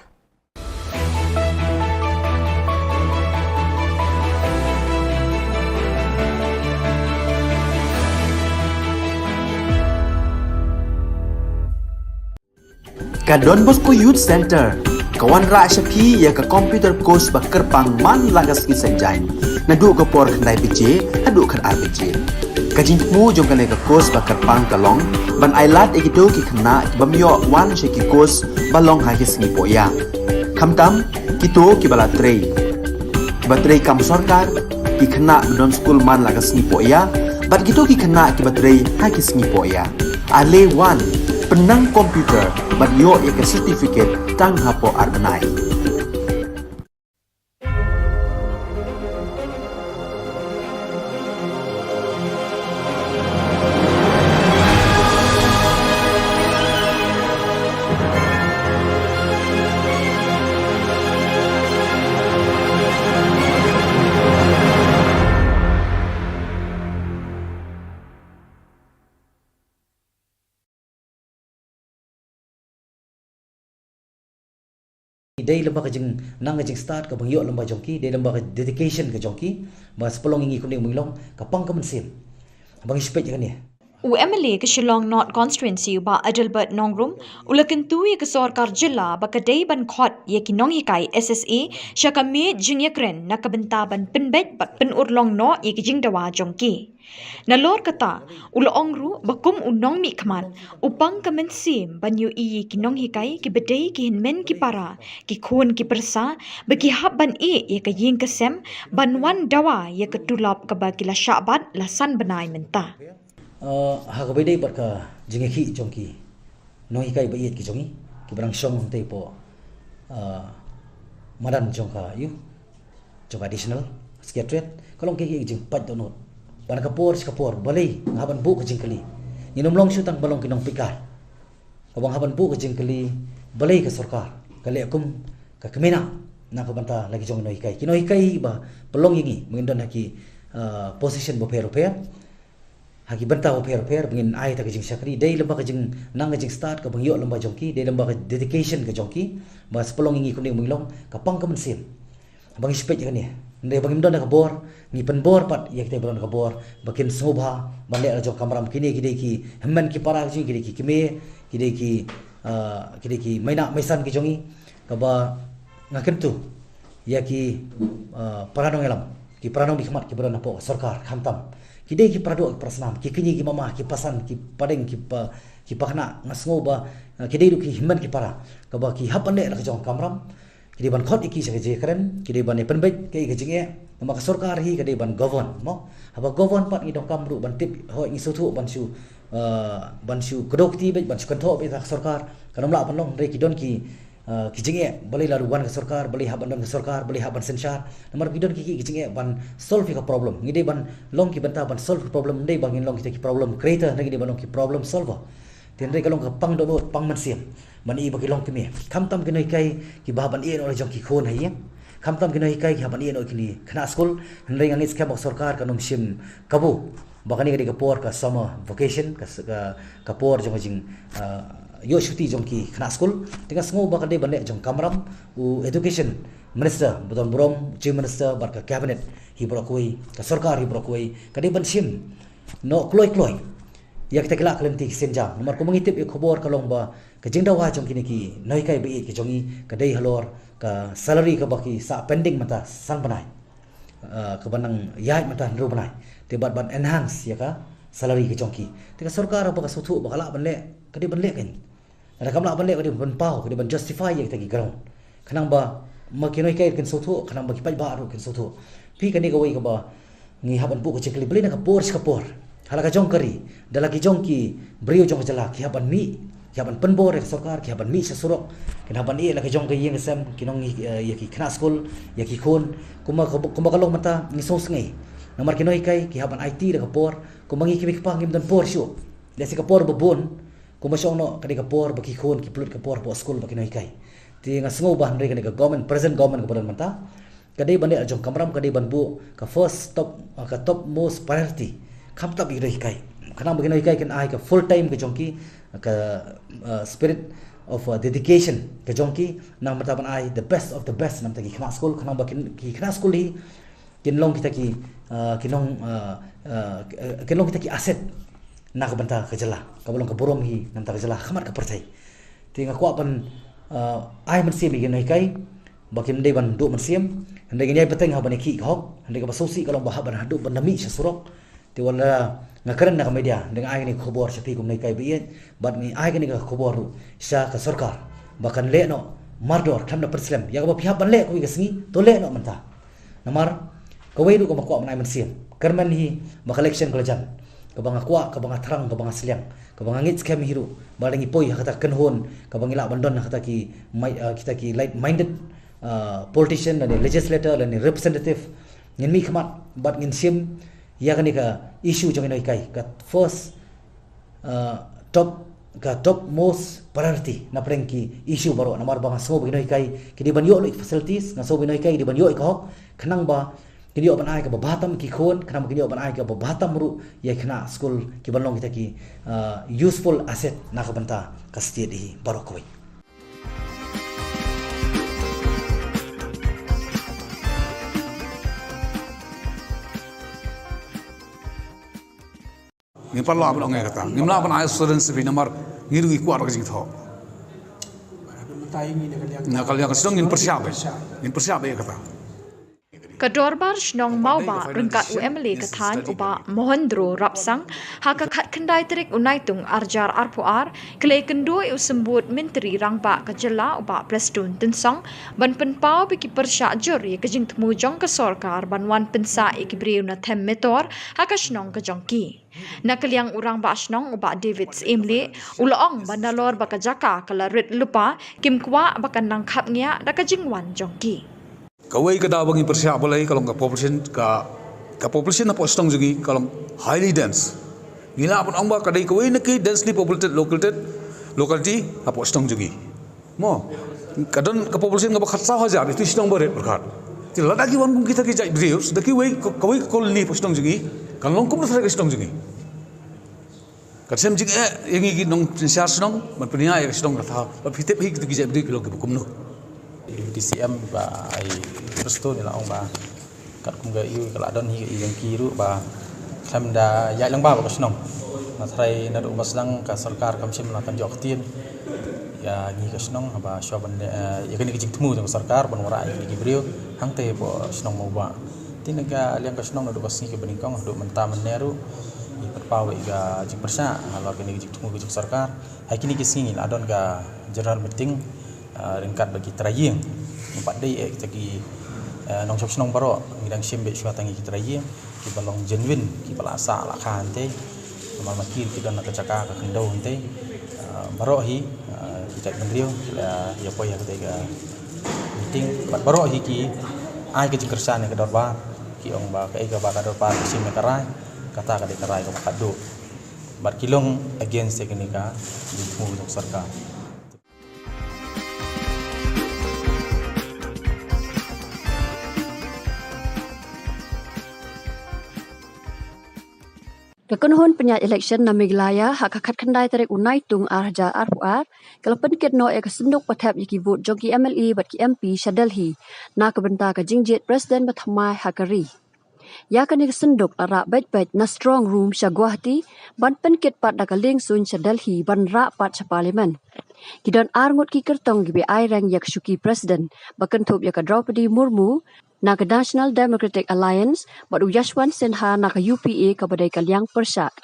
Ka Don Bosco Youth Centre ka wanrah sha phi ïa ka computer course ba kyrpang man la ka sngi Saitjaiñ, naduh ka por khyndai baje haduh khatar baje. Ka jingthmu jong kane ka course ba kyrpang ka long ban ailad ïa kito ki khynnah ki bym ïoh wan sha ki course ba long ha ki sngi pohïa, khamtam kito kiba la trei, kiba trei kam sorkar, Ki khynnah ba don skul man la ka sngi poh ïa, bad kito ki khynnah kiba trei ha ki sngi poh ïa. Ale wan, pynnang computer bad ïoh ïa ka certificate tang hapoh ar bnai. Dei lem bad ka jingnang ka jingstad kaba ngi ïoh lem bad jong ki, dei lem bad ka dedication ka jong ki, ba sa pynlong ïa ngi kumne kumne long, ka pang ka mynsiem. Ba ngi shu peit ïa kane. U M L A ka Shillong North Constituency u Bah Adelbert Nongrum, u la kyntu ïa ka sorkar jylla ba ka dei ban khot ïa ki nonghikai S S A sha ka miej jingïakren na ka bynta ban pynbeit bad pynurlong noh ïa ki jingdawa jong ki. Nalor kata, u la ong ruh ba kum u nongmihkhmat, u pang ka mynsiem ban ïohi ïa ki nonghikai kiba dei ki hynmen ki para, ki khun ki pyrsa, ba ki hap ban ïeh ïa ka ïing ka sem, ban wan dawa ïa ka tulop kaba ki la shah bat la san bnai mynta. Uh, ha kaba ïadei bad ka jingïakhih jong ki nonghikai ba ïeit ki jong ngi, kiba dang shong hangtei hapoh, uh, madan jong ka, ïa, jong ka Additional Secretariat, ka long ka jingpait dohnud. Ba na ka por sha ka por, balei nga hap ban buh ka jingkylli. Ngin ym long shuh tang ban long ki nongpeitkai. Kaba nga hap ban buh ka jingkylli, balei ka sorkar ka leh kum ka kmie na, na ka bynta la ki jong ki nonghikai. Ki nonghikai ba pynlong ïa ngi, ba ngin don ha ki, uh, position bapher bapher, ha ki bynta bapher bapher, ba ngin ai ïa ka jingshakri, dei lem bad ka jingnang ka jingstad kaba ngi ïoh lem bad jong ki, dei lem bad ka dedication ka jong ki, ba sa pynlong ïa ngi kumne kumne long, ka pang ka mynsiem. Ba ngi shu peit ïa kane. Hynrei ba ngim don da ka bor, ngi pynbor pat ïa kita ba don da ka bor, ba kin sngewbha ban leh la jong ka kamram. Kine ki dei ki hynmen ki para ki jong ngi, ki dei ki kmie, ki dei ki, uh, ki dei ki meinah meisan ki jong ngi, kaba nga kyntu ïa ki, uh, para nongïalam, ki para nongmihkhmat kiba don hapoh sorkar, khamtam ki dei ki para doh, ki para snam, ki kñi, ki mama, ki pasan, ki padeng, ki pa, ki pakna, nga sngew ba, uh, ki dei ruh ki hynmen ki para, kaba ki hap ban leh la ka jong ka kamram. Ki dei ban khot ïa ki sha ka jingïakren, ki dei ban ïa pynbeit kaei ka jingeh, namar ka sorkar hi ka dei ban govern, mo. Haba govern pat ngi donkam ruh ban tip, hooid ngi sngewthuh ban shu, uh, ban shu kdew kti beit, ban shu kynthoh beit ha ka sorkar, kan ym lah ban long, hynrei ki don ki, uh, ki jingeh, balei la wan ka sorkar, balei hap ban don ka sorkar, balei hap ban synshar, namar ki don ki, ki, ki jingeh ban solve ïa ka problem. Ngi dei ban long ki bynta ban solve ka problem, ym dei ba ngin long kita ki problem creator, hynrei ngi dei ban long ki problem solver. Te hynrei ka long ka pang dohnud, pang mynsiem. Ban ïohi ba ki long kmie. Khamtam ki nonghikai kiba hap ban ïeh noh la jong ki khun ha ïing. Khamtam ki nonghikai ki hap ban ïeh noh ki khynnah skul. Hynrei nga ngeit skhem ba ka sorkar kan ym shim kabu ba kane ka dei ka por ka summer vacation, ka, ka, ka por jong ka jing, uh, ïoh shuti jong ki khynnah skul. Te nga sngew ba ka dei ban leh jong ka kamram, u Education Minister ba don burom, Chief Minister bad ka Cabinet hi baroh kawei, ka sorkar hi baroh kawei, ka dei ban shim noh kloi kloi ïa kita ki lad ki lynti ki sienjam. Namar kumba ngi tip ïa ka khubor ka long ba ka jingdawa jong kine ki nonghikai ba ïeit ki jong ngi ka dei halor ka salary kaba ki sah pending mynta san bnai, uh, kaba nang ïaid mynta hynriew bnai. Te bad ban enhance ïa ka salary ka jong ki. Te ka sorkar ba ka sngewthuh ba ka lah ban leh, ka dei ban leh kan. Lada kam lah ban leh, ka dei ban paw, ka dei ban justify ïa kita ki ground. Khnang ba ma ki nonghikai kin sngewthuh, khnang ba ki paidbah ruh kin sngewthuh. Phi, kane kawei kaba ngi hap ban buh ka jingkylli, balei na ka por sha ka por, ha la ka jong ka ri, da la ki jong ki briew jong ka jylla ki hap ban mih, ki hap ban pynbor ïa ka sorkar, ki hap ban mih sha surok, kin hap ban ïeh la ka jong ka ïing ka sem, ki nong, eh, ïa ki khynnah skul, ïa ki khun, kumba, kumba ka long mynta ngi sngewsynei. Namar ki nonghikai ki hap ban aiti da ka por, kumba ngi ki kmie ki kpa ngim don por shuh. Lehse ka por ba bun, kumba shong noh, ka dei ka por ba ki khun ki pynlut ka por hapoh skul bad ki nonghikai. Te nga sngew ba hynrei kane ka government, present government kaba don mynta, ka dei ban leh la jong ka kamram, ka dei ban buh ka first top, uh, ka topmost priority. Khamtam ïa ki nonghikai. Khnang ba ki nonghikai kin ai ka full time ka jong ki, ka, uh, spirit of, uh, dedication ka jong ki, namar ban ai the best of the best namar ki khynnah skul, khnang ba ki, ki khynnah skul hi kin long kita ki, uh, ki nong, uh, uh, kin long kita ki asset na ka bynta ka jylla, kaba long ka burom hi na ka bynta ka jylla, ha khmat ka pyrthei. Te nga kwah ban, uh, ai mynsiem ïa ki nonghikai ba kim dei ban duh mynsiem, hynrei ngin ïai bteng ha ban ïakhih ka hok, hynrei kaba sngewsih ka long ba hap ban haduh ban da mih sha surok. Te wat la nga kren na ka media, hynrei nga ai kane ka khubor sha phi kum nonghikai ba ïeit, bad ngi ai kane ka khubor ruh sha ka sorkar ba kan leh noh mardor, khlem da pynslem. Ïa kaba phi hap ban leh kawei ka sngi, to leh noh mynta. Namar Kawei ruh kaba kwah ban ai mynsiem, kyrmen hi ba ka election ka la jan, kaba nga kwah, kaba nga thrang, kaba nga sliang, kaba nga ngeit skhem hi ruh ba lada ngi poi ha kata ka kynhun kaba ngi lah ban don ha kata ki mai-, uh, kita ki like-minded, uh, politician lane legislator lane representative, ngin mih khmat bad ngin shim ïa kane ka issue jong ki nonghikai, ka first, uh, top, ka top most priority na pdeng ki issue baroh. Namar ba nga sngew ba ki nonghikai ki dei ban ïoh lut ki facilities, nga sngew ba ki nonghikai ki dei ban ïoh ïa ka hok, khnang ba kin ïoh ban ai kaba bha tam ki khun, khnang ba kin ïoh ban ai kaba bha tam ruh ïa ki khynnah skul, ki ban long kita ki, uh, useful asset na ka bynta ka state hi baroh kawei. Ngim pat lah ban ong ïa kata. Ngim lah ban ai assurance bha namar ngi ruh ngi kwah ka jingthoh. Na ka liang ka shnong ngin pyrshah bha. Ngin pyrshah bha ïa kata. Ka Dorbar Shnong Mawbah ryngkat u M L A ka thaiñ u Bah Mohendro Rapsang, ha ka khatkhyndai tarik u Naitung arhajar arphew ar, ka la ïakynduh ïa u Symbud Myntri Rangbah ka jylla u Bah Prestone Tynsong ban pynpaw ba ki pyrshah jur ïa ka jingthmu jong ka sorkar ban wan pynsah ïa ki briew na them metor ha ka shnong ka jong ki. Na ka liang u Rangbah Shnong u Bah David Syiemlieh u la ong ba nalor ba ka jaka ka la rit lypa, kim kwah ba kan nang khapngiah da ka jingwan jong ki. Kawei ka daw ba ngi pyrshah balei ka long ka population, ka, ka population hapoh shnong jong ngi ka long highly dense. Ngi lah ban ong ba ka dei kawei na ki densely populated located locality hapoh shnong jong ngi. Mo, ka don ka population kaba khatsaw hajar, ïa ki shnong ba rit pyrkhat. Te lada ki wan kum kita ki jait briew da kiwei, kawei ka colony hapoh shnong jong ngi, kan long kumno tharai ka shnong jong ngi. Ka shem jingeh ïa ngi ki nongsynshar shnong ban pynïaid ïa ka shnong, ka thaw ba phi tip hi kita ki jait briew ki long kiba kumno. Deputy C M Bah Prestone u la ong ba katkum ka ïoh ka la don hi ka ïoh ki ruh ba khlem da ïaid lang bha bad ka shnong. Nga tharai naduh ba sdang ka sorkar kam shym la kan ïoh ktien ïa ngi ka shnong haba shuwa ban, eh, ïa kane ka jingthmu jong ka sorkar ban wanrah ïa ki briew hangtei hapoh shnong Mawbah. Te na ka liang ka shnong naduh ka sngi kaba nyngkong haduh mynta mynne ruh ngi pynpaw ïa ka jingpyrshah halor kane ka jingthmu ka jong ka sorkar. Ha kine ki sngi la don ka general meeting, ah, ryngkat bad ki trai ïing. Ngim pat dei eh kita ki, eh, nongshong shnong baroh, ngi dang shim beit shuwa tang ïa ki trai ïing kiba long genuine, kiba la sah la kha hangtei. Namar ma ki ki don ha ka jaka ka khyndew hangtei. Ah, baroh hi, ah, ki jait bynriew ki la ïa poi ha katei ka meeting bad baroh hi ki ai ka jingkyrshan ïa ka dorbar, ki ong ba kaei kaba ka dorbar ka shim ïa ka rai, kata ka dei ka rai kaba khatduh. Bad ki long against ïa kane ka jingthmu jong ka sorkar. Ka kynhun pynïaid election na Meghalaya ha ka khatkhyndai tarik u Naitung arhajar arphew ar ka la pynkit noh ïa ka synduk pathep ïa ki vote jong ki M L A bad ki M P sha Delhi na ka bynta ka jingjied president bathymmai ha ka ri. Ïa kane ka synduk la rah beit beit na strong room sha Guwahati ban pynkit pat da ka lieng suiñ sha Delhi ban rah pat sha parliament. Ki don ar ngut ki kyrtong kiba ai reng ïa ka shuki president ba kynthup ïa ka Droupadi Murmu na ka National Democratic Alliance bad u Yashwant Sinha na ka U P A kaba dei ka liang pyrshah.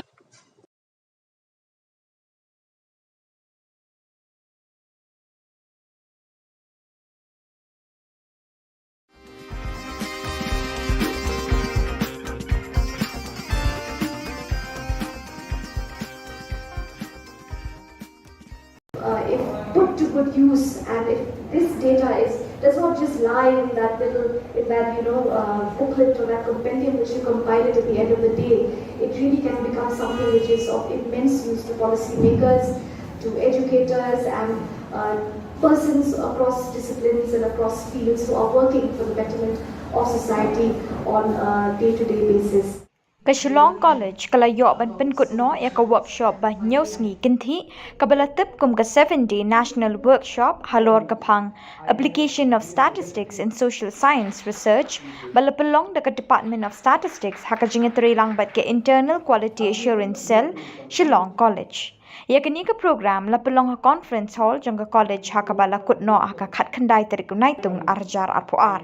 Uh, if put to good use, and if this data is, does not just lie in that little, in that, you know, uh, booklet or that compendium which you compile it at the end of the day, it really can become something which is of immense use to policymakers, to educators, and, uh, persons across disciplines and across fields who are working for the betterment of society on a day-to-day basis. Ka Shillong College ka la ïoh ban pynkut noh ïa ka workshop ba hynñiew sngi kynthih kaba la tip kum ka seven day national workshop halor ka phang Application of Statistics in Social Science Research, ba la pynlong da ka Department of Statistics ha ka jingïatreilang bad ka Internal Quality Assurance Cell, Shillong College. Ïa kane ka program la pynlong ha Conference Hall jong ka college ha kaba la kut noh ha ka khatkhyndai tarik u Naitung arhajar arphew ar.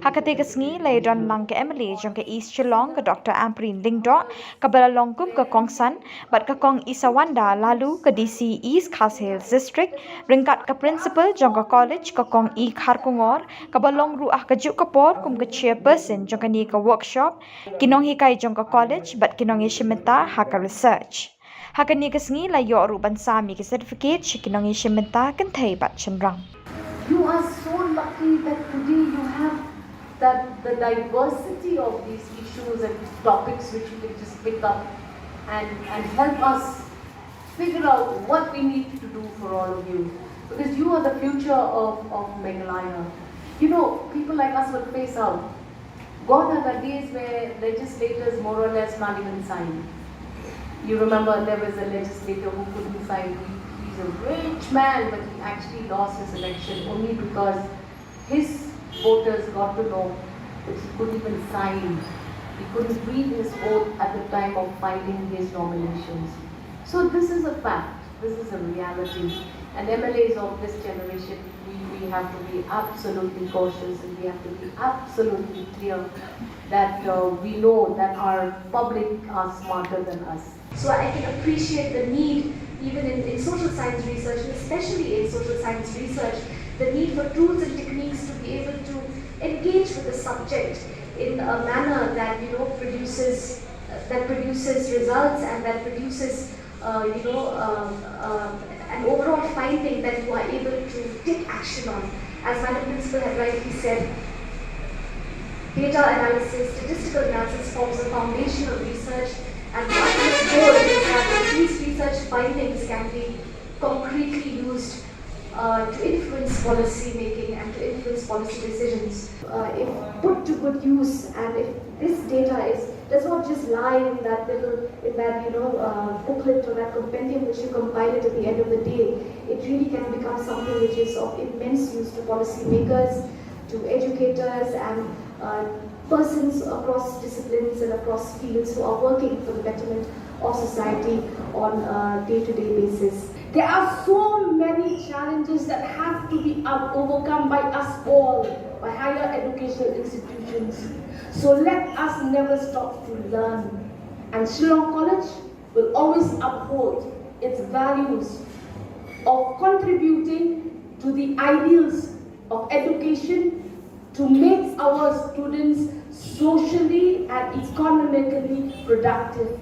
Ha katei ka sngi la ïadon lang ka M L A jong ka East Shillong, ka Doctor Ampareen Lyngdoh, kaba la long kum ka kongsan, bad ka Kong Isawanda Laloo, ka D C East Khasi Hills District, ryngkat ka principal jong ka college, ka Kong E Kharkongor, kaba long ruh ha kajuh ka por kum ka chairperson jong kane ka workshop, ki nonghikai jong ka college bad ki nongïashim bynta ha ka research. Ha kane ka sngi la ïoh ruh ban sam ïa ki certificate sha ki nongïashim bynta kynthei bad shynrang. You are so lucky that today you have that the diversity of these issues and topics which you can just pick up and, and help us figure out what we need to do for all of you. Because you are the future of, of Meghalaya. You know, people like us will phase out. Gone are the days where legislators more or less can't even sign. You remember there was a legislator who couldn't sign. He, he's a rich man, but he actually lost his election only because his voters got to know that he couldn't even sign. He couldn't breathe his oath at the time of filing his nominations. So this is a fact. This is a reality. And M L As of this generation, we, we have to be absolutely cautious and we have to be absolutely clear that uh, we know that our public are smarter than us. So I can appreciate the need, even in, in social science research, and especially in social science research, the need for tools and techniques to be able to engage with the subject in a manner that, you know, produces, that produces results and that produces, uh, you know, um, um, an overall finding that you are able to take action on. As Madam Principal had rightly said, data analysis, statistical analysis forms the foundation of research, and the ultimate goal is that these research findings can be concretely used uh, to influence policy making and to influence policy decisions. Uh, if put to good use, and if this data is, does not just lie in that little, in that, you know, uh, booklet or that compendium which you compile it at the end of the day, it really can become something which is of immense use to policymakers, to educators, and uh, persons across disciplines and across fields who are working for the betterment of society on a day-to-day basis. There are so many challenges that have to be o- overcome by us all, by higher educational institutions. So let us never stop to learn. And Shillong College will always uphold its values of contributing to the ideals of education to make our students socially and economically productive.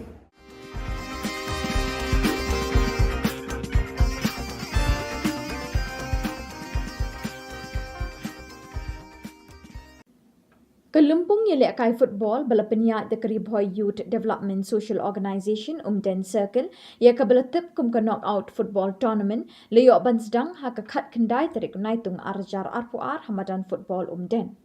Ka lympung ïalehkai football ba la pynïaid da ka Ri Bhoi Youth Development Social Organisation Umden Circle, ïa kaba la tip kum ka Knockout Football Tournament, la ïoh ban sdang ha ka khatkhyndai tarik Naitung arhajar arphew ar ha madan football Umden.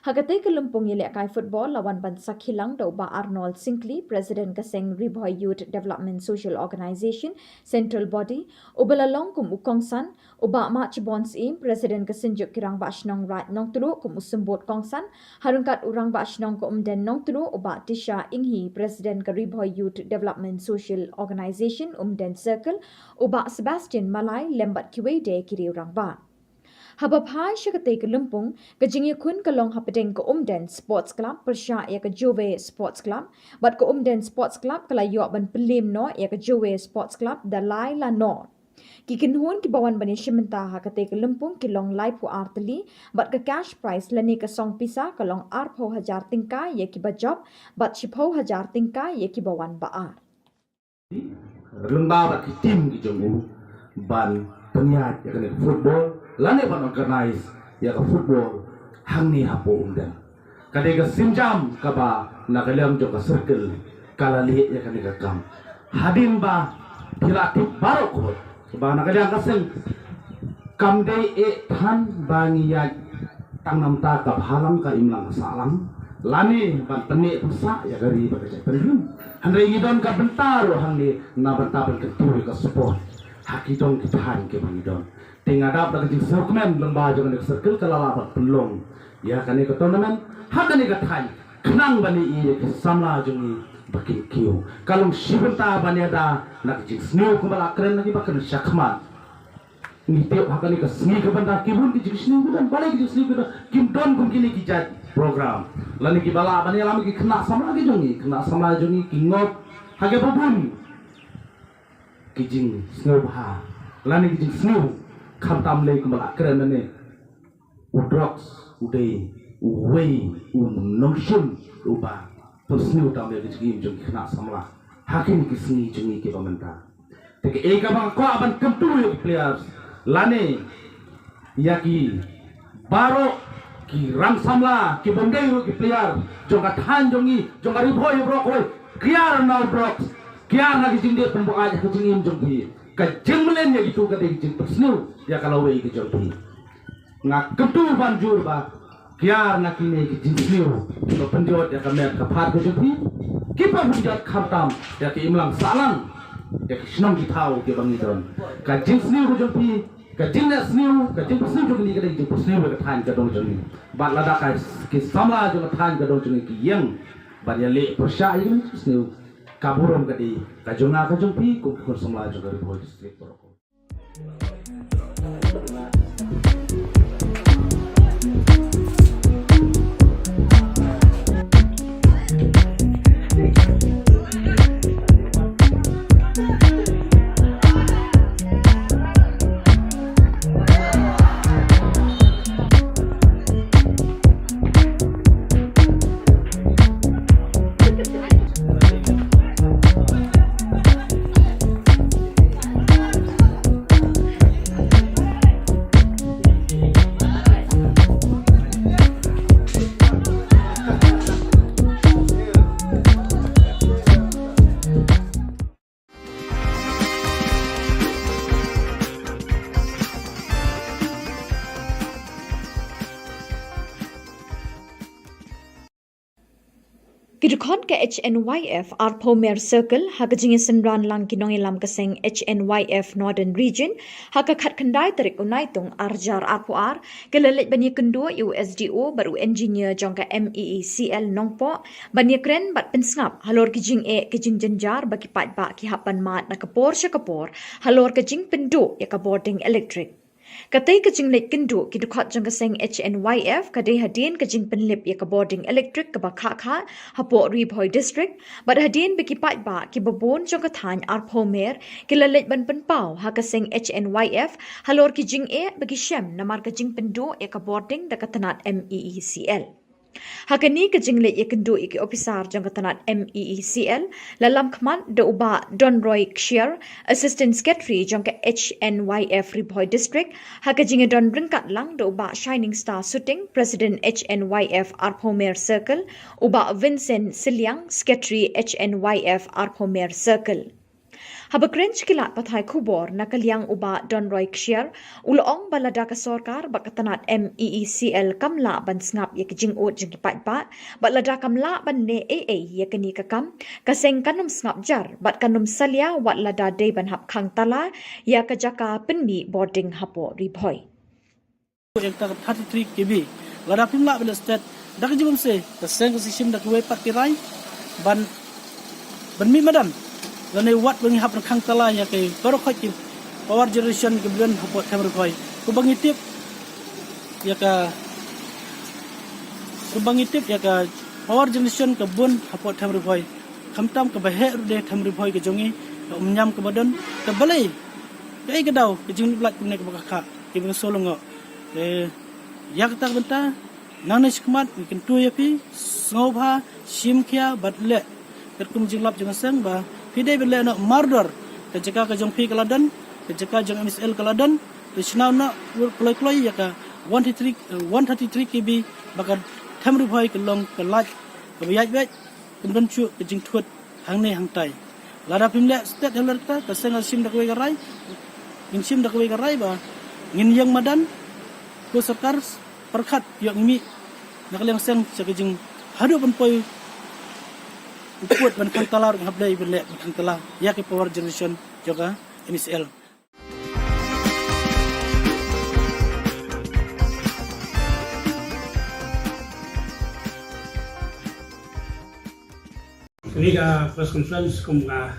Ha katei ka lympung ïalehkai football la wan ban sakhi lang da u Bah Arnold Syngkli, President ka seng Ri Bhoi Youth Development Social Organisation, Central Body, uba la long kum u kongsan, u Bah Mahchibon Syiem, President ka Synjuk ki Rangbah Shnong Raid Nongtluh kum u symbud kongsan, ha ryngkat u Rangbah Shnong ka Umden Nongtluh, u Bah Tisha Inghi, President ka Ri Bhoi Youth Development Social Organisation Umden Circle, u Bah Sebastian Malai, lem bad kiwei de ki riew rangbah. Haba phai sha katei ka lympung, ka jingïakhun ka long hapdeng ka Umden Sports Club pyrshah ïa ka Jowai Sports Club, bad ka Umden Sports Club ka la ïoh ban pynliem noh ïa ka Jowai Sports Club da lai la noh. Ki kynhun kiba wan ban ïashim bynta ha katei ka lympung ki long laiphew ar tylli, bad ka cash prize lane ka song pisa ka long arphew hajar tyngka ïa kiba jop, bad shiphew hajar tyngka ïa kiba wan ba ar. Lyngba bad ki team ki jong u ban pynïaid ïa kane ka football lane ban organise ïa ka football hangne hapoh Umden. Ka dei ka sienjam kaba na ka liang jong ka circle ka la leh ïa kane ka kam. Hadien ba phi la tip baroh khot ba na ka liang ka seng kam dei eh than ba ngi ïaid tang namar ka bhalang ka imlang ka sahlang lane ban pyneh pynsah ïa ka ri bad ka jaitbynriew. Hynrei ngi don ka bynta ruh hangne na bynta ban kyntu ïa ka sport ha ki dong ki thaiñ kiba ngi don. Te nga dap da ka jingsngewkmen lyngba jong kane ka circle ka la lah ban pynlong ïa kane ka tournament ha kane ka thaiñ khnang ban ïohi ïa ki samla jong ngi Ba kin kiew. Ka long shi bynta ban ïada na ki jingsniew kumba la kren na ki ba kren shakhmat. Ngi tip ha kane ka sngi ka bynta ki bun ki jingsniew ki don, balei ki jingsniew ki don, kim don kum kine ki jait program. Lane kiba lah ban ïalam ki khynnah samla ki jong ngi, khynnah samla jong ngi ki ngop ha kiba bun ki jingsngewbha lane ki jingsniew, khamtam lei kumba la kren nangne. U drugs u dei uwei u nongshun uba pynsniew tam ïa ka jingim jong ki khynnah samla ha kine ki sngi jong ngi kiba mynta. Te kaei kaba nga kwah ban kyntu ïa ki players lane ïa ki baroh ki rang samla ki bym dei ruh ki player jong ka thaiñ jong ngi, jong ka Ri Bhoi baroh kawei, kiar na u drugs, kiar na ki jingdih pynbuaid ha ka jingim jong phi. Ka jingmlien ïa kitu ka dei ka jingpynsniew ïa ka lawei ka jong phi. Nga kyntu ban jur ba kiar na kine ki jingsniew kiba pynjot ïa ka met ka phad ka jong phi, kiba pynjot khamtam ïa ka imlang sahlang ïa ki shnong ki thaw kiba ngi don. Ka jingsniew ka jong phi, ka jingleh sniew, ka jingpynsniew jong kine ka dei ka jingpynsniew ïa ka thaiñ ka dong jong ngi. Bad lada ka ki samla jong ka thaiñ ka dong jong ngi ki ïeng ban ïaleh pyrshah ïa kine ki jingsniew, ka burom ka dei ka jong nga ka jong phi kum ki khun samla jong ka Ri Bhoi District. Ki dkhot ka H N Y F arphew mer circle ha ka jingïasynran lang ki nongïalam ka seng H N Y F Northern Region ha ka khatkhyndai tarik u Naitung arhajar arphew ar, ki la leit ban ïakynduh ïa u S D O bad u engineer jong ka M E E C L Nongpoh ban ïakren bad pynsngap halor ki jingeh ki jingjynjar ba ki paidbah ki hap ban mad na ka por sha ka por halor ka jingpynduh ïa ka bording elektrik. Katei ka jingleit kynduh ki dkhot jong ka seng H N Y F ka dei hadien ka jingpynlip ïa ka bording elektrik kaba khah khah hapoh Ri Bhoi District, bad hadien ba ki paidbah kiba bun jong ka thaiñ arphew mer ki la leit ban pynpaw ha ka seng H N Y F halor ki jingeh ba ki shem namar ka jingpynduh ïa ka bording da ka tnat M E E C L. Ha kane ka jingleit ïakynduh ïa ki ophisar jong ka tnat M E E C L, la lam khmat da u Bah Donroy Kshiar, Assistant Secretary jong ka H N Y F Ri Bhoi District, ha ka jingïadon ryngkat lang da u Bah Shining Star Suting, President H N Y F arphew mer circle, u Bah Vincent Sylliang, Secretary H N Y F arphew mer circle. Haba kren sha ki lad pathai khubor na ka liang u Bah Donroy Kshiar u la ong ba lada ka sorkar bad ka tnat M E E C L kam lah ban sngap ïa ka jingud jong ki paidbah, bad lada kam lah ban leh ei ei ïa kane ka kam, ka seng kan ym sngap jar bad kan ym salia wat lada dei ban hap khang tala ïa ka jaka pynmih bording hapoh Ri Bhoi. Ïa kata ka thirty-three K V. Lada phim lah ban leh stet, da ka jingmynsiem ka seng ka sa shim da kawei pat ki rai ban, ban mih madan lane wat ba ngi hap ban khang tala ïa ki baroh khoit ki power generation ki bun hapoh them Ri Bhoi. Kumba ngi tip ïa ka, kumba ngi tip ïa ka power generation ka bun hapoh them Ri Bhoi. Khamtam kaba heh ruh de them Ri Bhoi ka jong ngi, ka umñiam kaba don, ka balei, kaei ka daw ka jinglip lait kumne kaba khah khah kiba ngi sngewlyngngoh. Te ïa kata ka bynta nangne shakhmat ngi kyntu ïa phi, sngewbha shim khia bad leh katkum jinglap jong ka seng ba phi dei ban leh noh mardor. Ka jaka ka jong phi ka la don, ka jaka jong M E C L ka la don. Te shna noh kloi kloi ïa ka one thirty-three, eh, one thirty-three K V ba ka them Ri Bhoi ka long ka light kaba ïaid beit, kan don shuh ka jingthut hangne hangtai. Lada phim leh stet halor kata, ka seng ka shim da kawei ka rai, ngin shim da kawei ka rai ba ngin ïeng madan, ko sorkar pyrkhat ïoh mih na ka liang seng sha ka jing haduh ban poi u pud ban khang tala ruh hap dei ban leh ban khang tala ïa ki power generation jong ka M E C L. Kane ka press conference kum ka,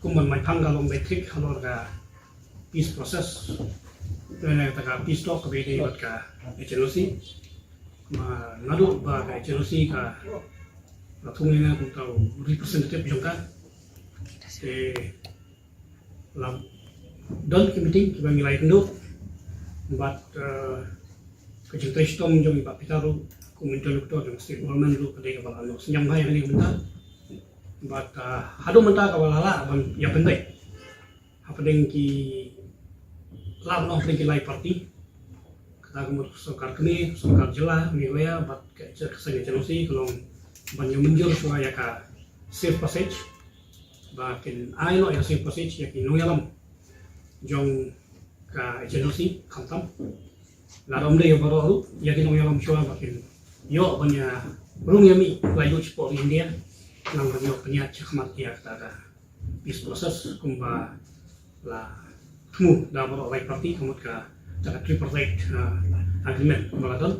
kum ban mai phang ka long beit thik halor ka peace process. Kane ka peace talk kaba ïadei bad ka H N O C. Ma naduh ba ka H N O C ka la thung ïa nga kum uta u representative jong ka, te la don ki meeting kiba ngi la ïakynduh bad, eh, ka jingtrei shitom jong i Bah Peter ruh kum interlocutor jong state government ruh ka dei kaba la ïoh synñiang bha ïa kane ka bynta. Bad, eh, haduh mynta kaba la lah ban ïapynbeit hapdeng ki, lah ban ong hapdeng ki lai party. Kata ka mut sorkar kmie, sorkar jylla Meghalaya bad ka, ka seng H N O C ka long ban ïa mynjur shuwa ïa ka safe passage, ba kin ai noh ïa safe passage ïa ki nongïalam jong ka H N O C khamtam. Lada ym dei ïa baroh ruh, ïa ki nongïalam shuwa ba kin ïoh ban ïa rung ïa mih laitluid shapoh ri India, khnang ban ïoh pynïaid shakhmat ïa kata ka peace process kumba la thmu da baroh lai party, ka mut kata ka tripartite, ah, agreement ba la don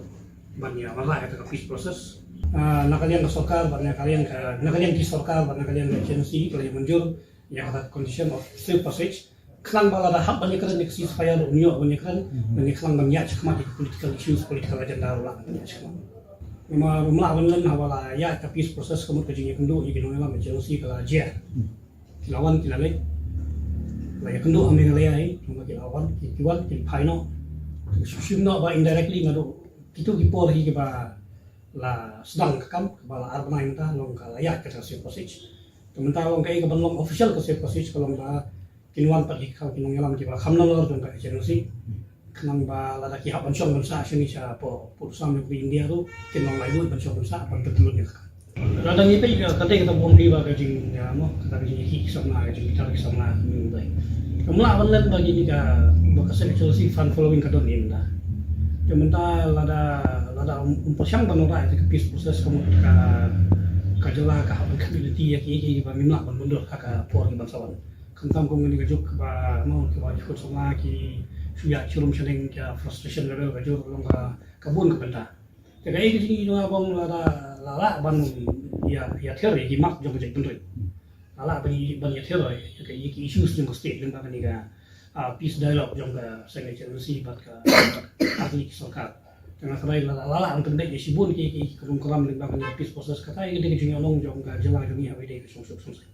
ban ïa wanrah ïa kata ka peace process. Ah, na ka liang ka sorkar bad na ka liang ka, na ka liang ki sorkar bad na ka liang ka H N O C ka la ïa mynjur ïa kata ka condition of safe passage. Khnang ba lada hap ban ïakren ïa ka ceasefire ruh un ïoh ban ïakren, ban ïa khnang ban ïaid shakhmat ïa ka political issues, political agenda ruh lah ban ïaid shakhmat. Namar ym lah ban len haba la ïaid ka peace process ka mut ka jingïakynduh ïa ki nongïalam H N O C ka la jia. Ki la wan ki la leit. La ïakynduh ha Meghalaya hi, namar ki la wan, ki, ki wan, ki phai noh. Ki shim noh ba indirectly naduh kito ki por hi kiba la sdang ka kam, kaba la ar bnai mynta, long ka la ïaid kata ka safe passage. Te mynta long kaei kaban long official ka safe passage ka long ba kin wan pat ki, ki nongïalam kiba kham nalor jong ka H N O C. Khnang ba lada ki hap ban shong ban sah shane shapoh, poh sam jong ka India ruh, kin long laitluid ban shong ban sah ban pynlut ïa ka. Lada ngi peit ka, ka dei kata bym dei ba ka jing, ïa, mo, kata ka jingïakhih ki samla, ka jingbitar ki samla mynta. Kam lah ban len ba kine ka, ba ka seng H N O C fan following ka don hi mynta. Te mynta lada, lada ym, ym pyrshang ban wanrah ïa ka peace process ka mut ka, ka jylla ka hap ban khmih lynti ïa ki, ïa kiba ngim lah ban mundur ha ka por kiban sa wan. Khamtam kum kane ka juk ba, mo, kiba ki khun samla ki shu ïaid shu rum shaneng, ka frustration level ka jur long ka, ka bun ka bynta. Te kaei ka jingïohi jong nga ba lada la lah ban ïa, ïa thied ïa ki mark jong ka jaitbynriew. La lah ban ïa, ban ïa thied ïa ki, ïa ki issues jong ka state lyngba kane ka, ah, peace dialogue jong ka seng H N O C bad ka, ah, ki sorkar. Te nga kyrpad lada la lah ban pynbeit ïa shibun ki, ki, ki krum kram lyngba kane ka peace process, kata ïa ka dei ka jingïalang jong ka jylla jong ngi haba ïadei ka shongsuk shongsaiñ.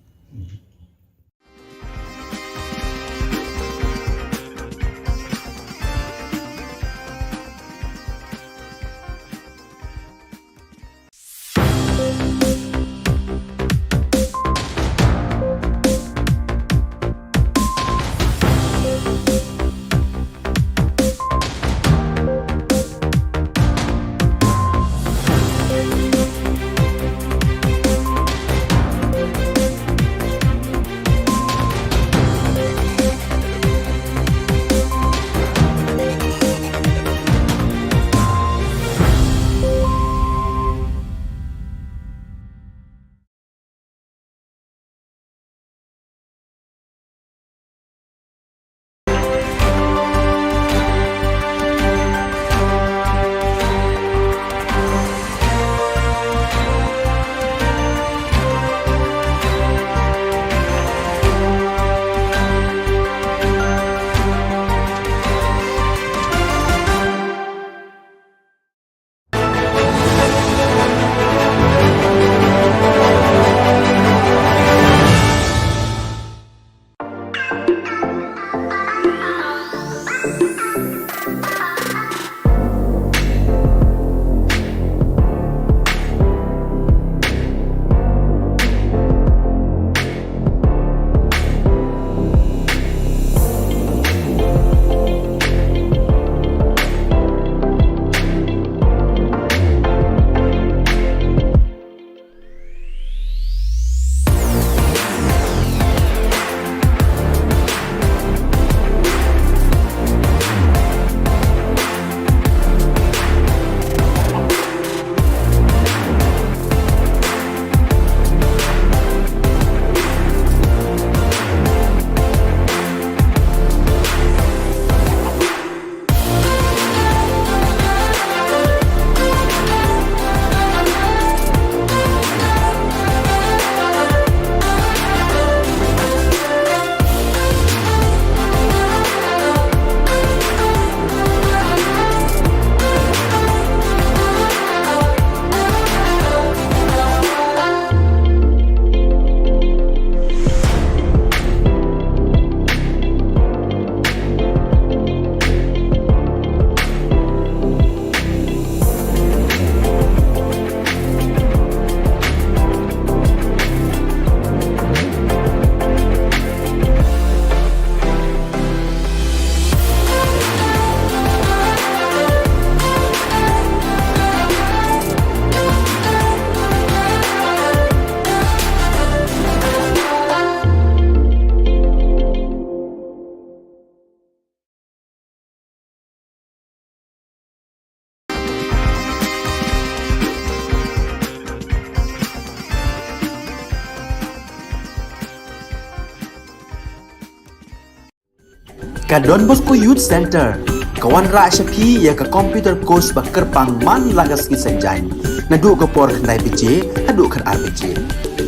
Ka Don Bosco Youth Centre ka wanrah sha phi ïa ka computer course ba kyrpang man la ka sngi Saitjaiñ, naduh ka por khyndai baje haduh khatar baje.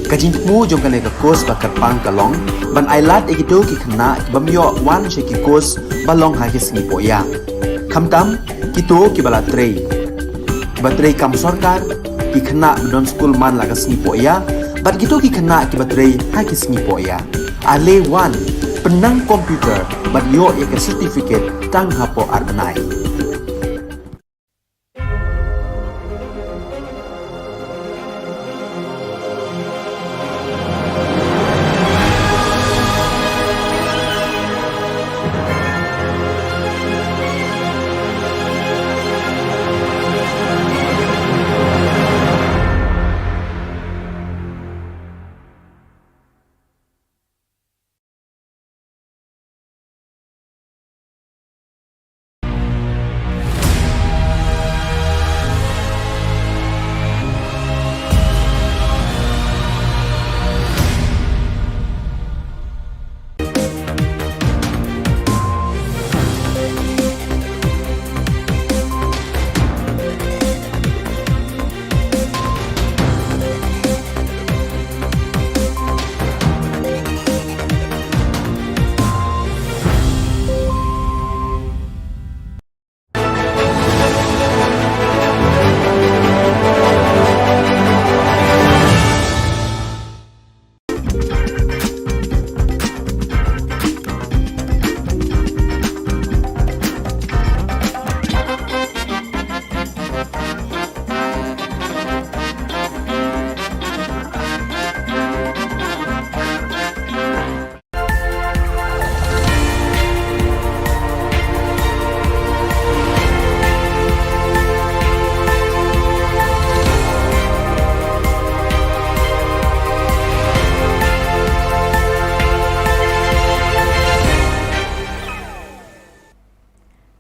Ka jingthmu jong kane ka course ba kyrpang ka long ban ailad ïa kito ki khynnah ki bym ïoh wan sha ki course ba long ha ki sngi pohïa, khamtam kito kiba la trei, kiba trei kam sorkar, ki khynnah ba don skul man la ka sngi pohïa bad kito ki khynnah kiba trei ha ki sngi pohïa. Ale wan, pynnang computer bad ïoh ïa ka certificate tang hapoh ar bnai.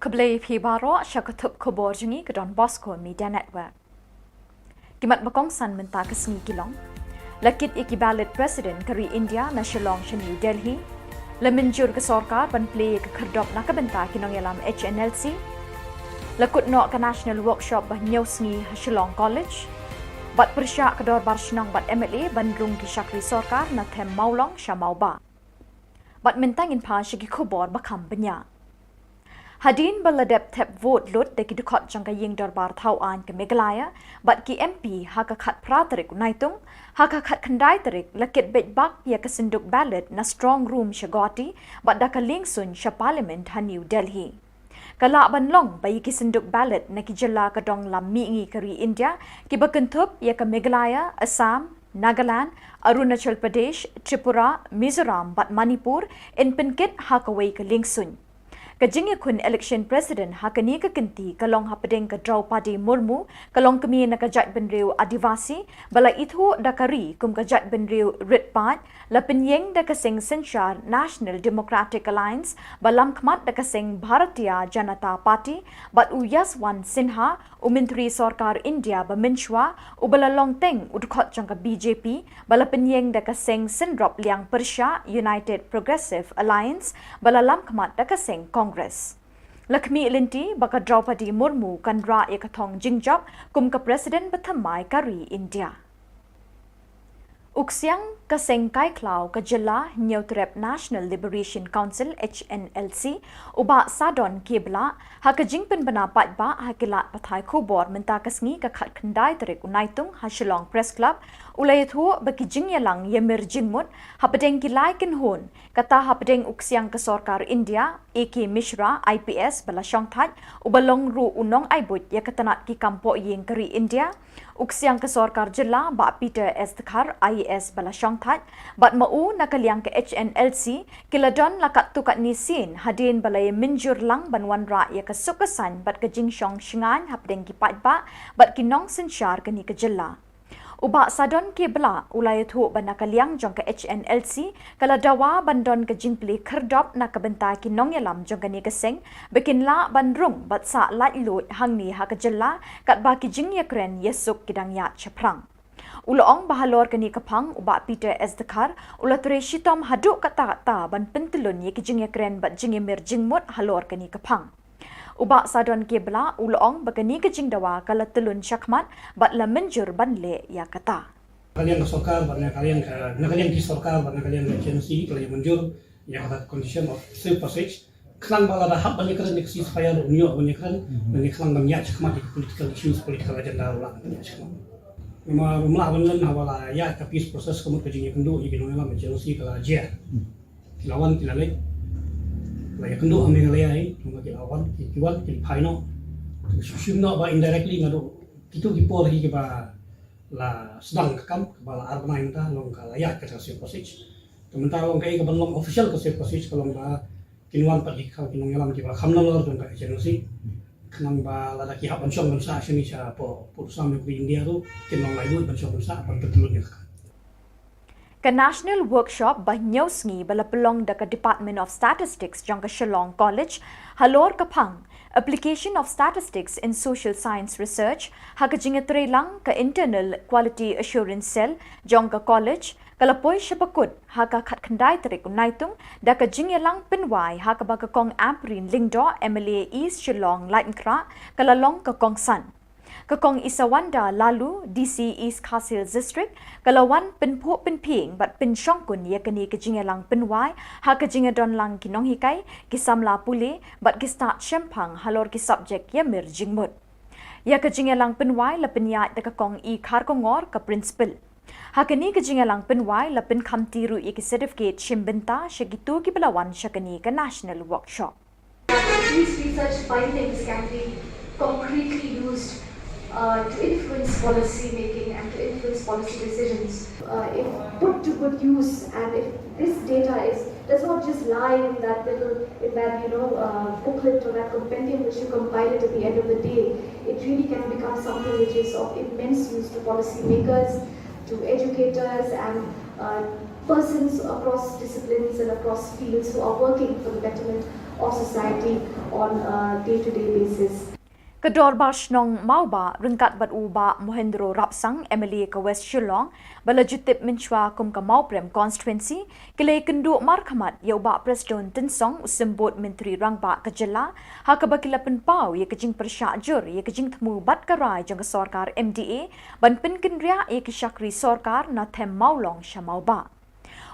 Khublei phi baroh sha ka thup khubor jong ngi ka Don Bosco Media Network. Ki mat ba kongsan mynta ka sngi ki long: La kit ïa ki ballot President ka ri India na Shillong sha New Delhi. La mynjur ka sorkar ban plie ïa ka khyrdop na ka bynta ki nongïalam H N L C. La kut noh ka National Workshop ba hynñiew sngi ha Shillong College. Bad pyrshah ka dorbar shnong bad M L A ban rung ki shakri sorkar na them Mawlong sha Mawbah. Bad mynta ngin phai sha ki khubor ba kham bniah. Hadien ba la dep thep vote lut da ki dkhot jong ka ïing dorbar thaw aiñ ka Meghalaya bad ki M P ha ka khatphra tarik u Naitung, ha ka khatkhyndai tarik la kit beit bak ïa ka synduk ballot na strong room sha Guwahati bad da ka liengsuiñ sha Parliament ha New Delhi. Ka lah ban long ba ïa ki synduk ballot na ki jylla ka dong lam mihngi ka ri India kiba kynthup ïa ka Meghalaya, Assam, Nagaland, Arunachal Pradesh, Tripura, Mizoram bad Manipur yn pynkit ha kawei ka liengsuiñ. Ka jingïakhun election president ha kane ka kynti ka long hapdeng ka Droupadi Murmu, ka longkmie na ka jaitbynriew Adivasi ba la ithuh da ka ri kum ka jaitbynriew rit paid, la pynïeng da ka seng synshar National Democratic Alliance ba lamkhmat da ka seng Bharatiya Janata Party, bad u Yashwant Sinha, u Myntri Sorkar India ba mynshuwa, uba la long teng u dkhot jong ka B J P, ba la pynïeng da ka seng syndrop liang pyrshah United Progressive Alliance, ba la lamkhmat da ka seng Congress. La khmih lynti ba ka Droupadi Murmu kan rah ïa ka thong jingjop kum ka President bathymmai ka ri India. U ksiang ka seng kai khlaw ka jylla Hynñiewtrep National Liberation Council, H N L C, u Bah Sadon K Blah, ha ka jingpynbna paidbah ha ki lad pathai khubor mynta ka sngi ka khatkhyndai tarik u Naitung ha Shillong Press Club, u la ïathuh ba ki jingïalang ïamir jingmut hapdeng ki lai kynhun, kata hapdeng u ksiang ka sorkar India, A K Mishra, I P S, ba la shongthait, uba long ruh u nongaibud ïa ka tnat ki kam pohïing ka ri India, u ksiang ka sorkar jylla Bah Peter S Dkhar, I A S, ba la shongthait, bad ma u na ka liang ka H N L C, ki la don la katto katne sien hadien ba la ïamynjur lang ban wanrah ïa ka suk ka saiñ bad ka jingshong shngaiñ hapdeng ki paidbah bad ki nongsynshar kane ka jylla. U Bah Sadon K Blah u la ïathuh ba na ka liang jong ka H N L C ka la dawa ban don ka jingplie khyrdop na ka bynta ki nongïalam jong kane ka seng ba kin lah ban rung bad sah laitluid hangne ha ka jylla katba ki jingïakren ïasuk ki dang ïaid shaphrang. U la ong ba halor kane ka phang u Bah Peter S Dkhar u la trei shitom haduh katta katta ban pyntyllun ïa ki jingïakren bad jingïamir jingmut halor kane ka phang. U Bah Sadon K Blah u la ong ba kane ka jingdawa ka la tyllun shakhmat bad la mynjur ban leh ïa kata. Na ka liang ka sorkar bad na ka liang ka, na ka liang ki sorkar bad na ka liang ka H N O C ka la ïa mynjur ïa kata condition of safe passage. Khnang ba lada hap ban ïakren ïa ka ceasefire, u ñiuh ban ïakren, ban ïakren ban ïaid shakhmat ïa ka political issues, political agenda ruh lah ban ïaid shakhmat. Namar ym lah ban len haba la ïaid ka peace process ka mut ka jingïakynduh ïa ki nongïalam H N O C ka la jia. Ki la wan ki la leit. La ïakynduh ha Meghalaya hi, namar ki la wan, ki, ki wan, ki phai noh. Shim noh ba indirectly naduh kito ki por hi kiba la sdang ka kam, kaba la ar bnai mynta, long ka la ïaid ka safe passage. Te mynta long kaei kaban long official ka safe passage ka long ba kin wan pat ki kham ki nongïalam kiba kham nalor jong ka H N O C. Khnang ba lada ki hap ban shong ban sah shane shapoh, poh sam jong ka India ruh, kin long laitluid ban shong ban sah ban pyntyllun ïa ka. Ka National Workshop ba hynñiew sngi ba la pynlong da ka Department of Statistics jong ka Shillong College halor ka phang Application of Statistics in Social Science Research ha ka jingïatreilang ka Internal Quality Assurance Cell jong ka college ka la poi sha ba kut ha ka khatkhyndai tarik u Naitung da ka jingïalang pynwai ha kaba ka Kong Ampareen Lyngdoh, M L A East Shillong Laitumkhrah, ka la long ka kongsan. Ka Kong Isawanda Laloo, D C East Khasi Hills District, ka la wan pynphuh pynphieng bad pynshongkun ïa kane ka jingïalang pynwai ha ka jingïadonlang ki nonghikai, ki samla pule bad ki stad shemphang halor ki subject ïamir jingmut. Ïa ka jingïalang pynwai la pynïaid da ka Kong E Kharkongor, ka Principal. Ha kane ka jingïalang pynwai la pynkhamti ruh ïa ki certificate shim bynta sha kito kiba la wan sha kane ka National Workshop. These research findings can be concretely used, uh, to influence policy making and to influence policy decisions. Uh, if put to good use, and if this data is, does not just lie in that little, in that, you know, uh, booklet or that compendium which you compiled at the end of the day, it really can become something which is of immense use to policymakers, to educators and, uh, persons across disciplines and across fields who are working for the betterment of society on a day-to-day basis. Ka Dorbar Shnong Mawbah ryngkat bad u Bah Mohendro Rapsang, M L A ka West Shillong, ba la ju tip mynshuwa kum ka Mawprem Constituency, ki la ïakynduh markhmat ïa u Bah Prestone Tynsong, u Symbud Myntri Rangbah ka jylla, ha kaba ki la pynpaw ïa ka jingpyrshah jur ïa ka jingthmu bad ka rai jong ka sorkar M D A ban pynkynriah ïa ki shakri sorkar na them Mawlong sha Mawbah.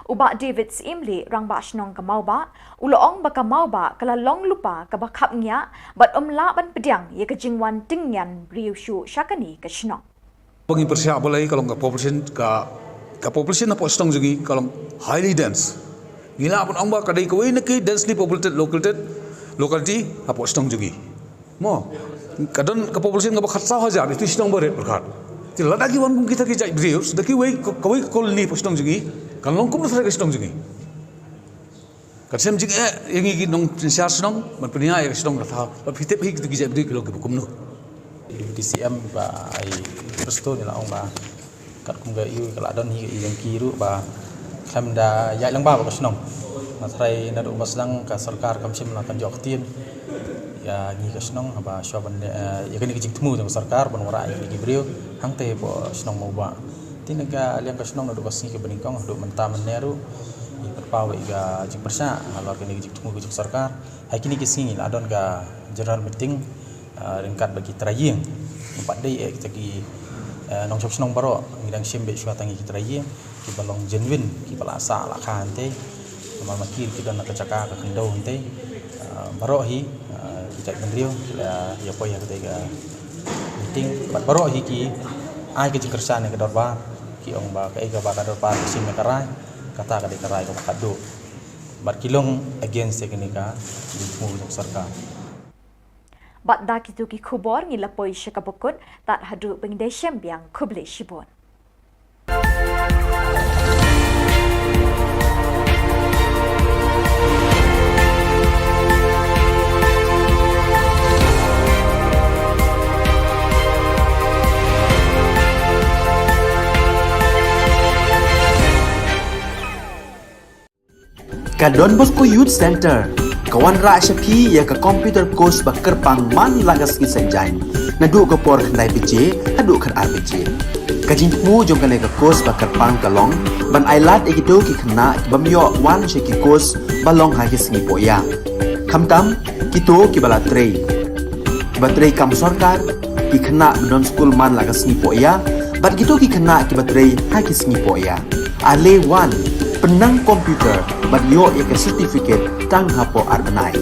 U Bah David Syiemlieh, Rangbah Shnong ka Mawbah, u la ong ba ka Mawbah ka la long lypa kaba khapngiah bad ym lah ban pdiang ïa ka jingwan tyngian briew shuh sha kane ka shnong. Ba ngi pyrshah balei ka long ka population, ka, ka population hapoh shnong jong ngi ka long highly dense. Ngi lah ban ong ba ka dei kawei na ki densely populated locality, locality hapoh shnong jong ngi. Mo, ka don ka population kaba khatsaw hajar, ïa tu shnong barit pyrkhat. Te lada ki wan kum kita ki jait briew, da kiwei, kawei ka colony hapoh shnong jong ngi, kan long kumno tharai ka shnong jong ngi. Kan shem jingeh ïa ngi ki nongsynshar shnong ban pynïaid ïa ka shnong ka thaw. Bad phi tip hi kitu ki jait briew ki long kiba kumno. D C M ba ai Prestone la ong ba katkum ka ïa ka la don hi ka ïa ki ruh ba khlem da ïaid lang ba ka shnong. Nga tharai naduh ba sdang ka sorkar kam shym la pynjot ktien ïa ngi ka shnong haba shuwa ban, eh, ïa kane ka jingthmu jong ka sorkar ban wanrah ïa ki briew hangtei hapoh shnong Mawbah. Te na ka liang ka shnong naduh ka sngi kaba nyngkong haduh mynta mynne ruh ngi pynpaw ïa ka jingpyrshah halor kane ka jingthmu ka jong ka sorkar. Ha kine ki sngi la don ka general meeting, ah, ryngkat bad ki trai ïing. Ym pat dei eh kita ki, eh, nongshong shnong baroh, ngi dang shim beit shuwa tang ïa ki trai ïing kiba long genuine, kiba la sah la kha hangtei. Namar ma ki ki don na ka jaka ka khyndew hangtei. Ah, baroh hi, ah, ki jaitbynriew ki la ïa poi ha katei ka meeting bad baroh hi ki ai ka jingkyrshan ïa ka dorbar, ki ong ba kaei kaba ka dorbar ka shim ïa ka rai, kata ka dei ka rai kaba khadduh. Bad ki long against ïa kane ka jingthmu jong ka sorkar. Bad da kitu ki khubor ngi la poi sha kaba kut, tad haduh ba ngin ïashem biang, khublei shibun. Ka Don Bosco Youth Centre ka wanrah sha phi ïa ka computer course ba kyrpang man la ka sngi Saitjaiñ. Naduh ka por khyndai baje haduh khatar baje. Ka jingthmu jong kane ka course ba kyrpang ka long ban ai lad ïa kito ki khynnah ki bym ïoh wan sha ki course ba long ha ki sngi pohïa. Khamtam kito kiba la trei, kiba trei kam sorkar, ki khynnah ba don skul man la ka sngi pohïa, bad kito ki khynnah kiba trei ha ki sngi pohïa. Ale wan, pynnang computer bad ïoh ïa ka certificate tang hapoh ar bnai.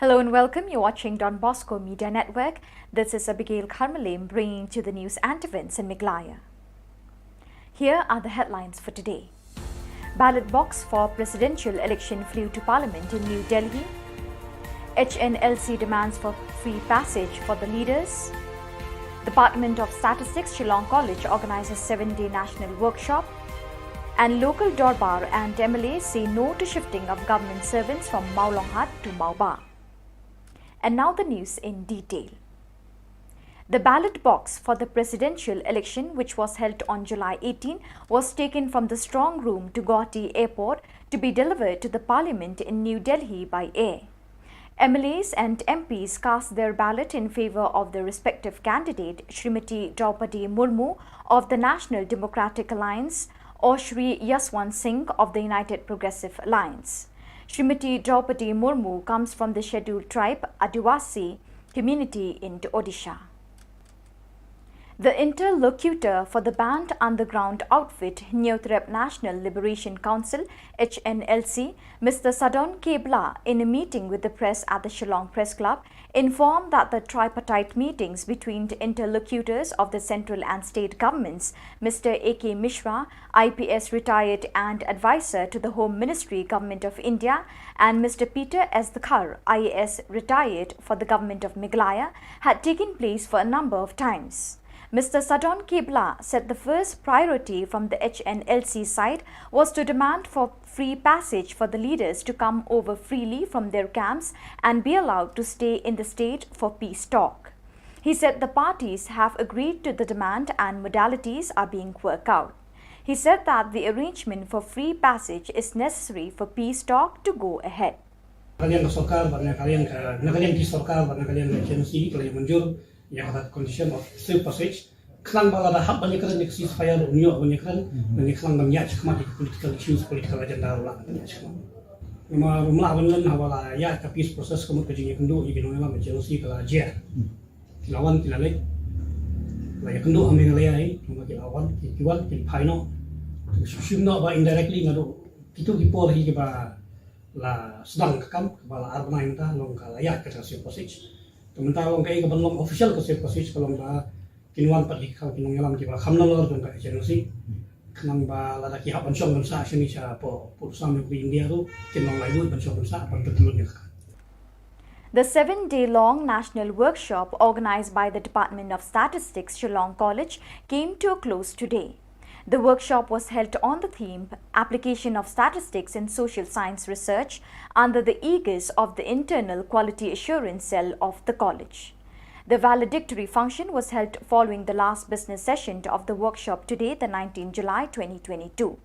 Hello and welcome. You're watching Don Bosco Media Network. This is Abigail Kharmalim bringing to the news and events in Meghalaya. Here are the headlines for today. Ballot box for presidential election flew to Parliament in New Delhi. H N L C demands for free passage for the leaders. Department of Statistics, Shillong College organizes seven-day national workshop. And local Dorbar and M L As say no to shifting of government servants from Mawlonghat to Mawba. And now the news in detail. The ballot box for the presidential election, which was held on July eighteen, was taken from the strong room to Guwahati Airport to be delivered to the Parliament in New Delhi by air. M L As and M Ps cast their ballot in favour of their respective candidate, Shrimati Droupadi Murmu of the National Democratic Alliance or Shri Yaswant Singh of the United Progressive Alliance. Shrimati Droupadi Murmu comes from the scheduled tribe Adivasi community in Odisha. The interlocutor for the banned underground outfit Hynñiewtrep National Liberation Council, H N L C, Mister Sadon K Blah, in a meeting with the press at the Shillong Press Club, informed that the tripartite meetings between the interlocutors of the central and state governments, Mister A K Mishra, I P S retired and advisor to the Home Ministry, Government of India, and Mister Peter S Dkhar, I A S retired for the Government of Meghalaya, had taken place for a number of times. Mister Sadon K Blah said the first priority from the H N L C side was to demand for free passage for the leaders to come over freely from their camps and be allowed to stay in the state for peace talk. He said the parties have agreed to the demand and modalities are being worked out. He said that the arrangement for free passage is necessary for peace talk to go ahead. Na ka liang ka sorkar bad na ka liang ka, na ka liang ki sorkar bad na ka liang ka H N L C ki la ïa mynjur ïa ka condition of safe passage. Khnang ba lada hap ban ïakren ïa ka ceasefire ruh un ïoh ban ïakren, ban ïakren ban ïaid shakhmat ïa ka political issues, political agenda ruh lah ban ïaid shakhmat. Namar ruh ym lah ban len haba la ïaid ka peace process ka mut ka jingïakynduh ïa ki nongïalam H N L C ka la jer. Ki la wan ki la leit. La ïakynduh ha Meghalaya hi, namar ki la wan, ki, ki wan, ki phai noh. Shim, shim noh ba indirectly naduh kito ki por hi kiba la sdang ka kam, kaba la ar bnai mynta long ka la ïaid ka safe passage. Te mynta long kaei kaban long official ka safe passage ka long ba kin wan pat ki kham ki nongïalam kiba kham nalor jong ka H N L C. Khnang ba lada ki hap ban shong ban sah shane shapoh pud sam jong ka India ruh kin long laitluid ban shong ban sah ban pynlut ïa ka. The seven-day-long national workshop organized by the Department of Statistics, Shillong College, came to a close today. The workshop was held on the theme Application of Statistics in Social Science Research under the aegis of the Internal Quality Assurance Cell of the college. The valedictory function was held following the last business session of the workshop today, the nineteenth July twenty twenty-two.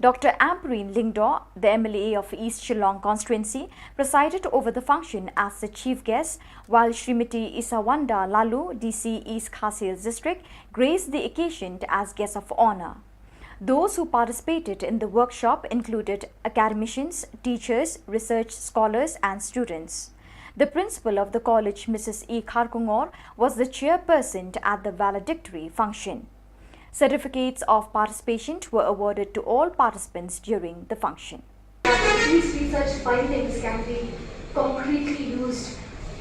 Doctor Ampareen Lyngdoh, the M L A of East Shillong constituency, presided over the function as the chief guest, while Shrimati Isawanda Laloo, D C East Khasi Hills District, graced the occasion as guest of honour. Those who participated in the workshop included academicians, teachers, research scholars and students. The principal of the college, Missus E Kharkongor, was the chairperson at the valedictory function. Certificates of participation were awarded to all participants during the function. These research findings can be concretely used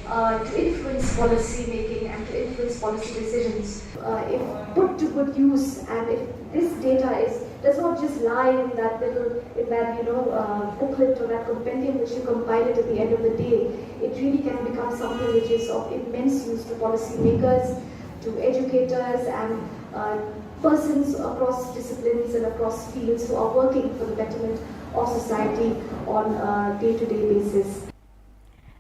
uh, to influence policy making and to influence policy decisions. Uh, if put to good use, and if this data is does not just lie in that little, in that, you know, uh, booklet or that compendium which you compile it at the end of the day, it really can become something which is of immense use to policymakers, to educators, and uh, persons across disciplines and across fields who are working for the betterment of society on a day-to-day basis.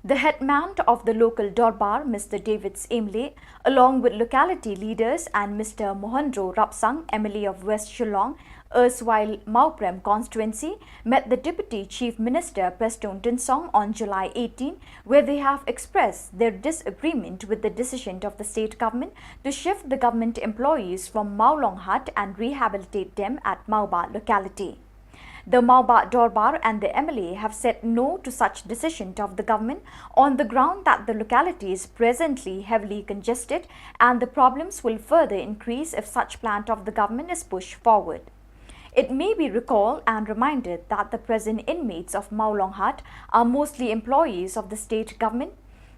The headman of the local Dorbar, Mister David Emley, along with locality leaders and Mister Mohanro Rapsang, M L A of West Shillong, erstwhile Mawprem constituency, met the Deputy Chief Minister Prestone Tynsong on July eighteen, where they have expressed their disagreement with the decision of the state government to shift the government employees from Mawlonghat and rehabilitate them at Mawbah locality. The Mawbah Dorbar and the M L A have said no to such decision of the government on the ground that the locality is presently heavily congested and the problems will further increase if such plan of the government is pushed forward. It may be recalled and reminded that the present inmates of Mawlonghat are mostly employees of the state government,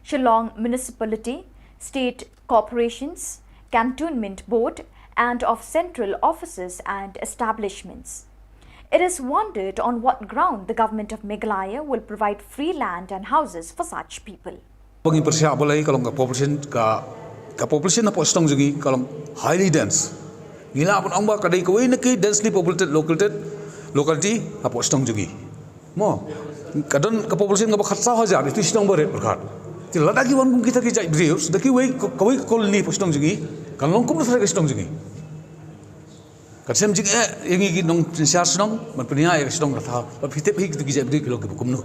Shillong municipality, state corporations, cantonment board, and of central offices and establishments. It is wondered on what ground the government of Meghalaya will provide free land and houses for such people. Ba ngi pyrshah balei ka long ka population, ka, ka population hapoh shnong jong ngi ka long highly dense. Ngi lah ban ong ba ka dei kawei na ki densely populated located locality hapoh shnong jong ngi. Mo, ka don ka population kaba khatsaw hajar, ito i shnong barit pyrkhat. Te lada ki wan kum kita ki jait briew, da kiwei, kawei ka colony hapoh shnong jong ngi, kan long kumno tharai ka shnong jong ngi. Kan shem jingeh ïa ngi ki nongshynshar shnong ban pynïaid ïa ka shnong ka thaw, bad phi tip hi kito ki jait briew ki long kiba kumno.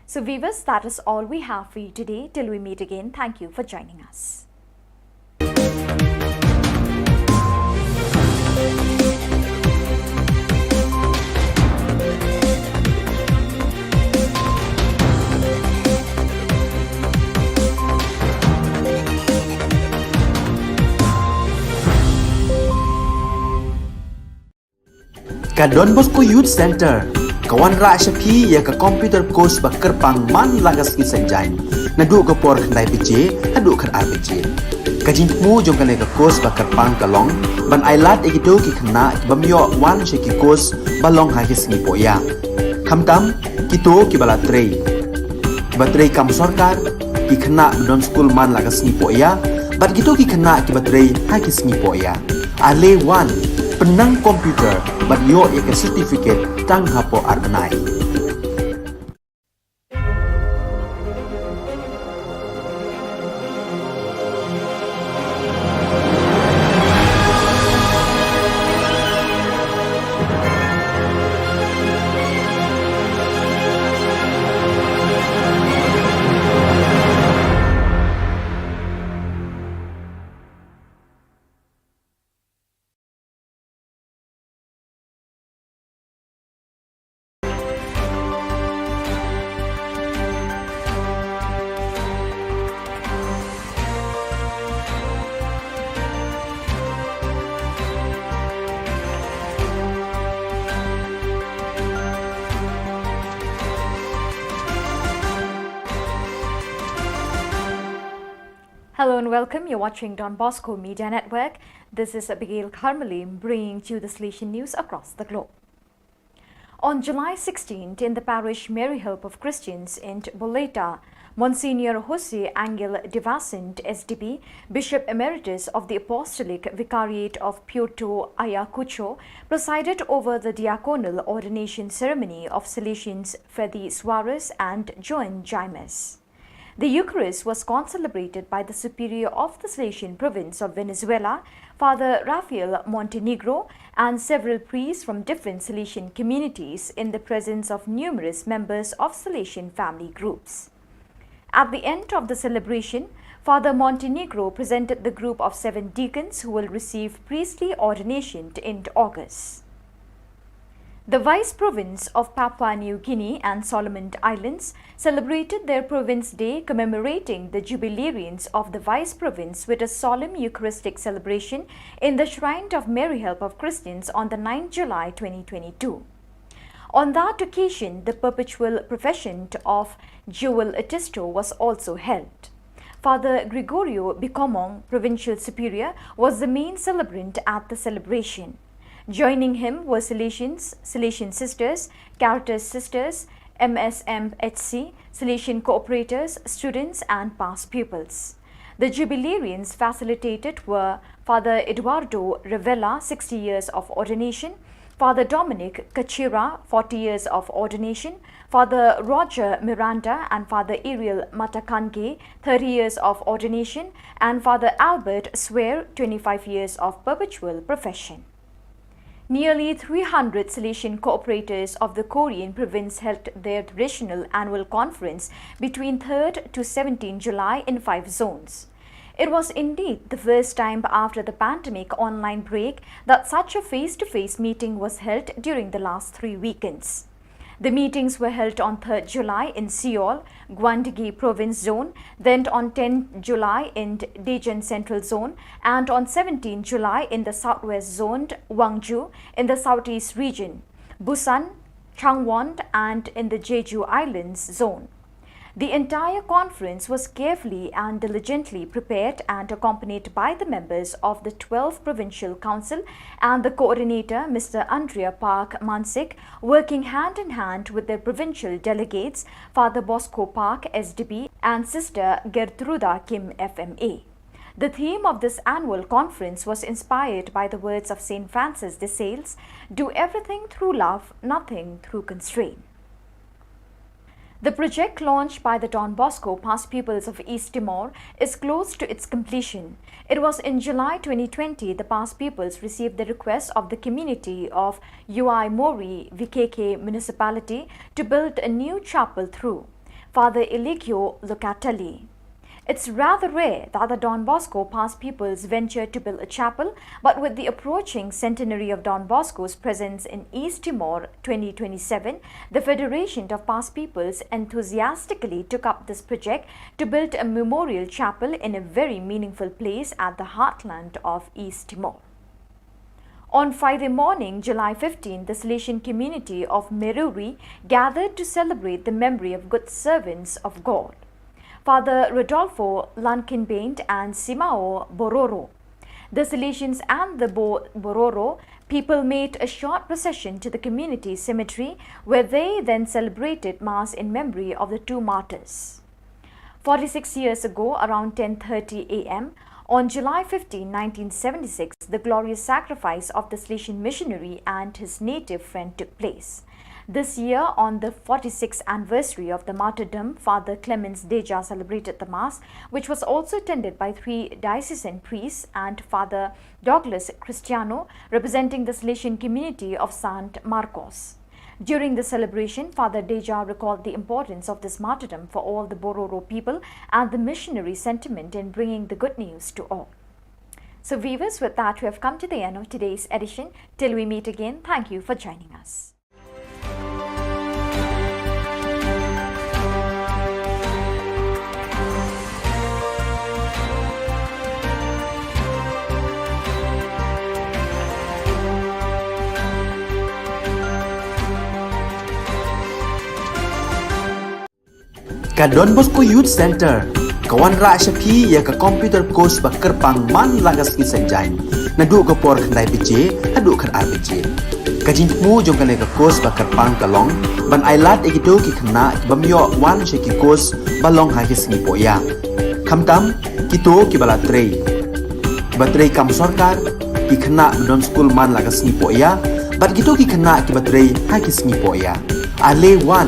So viewers, that is all we have for you today. Till we meet again, thank you for joining us. Ka Don Bosco Youth Centre ka wanrah sha phi ïa ka computer course ba kyrpang man la ka sngi Saitjaiñ, naduh ka por khyndai baje haduh khatar baje. Ka jingthmu jong kane ka course ba kyrpang ka long ban ailad ïa kito ki khynnah ki bym ïoh wan sha ki course ba long ha ki sngi pohïa, khamtam kito kiba la trei, kiba trei kam sorkar, ki khynnah ba don skul man la ka sngi pohïa, bad kito ki khynnah kiba trei ha ki sngi pohïa. Ale wan, pynnang computer bad ïoh ïa ka certificate tang hapoh ar bnai. Hello and welcome. You're watching Don Bosco Media Network. This is Abigail Kharmali bringing to you the Salesian news across the globe. On July sixteenth, in the parish Mary Help of Christians in Boleta, Monsignor Jose Angel de Vicente, S D B, Bishop Emeritus of the Apostolic Vicariate of Puerto Ayacucho, presided over the diaconal ordination ceremony of Salesians Freddy Suarez and Joan Jaimes. The Eucharist was concelebrated by the Superior of the Salesian Province of Venezuela, Father Rafael Montenegro, and several priests from different Salesian communities in the presence of numerous members of Salesian family groups. At the end of the celebration, Father Montenegro presented the group of seven deacons who will receive priestly ordination in August. The Vice Province of Papua New Guinea and Solomon Islands celebrated their Province Day, commemorating the jubilarians of the Vice Province with a solemn Eucharistic celebration in the Shrine of Mary Help of Christians on the ninth July twenty twenty-two. On that occasion, the perpetual profession of Jewel Atisto was also held. Father Gregorio Bikomong, Provincial Superior, was the main celebrant at the celebration. Joining him were Salesians, Salesian sisters, Caritas sisters, M S M H C, Salesian cooperators, students, and past pupils. The jubilarians facilitated were Father Eduardo Revela, sixty years of ordination, Father Dominic Kachira, forty years of ordination, Father Roger Miranda and Father Ariel Matakange, thirty years of ordination, and Father Albert Swear, twenty-five years of perpetual profession. Nearly three hundred Salesian cooperators of the Korean province held their traditional annual conference between third to seventeenth July in five zones. It was indeed the first time after the pandemic online break that such a face-to-face meeting was held during the last three weekends. The meetings were held on third July in Seoul, Gwanggae Province Zone, then on tenth July in Daejeon Central Zone, and on seventeenth July in the Southwest Zone, Gwangju, in the Southeast Region, Busan, Changwon, and in the Jeju Islands Zone. The entire conference was carefully and diligently prepared and accompanied by the members of the twelve Provincial Council and the coordinator, Mister Andrea Park Mansik, working hand in hand with their provincial delegates, Father Bosco Park, S D B, and Sister Gertruda Kim, F M A. The theme of this annual conference was inspired by the words of Saint Francis de Sales: "Do everything through love, nothing through constraint." The project launched by the Don Bosco Past Pupils of East Timor is close to its completion. It was in July twenty twenty the past pupils received the request of the community of Uaimori V K K municipality to build a new chapel through Father Eligio Locatelli. It's rather rare that the Don Bosco Past Pupils venture to build a chapel, but with the approaching centenary of Don Bosco's presence in East Timor twenty twenty-seven, the Federation of Past Pupils enthusiastically took up this project to build a memorial chapel in a very meaningful place at the heartland of East Timor. On Friday morning, July fifteenth, the Salesian community of Meruri gathered to celebrate the memory of good servants of God, Father Rodolfo Lankinbaint and Simao Bororo. The Salesians and the Bo-, Bororo people made a short procession to the community cemetery, where they then celebrated Mass in memory of the two martyrs. Forty-six years ago, around ten thirty A M, on July fifteenth, nineteen seventy-six, the glorious sacrifice of the Salesian missionary and his native friend took place. This year, on the forty-sixth anniversary of the martyrdom, Father Clemens Deja celebrated the Mass, which was also attended by three diocesan priests and Father Douglas Cristiano, representing the Salesian community of Saint Marcos. During the celebration, Father Deja recalled the importance of this martyrdom for all the Bororo people and the missionary sentiment in bringing the good news to all. So viewers, with that, we have come to the end of today's edition. Till we meet again, thank you for joining us. Ka Don Bosco Youth Center ka wanrah sha phi ïa ka computer course ba kyrpang man la ka sngi Saitjaiñ, naduh ka por khyndai baje haduh khatar baje. Ka jingthmu jong kane ka course ba kyrpang ka long ban ailad ïa kito ki khynnah ki bym ïoh wan sha ki course ba long ha ki sngi pohïa, khamtam kito kiba la trei, kiba trei kam sorkar, ki khynnah ba don skul man la ka sngi pohïa, bad kito ki khynnah kiba trei ha ki sngi pohïa. Ale wan,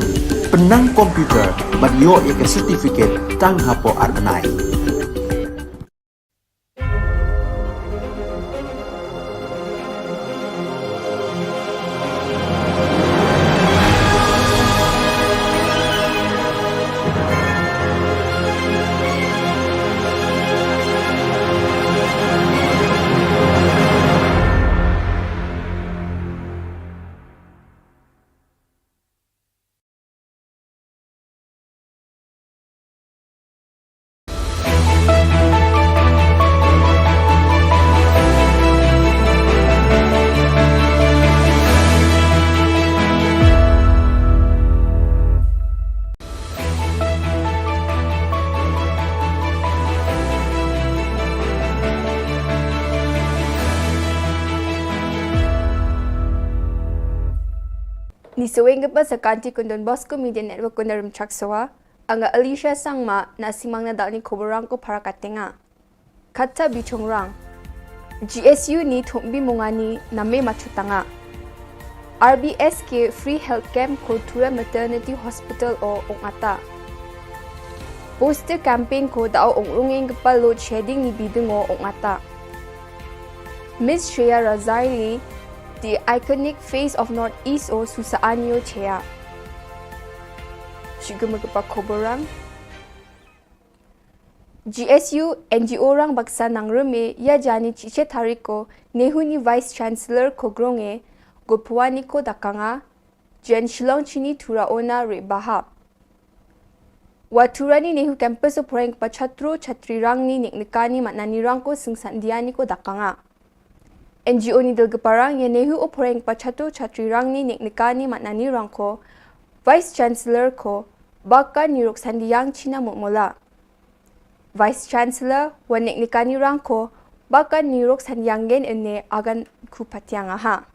pynnang computer bad ïoh ïa ka certificate tang hapoh ar bnai. Ni saweng ka pa sa kanti kun Don Bosco Media Network kun darum chak sawa. Anga Alicia Sangma na simang na dal ni koborang ko para katenga. Kata bichong rang. G S U ni thumbi mungani name machutanga. R B S K Free Health Camp ko Tura Maternity Hospital o ongata. Poster campaign ko dao ongrungeng kepalo shading ni bidungo ongata. Miss Shreya Razaili, the iconic face of Northeast o susa anyo chea. Shiguma kepa koborang. G S U N G O rang baksa nang reme ya jani chiche tariko Nehu ni Vice Chancellor ko gronge go pwani ko dakanga jen Shillong chini Tura ona re baha. Wa Tura ni Nehu campus o poreng pa chatro chatri rang ni nik nikani matnani rang ko singsan diani ko dakanga. N G O ni dal keparang ya Nehu o poreng pa chatro chatri rang ni nik nikani matnani rang ko Vice Chancellor ko baka nirok sandiang China mutmola. Vice Chancellor wa nik nikani rang ko baka nirok sandiang gen ene agan ku patiang aha.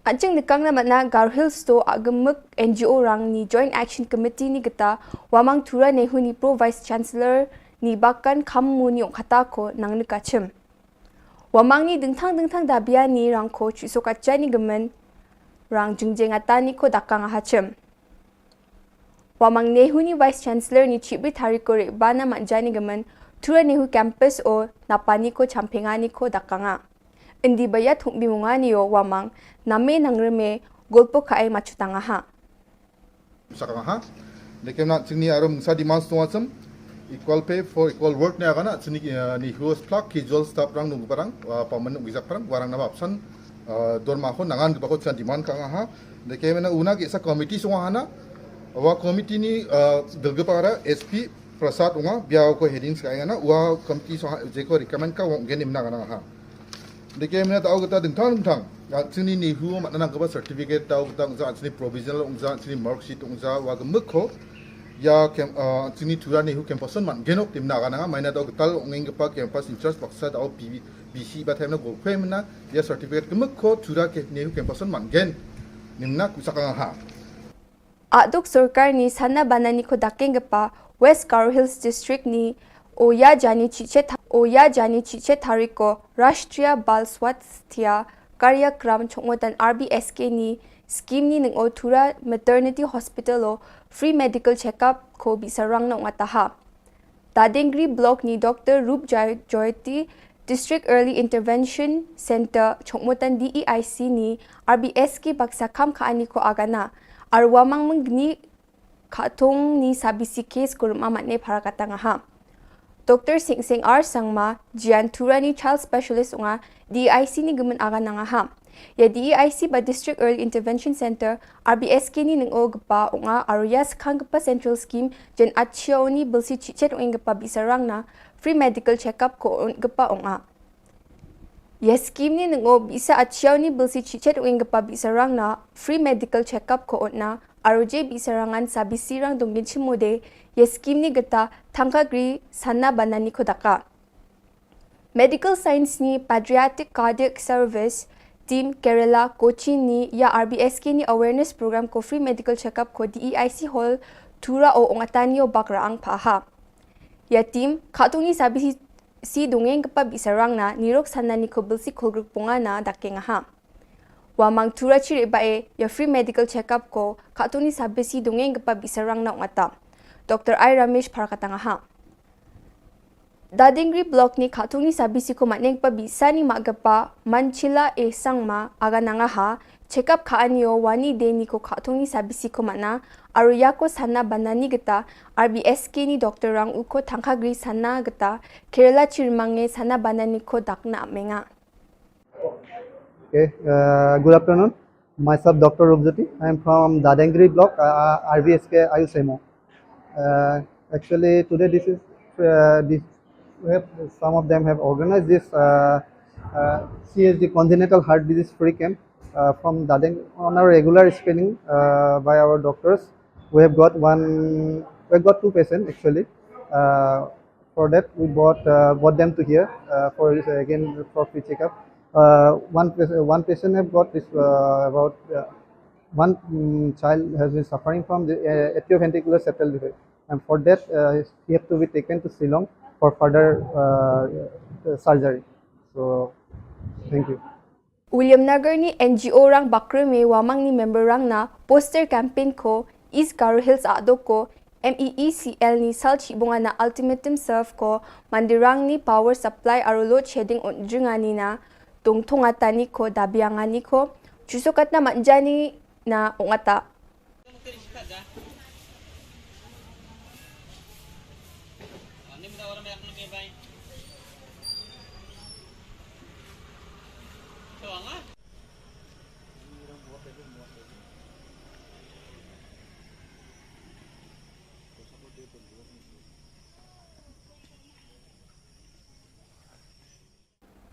Anjing nikang na matna Garo Hills to agemuk N G O rang ni Joint Action Committee ni geta wamang Tura Nehu ni Pro Vice Chancellor ni bakan kam mu ni ong kata ko nang nikachim. Wamang ni dengthang dengthang dabia ni rang ko chuso kacha ni gemen rang jingjeng ata ni ko dakang ahachim. Wamang Nehu ni Vice Chancellor ni chibri tariko re bana manjani gemen Tura Nehu Campus o napani ko champengani ko dakanga. Indi baya thumbi mungani o wamang name nang reme golpo kae machutanga ha. Sakanga ha. Deke na chingni arum sa demand song asam. Equal pay for equal work ne agana chini ni huas plak ki jol stap rang nung parang pa menung gizak parang warang nama apsan dorma ho nangan gibako chan demand kanga ha. Deke mena una ki sa committee song hana. Wa committee ni delge para S P Prasad unga bia ko headings ka ngana wa committee song jeko recommend ka wong gen imna kana ha. Deke mena tau kita dengtang dengtang. Chini ni hu mat nanang kaba certificate tau kita ungza chini provisional ungza chini mark sheet ungza wa gemuk ko ya kem chini Tura Nehu campus man genok timna kana maina tau ketal ungeng kepa campus in charge paksa tau P B C ba themna go kwe mena ya certificate gemuk ko Tura ke Nehu campus man gen nimna kusakanga ha. Aduk sorkar ni sana banani ko dakeng gepa West Garo Hills District ni o ya jani chiche o ya jani chiche tariko Rashtriya Bal Swasthya Karyakram chongmotan R B S K ni scheme ni ning o Tura Maternity Hospital o free medical checkup ko bisarang na ungataha. Dadengri Block ni Doctor Rup Jayoti District Early Intervention Center chongmotan D E I C ni R B S K baksa kam ka ani ko agana arwa mang mengni khatung ni sabisi case ko ruma matne para katanga ha. Doctor Sing Sing R Sangma Jian Tura ni child specialist unga D E I C ni gemen agananga ha. Ya D E I C ba District Early Intervention Center R B S K ni ning o gepa unga aru ya sekhang gepa central scheme jen achiau ni belsi chichet ungeng gepa bisarang na free medical checkup ko gepa unga. Ya scheme ni ning o bisa achiau ni belsi chichet ungeng gepa bisarang na free medical checkup ko na aru je bisarangan sabisi rang dongin chimode ya scheme ni geta thangka gri sana banani ko daka. Medical Science ni Pediatric Cardiac Service Team Kerala Kochi ni ya R B S K ni awareness program ko free medical checkup ko D E I C Hall Tura o ongatani o bakra ang paha. Ya team khatung ni sabisi si dongeng kepa bisarang na nirok sana ni ko belsi kolgruk ponga na dakeng aha. Wa mang Tura chiri ba e ya free medical checkup ko khatung ni sabisi dongeng kepa bisarang na ongata. Doctor I Ramesh para katanga ha. Dadingri Block ni khatung ni sabisi ko matneng pa bisa ni mak gepa Manchila e Sangma agananga ha. Checkup ka anio wani de ni ko khatung ni sabisi ko mana aru ya ko sana banani geta R B S K ni doctor rang u ko thangka gri sana geta Kerala chirmange sana banani ko dakna amenga. Okay, uh, good afternoon. Myself, Doctor Rupjyoti. I am from Dadengri Block, uh, R B S K Ayush M O. Uh, actually, today this is uh, this we have some of them have organized this uh, uh, C H D congenital heart disease free camp uh, from Dadeng on a regular screening uh, by our doctors. We have got one, we have got two patients actually. Uh, for that, we brought uh, brought them to here uh, for uh, again for free checkup. Uh, one one patient have got this uh, about uh, One mm, child has been suffering from the uh, atrioventricular septal defect, and for that, uh, he had to be taken to Shillong for further uh, uh, surgery. So, thank you. Williamnagar ni N G O rang bakre me wamang ni member rang na poster campaign ko East Garo Hills ado ko M E E C L ni sal chibunga na ultimatum serve ko mandirang ni power supply aro load shedding on jingani na tungtunga tani ko dabiangani ko chusokatna manjani na ungata.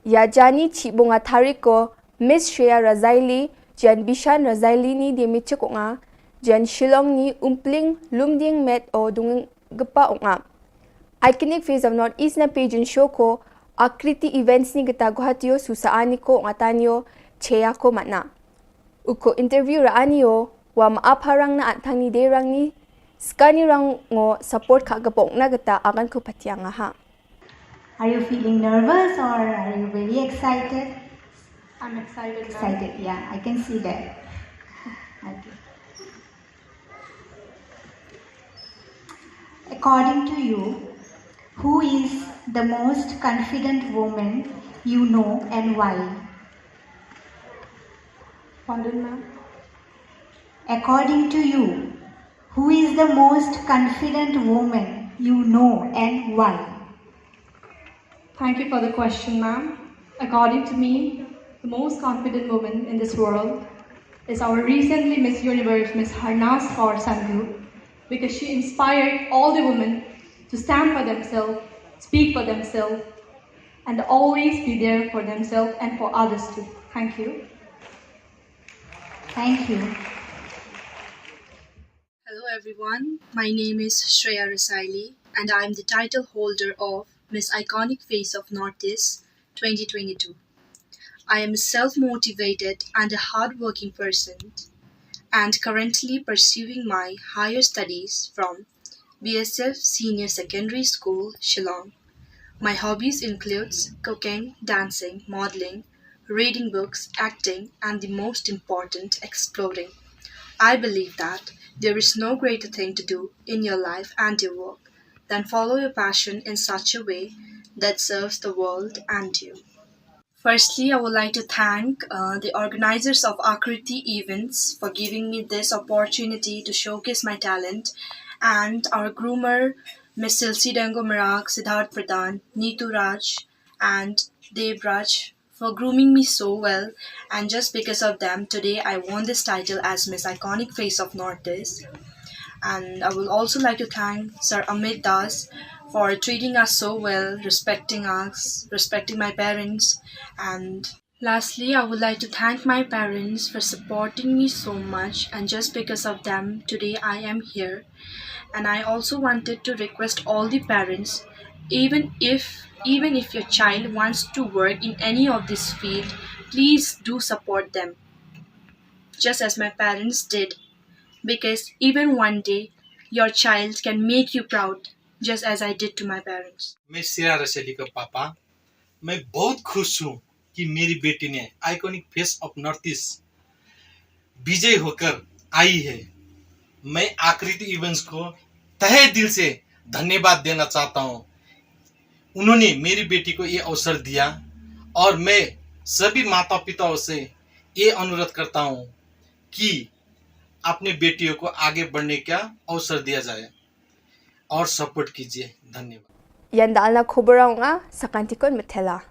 Ïa jani chibunga thariko Miss Shreya Razaili, jan Bishan Razaili ni de michik unga, jan Shillong ni umpling lumding met o dunggepa unga. Iconic Face of North East na pageant show ko Akriti Events ni gita Guwahati o susa ani ko unga tanio cheya ko matna. Uko interview ra anio wa ma apharang na antang ni de rang ni skani rang ngo support kha gapok na gita agan ko patiang ha. Are you feeling nervous or are you very excited? I'm excited. Excited, yeah, I can see that. Okay. According to you, who is the most confident woman you know and why? Fondant ma'am. According to you, who is the most confident woman you know and why? Thank you for the question, ma'am. According to me, the most confident woman in this world is our recently Miss Universe, Miss Harnas Kaur Sandhu, because she inspired all the women to stand for themselves, speak for themselves, and always be there for themselves and for others too. Thank you. Thank you. Hello everyone, my name is Shreya Rasaili and I am the title holder of Miss Iconic Face of Northeast twenty twenty-two. I am a self-motivated and a hardworking person and currently pursuing my higher studies from B S F Senior Secondary School, Shillong. My hobbies includes cooking, dancing, modeling, reading books, acting, and the most important, exploring. I believe that there is no greater thing to do in your life and your work than follow your passion in such a way that serves the world and you. Firstly, I would like to thank uh, the organizers of Akriti Events for giving me this opportunity to showcase my talent and our groomer, Miss Silsi Dango Marak, Siddharth Pradhan, Neetu Raj, and Dev Raj for grooming me so well, and just because of them, today I won this title as Miss Iconic Face of Northeast. And I would also like to thank Sir Amit Das for treating us so well, respecting us, respecting my parents, and lastly, I would like to thank my parents for supporting me so much, and just because of them, today I am here. And I also wanted to request all the parents, even if even if your child wants to work in any of this field, please do support them, just as my parents did, because even one day your child can make you proud, just as I did to my parents. मैं श्रेया रसैली का पापा। मैं बहुत खुश हूँ कि मेरी बेटी ने iconic face of north east विजय होकर आई है। मैं आकृति इवेंट्स को तहे दिल से धन्यवाद देना चाहता हूँ। उन्होंने मेरी बेटी को ये अवसर दिया और मैं सभी माता पिताओं से ये अनुरोध करता हूँ कि अपने बेटियों को आगे बढ़ने का अवसर दिया जाए और सपोर्ट कीजिए। धन्यवाद। Ïa dalna khubor nga sa kan tikon methela.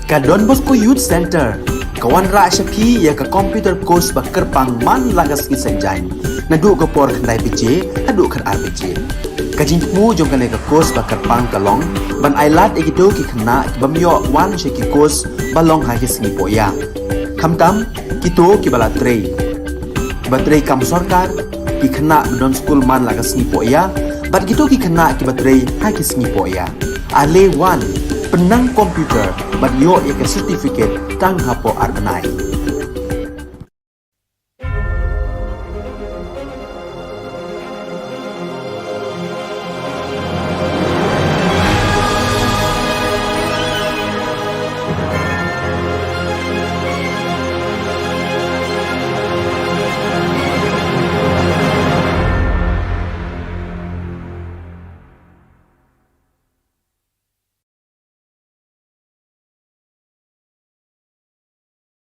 Ka Don Bosco Youth Centre ka wanrah sha phi ïa ka computer course ba kyrpang man la ka sngi Saitjaiñ, naduh ka por khyndai baje haduh khatar baje. Ka jingthmu jong kane ka course ba kyrpang ka long ban ai lad ïa kito ki khynnah ki bym ïoh wan sha ki course ba long ha ki sngi pohïa, khamtam kito kiba la trei, kiba trei kam sorkar, Ki khynnah ba don skul man la ka sngi poh ïa bad kito ki khynnah kiba trei ha ki sngi poh ïa. Ale wan, pynnang computer bad ïoh ïa ka certificate tang hapoh ar bnai.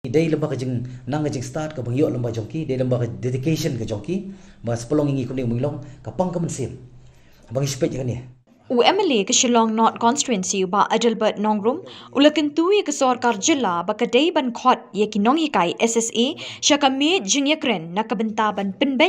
Dei lem bad ka jing, nang ka jingstad kaba ngi ïoh lem bad jong ki, dei lem bad ka dedication ka jong ki, ba sa pynlong ïa ngi kumne kumne long, ka pang ka mynsiem. Ba ngi shu peit ïa kane. U M L A ka Shillong North Constituency u Bah Adelbert Nongrum, u la kyntu ïa ka sorkar jylla ba ka dei ban khot ïa ki nonghikai S S A sha ka miej jingïakren na ka bynta ban pynbeit